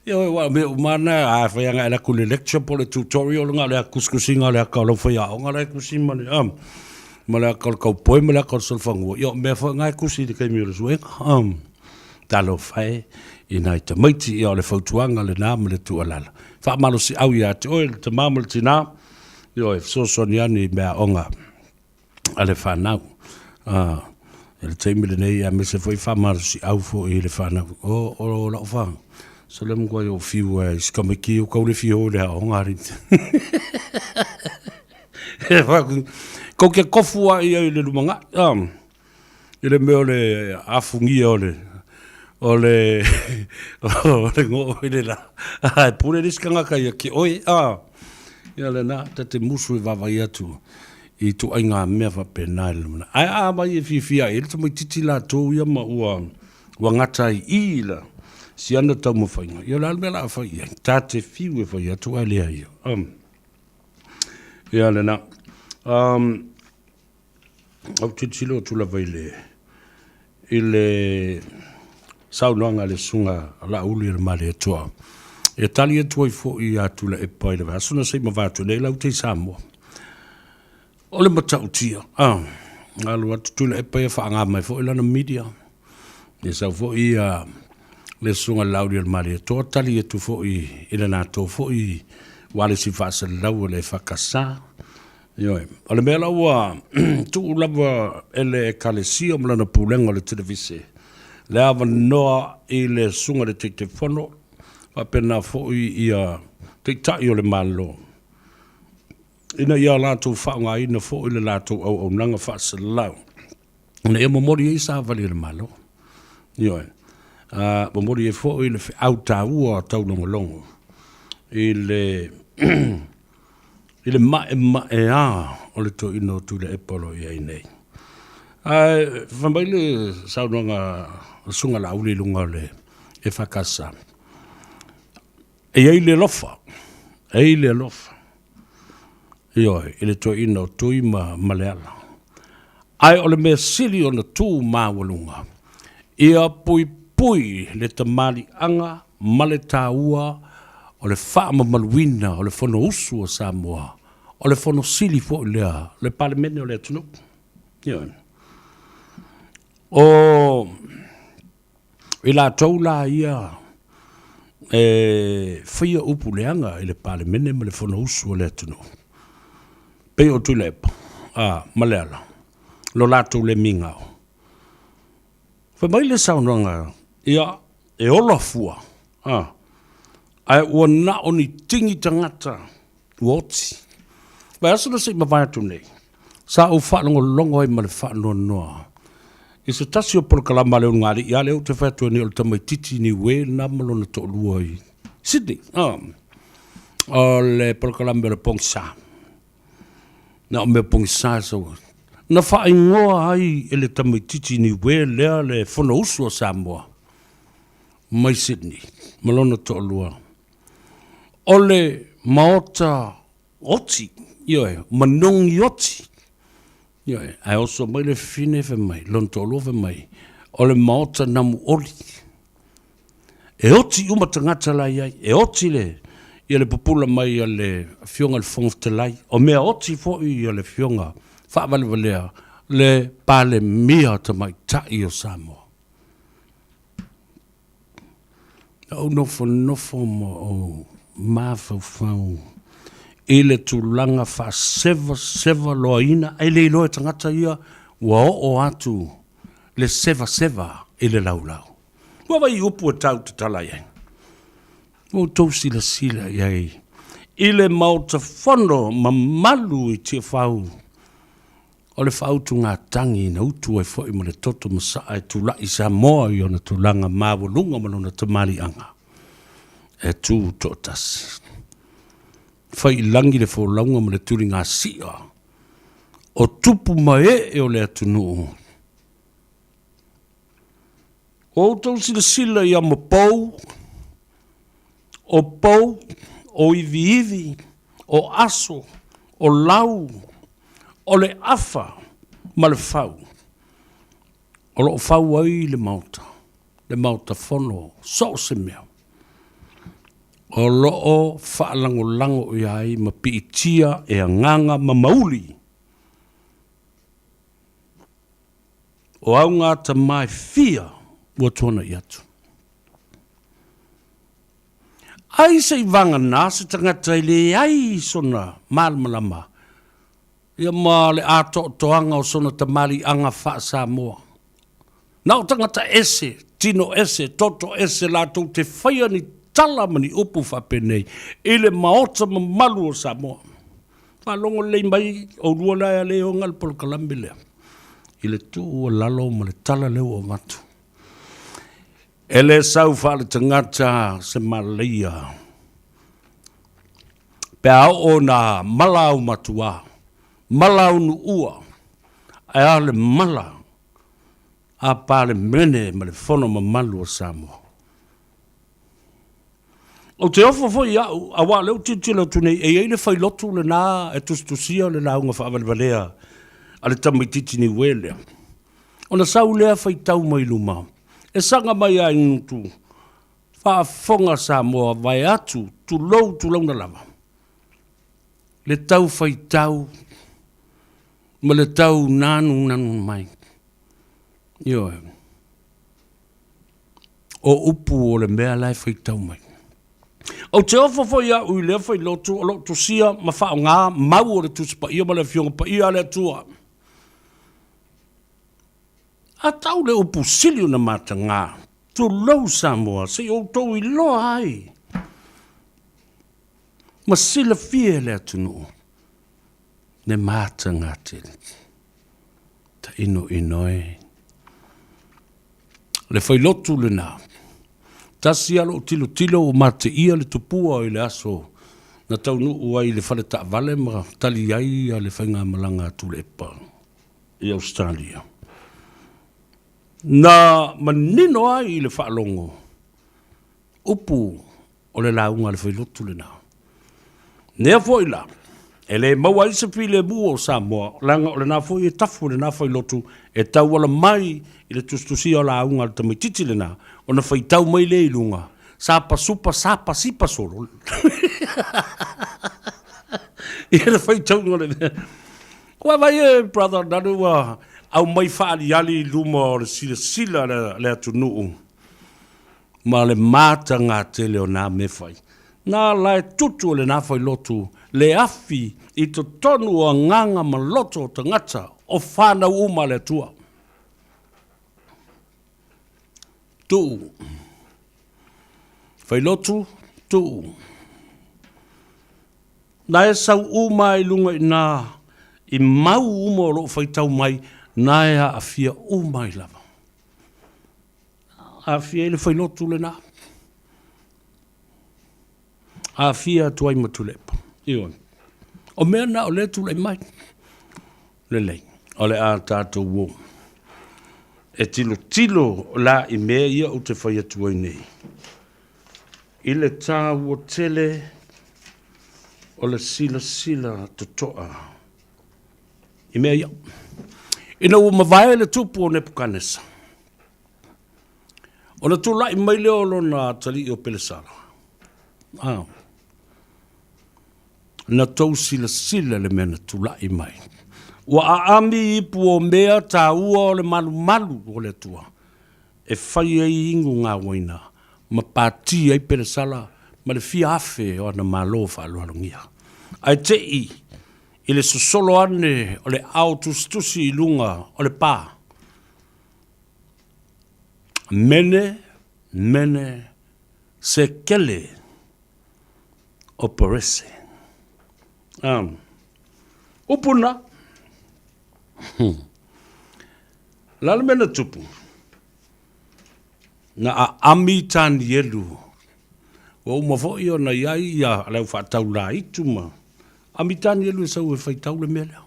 Ioe, aua o mea uma lava na, a fai lava e alu atu i le lecture po o le tutorial, na o le tusitusiga o le aka o lau faiaoga la e tusi ma le, ma le aka o le kaupoe ma le aka o le solofanua, ia o mea foi na e tusi i le taimi o le suega. Talofa e i nai tamaiti, ia o le fautuaga lena ma le tuualalo. Faamalosiau ia te oe le tama ma le tina, ioe, fesoasoani ane i meaaoga a le fanau. I le taimi lenei, aemaise foi faamalosiau foi i le fanau. O, o lau fa, sa le matua i ou fiu e si tamaiti o tau le fia o i le aoga alii. E fai tou te tofu lava i ai i le lumanai, a, i le mea o le afugia o le, o le, o le goo i le la, ae pule le isi tagata ia te oe, a. Ia lena, ta te musu e vaavaai atu i ituaiga mea faapena i le lumanai. Ae a mai e fiafia ai le tamaitiiti latou ia ma ua, ua gata ai i i la siana taumafaiga, ia o le a le mea o le a fai i ai? Ta te fiu e fai atu ae leai. Ia lena. Um, ou tilotilo atu lava i le, i le saunoaga a le Susuga Laauli o le Malietoa e tali atu ai foi ia Tuilaepa i le vaiaso na se i mavae atu nei lau tei Samoa. O le matautia, ah, alu atu Tuilaepa ia faaaoga mai foi lana media. Ia sau foi ia le Susuga Laauli o le Malietoa tali atu foi i le latou foi ualesi faasalalau o le EFKS. Ioe. O le mea la ua tuu lava e le Ekalesia ma lana pulega o le televise le avanoa i le Susuga i le Taitaifono faapena foi ia Taitai o le Malo ina ia latou faaaogaina foi le latou auaunaga faasalalau ina ia momoli ai savali a le Malo. Ioe. Momoli ai foi le feau taua taulogologo i le i le ma'ema'eā o le toeaina o Tuilaepa o lo o i ai nei. Ae fai mai le saunoaga a le Susuga Laauli i luga o le EFKS, e i ai le alofa, e i ai le alofa, ioe, i le toeaina o Tui ma Maleala. Ae o le mea sili ona tu maualuga, ia puipui le tamaliiaga ma le taua o le faamamaluina o le Fonousu a Samoa, o le Fono Sili foi lea, le Palemene o le atunuu. Ioe. O i latou la ia E faia upu leaga i le Palemene ma le Fonousu a le atunuu, pei o Tuilaepa, a, ma Leala, lo latou le migao. Fai mai le saunoaga, ia, e ola fua, a, ae ua na o ni tini tagata ua oti. Vaiaso na se i mavae atu nei, sa ou faalogologo ai ma le faanoanoa i se tasi o polokalama a le ulugalii, a lea ou te fai atu ai nei o le tamaitiiti Niue lena ma lona toalua i Sydney. O le polokalame o le pogisa. Na o mea pogisa e sau ai. Na faaigoa ai e le tamaitiiti Niue lea le Fonousu a Samoa mai Sydney ma lona toalua. O le Maota oti, ioe, manogi oti, ioe, ae oso mai le fafine fai mai, lona toalua fai mai, o le Maota namu oli. E oti uma tagata la i ai, e oti le, ia le pupula mai a le Afioga i le Fofoga Fetalai, o mea oti foi ia le Afioga faavalevalea le Palemia Tamaitai o Samoa. Na ou nofonofo ma ou mafaufau i le tulaga faasevaseva loaina, e le iloa e tagata ia ua oo atu le sevaseva i le laulau. Ua vaai i upu e tau tatala i ai. Ua outou silasila i ai i le Maota Fono mamalu i Tiafau O le faautugatagi na utu ai foi ma le toto masaa e tulai Samoa i ona tulaga maualuga ma lona tamaliiaga e tu toatasi. Fai i lagi le folauga ma le tuligasia o tupu ma ee o le atunuu. Ua outou silasila i amopou, o pou, o iviivi, o aso, o lau, o le afa ma le fau, o lo o fau ai le Maota, le Maota Fono, so o se mea, o lo o faalagolago i ai ma piitia e agaga ma mauli. O auga atamai fia ua tuanai atu. Ai se i vagana se tagata e leai sona malamalama ia ma le atoatoaga o sona tamaliiaga faa-Samoa. Na o tagata ese, tino ese, toto ese latou te faia ni tala ma ni upu faapenei i le Maota mamalu o Samoa. Faalogo lelei mai oulua la e ale ona le polokalame lea i le tuualalo ma le tala lea ua avatu. E le sau faaletagata se malaia pe a oo ina mala au matua, mala au nuua, ae a le mala a Palemene ma le Fono mamalu o Samoa. Ou te ofo foi au, aua o lea ou te tilotilo atu nei, e i ai le failotu lena e tusitusia le lauga faavalevalea a le tamaitiiti Niue lea. Ona sau lea faitau mai luma, e saga mai lava i gutu, faafofoga Samoa vaeatu, tulou tulouna lava, le tau faitau ma le tau nanunanu mai. Ioe. O upu o le mea la e faitau mai. Ou te ofo foi au i lea failotu o lo o tusia ma faaaoga mau o le Tusi Paia ma le Afioga Paia a le Atua. A tau le upu sili ona mataga, tulou Samoa, se i outou iloa ai ma silafia e le atunuu le mataga tele. Tainoino e. Le failotu lena. Tasi lava lou tilotilo ua mateia le tupua i le aso na taunuu ai i le fale taavale ma tali ai le faigamalaga a Tuilaepa i Ausetalia. Na manino ai i le faalogo upu o le lauga a le failotu lena. Nea foi la, e le maua ai se filemu o Samoa, leaga o lena foi e tafu lena failotu e tauala mai i le tusitusia o lauga a le tamaitiiti lena, ona faitau mai lea i luga, sapa supa sapa sipa solo. Ia le faitauga o le mea. Ua vaai e brother Nalu ua aumai faaliali i luma o le silasila a le atunuu. ma le matagatele o nā mea fai. Nā la e tutu o lenā failotu le afi i totonu o agaga ma loto o tagata o whānau uma a le Atua. Tuu. Failotu, tuu. Na e sau uma i lunga i nā i mau uma o loo faitau mai, na e aafia uma ai lava. Aafia ai le failotu lenā. Aafia atu ai ma Tuilaepa. Ioe. O mea na o lea tulai mai. Lelei. O le a tātou o. E tilotilo la i mea ia ou te fai atu ai nei. I le tāua tele o le silasila totoa i mea ia. Ina ua mavae le tupu o Nepukanesa, ona tulai mai lea o lona atalii o Pelesara. Ah. Na tou silasila le mea na tulai mai. Ua aami ipu o mea tāua o le malumalu o le Atua e fai ai igu gauaina ma pati ai Pelesala ma le fia afe o ana malo faaaloalogia. Ae te i i le sosolo ane o le ao tusitusi i luga o le pā. Mene, mene, sekele o Perese. Upu na. La le mea na tupu, na aami Tanielu, ua uma foi ona i ai ia le au faatau laitu ma ami Tanielu e sau e faitau le mea lea.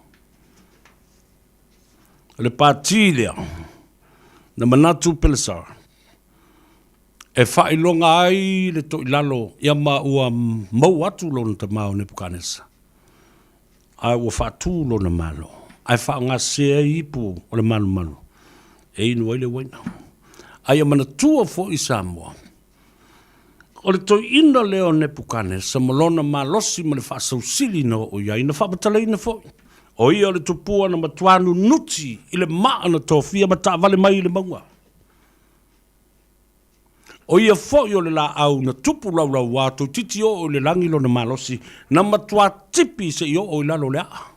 O le pati lea, na manatu Pelesara, e faailoga ai le toilalo ia ma ua maua atu lona tama o Nepukanesa. Ae ua faatu lona Malo, ae faaaogasese ai ipu o le malumalu e inu ai le uaina. A ia manatua foi Samoa, o le toeaina lea o Nepukanesa ma lona malosi ma le faasausili na oo i ai, na faamatalaina foi, o ia o le tupua na matua nunuti i le maa na tofia ma taavale mai i le mauga. O ia foi o le laau na tupu laulauā toeitiiti oo i le lagi lona malosi, na matua tipi seia oo i lalo o le aa.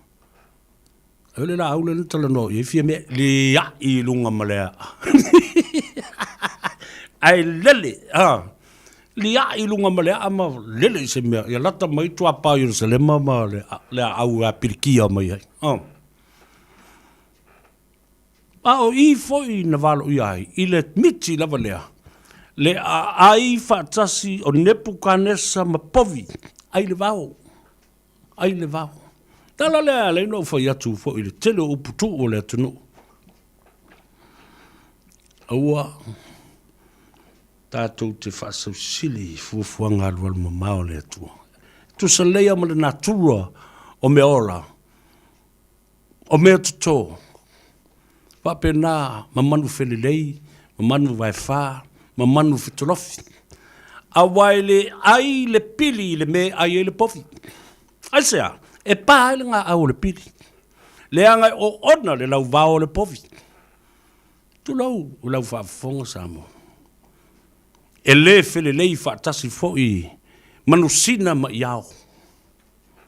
O le laau lea na talanoa i ai Fiamē, lia'i i luga ma le aa. Ae lele, a, lia'i i luga ma le aa ma lele i se mea, ia lata mai tuapā o Ierusalema ma le aau e apilikia mai ai. A. A o i foi na valoia ai i le miti lava lea, le aai faatasi o Nepukanesa ma povi, ai le vao, ai le vao. Tala lea e ala ai ona ou fai atu foi i le tele o upu tuu o le atunuu. Aua tatou te faasausili i fuafuaga alualu mamao a le Atua. E tusa lelei lava ma le natura o mea ola, O mea toto, faapena ma manu felelei, ma manu vaefa, ma manu fetolofi. Aua e le ai le pili i le mea e ai ai le povi. Aisea? E pa ai le gaau o le pili. Leaga e oona le lauvao o le povi. Tulou i lau faafofoga Samoa. E le felelei faatasi foi manusina ma iao.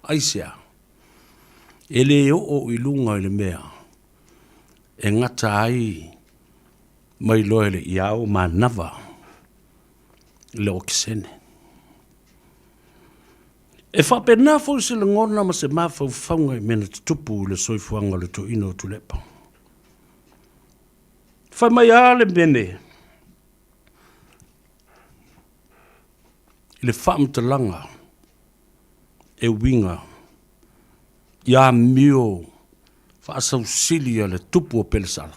Aisea? E le oo i luga i le mea e gata ai mai loa e le iao manava le okesene. E faapena foi se lagona ma se mafaufauga i mea na tutupu i le soifuaga o le toeaina o Tuilaepa. Fai mai a le mene i le faamatalaga e uiga i amio faasausili a le tupu o Pelesala,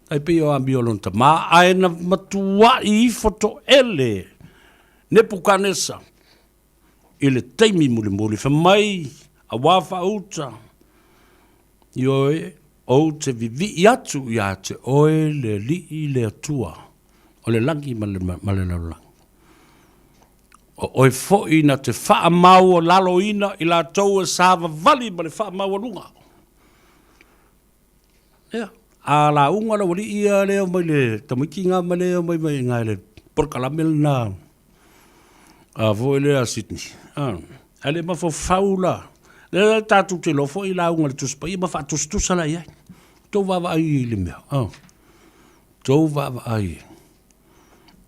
tai pei o amio a lona tama, ae na matuai ifo toele Nepukanesa i le taimi mulimuli, fai mai, Auā faauta, ioe, ou te vivii atu iā te oe le Alii le Atua o le lagi ma le lalolagi. O oe foi na te faamaualaloina i latou e savavali ma le faamaualuga. Ia, a lauga lau alii ia lea mai le tamaiti nga ma lea mai mai nga le. polokalame lena a foi lea Sydney. A, ae le mafaufau la. Lea tatou te iloa foi lauga a le Tusi Paia ma faatusatusa la i ai. Tou vaavaai i le mea, a. Tou vaavaai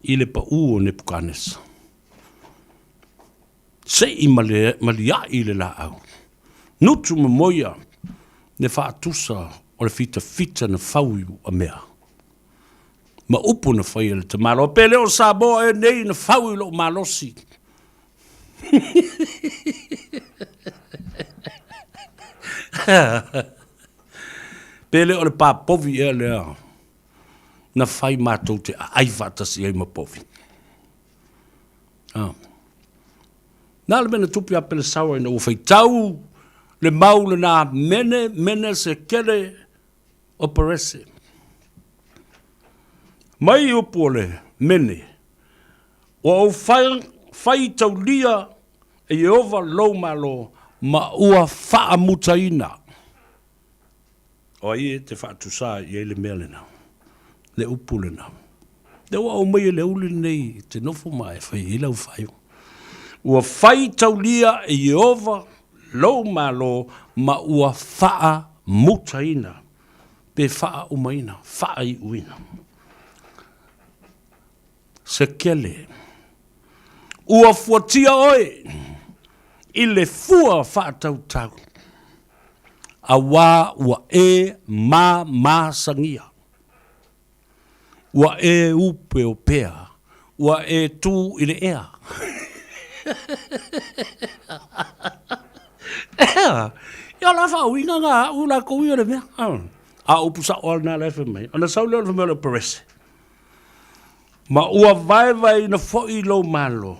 i le pau o Nepukanesa. Sei ma le maliai le laau. Nutu ma moia le faatusa o le fitafita na fau i Uamea. Ma upu na fai e le tamaloa, pe le o Samoa e nei na fau i lou malosi. Pe le o le papovi ea lea na fai matou te aai faatasi ai ma povi. Ah. Na le mea na tupu ia Pelesaua ina ua faitau le mau lena mene, mene sekele o Perese. Mai upu o le mene, ua ou fai, faitaulia e Ieova lou Malo ma ua faamutaina. O ai e te faatusa i ai le mea lena, le upu lena? Lea ua aumaia e le auli lenei te nofo ma e fai ai lau faaiuga. Ua faitaulia e Ieova lou Malo ma ua faamutaina, pe faaumaina, faaiuina. Sekele. Ua fuatia oe i le fua faatautau, auā ua e mamasagia, ua e upeopea, ua e tū i le ea. Ea, ia o la faauiga na a au latou ia o le mea. A o upu sao lava lena la e fai mai. Ona sau lea o le fai mai o le Perese. Ma ua vaevaeina foi lou malo,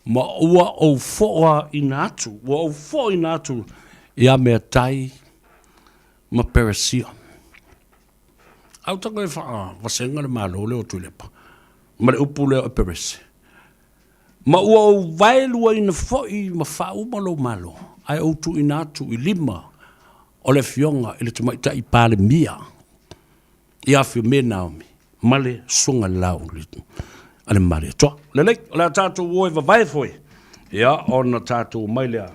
ma ua ou foaina atu, ua ou foaina atu ia Meatai ma Peresia. A ua tago e faavasega le malo lea o Tuilaepa ma le upu lea o Perese. Ma ua ou vaeluaina foi ma faauma lou malo, ae ou tuuina atu i lima o le afioga i le Tamaitai Palemia ia Fiame Naomi ma le Susuga i le Laauli a le Malietoa. Lelei, o le a tatou o e vavae foi, ia ona tatou omai lea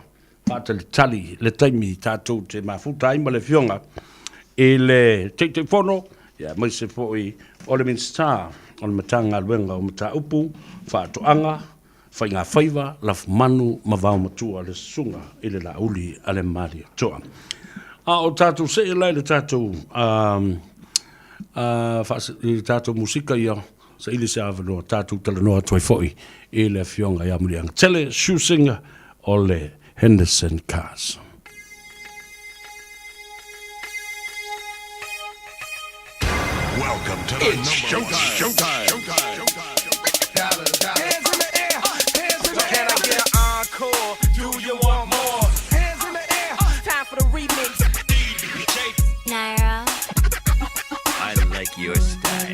faatalitali le taimi tatou te mafuta ai ma le Afioga i le Taitaifono, ia aemaise foi o le Minisita o le Matagaluega o Mataupu, Faatoaga, Faigafaiva, Lafumanu ma Vaomatua le Susuga i le Laauli a le Malietoa. A o tatou see la i le tatou i le tatou musika ia, saili se avanoa tatou talanoa atu ai foi i le Afioga ia Muliagatele Shusinger o le Henderson Cars. Welcome to the It's number showtime. Showtime. Showtime. Hands in the air. Hands in the Can I get an encore? Do you want more? Hands in the air. Time for the remix. Naira. I like your style.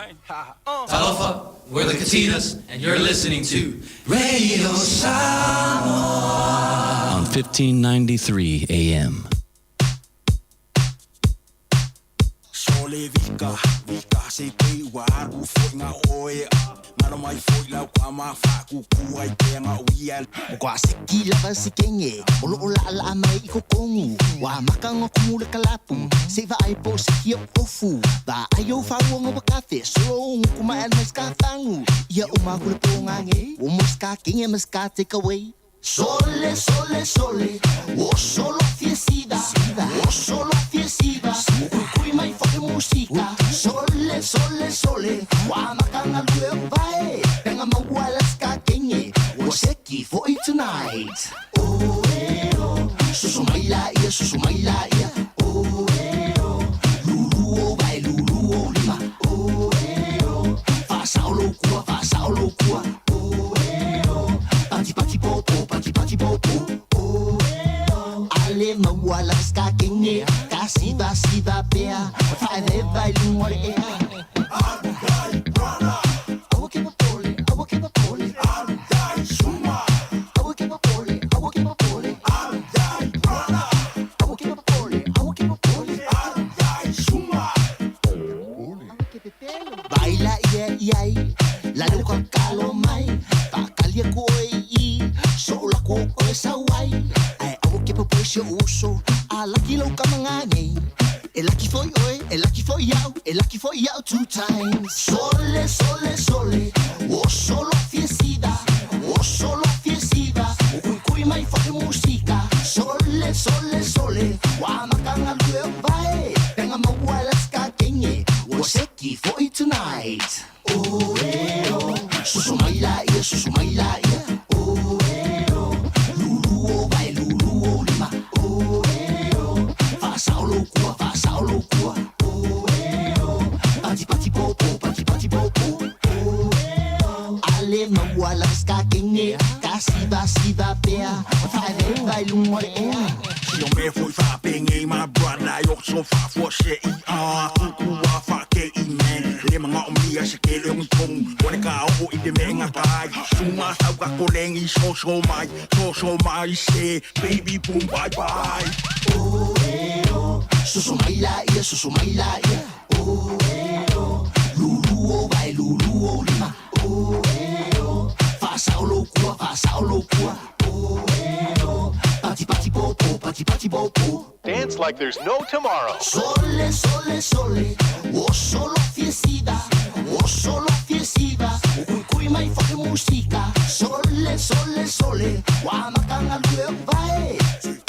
mine. Talofa, we're the Katinas, and you're listening to Radio Samoa on 1593 AM. Sole vika, vika se pei ua alu foi nga oe a Malo mai foi lau ka ma whaakuku ai pea nga uia O ka siki lava se kenge, o loo laa laa mai i kokongu. Wa maka nga kumule kalapu, se va ai po se hia ofu. Va ai o whauanga wa kafe, solo o nguku mai al mas ka fangu. Ia o makule po ngange, o mos ka kenge mas ka take away. Sole, sole, sole, o solo fiesida, o solo fiesida, kui mai foke musika. Sole, sole, sole, wa makanga lue vai, penga mawala ska kenge, o seki for it tonight. Oh, eh, oh, susu mai la ia, susu mai la ia. Oh, eh, oh, lulu o vai, lulu o lima. Oh, eh, oh, fa sao kua, fa sao kua. Oh, eh, oh, pati pati po po, pati pati po po. Oh, eh, oh, ale mawala ska kenge, ka siva siva pea, fa ve vai lungo le ea. Baila ia ia la leo ka kalo mai, whakalia ko e i, so la ko oe sauai. Ai awa ke popo se uso, a laki lau ka mangane. E lucky for oe, e lucky for iau, e lucky for iau two times. Sole, sole, sole, o solo fiesida, o solo fiesida, o kui kui mai foke musika. Sole, sole, sole, wa makanga lue vai, penga mawala ska kenge, o seki for it tonight. Oh, eh, oh, susu mai la ia, susu mai la ia. Oh, eh, oh, lulu o vai, lulu o lima. Oh, eh, oh, fa sao lo kua, fa sao lo kua. Oh, eh, oh, pati pati po po, pati pati po po. Oh, eh, oh, ale mawala ska kenge, ka siva siva pea, fa ve vai lungo le ea. Si o me foi fa penge my brother yok so fa fo se i a kuku wa fa ke i man le manga o mia se ke le un tong o le ka o i de me nga kai suma sa ka ko lengi so so mai so so mai se baby boom bye bye. Oh, eh, oh, susu mai la ia, susu mai la ia. Oh, eh, oh, lulu o vai, lulu o lima. Oh, eh, oh, fa sao lo kua, fa sao lo kua. Oh, eh, oh, pati pati po po, pati pati po po. Dance like there's no tomorrow. Sole, sole, sole, o solo fiesida, o solo fiesida, o kui kui mai foke musika. Sole, sole, sole, wa makanga lue vai.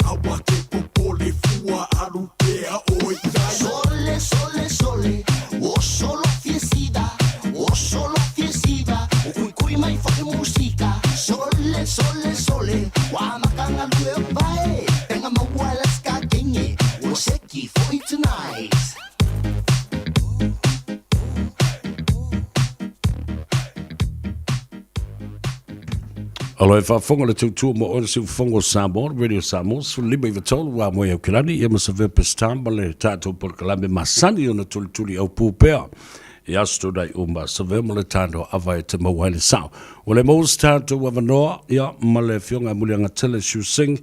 Awa ke popole fua alu pea o ia. Sole, sole, sole, o solo fiesida, o solo fiesida, o kui kui mai foke musika. Sole, sole, sole, wa makanga lue vai. Penga mawala ska kenge, o seki for it tonight. Alo e faafofoga le tautua mo oe le siufofoga o Samoa, Radio Samoa, 15 i wa moe Aukilani, ia ma Savea Peseta ma le tatou polokalame masani ona tulituli au pū pea. I aso tūnai uma, Savea ma le tānoa ava e te maua ai le sao. Ua le maua se tatou avanoa, ia, ma le Afioga ia Muliagatele Siu Sing,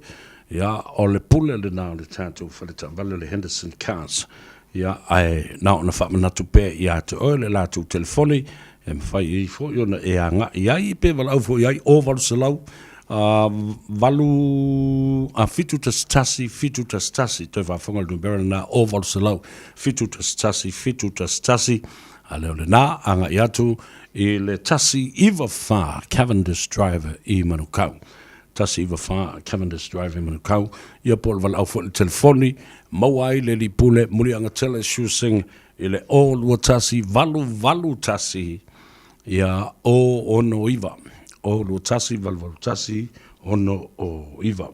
ia, o le pule lena o le tatou faletaavale o le Henderson Cars. Ia, ae na ona faamanatu pea ia te oe le latou telefoni, e mafai ai foi ona e agai ai, pe valaau foi ai, o 800, 8 a 71 71, toe faafofoga le numera lena, o 800 71 71, a le o lena, agai atu i le 194 Cavendish Drive i Manukau. 194 Cavendish Drive i Manukau, ia po o le valaau foi i le telefoni, maua ai le Lipule Muliagatele Siu Sing i le o 21 881 ia o 69 o 21 881 69.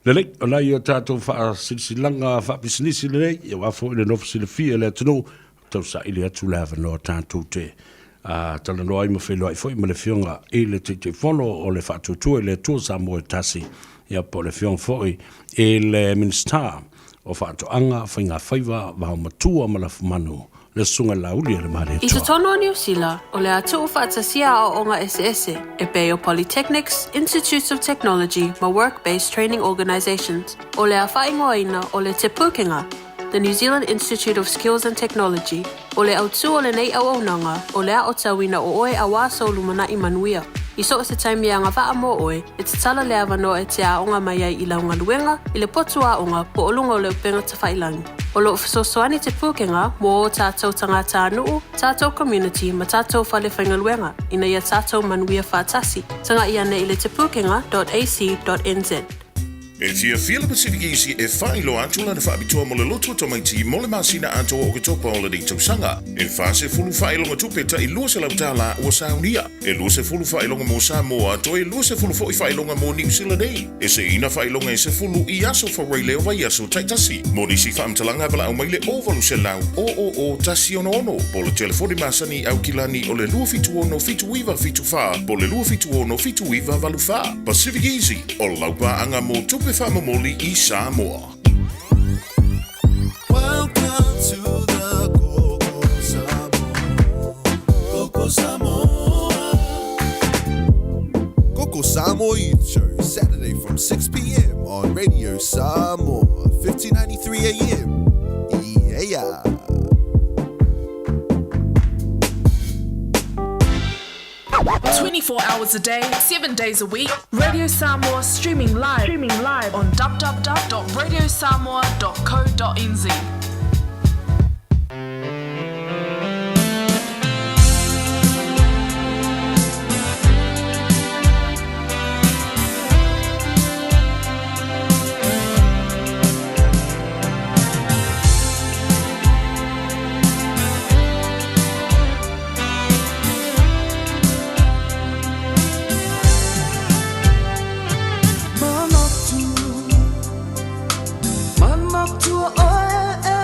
Lelei, o nai o tātou whaasilasilaga faapisinisi lenei, ia wā foi le nofo silafia i le atunuu, tausaili atu le avanoa tātou te talanoa ai ma feiloai foi ma le Afioga i le Taitaifono o le Faatuatua i le Atua Samoa e Tasi, ia po o le Afioga foi i le Minisita o Faatoaga, Faigafaiva, Vaomatua ma Lafumanu, Le susuga i le Laauli a le I Malietoa. totonu o Niu Sila, o le a tuufaatasia aoaoga eseese, e pei o Polytechnics, Institutes of Technology ma Work-Based Training Organisations. O le a faaigoaina o le Te Pūkenga, The New Zealand Institute of Skills and Technology. O le autū o lenei auaunaga, o le aotauina o oe auā sou lumanai manuia. I so o se taimi e agavaa mo oe, e tatala le avanoa e te aoga mai ai i lau galuega, i le potu aoga, po o luga o le upega tafailangi. O lo o fesoasoani Te Pūkenga mō ō tātou tagatānuu, tātou community ma tātou fale faigaluega, ina ia tātou manuia faatasi. Taga'i ane i le tepūkenga.ac.nz. E fiafia le Pacific Easy e faailoa atu lana faapitoa mo le lotu a tamaiti mo le masina atoa o Oketopa o lenei tausaga. E 40 faailoga tupe tai $200 ua saunia. E 20 faailoga mo Samoa, toe 20 foi faailoga mo Niu Sila nei. E seiina faailoga e 10 i aso Fueraile o vaiaso taitasi. Mo nisi faamatalaga valaau mai le 0800 000 166 po o le telefoni masani i Aukilani o le 276 7974 po o le 276 7984. Pacific Easy, o lau paaga mo tupe faamomoli i Samoa. Welcome to the Koko Samoa. Koko Samoa. Koko Samoa Youth Show, Saturday from 6 p.m. on Radio Samoa, 1593 AM. Yeah. 24 hours a day, 7 days a week. Radio Samoa streaming live, streaming live on www.radiosamoa.co.nz. Manatu, manatu oe e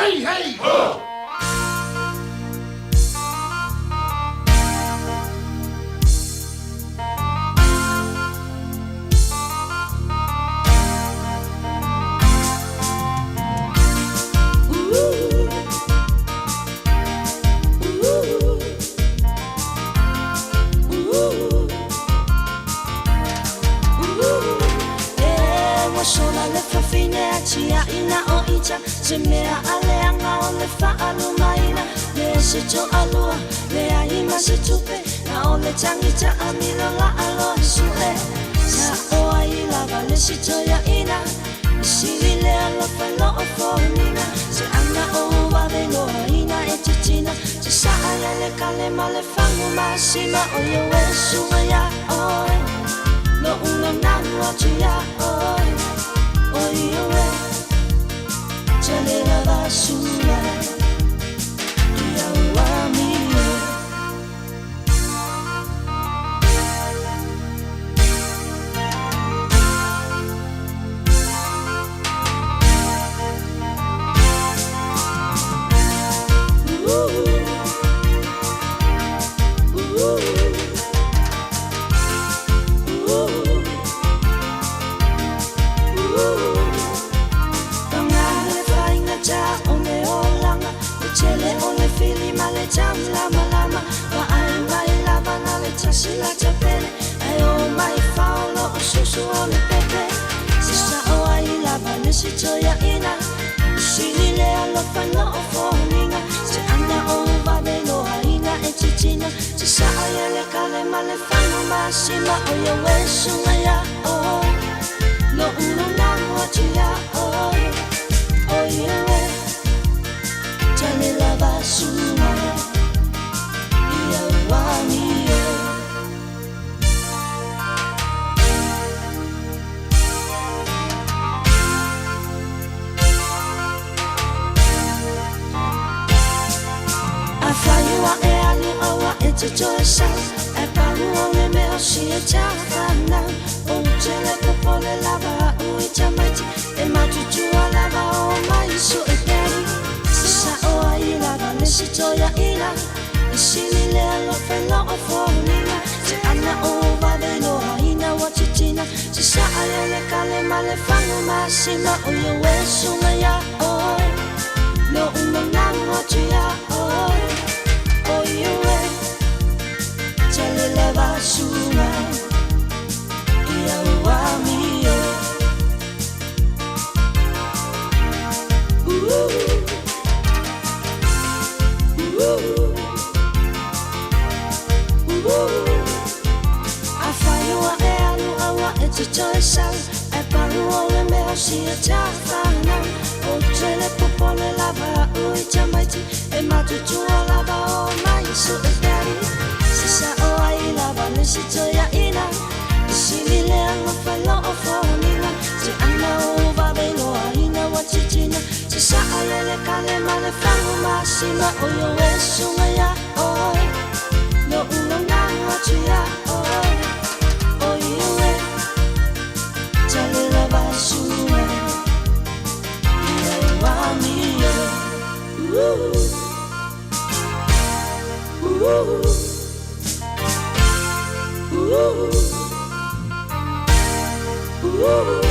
Hey, hey! Ho! Se mea a leaga o le faalumaina le se toalua leai ma se tupe na o le tagita amilo laaloa suʻe sa o ai lava le sitoiaʻina e sili le alofa i loo foliga se aga ou vave loaina e titina se saʻa ia le kale ma le fagu masima o ia e suga iā oe loʻu naunau atu iā oe o ia e tele lava suga ia ua mio. Paga le faigata o le olaga, le tele o le fili ma le taulamalama, vaai mai lava na le tasi la tapele, ae o mai fao loo susu o le pepe. Se sao ai lava le sitoiaina, e sili le alofa i loo foliga, se aga ou vave loaina e titina, se saa ia le kale ma le fagu masima o ia e suga iā oe loʻu naunau atu iā oe o ia e tele lava suga ia ua mio. Afai ua e alu a ua e te toe sau, ae pau o le mea o si e tāwhanau, ou te le popole lava au i tamaiti, e matutua lava o mai so e peri. Se sao ai lava le sitoiaina, e sili le alofa i loo foliga, se ana o vave loaina ua titina, se saa ia le kale ma le fagu masima o ia e suga iā oe loʻu naunau atu iā oe o ia e tele lava suga ia ua mio. Ooh. Ooh. Ooh. Afai ua e alu a ua e te toe sau, ae pau o le mea o si e tāwhanau, ou te le popole lava au i tamaiti, e matutua lava o mai so e peri. Se sao ai lava le sitoiaina, e sili le alofa i loo foliga, se ana ou vave loaina ua titina, se saa ia le kale ma le fagu masima o ia e suga iā oe loʻu naunau atu iā oe o ia e tele lava suga ia ua mio. Ooh. Ooh. Ooh. Ooh.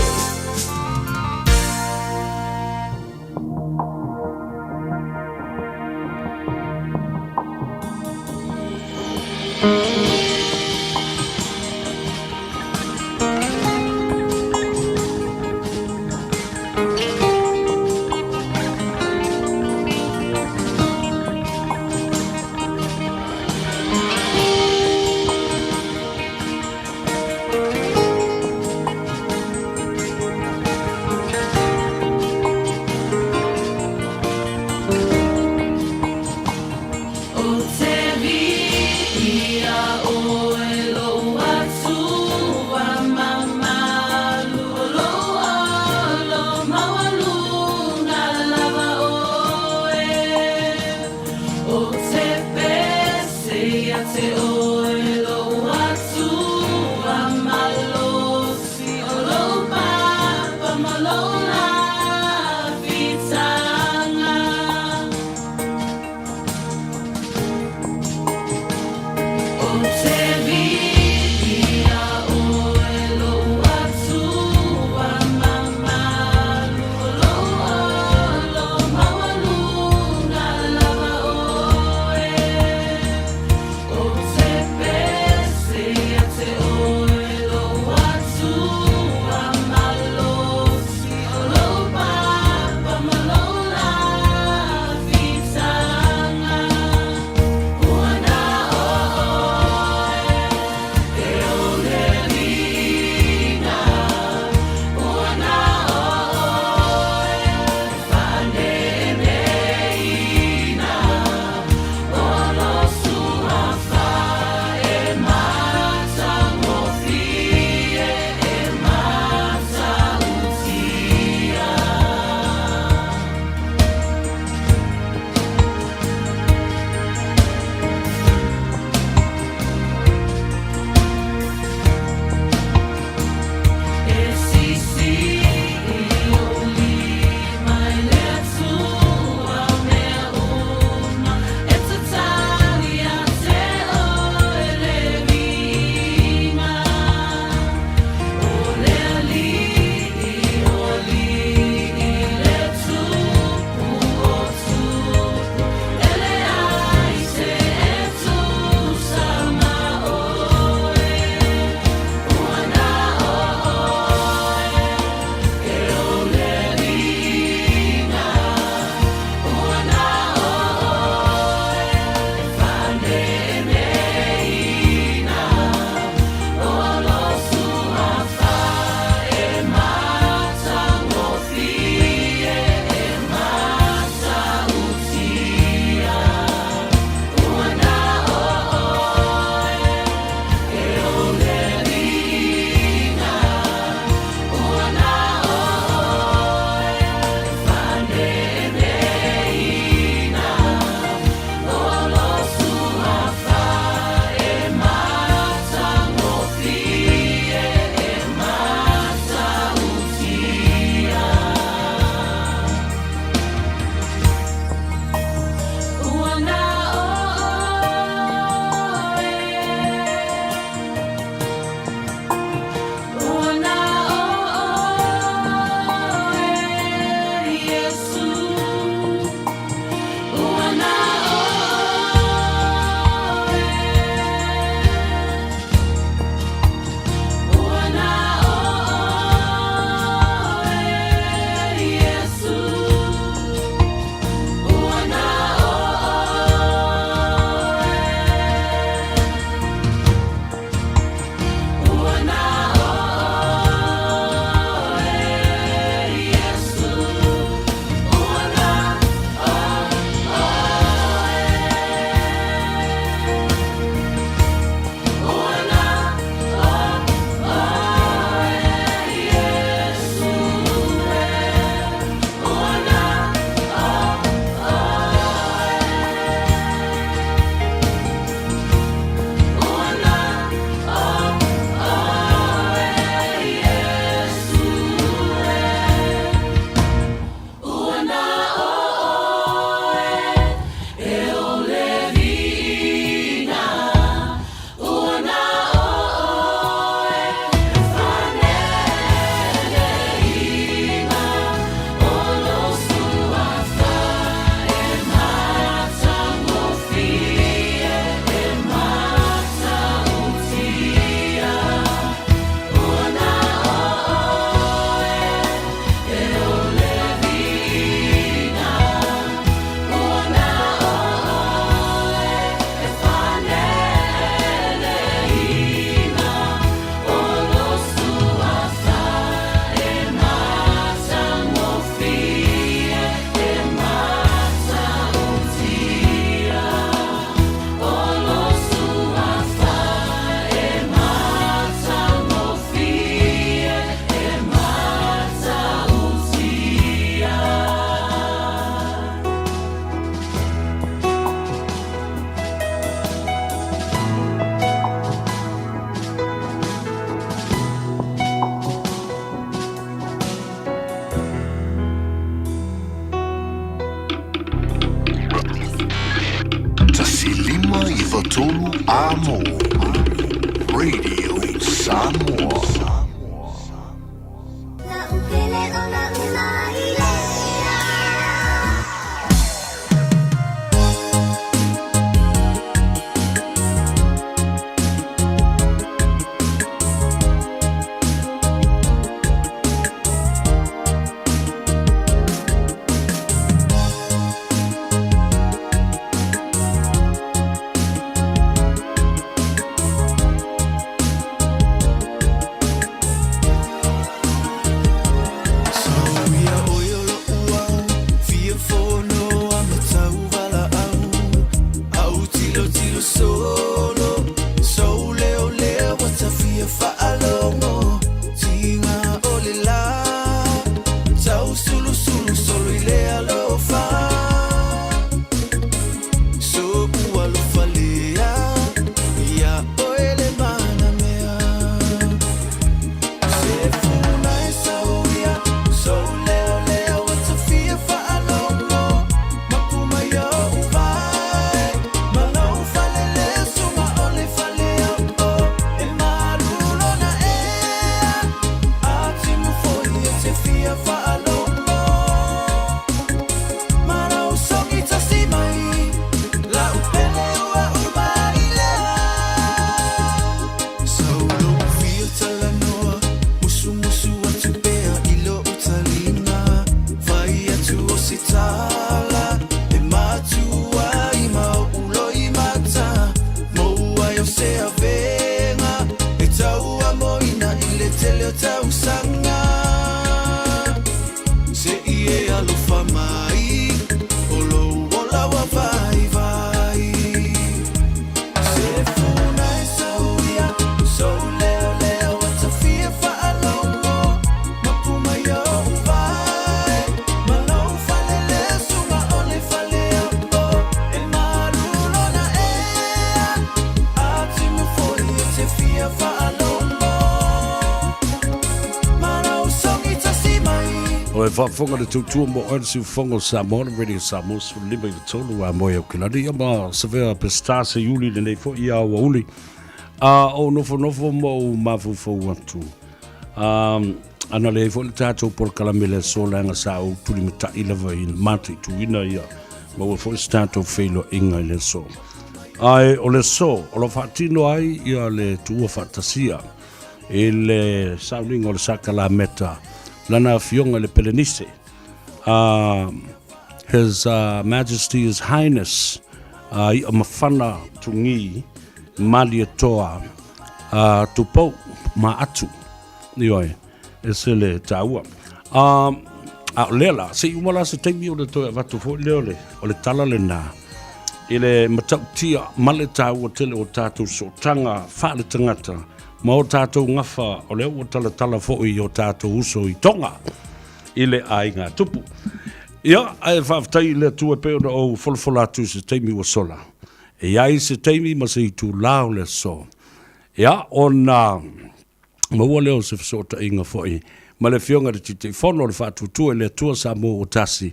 tolu Amo. Radio Samoa. O e faafofoga le tautua mo oe le siufofoga o Samoa, le Radio Samoa 15 i a moe Aukilani ia ma Savea Peseta se Iuli lenei foi ia aoauli a ou nofonofo ma ou mafaufau atu. A ana leai foi le tatou polokalame i le aso leaga sa ou tulimata'i lava i le mataituina ia maua foi se tatou feiloaiga i le aso. Ae o le aso o lo o faatino ai ia le tuua faatasia i le sauniga o le sakalameta lana afioga i le Pelenise, His Majesty His Highness I'a Mafana Tugī Malietoa Tupou ma Atu. Ioe, ese le taua. A o lea la, se i uma la se taimi ona toe avatu foi lea o le, o le tala lena i le matautia ma le taua tele o tatou sootaga faaletagata ma o tatou gafa o lea ua talatala foi i o tatou uso i Tonga i le aiga tupu. Ia, ae faafetai i le Atua e pei ona ou folafola atu i se taimi ua sola. E i ai se taimi ma se itulā o le aso. Ia, ona maua lea o se fesootaiga foi ma le Afioga i le Taitaifono o le Faatuatua i le Atua Samoa ua Tasi,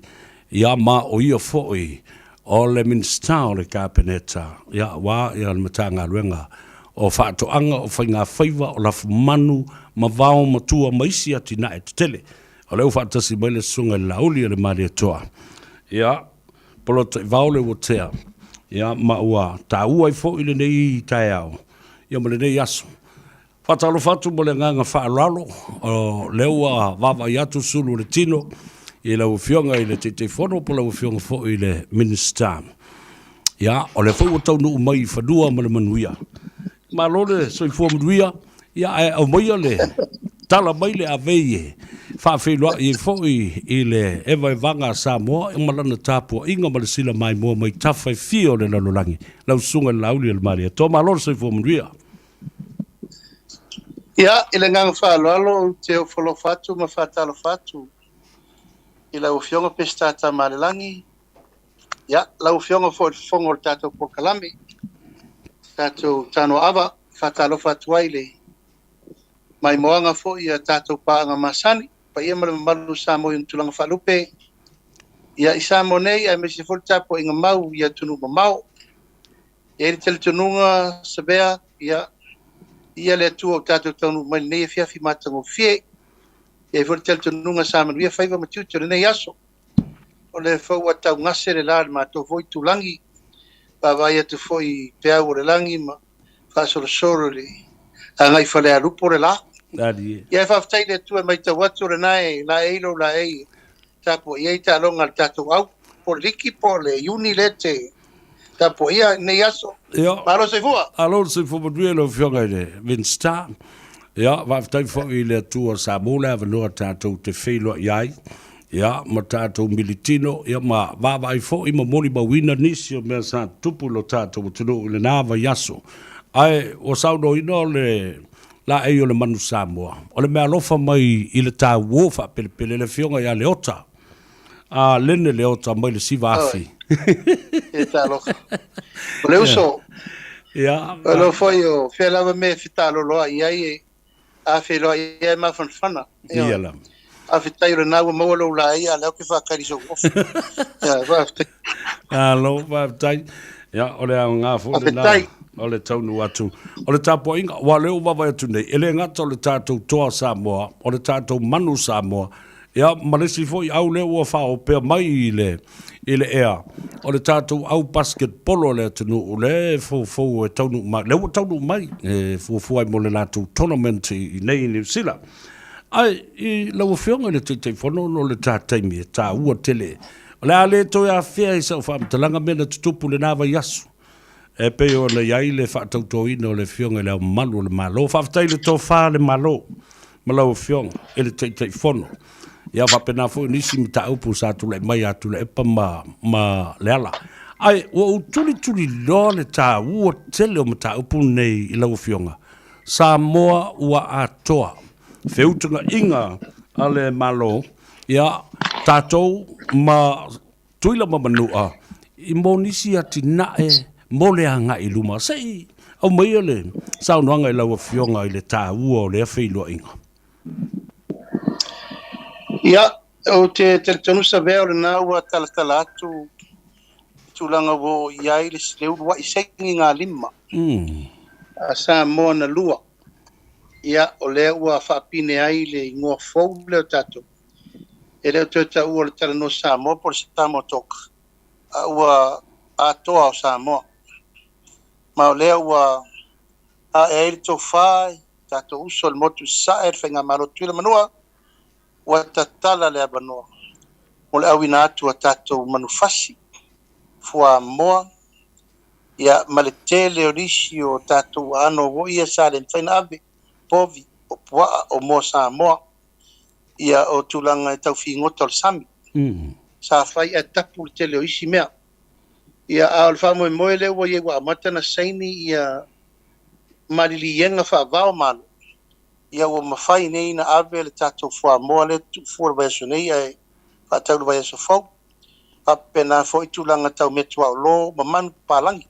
ia ma o ia foi o le Minisita o le Kapeneta, ia aua ia le Matagaluega o Faatoaga, o Faigafaiva, o Lafumanu ma Vao Matua ma isi atinae tetele. O lea ua faatasi mai le Susuga i le Laauli o le Malietoa, ia, Polataivao Leuatea, ia, ma ua taua ai foi lenei taeao, ia ma lenei aso. Faatalofa atu ma le agaga faaaloalo, o lea ua vaavaai atu sulu o le tino i lau Afioga i le Taitaifono po o lau Afioga foi i le Minisita. Ia, o lea foi ua taunuu mai i fanua ma le manuia. Malo le soifua manuia, ia ae aumaia le tala mai le avei e faafeiloai ai foi i le evaevaga a Samoa ma lana tapuaiga ma le sila maimoa mai tafa e fia o le lalolagi. Lau Susuga i le Laauli o le Malietoa, malo le soifua manuia. Ia, i le agaga faaaloalo ou te ofo alofa atu ma faatalofa atu i lau Afioga Peseta Tamalelagi, ia, lau Afioga foi i le Fofoga o le tatou polokalame, tatou Tanoaava, faatalofa atu ai i le maimoaga foi a tatou paaga masani, paia ma le mamalu o Samoa i ona tulaga faalupe, ia, i Samoa nei aemaise foi le tapuaiga mau i atunuu mamao. E i ai le talitonuga, Savea, ia, ia le Atua ua tatou taunuu mai i lenei afiafi matagofie. E i ai foi le talitonuga sa manuia faiva ma tiute o lenei aso. O lea foi ua taugase le la i le matou foi itulagi, vaavaai atu foi i peau o le lagi ma faasolosolo i le agai Falealupo le la. Ia e faafetai i le Atua e matau atu o lena e laei lou laei e tapuai ai taaloga a le tatou au, po o le liki po o le iuni lea e te tapuaia i lenei aso. Malo soifua. Malo le soifua manuia i lau Afioga i le Minisita. Ia, faafetai foi i le Atua sa maua le avanoa tatou te feiloai ai, ia, ma tatou militino, ia, ma vaavaai foi ma molimauina nisi o mea sa tutupu i lo tatou atunuu i lena vaiaso. Ae ua saunoaina o le laei o le manu Samoa, o le meaalofa mai i le tauo faapelepele le Afioga ia Leota, a Lene Leota mai le 9000. E talofa. O le uso. Ia. O lo foi o fea lava mea e fetaloloai ai e a feiloai ai mafanafana. Ia la. Faafetai o lena ua maua lou laei, a o lea ou te faatali i sou ofi. Ia, faafetai. Malo, faafetai. Ia, o le aoga foi lena o le taunuu atu. O le tapuaiga, aua o lea ua vaavaai atu nei, e le gata o le tatou toa Samoa, o le tatou manu Samoa, ia, ma le isi foi au lea ua faaopea mai i le, i le ea, o le tatou au basketball a le atunuu, lea e foufou e taunuu mai, lea ua taunuu mai e fuafua ai mo le latou tournament i inei i Niu Sila. Ae i lau Afioga i le Taitaifono ona o le ta taimi e taua tele, o le a le toe afea i sau faamatalaga mea na tutupu i lena vaiaso e pei ona i ai le faatautoina o le Afioga i Le Ao Mamalu o le Malo. Faafetai i le tofa a le Malo ma lau Afioga i le Taitaifono. Ia faapena foi nisi mataupu sa tulai mai ia Tuilaepa ma, ma Leala. Ae ua ou tulituliloa le taua tele o mataupu nei i lau Afioga. Samoa ua atoa feutagaiga a le Malo, ia, tatou ma Tuila ma Manua i mo nisi atinae mo le agai i luma. Se i aumaia le saunoaga i lau Afioga i le taua o lea feiloaiga. Ia, ou te talitonu Savea o lena ua talatala atu i tulaga ua oo i ai le uluai sainigalima a Samoa na lua. Ia, o lea ua faapine ai le igoa fou lea o tatou. E le o toe taua o le Talanoa Samoa po o le Samoa Talk, a ua atoa o Samoa. Ma o lea ua ae ai le tofa i tatou uso i le motu i Sasae, le Faigamalo Tutuila Manua, ua tatala le avanoa mo le auina atu a tatou manufasi, fuamoa, ia ma le tele o nisi o tatou aano foi ia sa le mafai ona ave, povi, o puaa, o moa Samoa, ia o tulaga e tau figota o le sami. Sa fai ae tapu le tele o isi mea. Ia a o le faamoemoe lea ua i ai ua amata ona saini ia maliliega faava o Malo, ia ua mafai nei ona ave le tatou fuamoa lea tuufua i le vaiaso nei ae faatau i le vaiaso fou. Faapena foi tulaga tau meatuaolo ma manu papalagi.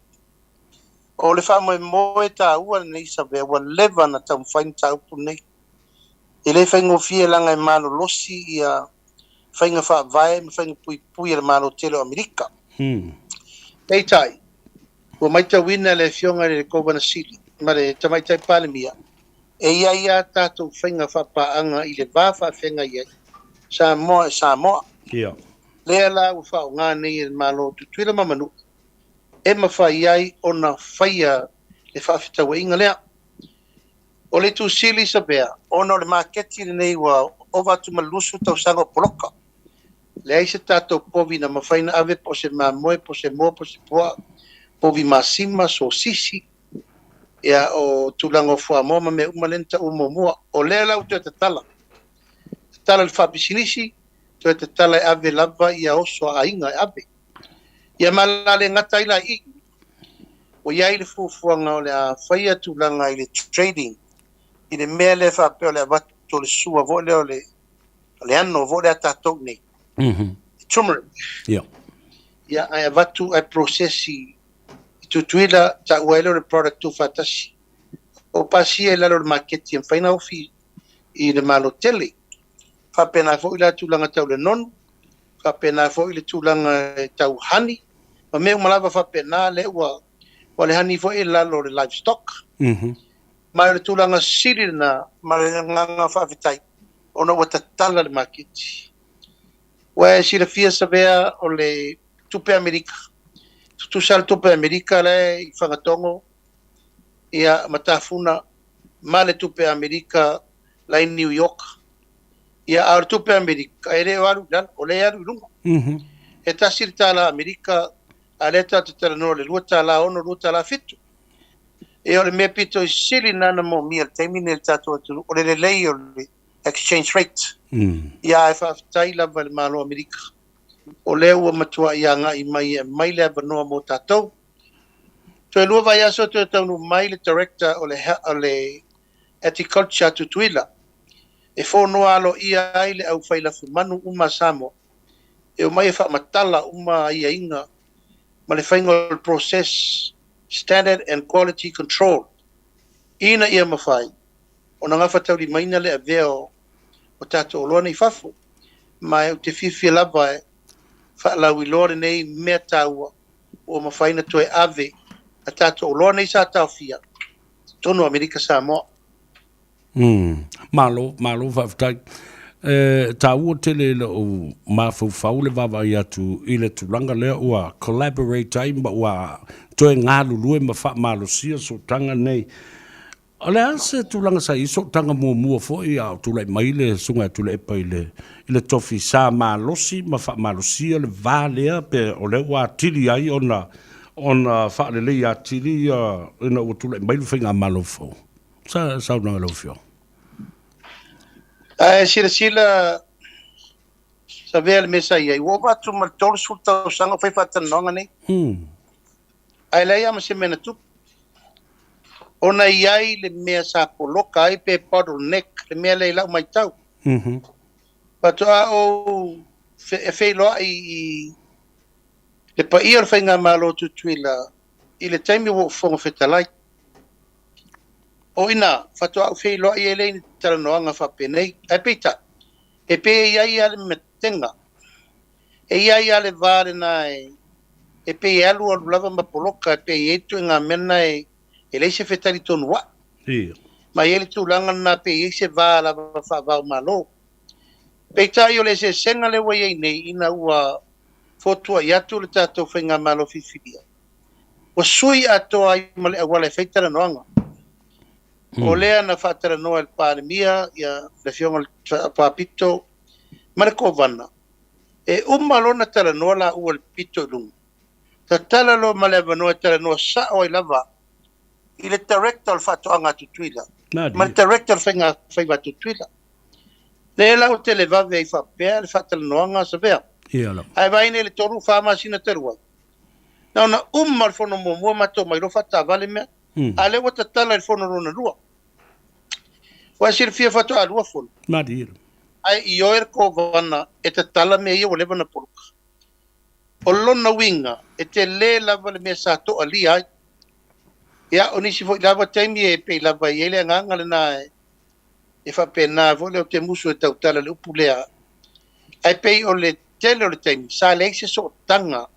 O le faamoemoe taua lenei Savea ua leva ona taumafai mataupu lenei. E le faigofie leaga e malolosi ia faiga faavae ma faiga puipui a le Malo tele o Amerika. Peitai, ua matauina e le Afioga i le Kovana Sili ma le Tamaitai Palemia, e i ai a tatou faiga faapaaga i le va faafeagai ai Samoa e Samoa. Lea la ua faaaoga nei e le Malo o Tutuila ma Manua e mafai ai ona faia le faafetauaiga lea. O le itu sili Savea, ona o le maketi lenei ua ova atu ma le 20 tausaga o poloka. Leai se tatou povi na mafai ona ave po o se mamoe, po o se moa, po o se puaa, povi masima, sosisi, ia o tulaga o fuamoa ma mea uma lea na taua muamua. O lea la ua toe tatala, tatala i le faapisinisi, toe tatala e ave lava ia oso a aiga e ave. Ia ma o le a le gata ai la i i, ua i ai le fuafuaga o le a faia tulaga i le trading i le mea lea faapea o le avatu o le sua foi lea o le le ano foi lea a tatou nei. Turmeric. Ia, ae avatu ae process i Tutuila, taua ai lea o le product tuufaatasi. O pasia i lalo o le maketi e mafai ona ofi i le Malo tele. Faapena foi la tulaga tau le nonu, faapena foi le tulaga tau honey, ma mea uma lava faapena lea ua Ua le honey foi e lalo o le livestock. Ma o le tulaga sili lena ma le agaga faafetai ona ua tatala le maketi. Ua e silafia Savea o le tupe Amerika, tutusa le tupe Amerika la e i Fagatogo ia ma Tafuna ma le tupe Amerika la i New York. Ia a o le tupe Amerika e le o alu i lalo, o lea e alu i luga. E tasi le tala Amerika a lea tatou te talanoa i le $2.6, $2.7. Ia o le mea pito i sili lena na moomia i le taimi lenei i le tatou atunuu, o le lelei o le exchange rate. Ia ae faafetai lava i le Malo o Amerika, o lea ua matuai agai mai e aumai le avanoa mo tatou. Toe lua vaiaso toe taunuu mai le Director o le o le Agriculture a Tutuila e fonoa aloaia ai le aufai lafumanu uma a Samoa e omai e faamatala uma aiaiga ma le faiga o le process standard and quality control ina ia mafai ona gafataulimaina le avea o tatou oloa nei i fafo. Ma ou te fiafia lava e faalauiloa lenei mea taua ua mafai ona toe ave a tatou oloa nei sa taofia i totonu o Amerika Samoa. Malo, malo faafetai. E taua tele i lou mafaufau le vaavaai atu i le tulaga lea ua collaborate ai ma ua toe galulue ma faamalosia sootaga nei. O le a se tulaga sa i ai sootaga muamua foi a o tulai mai le Susuga ia Tuilaepa i le i le tofi sa malosi ma faamalosia le va lea pe o lea ua atili ai ona ona faaleleia atili ia ina ua tulai mai le faigamalo fou? Sa saunoaga lau Afioga. Ae silasila Savea le mea sa i ai, ua ova atu ma le 30 tausaga o fai faatalanoaga nei. Ae leai lava ma se mea na tupu. Ona e i ai le mea sa poloka ai pe bottleneck le mea lea i lau matau. Faatoa ou feiloai i le paia o le Faigamalo o Tutuila i le taimi ua ou Fofoga Fetalai. O i ina, faatoa ou feiloai ai lea i ni talanoaga faapenei. Ae peitai, e pei e i ai lava le matega, e i ai lava le va lena e pei e alualu lava ma poloka, e pei e i ai le ituaiga mea lena e leai se fetalitonuai. Ma e i ai le tulaga lena e pei e i ai se va lava faava o Malo. Peitai o le eseesega lea ua i ai nei ina ua fotuai atu le tatou Faigamalo filifilia, ua sui atoa ai ma le auala e fai talanoaga. O lea na faatalanoa e le Palemia, ia, le Afioga i le Faapito ma le Kovana, e uma loa ona talanoa laua i le pito i luga, tatala loa ma le avanoa e talanoa sao ai lava i le Director o le Faatoaga a Tutuila ma le Director o le Faiga Faiva a Tutuila. Lea la ua televave ai faapea le faatalanoaga Savea. Ae vaai nei i le tolu fa masina talu ai, Na ona uma le fono muamua matou omai loa faataavale mea, a lea ua tatala i le fono lona lua. Ua e silafia faatoa lua fono. Malie. Ae ioe le Kovana e tatala mea ia ua leva ona poloka. O lona uiga, e tele lava le mea sa toalia ai. Ia, o nisi foi lava taimi e pei lava e i ai le agaga lena e faapena foi lea ou te musu e tautala i le upu lea, ae pei o le tele o le taimi sa leai se sootaga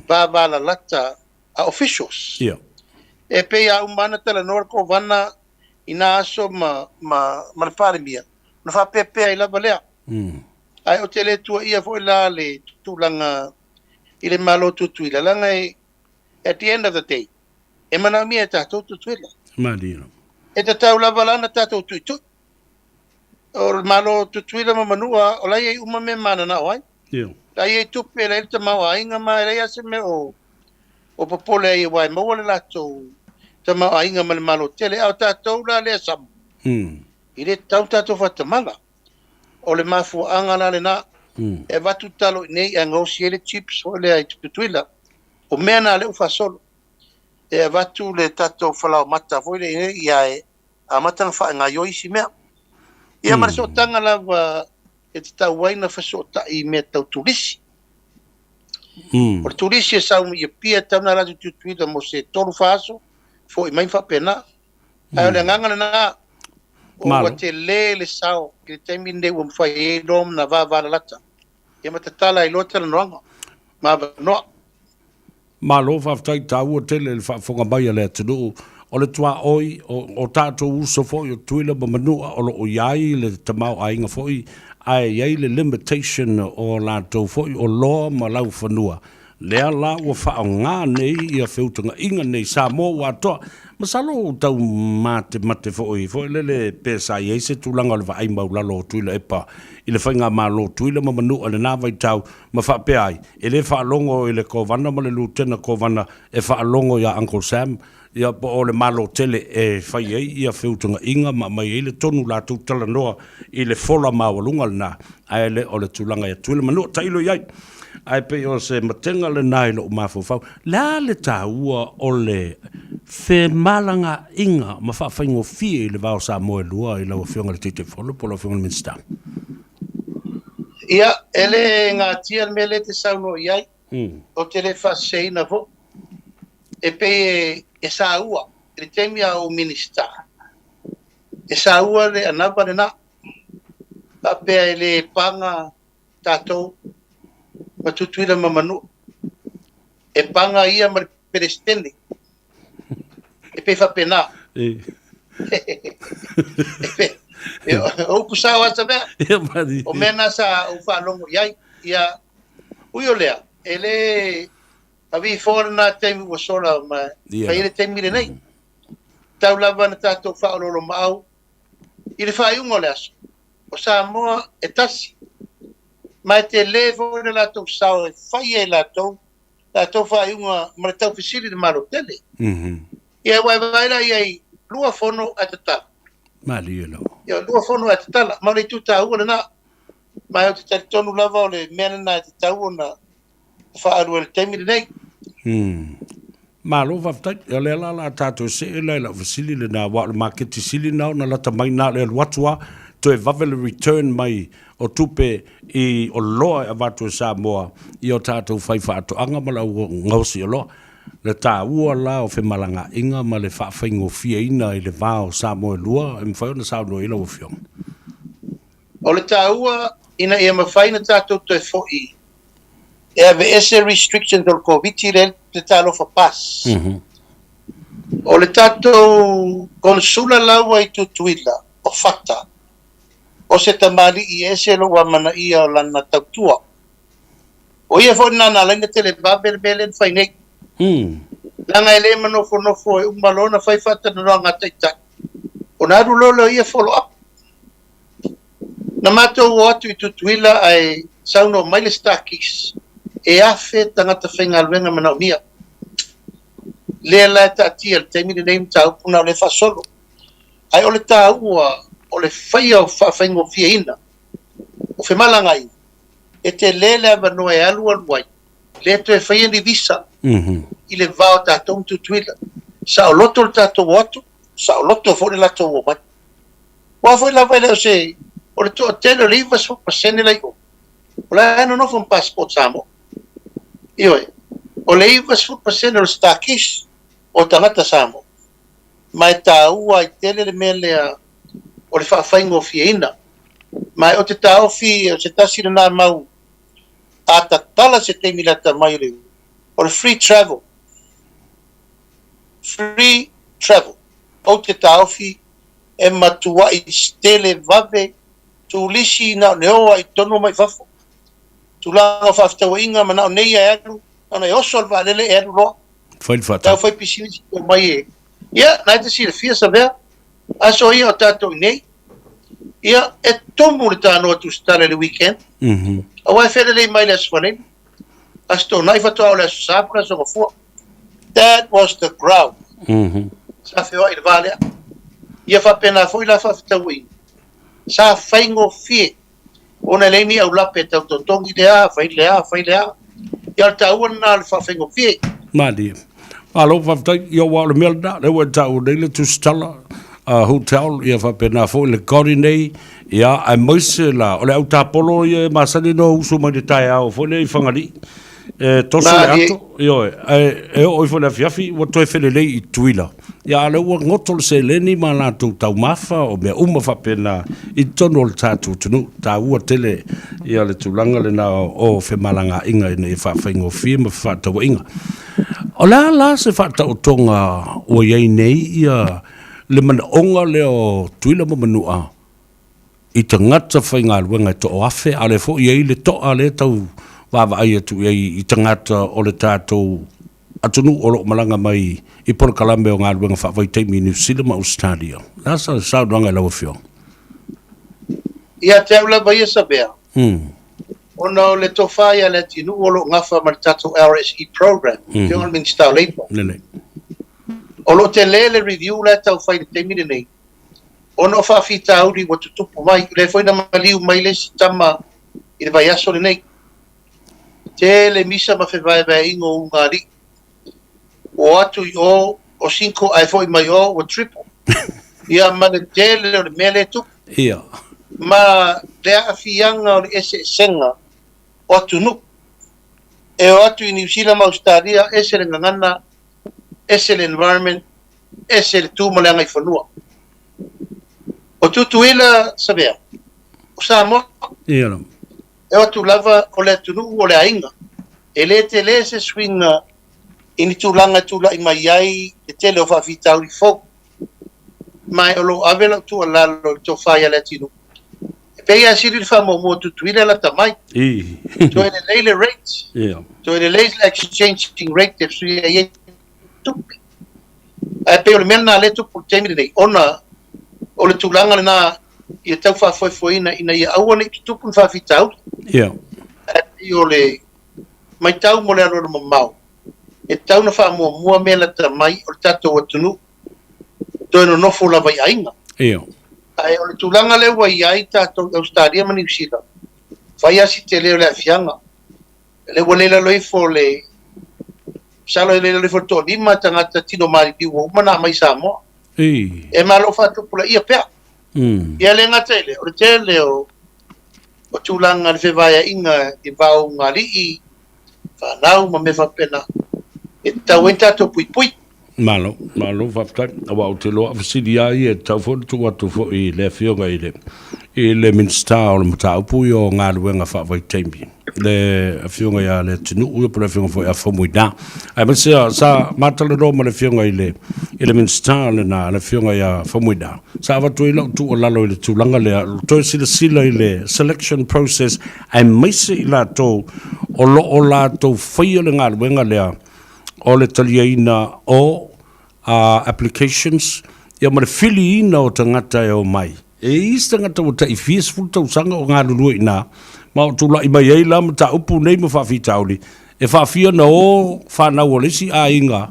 vavalalata a officials. E pei a uma lava ona talanoa le Kovana i na aso ma ma le Palemia, ona faapeapea ai lava lea. Ae ou te le tuuaia foi la le tulaga i le Malo Tutuila, leaga e at the end of the day, e manaomia e tatou Tutuila. Malie. E tatau lava la ona tatou tuitui. O le Malo o Tutuila ma Manua, o la e i ai uma mea e mananao ai. La e i ai tupe, la e i ai le tamaoaiga ma e leai lava se mea o o popole ai aua e maua le latou tamaoaiga ma le Malo tele. A o tatou la lea sama, e le tatau ona tatou faatamala. O le mafuaaga la lena e avatu talo i inei ae gaosi ai le chips foi lea i Tutuila. O mea na lea ua faasolo. E avatu le tatou falaoamata foi lea i inei ia e amata ona faagaoioi isi mea. Ia ma le sootaga lava e tatau ai ona fesootai i mea tau turisi. O le turisi e sau i Apia e tatau ona alu atu i Tutuila mo se tolu fa aso, foi mai ma faapena. Ae o le agaga lena, ua tele le sao i le taimi lenei ua mafai ai loa ona vavalalata ia ma tatala ai loa talanoaga ma avanoa. Malo faafetai taua tele i le faafofoga mai a le atunuu. O le tuaoi, o, o tatou uso foi o Tutuila ma Manua o lo o i ai le tamaoaiga foi ae i ai le limitation o latou foi oloa ma laufanua. Lea la ua faaaoga nei ia feutagaiga nei Samoa ua atoa. Masalo ua tau matemate foi foi lele pe sa i ai se tulaga o le vaai maulalo o Tuilaepa i le faigamalo o Tutuila ma Manua i lena vaitau ma faapea ai, e le faalogo i le Kovana ma le Lutena Kovana e faalogo ia Uncle Sam, ia po o le Malo tele e fai ai ia feutagaiga ma aumai ai le tonu latou talanoa i le fola maualuga lena, ae le o le tulaga ia Tutuila ma Manua. Tailo i ai. Ae pei o se matega lena i lou mafaufau. Le a le taua o le femalagaaiga ma faafaigofie i le va o Samoa e lua i lau Afioga i le Taitaifono po o lau Afioga i le Minisita? Ia, e le gatia le mea lea e te saunoa i ai, ou te le faaseseina foi. E pei e saua i le taimi a ou Minisita, e saua le anava lena, faapea e le paga tatou ma Tutuila ma Manua, e paga ia ma le Peresetene. E pei faapena. O upu sao lava Savea. O mea na sa ou faalogo i ai. Ia, ui o lea, e le avi fo lena taimi ua sola ma fai ai le taimi lenei. Tau lava na tatou faaoloolomaau i le faaiuga o le aso. O Samoa e tasi, ma e tele foi le latou sao e fai ai latou latou faaiuga ma le taufesili i le Malo tele. Ia aua e vaai la i ai, lua fono ae tatala. Malie lava. Ia, lua fono ae tatala, ma o le itu taua lena. Ma ou te talitonu lava o le mea lena e tatau ona faaalu ai i le taimi lenei. Malo faafetai. Ia lea la o le a tatou see la i lau fesili lena, aua o le maketi sili lena ona lata mai na o le alu atu lava toe vave le return mai o tupe i oloa e avatu e Samoa i o tatou faifaatoaga ma le au gaosi oloa. Le taua la o femalagaaiga ma le faafaigofieina i le va o Samoa e lua e mafai ona saunoa i ai lau Afioga. O le taua ina ia mafai ona tatou toe foi e aveese restrictions o le Koviti lea le Talofa Pass. O le tatou Konesula la ua i Tutuila, o Fata, o se tamalii e ese lou amanaia o lana tautua. O ia foi lena na ala ai ona televave le mea lea na fai nei. Leaga e le manofonofo e uma loa ona fai faatalanoaga a Taitai, ona alu loa lea o ia follow up. Na matou o atu i Tutuila ae saunoa mai le Starkist e 1000 tagata faigaluega manaomia. Lea la e taatia i le taimi lenei mataupu na o lea e faasolo. Ae o le taua o le faia o faafaigofieina o femalagaaiga, e tele le avanoa e alualu ai, le toe faia ni visa i le va o tatou ma Tutuila. Saoloto le tatou o atu, saoloto foi le latou omai. Aua foi lava e le o se, o le toatele o le 90% la i o, o la e nonofo ma passport Samoa. Ioe, o le 90% o le Starkish o tagata Samoa. Ma e taua ai tele le mea lea o le faafaigofieina. Ma ou te taofi o se tasi lena mau a tatala se taimi lata mai o le, o le free travel. Free travel. Ou te taofi e matuai tele vave turisi na o le o lava i totonu omai i fafo. Tulaga o faafetauaiga manao nei e alu, na ona e oso le vaalele e alu loa. Fai le faatau. Tau fai pisinisi e omai e. Ia, na e te silafia Savea, aso ia o tatou i nei, ia, e tumu le tanoa tusitala i le weekend, aua e felelei mai le Aso Faraile, Aso Toonai faatoa oo i le Aso Sa po o le Aso Gafua. That was the crowd. Sa feoai i le va lea. Ia faapena foi la faafetauaiga. Sa faigofie ona e leai ni aulape e tau totogi lea, fai lea, fai lea. Ia o le taua lena o le faafaigofie. Malie. Malo faafetai. Ia aua o le mea lena, lea ua e taua nei le tusitala hotel, ia faapena foi le Godi nei, ia aemaise la, o le au tapolo ia e masani ona usu mai le taeao foi lea i Fagalii, e toso le ato, ioe, ae e oo ifo i le afiafi ua toe felelei i Tutuila. Ia, a o lea ua goto le seleni ma latou taumafa, o mea uma faapena i totonu o le tatou atunuu. Taua tele ia le tulaga lena o femalagaaiga ina ia faafaigofie ma fefaatauaiga. O le a la se faataotoga ua i ai nei ia le manaoga lea o Tutuila ma Manua i tagata faigaluega e toafe, a o lea foi e i ai le toa lea e tau vaavaai atu i ai i tagata o le tatou atunuu o lo o malaga mai i polokalame o galuega faavaitaimi i Niu Sila ma Ausetalia. O le a sa saunoaga i lau Afioga? Ia te au lava ia Savea, ona o le tofa ia Leatinuu o lo o gafa ma le tatou RSE Programme, Afioga i le Minisita o Labour. Lelei. O lo o tele le review la e tau fai i le taimi lenei, ona o faafitauli ua tutupu mai. O lea foi na maliu mai le isi tama i le vaiaso lenei. Tele misa ma fevaevaeaiga o ulugalii. Ua o atu i o, o single ae foi mai o ua triple. Ia ma le tele o le mea lea e tupu. Ia. Ma le aafiaga o le eseesega o atunuu. E o atu i Niu Sila ma Ausetalia, ese le gagana, ese le environment, ese le tu ma le agaifanua. O Tutuila, Savea, o Samoa. Ia lava. E o atu lava o le atunuu o le aiga. E le tele se suiga i ni tulaga e tulai mai ai le tele o faafitauli fou. Ma o lo o ave lau tuualalo i le tofa ia Leatinuu, e pei lava e sili le faamuamua o Tutuila e lata mai. Toe lelei le rate, toe lelei le exchanging rate e fesuiai ai tupe. Ae pei o le mea lena lea e tupu i le taimi lenei, ona o le tulaga lena ia tau faafoefoeina ina ia aua ne i tutupu ni faafitauli. Ae pei o le matau mo le alualu mamao, e tatau ona faamuamua mea lata mai o le tatou atunuu toe nonofo lava i aiga. Ae o le tulaga lea ua i ai tatou i Ausetalia ma Niu Sila, fai lava si tele o le aafiaga. Lea ua le i lalo ifo le, masalo e le i lalo ifo le toalima tagata tino maliliu ua uma ona aumai i Samoa. E ma o lo o faatupulaia pea. Ia le gata i lea, o le tele o o tulaga i le fevaeaiga i va o ulugalii, fanau ma mea faapena, e tatau ai ona tatou puipui. Malo, malo faafetai. Aua ou te iloa o fesili lava ia e tatau foi ona tuu atu foi i le Afioga i le i le Minisita o le mataupu ia o galuega faavaitaimi, le Afioga ia Leatinuu ia po o le Afioga foi ia Faumuina. Aemaise lava sa ma talanoa ma le Afioga i le i le Minisita lena, le Afioga ia Faumuina, sa avatu ai lau tuualalo i le tulaga lea, toe silasila i le selection process aemaise i latou o lo o latou faia le galuega lea o le taliaina o applications ia ma le filiina o tagata e omai. E i ai isi tagata ua tai fia sefulu tausaga o galulue i ina, ma o tulai mai ai la mataupu nei ma faafitauli, e faafia ona o fanau o le isi aiga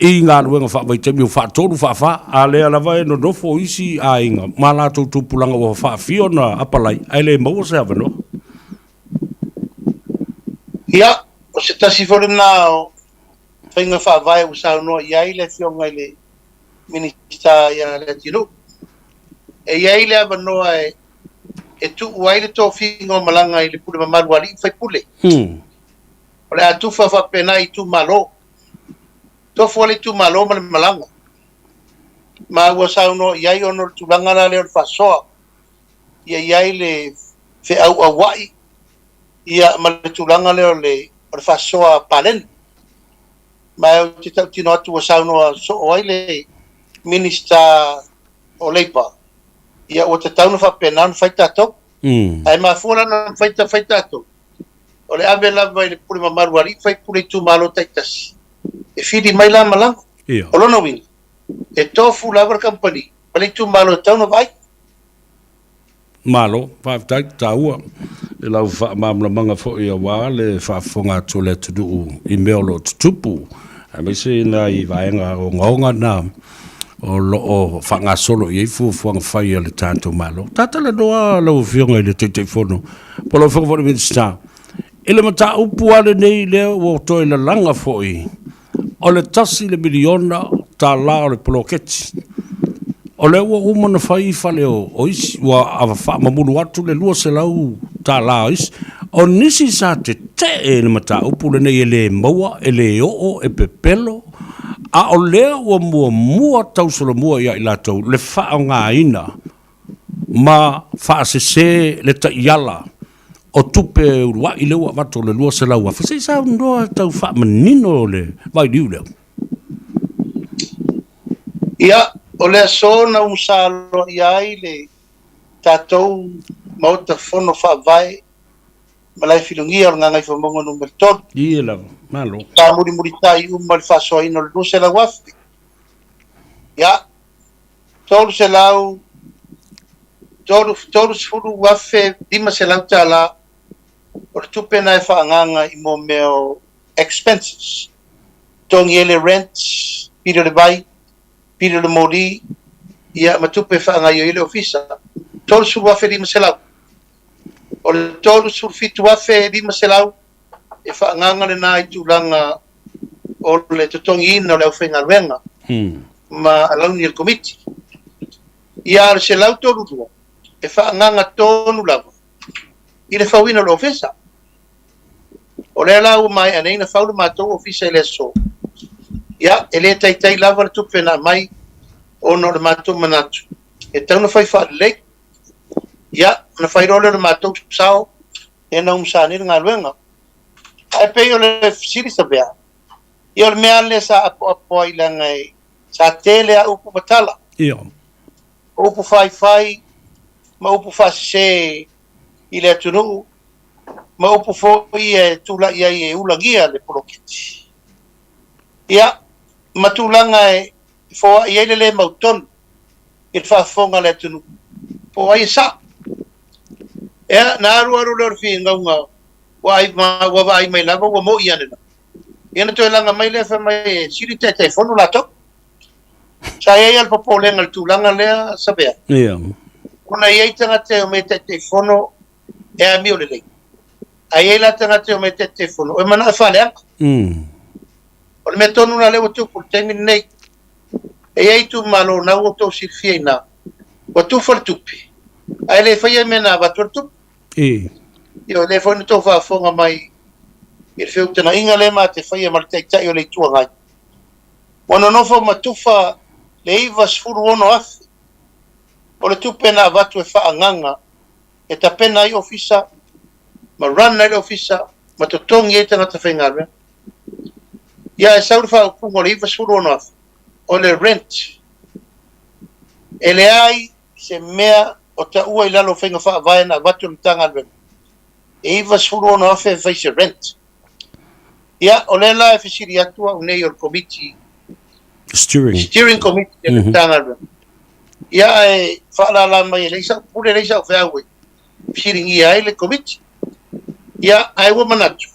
i galuega faavaitaimi o faatolu faafa, a lea lava e nonofo isi aiga ma latou tupulaga ua faafia ona apalai ae le maua se avanoa. Ia, o se tasi foi lena o faiga faavae ua saunoa i ai le Afioga i le Minisita ia Leatinuu. E i ai le avanoa e tuu ai le tofiga o malaga i le pule mamalu a alii ma faipule. O le a tufa faapena i itumalo. Tofu lava le itumalo ma le malaga. Ma ua saunoa i ai ona o le tulaga la lea o le faasoa. Ia i ai le feauauai ia ma le tulaga lea o le o le faasoa paleni. Ma ou te tautino atu ua saunoa soo ai le Minisita o Leipa, ia ua tatau ona faapena ona fai tatou. Ae mafua la ona fai fai tatou, o le ave lava i le pule mamalu a alii ma faipule itumalo taitasi, e fili mai la malaga. O lona uiga, e tofu lava le kamupani ma le itumalo e tatau ona vaai. Malo, faafetai, taua i lau faamalamalamaga foi aua le faafofoga atu o le atunuu i mea o lo o tutupu, aemaise nai vaega ogaoga na o lo o faagasolo i ai fuafuaga fai a le tatou Malo. Ta talanoa lau Afioga i le Taitaifono po o lau Afioga foi i le Minisita i le mataupu lava lenei lea ua toe lalaga foi o le $1 miliona o le poloketi. O lea ua uma ona fai fale o isi, ua faamamulu atu le $200 o isi. O nisi sa tetee i le mataupu lenei e le maua, e le oo, e pepelo. A o lea ua muamua tausolomua ia i latou le faaaogaina ma faasese le taiala o tupe uluai lea ua avatu o le $200,000. Se i saunoa e tau faamanino le vailiu lea. Ia, o le aso na umusa aloaia ai le tatou Maota Fono Faavae Malaefilugia o le Gagaifomauga Numera 3. Ia lava, malo. Sa mulimulitai uma le faasoaina o le $200,000. Ia, 300, $30,500 tala o le tupe na e faaagaaga i mo mea o expenses, totogi ai le rent, pili o le vai, pili o le moli, ia ma tupe e faagaoioi ai le ofisa, $30,500. O le $37,500 e faaagaaga lena i tulaga o le totogiina o le aufaigaluega ma alauni a le Komiti. Ia a o le 132 e faaagaaga tonu lava i le fauina o le ofisa. O lea la ua maea nei ona fau le matou ofisa i le aso, ia e le taitai lava le tupe na aumai ona o le matou manatu e tatau ona fai faalelei. Ia, ona fai loa lea o le matou sao lea na umusa nei le galuega. Ae pei o le fesili Savea, ia o le mea lava lea sa apoapo ai leaga e sa tele lava upu ma tala. Ia. O upu faifai ma upu faasese i le atunuu ma upu foi e tulai ai e ulagia le poloketi. Ia, ma tulaga e foai ai le le mautonu i le faafofoga a le atunuu po o ai e sao. Ia, na alu alu lea o le finauga ua ai ma ua vaai mai lava ua moi ane lava. Ia na toe laga mai lea fai mai e sili Taitaifono latou. Sa i ai lava le popolega i le tulaga lea Savea. Ia. Ona e i ai tagata e omai e Taitaifono e amio lelei. Ae i ai la tagata e omai e Taitaifono e manao e faaleaga. O le mea tonu lena lea ua tupu i le taimi lenei. E i ai itumalo o lena ua outou silafia i ina, ua tufa le tupe, ae le faia mea na avatu ai le tupe. Ia o lea foi na outou faafofoga mai i le feutagaiga lea ma te faia ma le Taitai o le Itu Agai. Ua nonofo ma tufa le $96,000 o le tupe na avatu e faaagaga e tapena ai ofisa ma run ai le ofisa ma totogi ai tagata faigaluega. Ia ae sau le faaupuga o le $96,000 o le rent. E leai se mea o taua i lalo o faiga faavae na avatu e le Matagaluega e $96,000 e fai se rent. Ia, o lea la e fesili atu au nei o le Komiti, Steering. Steering Committee a le Matagaluega. Ia, ae faalala mai e leai sau pule, leai sau feau e fesiligia ai le Komiti. Ia, ae ua manatu,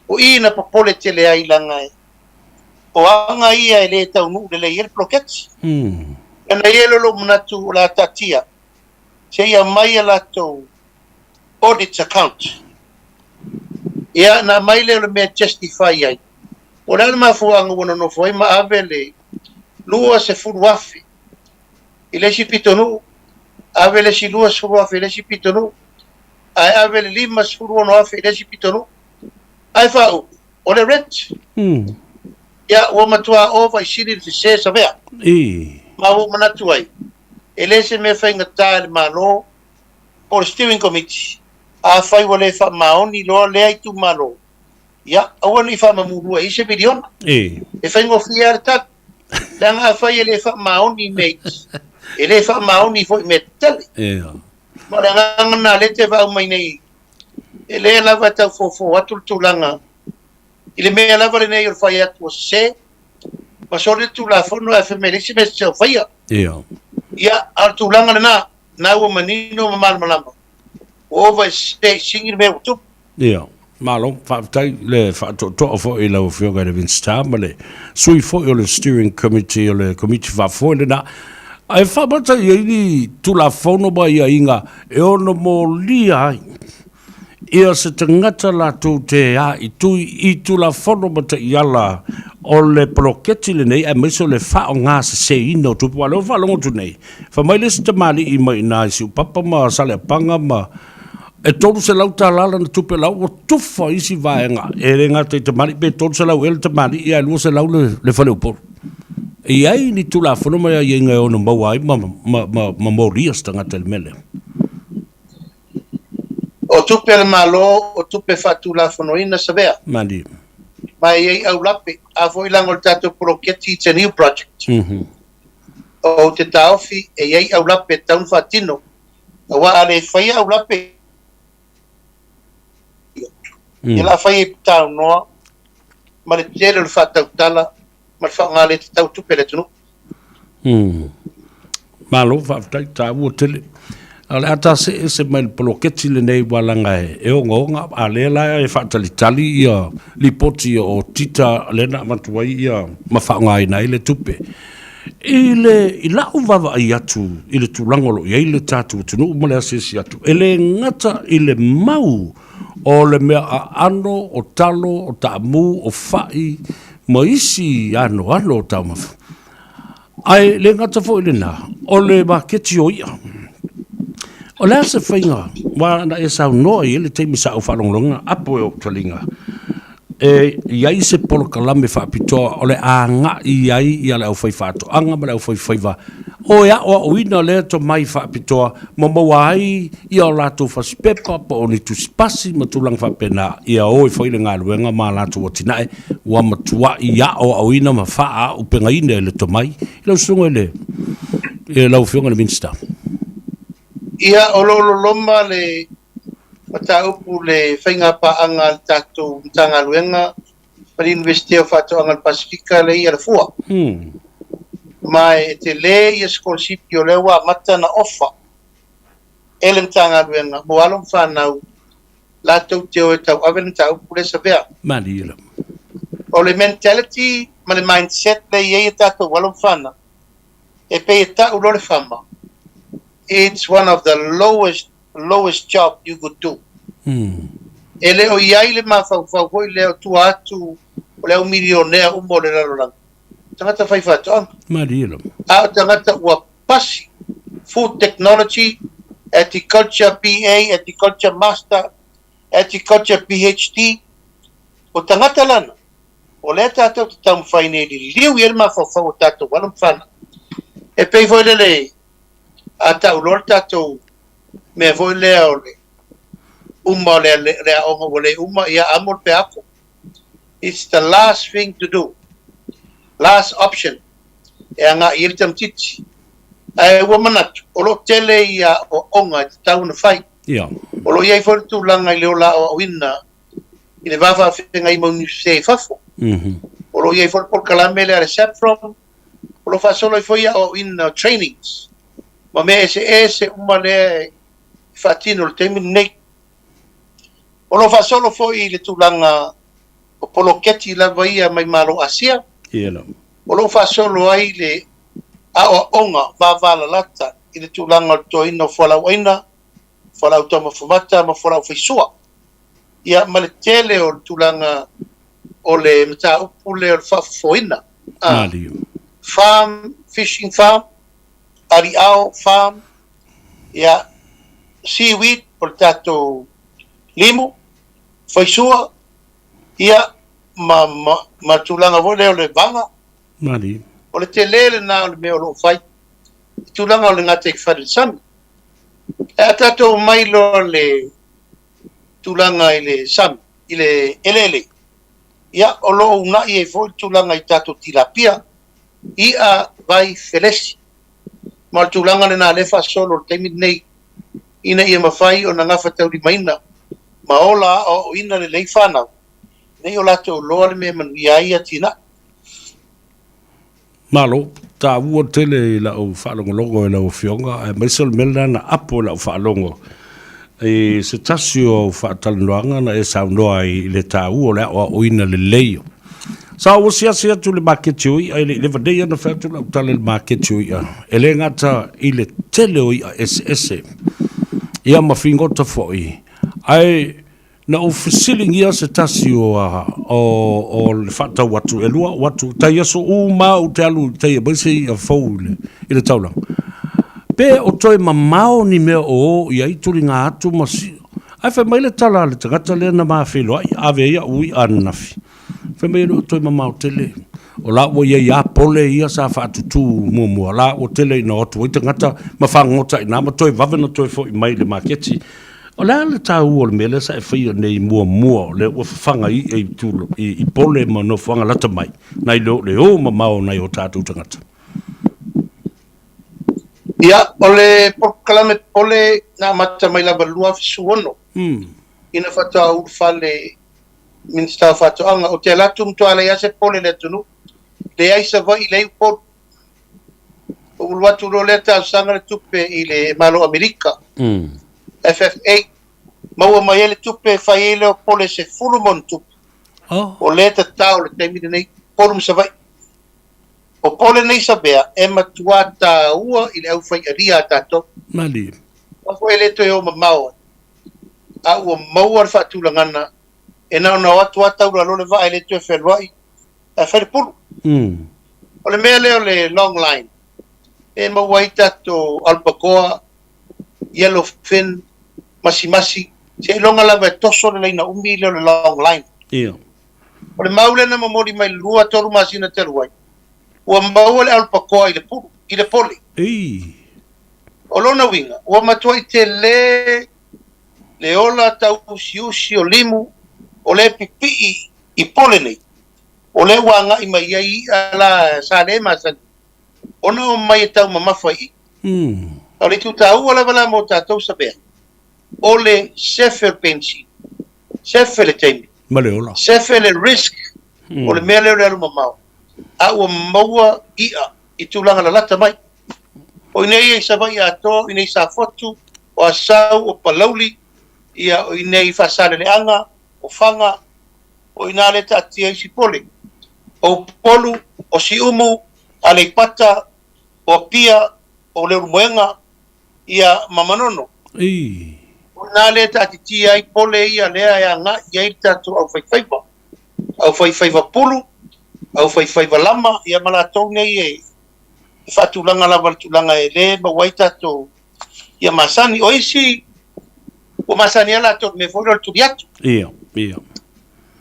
o i na popole tele ai leaga e o aga ia e le taunuu lelei ai le poloketi. Ona i ai lea o lou manatu o le a taatia seia aumai a latou audit account. Ia, ona aumai lea o le mea e justify ai. Po o le a le mafuaaga ua nonofo ai ma ave le $20,000 i le isi pitonuu, ave le isi $20,000 i le isi pitonuu, ae ave le $56,000 i le isi pitonuu, ae faaupu, o le rent. Ia, ua matua ova i sili le sese Savea. Ma ua ou manatu ai, e le se mea faigata i le Malo po o le Steering Committee, afai ua le faamaoni loa lea itumalo, ia, aua ne i faamamulua i ai se miliona. E faigofie lava le tali. Leaga afai e le faamaoni i mea iti, e le faamaoni foi i mea tetele. Ma o le agaga lena lea e te vaau mai nei, e le lava e tau fofo atu le tulaga i le mea lava lenei o le fai atu ua sese, ma soli le Tulafono ae fai mai e leai se mea sese o faia. Ia, a o le tulaga lena, na ua manino ma malamalama, ua ova i sese i sigi le mea ua tupu. Ia, malo, faafetai le faatoatoa foi i lau Afioga i le Minisita ma le sui foi o le Steering Committee o le Komiti Faafoe lena. Ae faamata i ai ni Tulafono ma aiaiga e ono molia ai ia se tagata latou te aaitui i Tulafono ma taiala o le poloketi lenei aemaise o le faaaogaseseina o tupe. Aua o lea ua faalogo atu nei, fai mai le isi tamalii mai i ina i Siupapa ma Saleapaga ma. E $300 lana tupe lau ua tufa isi vaega e le gata i tamalii pe 300 ea le tamalii ae 200 le, le fale Upolu. E i ai ni Tulafono ma aiaiga e ono maua ai ma, ma, ma, ma molia se tagata i le mea lea? O tupe a le Malo, o tupe faatulafonoina Savea. Malie. Ma e i ai aulape, a foi leaga o le tatou poloketi it's a new project. Mm -hmm. Ou te taofi e i ai aulape e tatau ona faatino Aua a le faia aulape ia, ia la fai ai petaunoa ma le tele o le faatautala ma le faaaoga le tatau o tupe a le atunuu. Malo faafetai, taua tele. A o le a ta see ese mai le poloketi lenei ua laga e ogaoga, a lea la e faatalitali ia lipoti o tita lea na avatu ai ia ma faaaogaina ai le tupe. I le, i la'u vaavaai atu i le tulaga o lo o i ai le tatou atunuu ma le asiasi atu, e le gata i le mau o le mea aano, o talo, o taamu, o fa'i ma isi anoano o taumafa, ae le gata foi i lena, o le maketi o i'a. O le a se faiga aua na e saunoa i ai le taimi sa ou faalogologoina, apo e ou taliga, E i ai se polokalame faapitoa o le a agai ai ia le aufaifaatoaga ma le aufaifaiva o e aoaoina lea tomai faapitoa ma maua ai ia o latou fasipepa po o ni tusipasi ma tulaga faapena ia o e fai le galuega ma a latou atinae ua matuai aoaoina ma faaaupegaina i le tomai. I lau susuga i le i lau Afioga i le Minisita. Ia, o lo o loloma le mataupu le faigapaaga a le tatou Matagaluega ma le Iunivesite o Faatoaga o le Pasefika lea i Alafua. Ma e tele ia sikolasipi o lea ua amata ona ofa e le Matagaluega mo alo ma fanau latou te o e tauave le mataupu lea Savea. Malie lava. O le mentality ma le mindset lea e i ai a tatou alo ma fanau, e pei e tau loa le farmer, it's one of the lowest lowest job you could do. E le o i ai le mafaufau foi lea o tua atu o le au milionea uma o le lalolagi, o tagata faifaatoaga. Malie lava. A o tagata ua pasi Food Technology, Agriculture BA, Agriculture Master, Agriculture PHD, o tagata lana, o lea tatou te taumafai nei e liliu i ai le mafaufau o tatou alo ma fanau. E pei foi lele a tau loa le tatou mea foi lea o le uma o le, le aoga ua le uma, ia amo le peapo. It's the last thing to do. Last option. E agai i ai le tamaitiiti. Ae ua manatu, o lo o tele ia aoaoga e tatau ona fai. Yeah. O lo o i ai foi le tulaga i le ola aoaoina i le va faafeagai ma Iunivesite i fafo. O lo o i ai foi le polokalame lea a le SAPFROM, o lo o faasolo ai foi aoaoina trainings ma mea eseese uma lea e faatino i le taimi lenei. O lo o faasolo foi i le tulaga o poloketi lava ia mai Malo Asia, o lo o faasolo ai le aoaoga vavalalata i le tulaga o le totoina o fualaauaina, fualaau taumafa mata ma fualaau faisua. Ia ma le tele o le tulaga o le mataupu lea o le faafofoina, farm, fishing farm, aliao farm, ia, seaweed, o le tatou limu, faisua, ia, ma, ma, ma tulaga foi lea o le vaga. Malie. O le tele lena o le mea o lo o fai i tulaga o le gataifale i le sami. E a tatou omai loa le tulaga i le sami, i le eleele, ia, o lo o uunai ai foi le tulaga i tatou tilapia, i'a, vai, felesi. Ma o le tulaga lena lea e faasolo i le taimi lenei, ina ia mafai ona gafataulimaina ma ola aoaoina lelei fanau, ina ia o latou iloa le mea e manuia ai atinae. Malo, taua tele i lau faalogologo i lau Afioga, aemaise o le mea lena na apo i lau faalogo i se tasi o au faatalanoaga na e saunoa ai i le taua o le aoaoina lelei. Sa ou asiasi atu i le maketi o i'a, e le i leva nei ona fai atu lau tala i le maketi o i'a, e le gata i le tele o i'a eseese, ia ma figota foi, ae Na ou fesiligia se tasi o o o le faatau atu, e lua ou atu tai aso uma ou te alu i tai e aumai se i'a fou i le i le taulaga. Pe o toe mamao ni mea o o i ai tuliga atu ma si. Ae fai mai le tala a le tagata lea na ma feiloai, ave ai a'u i'a ananafi. Fai mai e le o toe mamao tele. O la ua i ai lava pole ia sa faatutū muamua, la ua tele ina o atu ai tagata ma fagogota i ina ma toe vave ona toe foi mai i le maketi. O le a le taua o le mea lea sa e faia nei muamua o lea ua fafaga i'a i tula, i pole ma nofoaga lata mai, nai lo le o mamao o nai o tatou tagata? Ia, o le polokalame pole na amata mai lava i le 2016, ina faatoa ulufale Minisita o Faatoaga, ou te alu atu matua leai lava se pole i le atunuu, leai Savaii, leai Upolu. Ou alu atu loa lea talosaga le tupe i le Malo o Amerika, FFA, maua mai ai le tupe e fai ai lea o pole e 10 ma ono tupu. O lea e tatao i le taimi lenei, Upolu ma Savaii. O pole nei Savea e matua taua i le aufaialia a tatou. Malie. Aua foi e le toe o mamao ai, a ua maua le faatulagana e na ona o atu lava taula loa le vaa e le toe fealuai ae fai le pulu. O le mea lea o le long line e maua ai tatou albacore, yellow fin, masimasi, seiloga lava e toso le laina umi lea o le long line. Ia. O le mau lea na momoli mai le lua tolu masina talu ai, ua maua le albacore i le pulu, i le pole. Ei. O lona uiga, ua matuai tele le ola tauusiusi o limu o lea e pipii i pole nei, o lea ua agai mai ai i'a la sa le masani ona omai e taumamafa i i. A o le itu taua lava la mo tatou Savea, o le sefe o le penisini, sefe le taimi, Ma le ola. sefe le risk o le mea lea o le alu mamao, a ua maua i'a i tulaga lalata mai. O i inei i Savaii atoa, o i inei i Safotu, o Asau, o Palauli, ia, o i inei i Faasaleleaga, o Faga, o i ina lea e taatia ai isi pole. O Upolu, o Siumu, Aleipata, o Apia, o Leulumoega, ia, ma Manono. O i ina lea e taatitia ai pole ia lea e agai i ai le tatou aufaifaiva, aufaifaiva pulu, aufaifaiva lama, ia ma latou nei e faatulaga lava i le tulaga e le maua ai tatou ia masani. O isi ua masani lava latou i le mea foi lea o le tuli atu. Ia, ia.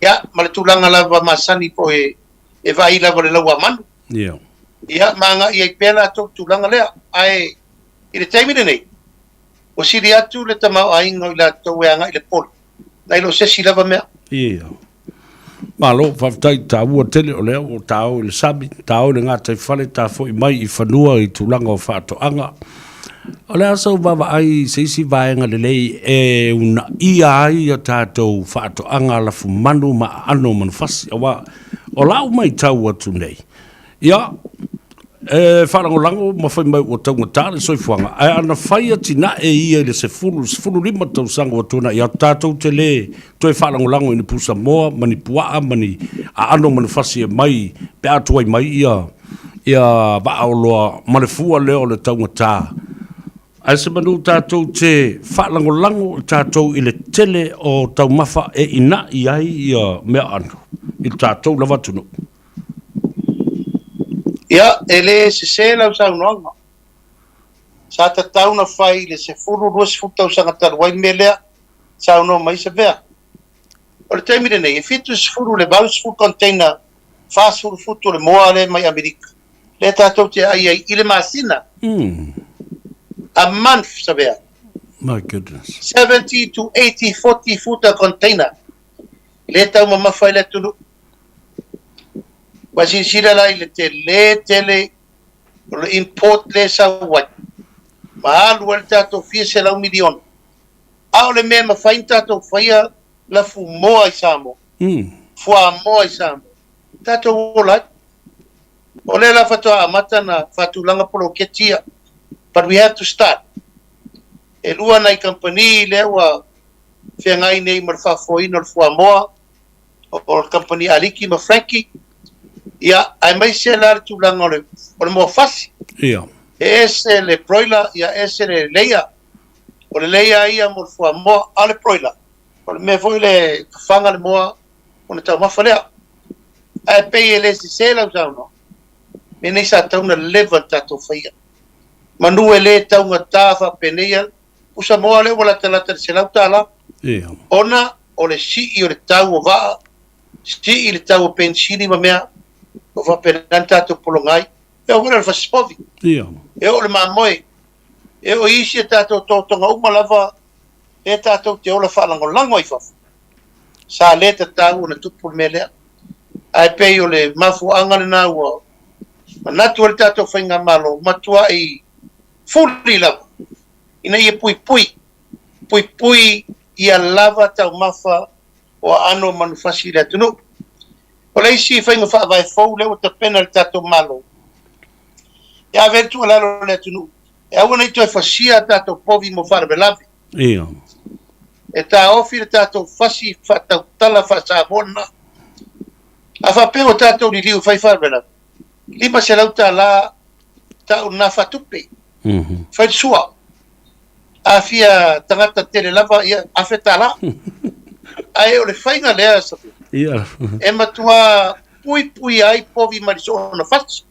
Ia, ma le tulaga lava masani foi e vaai lava i le lauamanu. Ia. Ia, ma agai ai pea latou i le tulaga lea. Ae i le taimi lenei, ua sili atu le tamaoaiga o i latou e agai i le pole, nai lo se isi lava mea. Ia. Malo, faafetai, taua tele o lea ua tao i le sami, tao i le gataifale, ta foi mai i fanua i tulaga o faatoaga. O le a sau vaavaai i se isi vaega lelei e uunaia ai a tatou faatoaga lafumanu ma aano o manufasi, aua o lau matau atu nei, Ia, e faalagolago ma fai mai ua taugata le soifuaga, ae ana fai atinae ia i le 10, 15 tausaga ua tuanai atu, tatou te le toe faalagolago i ni pusamoa ma ni puaa ma ni aano o manufasi e mai pe a tuai mai ia, ia vaaoloa ma le fua lea o le taugata. Ae semanu tatou te faalagolago tatou i le tele o taumafa e ina'i ai ia meaano i le tatou lava atunuu. Ia, e le sese lau saunoaga. Sa tatau ona fai i le 10, 20 tausaga talu ai le mea lea, saunoa mai Savea. O le taimi lenei, e 70 i le 80 container 40 futu o le moa lea mai Amerika, lea tatou te aai ai i le masina. A month, Savea. My goodness. 70 to 80, 40 futa container lea e taumamafa ai le atunuu. Ua silasila la i le tele tele o le import lea e sau ai, ma alu ai le tatou fia selau miliona. A o le mea e mafai ona tatou faia lafumoa i Samoa, fuamoa i Samoa, tatou ola ai. O lea la faatoa amata ona faatulaga poloketi ia, but we have to start. E lua nai kamupani lea ua feagai nei ma le faafoeina o le fuamoa, o le kamupani a Aliki ma Frankie, ia, aemaise la le tulaga o le, o le moa fasi. Ia. E ese le broiler, ia ese le layer. O le layer ia mo le fuamoa, a o le broiler, o le mea foi lea e fafaga le moa ona taumafa lea. Ae pei e le sese lau saunoaga, mea nei sa tatau ona leva ona tatou faia. Manu e le taugata faapenei, pusamoa lea ua latalata i le $100. Ia. Ona o le sii o le tau o vaa, sii le tau o penisini ma mea, o faapena na tatou pologa ai. E oo foi la i le fasi povi. Ia. E oo i le mamoe. E oo i isi a tatou totoga uma lava lea tatou te ola faalagolago ai i fafo. Sa le tatau ona tupu le mea lea. Ae pei o le mafuaaga lena ua manatu ai le tatou Faigamalo, matuai fuli lava ina ia puipui, puipui ia lava taumafa o aano o manufasi i le atunuu. O le isi faiga faavae fou lea ua tapena e le tatou Malo, e ave ai le tuualalo i le atunuu e aua ne i toe fasia a tatou povi mo faalavelave. Ia. E taofi le tatou fasi faatautala faa-Samoa lena. A faapea ua tatou liliu e fai faalavelave, $500 tau lena faatupe. Fai le sua. A fia tagata tele lava, ia, $1,000. Ae o le faiga lea, Samoa, Ia. e matua puipuia ai povi mai le soona fasi.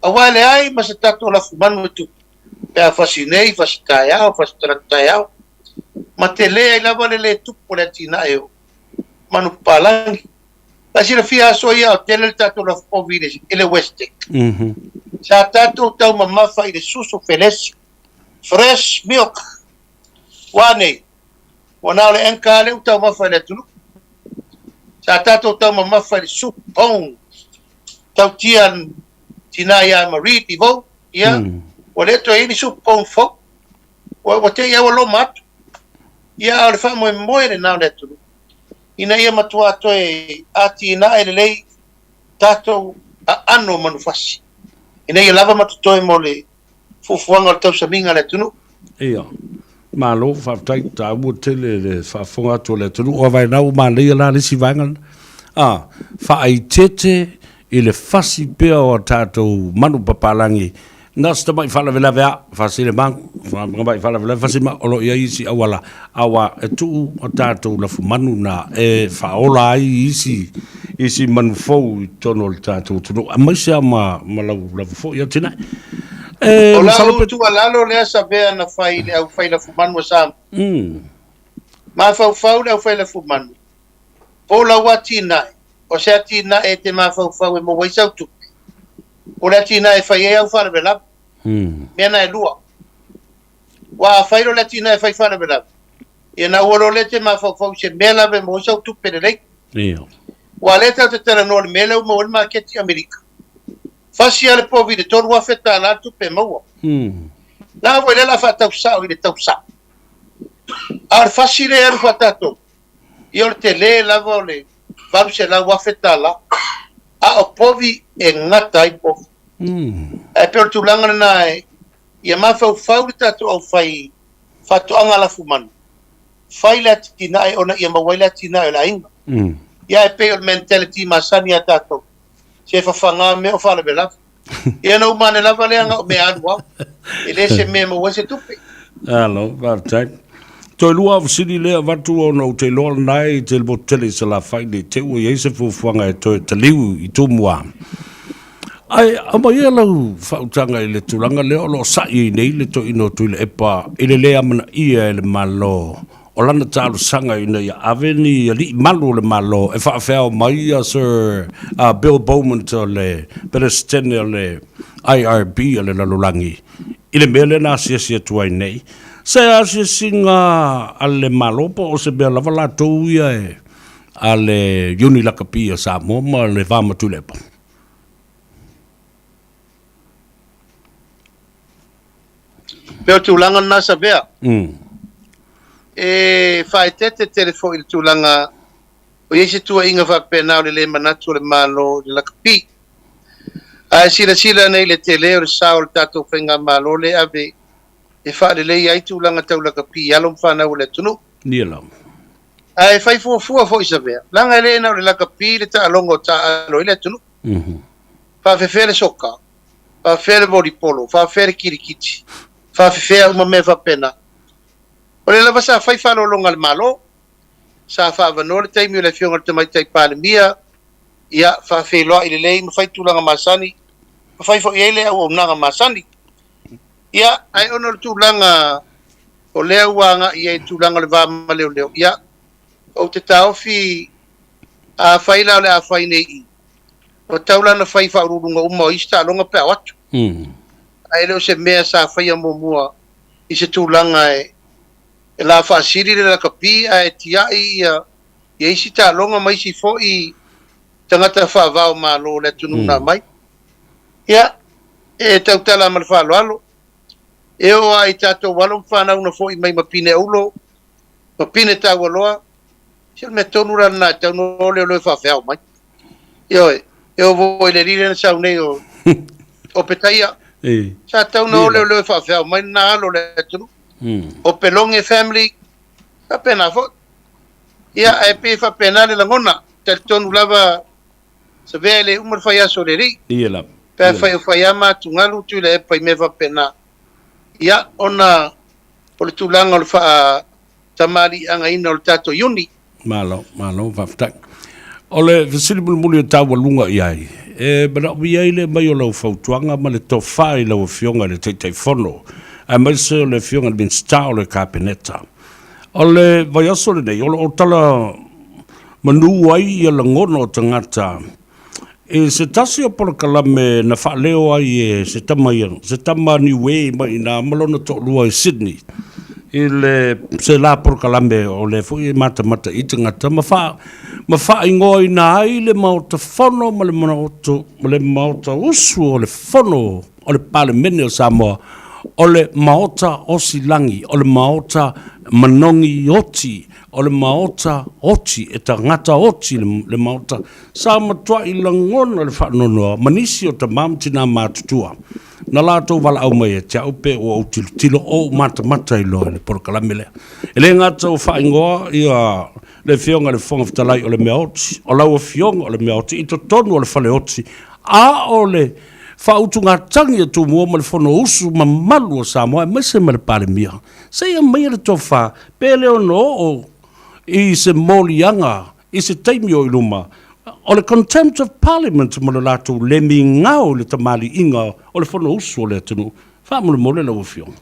Aua e leai ma se tatou lafumanu e tupu, pe a fasi nei, fasi taeao, fasi talaatu taeao, ma tele ai lava le lē tupu o le atinae o manupapalagi. A silafia aso ia o tele le tatou lafupovi i le Westec. Sa tatou taumamafa i le susu felesi, fresh milk. Ua a nei? Ua na o le Anchor lava lea ua taumafa i le atunuu. Sa tatou taumamafa i le soup bone, tautia tina ia Marie Devoe, ia, ua le toe i ai ni soup bone fou. Ua te i lava ua loma atu. Ia, a o le faamoemoe lena o le atunuu, ina ia matua toe atinae lelei tatou aano o manufasi, ina ia lava ma totoe mo le fuafuaga o le tausamiga a le atunuu. Ia, malo, faafetai, taua tele le faafofoga atu a le atunuu. Aua vaai la ua manaia la le isi vaega lena, a, faaeteete i le fasi pea o a tatou manupapalagi, na o se tamai faalavelave lava, fasi le magu, tamai faalavelave fasi le magu, o lo o i ai isi auala, aua e tuu a tatou lafumanu na e faaola ai isi, isi manu fou i totonu o le tatou atunuu, aemaise lava ma, ma lau lava foi atinae. E O masalo lau pe... tuualalo lea Savea na fai i le aufai lafumanu a Samoa. Mafaufau le aufai lafumanu, po o lau atinae, o se atinae e te mafaufau e maua ai sau tupe, po o le atinae e fai ai au faalavelave. Mea na e lua. Aua a fai loa le atinae e fai faalavelave, ia na ua loa lea e te mafaufau i se mea lava e maua ai sau tupe lelei. Aua o lea tatou te talanoa i le mea lea ua maua ai le maketi i Amerika. Fasi lava le povi i le $3,000 le tupe e maua. La foi lea o le a faatau sao i le tau sao. A o le fasi lea e alu faatatou, ia o le tele lava o le $800,000, a o povi e gata ai povi. Ae pei o le tulaga lena e, ia mafaufau le tatou aufai faatoaga lafumanu, fai le atinae ona ia maua ai le atinae o le aiga. Ia ae pei o le mentality masani a tatou, se fafaga mea o faalavelave. Ia na uma ane lava lea na o mea alu lava. E le se mea e maua ai se tupe. Alo, faafetai. Toe lua au fesili lea avatu ona ou te iloa lena e te le motu tele i Salafai ne i te i ua i ai se fuafuaga e toe taliu i Tumua. Ae aumai ia lau faautaga i le tulaga lea o lo o sa'i ai nei le toeaina o Tuilaepa i le le amanaia e le Malo o lana talosaga ina ia ave ni alii malu o le Malo e faafeao mai ia Sir Bill Beaumont o le Peresetene o le IRB a le lalolagi i le mea lea na asiasi atu ai nei. Se asiasiga a le Malo po o se mea lava latou ia e a le Iuni Lakapi a Samoa ma le va ma Tuilaepa? Pei o le tulaga lena Savea. E faaeteete tele foi i le tulaga o i ai se tuuaiga faapena o le le manatu o le Malo i le lakapi. Ae silasila nei i le tele o le sao o le tatou Faigamalo lea e ave e faaleleia ai tulaga tau lakapi i alo ma fanau a le atunuu. Ia lava. Ae fai fuafua foi Savea, leaga e le na o le lakapi le taaloga o taaalo ai le atunuu. Faafefea le soka, faafefea le volipolo, faafefea le kirikiti, faafefea uma mea faapena. O lea lava sa fai faalologa a le Malo, sa faaavanoa le taimi o le Afioga i le Tamaitai Palemia, ia, faafeiloai lelei ma fai tulaga masani, ma fai foi i ai le auaunaga masani. Ia, ae ona o le tulaga O lea ua agai i ai i le tulaga o le va ma leoleo, ia, ou te taofi afai la o le a fai nei i i, ua tatau la ona fai i faauluuluga uma o isi taaloga pe a o atu. Ae le o se mea sa faia muamua i se tulaga e la faasili le lakapi ae tiai ia isi taaloga ma isi foi tagata faava o Malo o le atunuu na aumai. Ia, e tautala ma le faaaloalo, e oo lava i tatou alo ma fanau na foi mai ma pine auro ma pine taualoa, se o le mea tonu la lena e tatau ona o leoleo e faafeao mai. Ioe, e oo foi i le alii lea na sau nei o o Petaia, sa tatau ona o leoleo e faafeao mai lena alo o le atunuu. O Peloge family, faapena foi. Ia, ae pei e faapena le lagona. Talitonu lava, Savea e le uma le faiaso o le alii. Ia lava. Pe afai o fai lava ma atugalu Tuilaepa i mea faapena. Ia, ona o le tulaga o le faatamaliiagaina o le tatou Iuni. Malo, malo, faafetai. O le fesili mulimuli e taualuga i ai, e manaomia ai le aumai o lau fautuaga ma le tofa i lau Afioga i le Taitaifono, aemaise o le Afioga i le Minisita o le Kapeneta. O le vaiaso lenei, o lo o tala manu ai ia lagona o tagata i se tasi o polokalame na faaleo ai e se tama ia, se tama Niue mai i ina ma lona toalua i Sydney i le se la polokalame o lea foi e matamata i tagata ma faa ma faaigoaina ai le Maota Fono ma le Maota ma le Maota Usu o le Fono o le Palemene o Samoa, o le Maota Osilagi, o le Maota Manogi Oti, o le Maota Oti, e tagata oti le Maota. Sa matuai lagona le faanoanoa ma nisi o tama ma tina matutua na latou valaau mai ia te au pe ua ou tilotilo o ou matamata i loa i le polokalame lea. E le gata ua faaigoa ia le Afioga i le Fofoga Fetalai o le mea oti, o lau Afioga o le mea oti i totonu o le fale oti, a o le faautugatagi a Tumua ma le Fonousu mamalu o Samoa aemaise ma le Palemia, se i aumaia le tofa pe le ono oo i se moliaga i se taimi o i luma o le Contempt of Parliament ma lo latou le migao i le tamaliiga o le Fonousu o le atunuu. Faamolemole lau Afioga.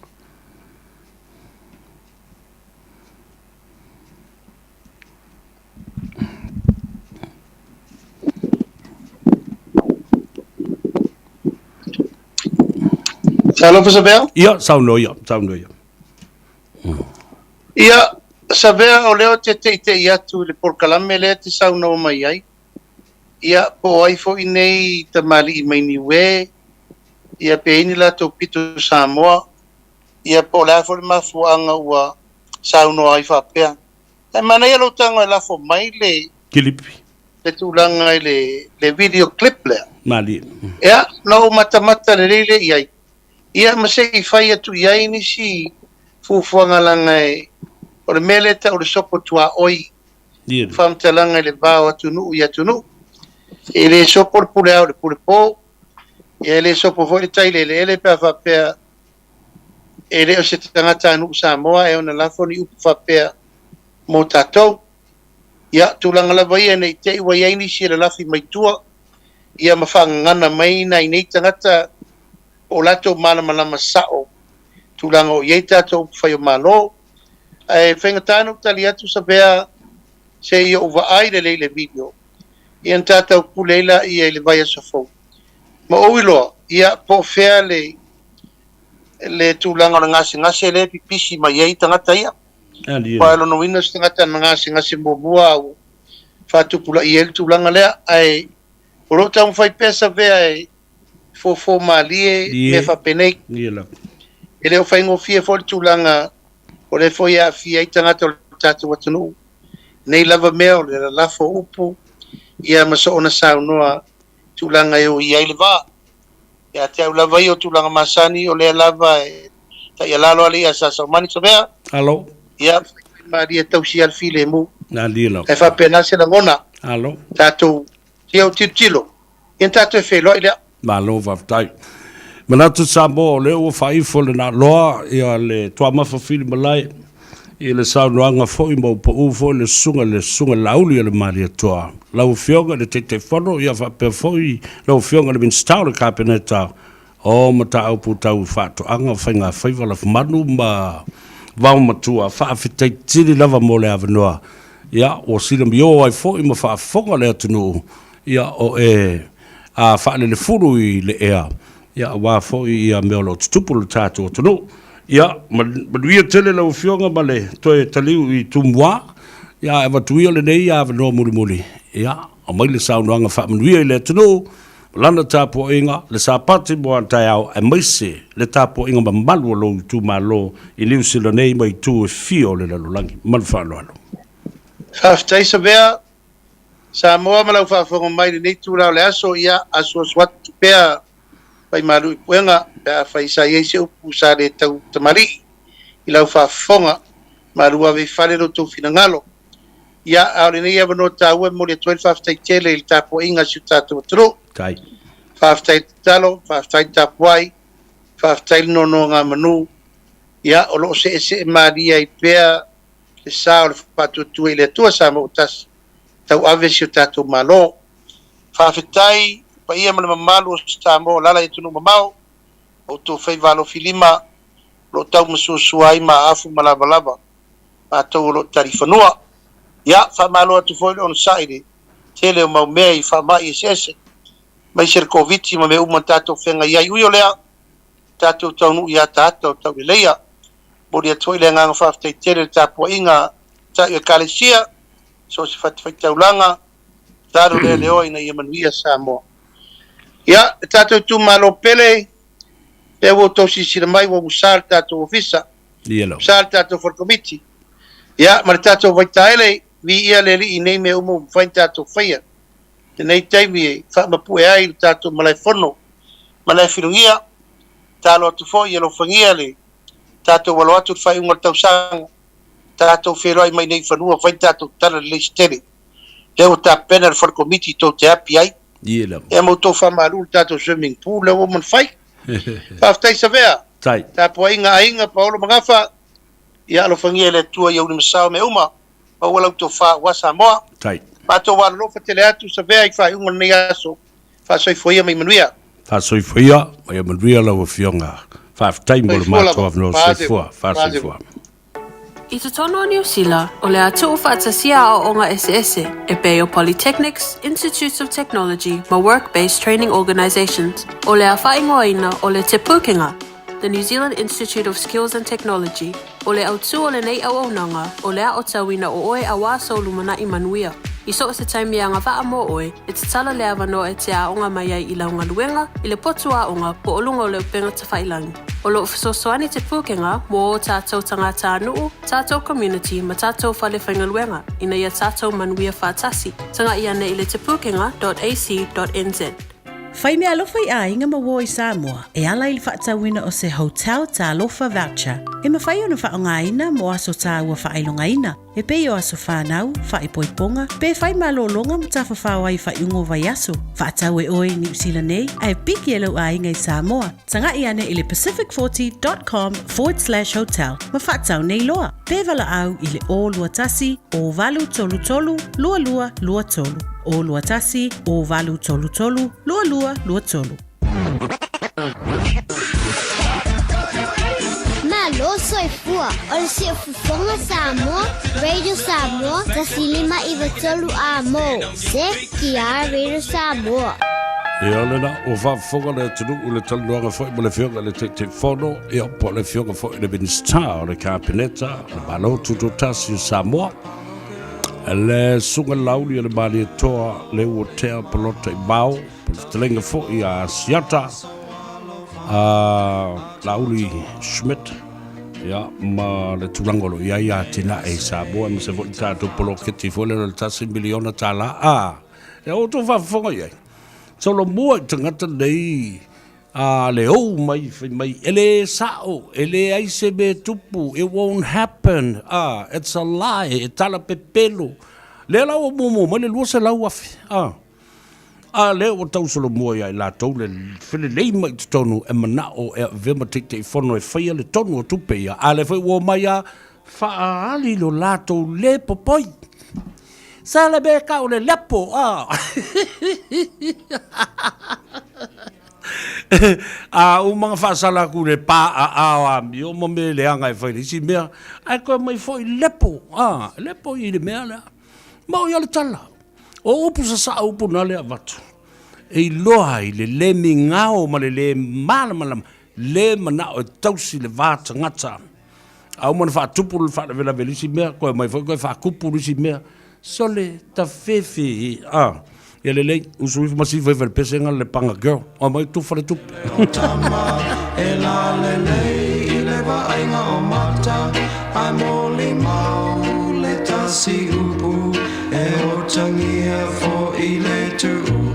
Talofa Savea. Ia, saunoa ia, saunoa ia. Ia, Savea, o lea ou te teitei atu i le polokalame lea e te saunoa mai ai. Ia, po o ai foi nei tamalii mai Niue, ia pe i ai ni latou pito Samoa, ia po o le a foi le mafuaaga ua saunoa ai faapea. Ae manaia lou tago e lafo mai le Kilipi. Le tulaga i le le video clip lea. Malie. Ia, na ou matamata lelei lea i ai, ia ma se i fai atu i ai nisi fuafuaga leaga e, o le mea lea e tau o le sopo tuaoi, faamatalaga i le va o atunuu i atunuu. E le sopo le pule ao i le pule po, ia e le sopo foi le tai i le eleele pe a faapea e le o se tagatanuu Samoa e ona lafo ni upu faapea mo tatou. Ia, tulaga lava ia ne i te i ua i ai nisi e lalafi mai tua, ia ma faagagana mai nai nei tagata po o latou malamalama sao tulaga o i ai tatou upufai o Malo. Ae faigata ona ou tali atu Savea se i ou vaai lelei i le video, ia ona tatou pule ai laia i le vaiaso fou. Ma ou iloa, ia, po o fea le le tulaga o le gasegase lea e pipisi mai ai tagata ia. Aua e lona uiga o se tagata na gasegase muamua a ua faatupulaia ai le tulaga lea. Ae o lo o taumafai pea Savea e fofo malie mea faapenei. E le o faigofie foi le tulaga o lea foi e aafia ai tagata o le tatou atunuu. Nei lava mea o le lalafo o upu ia ma soona saunoa tulaga e o i ai le va. Ia te au lava ia o tulaga masani o lea lava e taialalo ale ia Sasaumani Savea. Alo. Ia malie tausi ia le filemu. Malie lava. E faapena se lagona. Alo. Tatou ia o tilotilo. Ia tatou e feiloai lea. Malo faafetai. Manatu Samoa o lea ua faaifo le naaloa ia le Tuamafa Filimalai i le saunoaga foi ma ua pau foi le susuga le susuga Laauli o le Malietoa. Lau Afioga i le Taitaifono ia faapea foi lau Afioga i le Minisita o le Kapeneta o Mataupu Tau Faatoaga, Faigafaiva, Lafumanu ma Vaomatua, faafetai tele lava mo le avanoa, ia, ua silamio ai foi ma faafofoga le atunuu, ia, o e a faalelefulu i le ea, ia, aua foi ia mea o lo o tutupu i le tatou atunuu. Ia, manuia tele lau Afioga ma le toe taliu i Tumua, ia, ae avatu ia lenei avanoa mulimuli, ia, aumai le saunoaga faamanuia i le atunuu, lana tapuaiga, le Sapati mo a taeao, aemaise le tapuaiga mamalu a lou itumalo i Niu Sila nei ma itu e fia o le lalolagi. Ma le faaaloalo. Faafetai Savea, Samoa ma lau faafofoga mai i lenei itula o le aso, ia asuasu atu pea Faimalu i puega pe afai sa i ai se upu sa le tau tamalii i lau faafofoga, malu ave i fale lo outou finagalo. Ia, a o lenei avanoa taua e momoli atu ai le faafetai tele i le tapuaiga a si o tatou atunuu. Tai. Faafetai le tatalo, faafetai le tapuai, faafetai le nonogamanu. Ia, o lo o seesee malie ai pea le sa o le faatuatua i le Atua Samoa ua tasi, tauave si o tatou Malo. Faafetai i le paia ma le mamalu o Samoa o alaala i atunuu mamao, o outou faiva alofilima o lo o taumasuasua ai maafu ma lavalava matou o lo o talifanua. Ia, faamalo atu foi le onosai i le tele o mau mea i faamai eseese, aemaise le Koviti ma mea uma na tatou feagai ai. Ui o lea, tatou taunuu i ataata o tauleleia. Momoli atu foi le agaga faafetai tele i le tapuaiga a Taitai o Ekalesia, so o se fatafaitaulaga, tatalo le Leoa ina ia manuia Samoa. Ia, le tatou itumalo pele, lea ua outou silasila mai ua usa le tatou ofisa, usa le tatou fale komiti, ia, ma le tatou vaitaele, viia le Alii i nei mea uma ua mafai ona tatou faia. Lenei taimi e faamapue ai le tatou malaefono, malaefilugia, tatalo atu foi ia alofagia le tatou alo atu i le faaiuga o le tausaga, tatou feiloai mai nei i fanua fai le tatou tala lelei se tele. Lea ua tapena le fale komiti tou te api ai. Ia ma outou faamalu le tatou swimming pool lea ua uma ona fai. Faafetai Savea. Tai. Tapuaiga aiga Paolo ma Gafa. Ia alofagia e le Atua ia uli ma sao mea uma. Maua lau tofa aua Samoa. Tai. Matou alolofa tele atu Savea i faaiuga o lenei aso. Faasoifua ia ma ia manuia. Faasoifua ia ma ia manuia lau Afioga. Faafetai mo le matou avanoa. Soifua. Faasoifua. I totonu o Niu Sila, o le a tuufaatasia aoaoga eseese, e pei o Polytechnics, Institutes of Technology ma Work-Based Training Organisations, o le a faaigoaina o le Te Pūkenga, The New Zealand Institute of Skills and Technology. O le autū o lenei auaunaga, o le aotauina o oe auā sou lumanai manuia. I so o se taimi e agavaa mō oe, e tatala le avanoa e te aoga mai ai i lau galuega, i le potu aoga, po o luga o le upega tafailangi. O lo o fesoasoani Te Pūkenga mō ō tātou tagatānuu, tātou community ma tātou whare whaigaluega ina ia tātou manuia whātasi. Tangai ane i le tepūkenga.ac.nz. Fai mea alofa i aiga ma uo i Samoa e ala i le faatauina o se Hotel Talofa Voucher e mafai ona faaaogaina mo aso tāua faailogaina e pei o aso whānau, whaipoiponga, pe whai malōlōga ma tafafao ai whaiuga o vaiaso. Faatau e oe i Niu Sila nei ae piki e lou aiga i Samoa. Taga'i ane i le pacific40.com forward slash hotel ma faatau nei loa. Pe valaau i le 021 0833 2223. 021 0833 2223. Malo soifua, o le siufofoga Samoa, Radio Samoa, 1593 A mo, CKR Radio Samoa. Ia lena, ua faafofoga le atunuu i le talanoaga foi ma le Afioga i le Taitaifono, ia po o le Afioga foi i le Minisita o le Kapeneta o le Malo Tutoatasi o Samoa, le Susuga Laauli o le Malietoa Leuatea Polota Imao, po o le fetalaiga foi a Asiata, a Laauli Schmidt, ia, ma le tulaga o lo o i ai atinae i Samoa, aemaise foi le tatou poloketi foi lea o le $1 miliona, a, ia outou faafofoga i ai. Solomua i tagata nei a le ou mai fai mai e le sao, e leai se mea e tupu, it won't happen, a, it's a lie, e tala pepelo. Lea la ua muamua mai le 200,000, a. A lea ua tau solomua ia i latou le felelei mai i totonu e manao e avea ma Taitaifono e faia le tonu o tupe ia, a lea foi ua omai a faaali lo latou le popoi. Sa le mea kau le lepo, a. A uma ona faasala atu i le pa aao amio ma mea leaga e fai i le isi mea, ae toe aumai foi lepo, a, lepo i le mea lea. Ma o ia le tala. O upu sasao upu na lea avatu, e iloa ai le le migao ma le le malamalama, le manao e tausi le va tagata. A uma ona faatupu le faalavelave i le isi mea, toe aumai foi toe faatupu le isi mea. Sole, tafefe, a. Ia lelei, usu ifo ma sifa ifo i le pesega le Lepaga girl. Omai tufa le tupe. E lalelei i le vaaiga o mata Ae molimau le tasi upu E otagia foi le tuuu.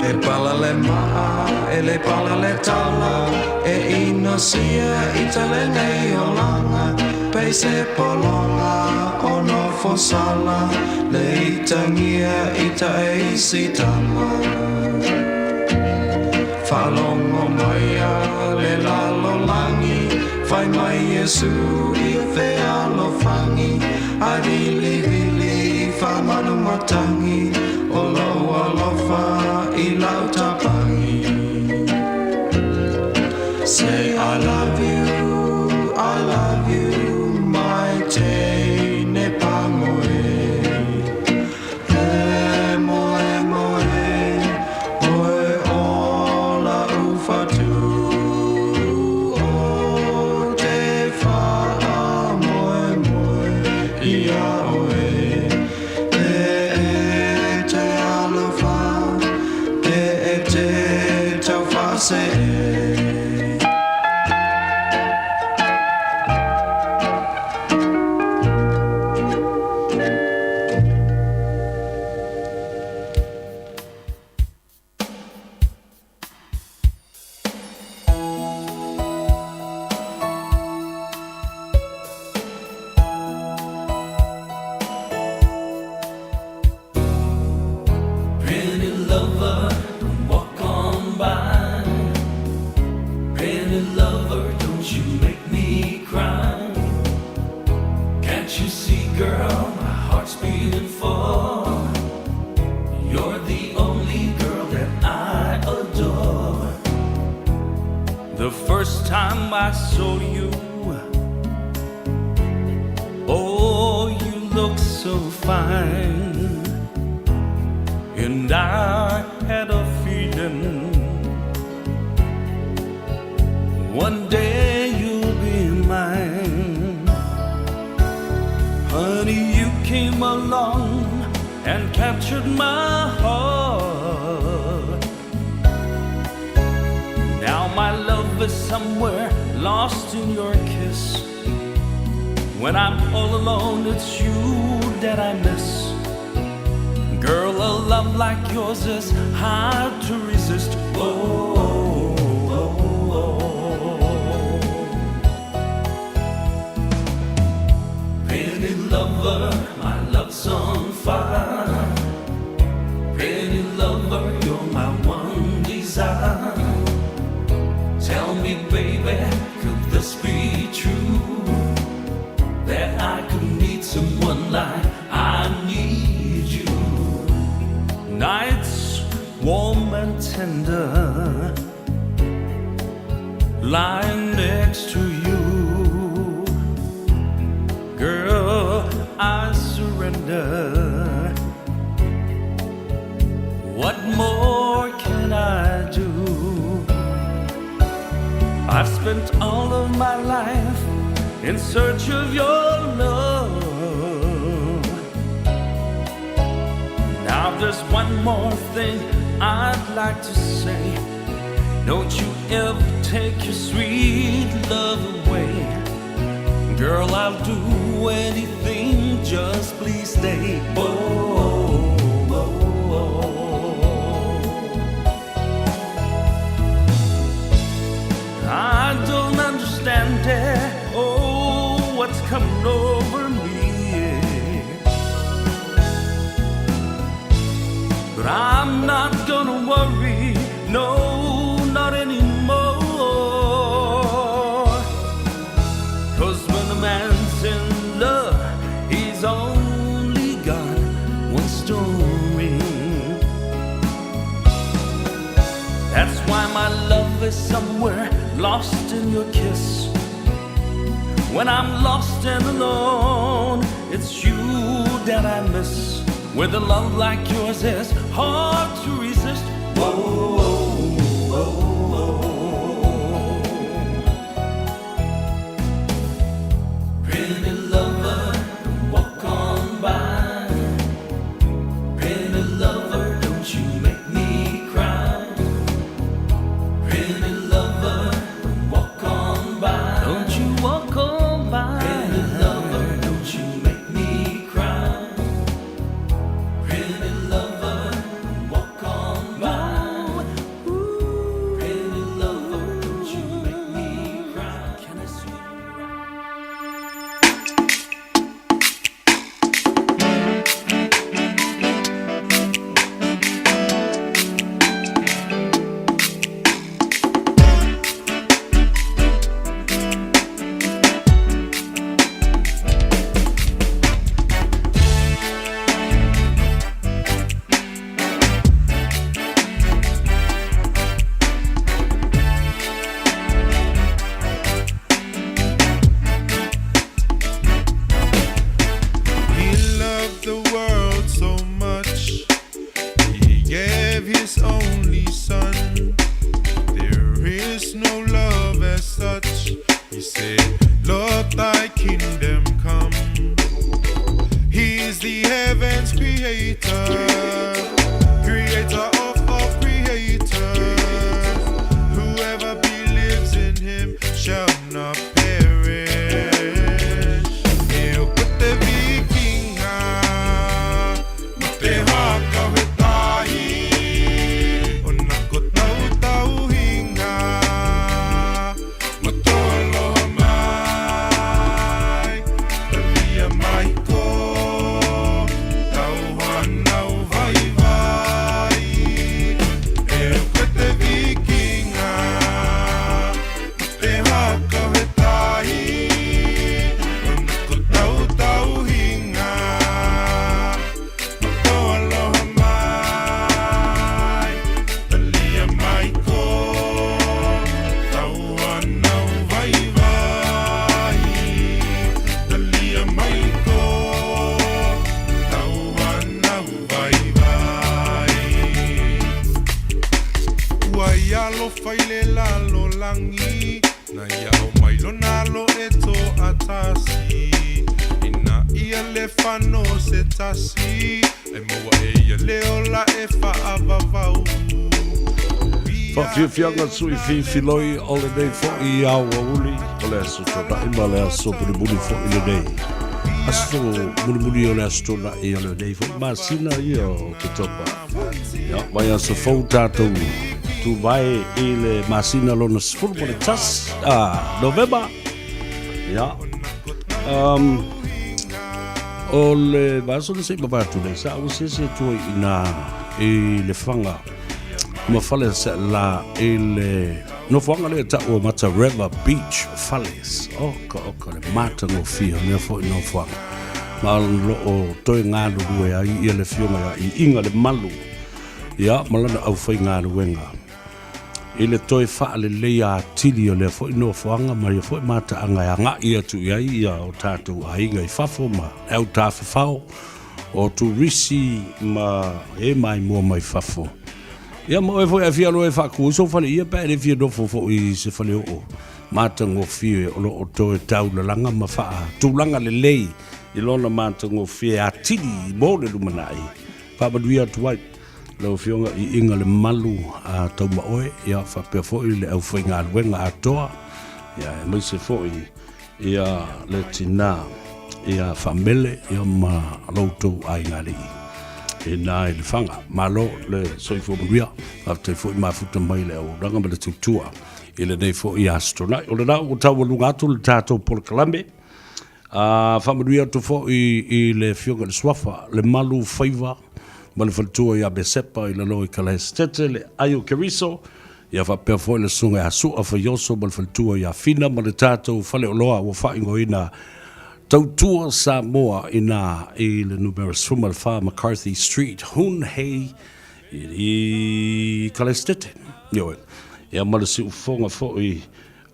E pala le maa, e le pala le tala, e inosia i ta lenei olaga, pei se pologa o nofosala, le itagia i ta e isi tama. Faalogo maia le lalolagi, fai mai Iesu i fealofani, ae vilivili faamanu matagi, o lou alofa i lau tapagi. Say I love you, I love you, my teine pango e. E moe moe, oe o la'u fatu, o te faamoemoe ia oe. E e te alofa, e e te taufaasee. Pretty lover, don't walk on by. Pretty lover, don't you make me cry. Can't you see, girl, my heart's beating for? You're the only girl that I adore. The first time I saw you, oh, you look so fine. And I had a feeling one day you'll be mine. Honey, you came along and captured my heart. Now my love is somewhere lost in your kiss. When I'm all alone, it's you that I miss. Girl, a love like yours is hard to resist. Oh, oh, oh. Pretty lover, my love's on fire. Pretty lover, you're my one desire. Tell me, baby, could this be true? That I could need someone like I need you. Nights warm and tender, lying next to you. Girl, I surrender. What more can I do? I've spent all of my life in search of your love. Now there's one more thing I'd like to say. Don't you ever take your sweet love away. Girl, I'll do anything, just please stay. Oh, oh, oh, oh. coming over me. But I'm not gonna worry, no, not anymore. Cause when a man's in love, he's only got one story. That's why my love is somewhere lost in your kiss. When I'm lost and alone, it's you that I miss. With a love like yours is hard to resist. Whoa, whoa, whoa. Pretty lover, don't walk on by. Pretty lover, don't you make me cry. Pretty lover, don't walk on by. Don't you walk on by. Pretty lover, don't you make me cry. Pretty lover, don't walk on by. Pretty lover, don't you make me cry. Can I see? He loved the world so much, he gave his only son. There is no love as such. He said, Lord, thy kingdom come. He is the heavens creator, creator of all creators. Whoever believes in him shall not perish. E o ko te vikinga, ma te haka he tahi, o na ko tau hinga, ma tō aloha mai, talia mai ko, tau hanau vai vai. E o ko te vikinga, ma te haka he tahi, o na ko tau hinga, ma tō aloha mai, talia mai ko, tau hanau vai vai. Talia mai ko, tau hanau vai vai. Ua ia alofa i le lalolagi, na ia au mai lona alo e toʻatasi. Ina ia le fano se tasi, e maua e ia le ola e faavavau. Faafiafiaga sui fifiloi o lenei foʻi aoauli o le aso Tonaʻi ma le aso mulimuli foʻi lenei. Aso mulimuli o le aso Tonaʻi o lenei foʻi masina ia o Oketopa. Ia, mai aso fou tatou tuvae i le masina lona 11, a, Novema. Ia, um, o le vaiaso na se i mavae atu nei, sa ua sese atu ai i nā i Lefaga ma Faleaseela i le nofoaga lea taua Matareva Beach Fales. Oka, oka, le matagofie o lea foi nofoaga. Ma o lo o toe galulue ai ia le afioga ia Iiga Lemalu, ia, ma lana aufaigaluega i le toe faaleleia atili o lea foi nofoaga ma ia foi mataaga e agai atu i ai ia o tatou aiga i fafo ma le au tafafao o turisi ma e maimoa mai fafo. Ia ma oe foi a fia aloa e faaku ai sou fale ia pe a e le fia nofo foi i se fale oo matagofie o lo o toe taulalaga ma faatulaga lelei i lona matagofie atili mo le lumanai. Faamanuia atu ai lau Afioga i Iga le Malu a Taumaoe, ia faapea foi le aufaigaluega atoa, ia aemaise foi ia le tina ia Faamele ia ma lo outou aigalii i na i Lefaga. Malo le soifua manuia, faafetai foi mafuta mai le auaunaga ma le tautua i lenei foi aso Toonai. O lena ua taualuga atu le tatou polokalame. A faamanuia atu foi i le Afioga i le Suafa, le Malu Faiva ma le faletua ia Mesepa i lalo i Kalaesetete, le ai o Keriso, ia faapea foi le Susuga ia Sua Faioso ma le faletua ia Fina ma le tatou faleoloa ua faaigoaina Tautua Samoa ina i le numera 14 McCarthy Street, Hoon Hay i Kalaesetete. Ioe. Ia ma le siufofoga foi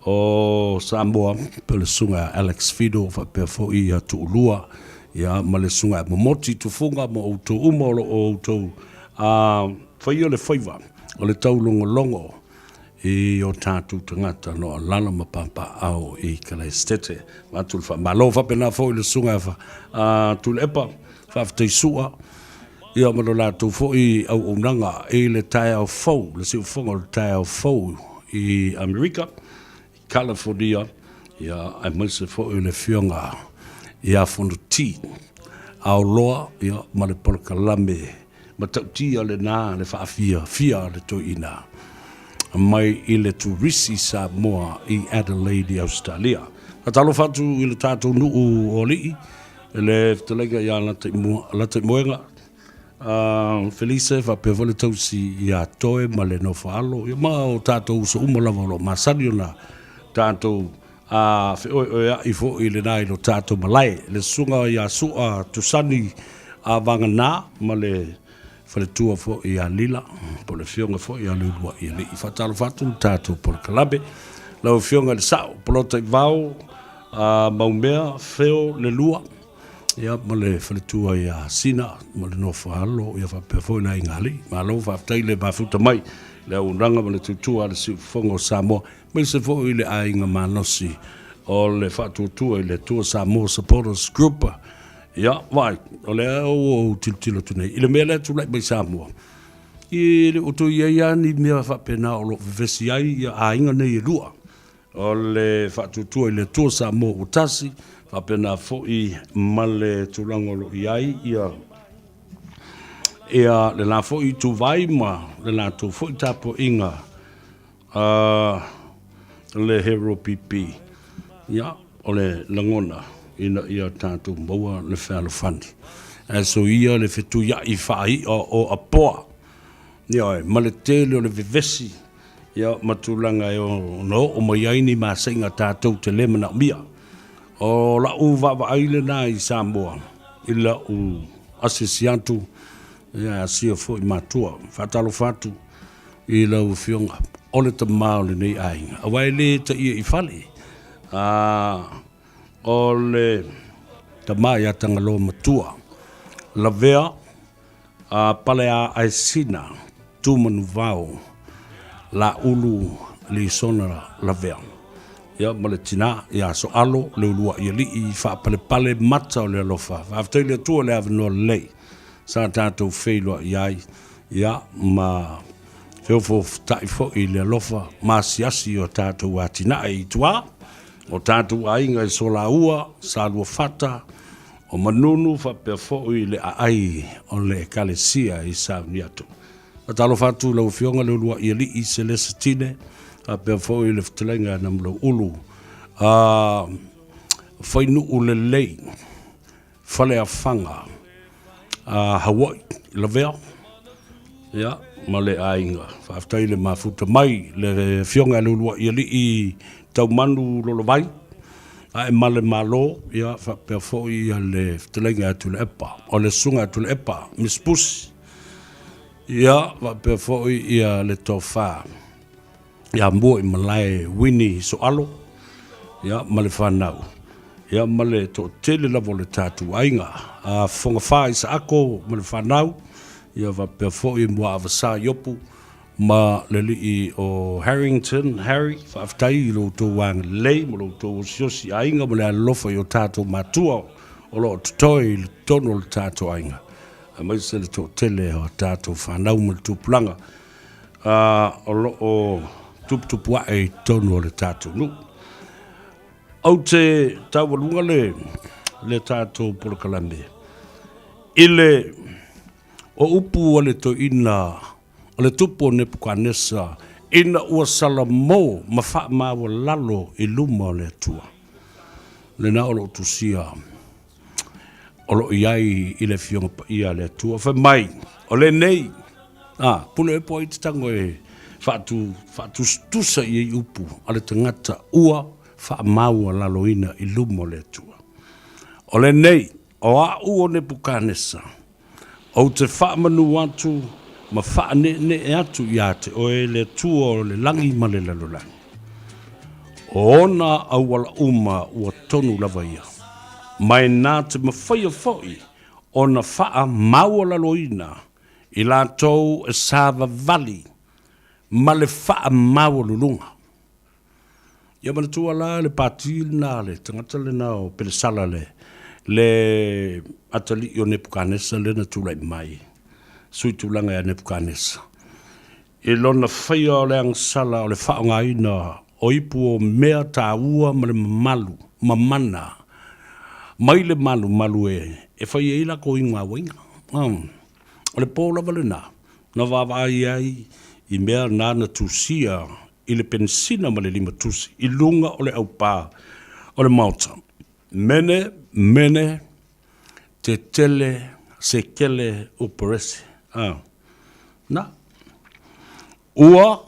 o Samoa, pei o le Susuga ia Alex Fido faapea foi ia Tuulua, ia ma le Susuga ia Momoti Tufuga ma outou uma o lo o outou faia le faiva o le taulogologo i o tatou tagata o lo o alaala ma papaaao i Kalaesetete. Avatu le faamalo faapena foi i le Susuga ia Tuilaepa Faafetai Sua, ia ma lo latou foi auaunaga i le taeao fou, le siufofoga o le taeao fou i Amerika, i California, ia, aemaise foi le Afioga ia Fonoti Aoloa, ia, ma le polokalame matautia lena le faafiafia a le toeaina mai i le Turisi Samoa i Adelaide i Ausetalia. Faatalofa atu i le tatou nuu o alii, le fetalaiga ia Lataimoega Felise faapea foi le tausi ia Toe ma le Nofoaalo, ia ma o tatou uso uma lava o lo o masani ona tatou feoeoea'i foi i lena i lo tatou malae, le susuga ia Sua Tusani Vagana ma le faletua foi ia Lila, po o le afioga foi ia Leulua'ialii. Faatalofa atu le tatou polokalame. Lau Afioga i le Sa'o, Polota i Vao, Maumea, Feo le Lua, ia ma le faletua ia Sina ma le Nofoaalo, ia faapea foi le Aiga Alii. Malo faafetai le mafuta mai le auaunaga ma le tutua a le Siufofoga o Samoa, aemaise foi le aiga malosi o le Faatuatua i le Atua Samoa Supporters Group. Ia, vaai, o lea ua ou tilotilo atu nei i le mea lea e tulai mai Samoa, e le o toe i ai lava ni mea faapena o lo o vevesi ai ia aiga nei e lua. O le Faatuatua i le Atua Samoa ua tasi, faapena foi ma le tulaga o lo o i ai ia ia le la foi ituvai ma le latou foi tapuaiga a le Hero PP. Ia, o le lagona ina ia tatou maua le fealofani. Ae soia le fetuiai faai'a o Apoa, ioe, ma le tele o le vevesi, ia, ma tulaga e ono oo mai ai ni maseiga tatou te le manaomia. O la'u vaavaai lena i Samoa i la'u asiasi atu, ia, e asia foi matua. Faatalofa atu i lau Afioga, o le tama o lenei aiga, aua e le taia i fale, a o le tama ia Tagaloa Matua, lavea a Paleaaesina Tumanuvao Laulu Lisona Lavea, ia ma le tina ia Soalo Leuluaialii Faapalepale Mata o le Alofa. Faafetai i le Atua i le avanoa lelei sa tatou feiloai ai. Ia, ma feofoofotai foi i le alofa maasiasi o tatou atinae i tua, o tatou aiga i Solaua, Saluafata, o Manunu faapea foi le aai o le Ekalesia i Sauniatu. Faatalofa atu i lau Afioga Leuluai Alii Selesetine, faapea foi le fetalaiga ia Namulauulu a Fainuu Lelei Faleafaga a Hawaii Lavea ia ma le aiga. Faafetai le mafuta mai le Afioga ia Leuluai Alii Taumanu Lolovai ae ma le Malo ia faapea foi ia le fetalaiga ia Tuilaepa o le Susuga ia Tuilaepa Miss Pusi ia faapea foi ia le Tofa ia Muaimalae Winnie Soalo ia ma le fanau ia ma le toatele lava o le tatou aiga a Fogafa Isaako ma le fanau ia faapea foi Muaavasa Iopu ma le alii o Harrington Harry. Faafetai i lo outou agalelei ma lo outou osiosi aiga ma le alolofa i o tatou matua o lo o totoe i totonu o le tatou aiga aemaise le toatele o tatou fanau ma le tupulaga o lo o tuputupu ae i totonu o le tatou nuu. Ou te taualuga le, le tatou polokalame i le o upu a le toeaina o le tupu o Nepukanesa ina ua salamo ma faamaualalo i luma o le Atua. Lena o lo o tusia o lo o i ai i le Afioga Paia a le Atua. Fai mai, o lenei, a, pule e po ai te tango e faatu, faatusatusa i ai upu a le tagata ua faamaualaloina i luma o le Atua. O lenei, o a'u o Nepukanesa, ou te faamanu atu ma faaneenee atu ia te oe le Atua o le lagi ma le lalolagi. O ona auala uma ua tonu lava ia, ma e na te mafaia foi ona faamaualaloina i latou e savavali ma le faamaualuluga. Ia manatua la le pati lena a le tagata lena o Pelesala le, le atalii o Nepukanesa lea na tulai mai, sui tulaga ia Nepukanesa, i lona faia o le agasala o le faaaogaina o ipu o mea taua ma le mamalu ma mana mai le malumalu e fai ai lakou igoauaiga. O le po lava lena na vaavaai ai i mea na na tusia i le penisina ma le limatusi i luga o le aupā o le Maota. Mene, mene, tetele, sekele, uperese. A. Na. Ua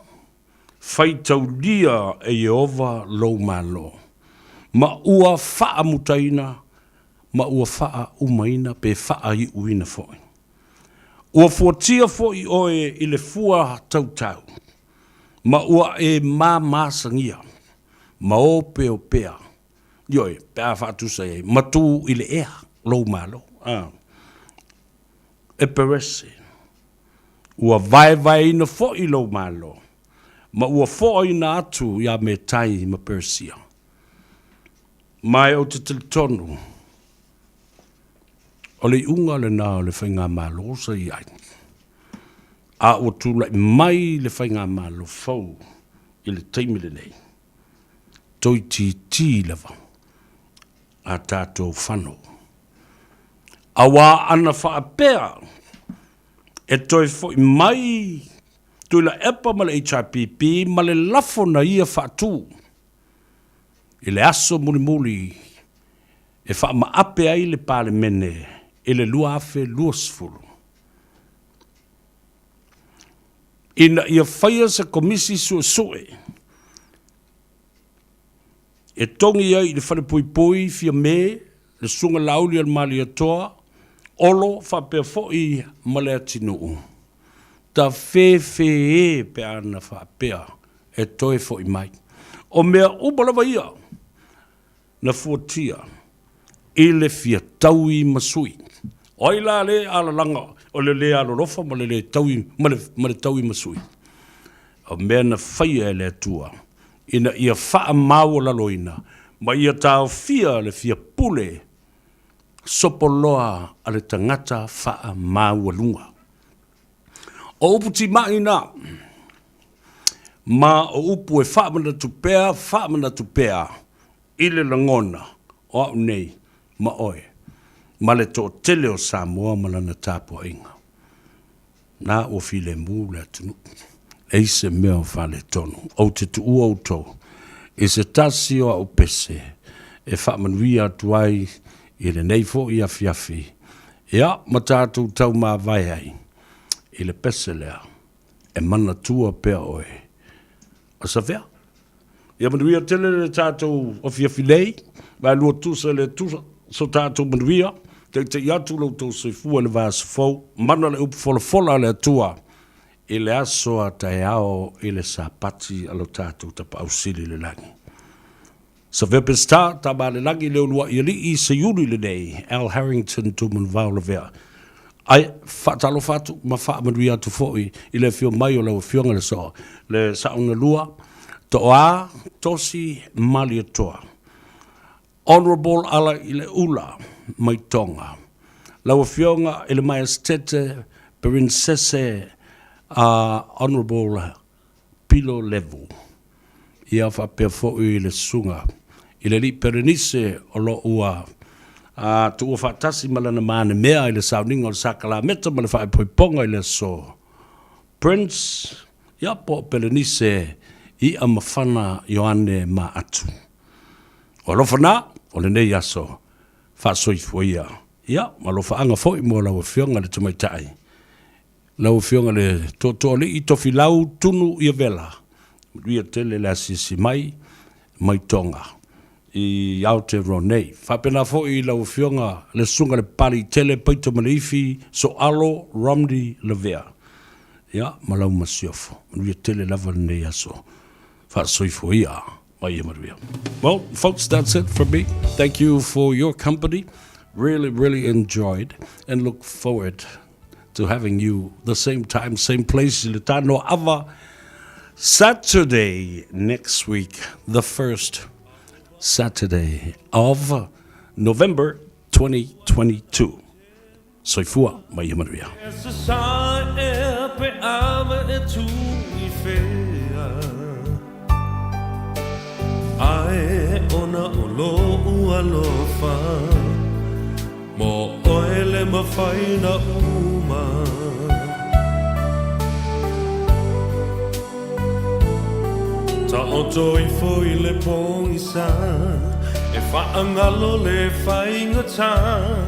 faitaulia e Ieova lou malo, ma ua faamutaina ma ua faaumaina pe faaiuina foi. Ua fuatia foi oe i le fua tautau, ma ua e mamasagia ma opeopea, ioe, pe a faatusa i ai, ma tu i le ea lou malo. A. E Perese, ua vaevaeina foi lou malo, ma ua foaina atu iā Metai ma Peresia. Ma e ou te talitonu, o le iuga lena o le faigamalo sa i ai, a ua tulai mai le faigamalo fou i le taimi lenei, toeitiiti lava a tatou fano. Auā ana faapea e toe foi mai Tuilaepa ma le HRPP ma le lafo na ia faatu i le aso mulimuli e faamaape ai le Palemene i le 2020, ina ia faia se Komisi Suesue e togi ai i le Falepuipui Fiame, le Susuga Laaulialemalietoa, Olo faapea foi ma Leatinuu, tafefee pe ana faapea e toe foi mai. O mea uma lava ia na fuatia i le fia taui ma sui. O ai la le alalaga o le le alolofa ma le le taui ma le, ma le taui ma sui? O mea na faia e le Atua ina ia faamaualaloina ma ia taofia le fia pule sopoloa a le tagata faamaualuga. O upu timai na, ma o upu e faamanatu pea, faamanatu pea i le lagona o au nei ma oe, ma le toatele o Samoa ma lana tapuaiga. Na ua filemu le atunuu. Leai se mea o faaletonu. Ou te tuua outou i se tasi o au pese e faamanuia atu ai i lenei foi afiafi, ia ma tatou taumavae ai i le pese lea e manatua pea oe o Savea. Ia manuia tele le tatou afiafi nei, vaelua tusa le tusa so tatou manuia, teitei atu lo outou soifua i le vaiaso fou, mana le upu folafola a le Atua i le aso a taeao i le Sapati a lo tatou Tapaau Sili i le Lagi. Savea Peseta, Tama-a-le-lagi, Leulua'i Alii, Seiuli lenei, Al Harrington Tumanuvao Lavea. Ae faatalofa atu ma faamanuia atu foi i le afio mai o lau Afioga le Sao, le Saogalua, Toa Tosi Malietoa, Honourable Ala i le Ula mai Tonga, lau Afioga i le Maestete Perinsese Honourable Pilo Levu, ia faapea foi le susuga i le Alii Perenise o lo ua tuua faatasi ma lana manemea i le sauniga o le sakalameta ma le faaipoipoga i le aso Prince, ia po o Perenise I'a Mafana Ioane Maatu. O alofa na! o lenei aso faasoifua ia. Ia, ma alofaaga foi mo lau Afioga i le Tamaitai, lau Afioga i le Tootooalii Tofilau Tunu Iavela, manuia tele le asiasi mai mai Tonga i Aotearoa nei. Faapena foi i lau Afioga le Susuga i le Papaliitele Paita Maleifi Soalo Romney Lavea, ia, ma lau Masiofo. Manuia tele lava lenei aso faasoifua ia ma ia manuia. Well, folks, that's it from me. Thank you for your company. Really, really enjoyed and look forward to having you the same time, same place i le tano ava Saturday next week, the first Saturday of November 2022. Soifua ma ia manuia. Ae ona o lou alofa Mo oe le mafai na uma Taoto ifo i le pogisa E faagalo le faigata.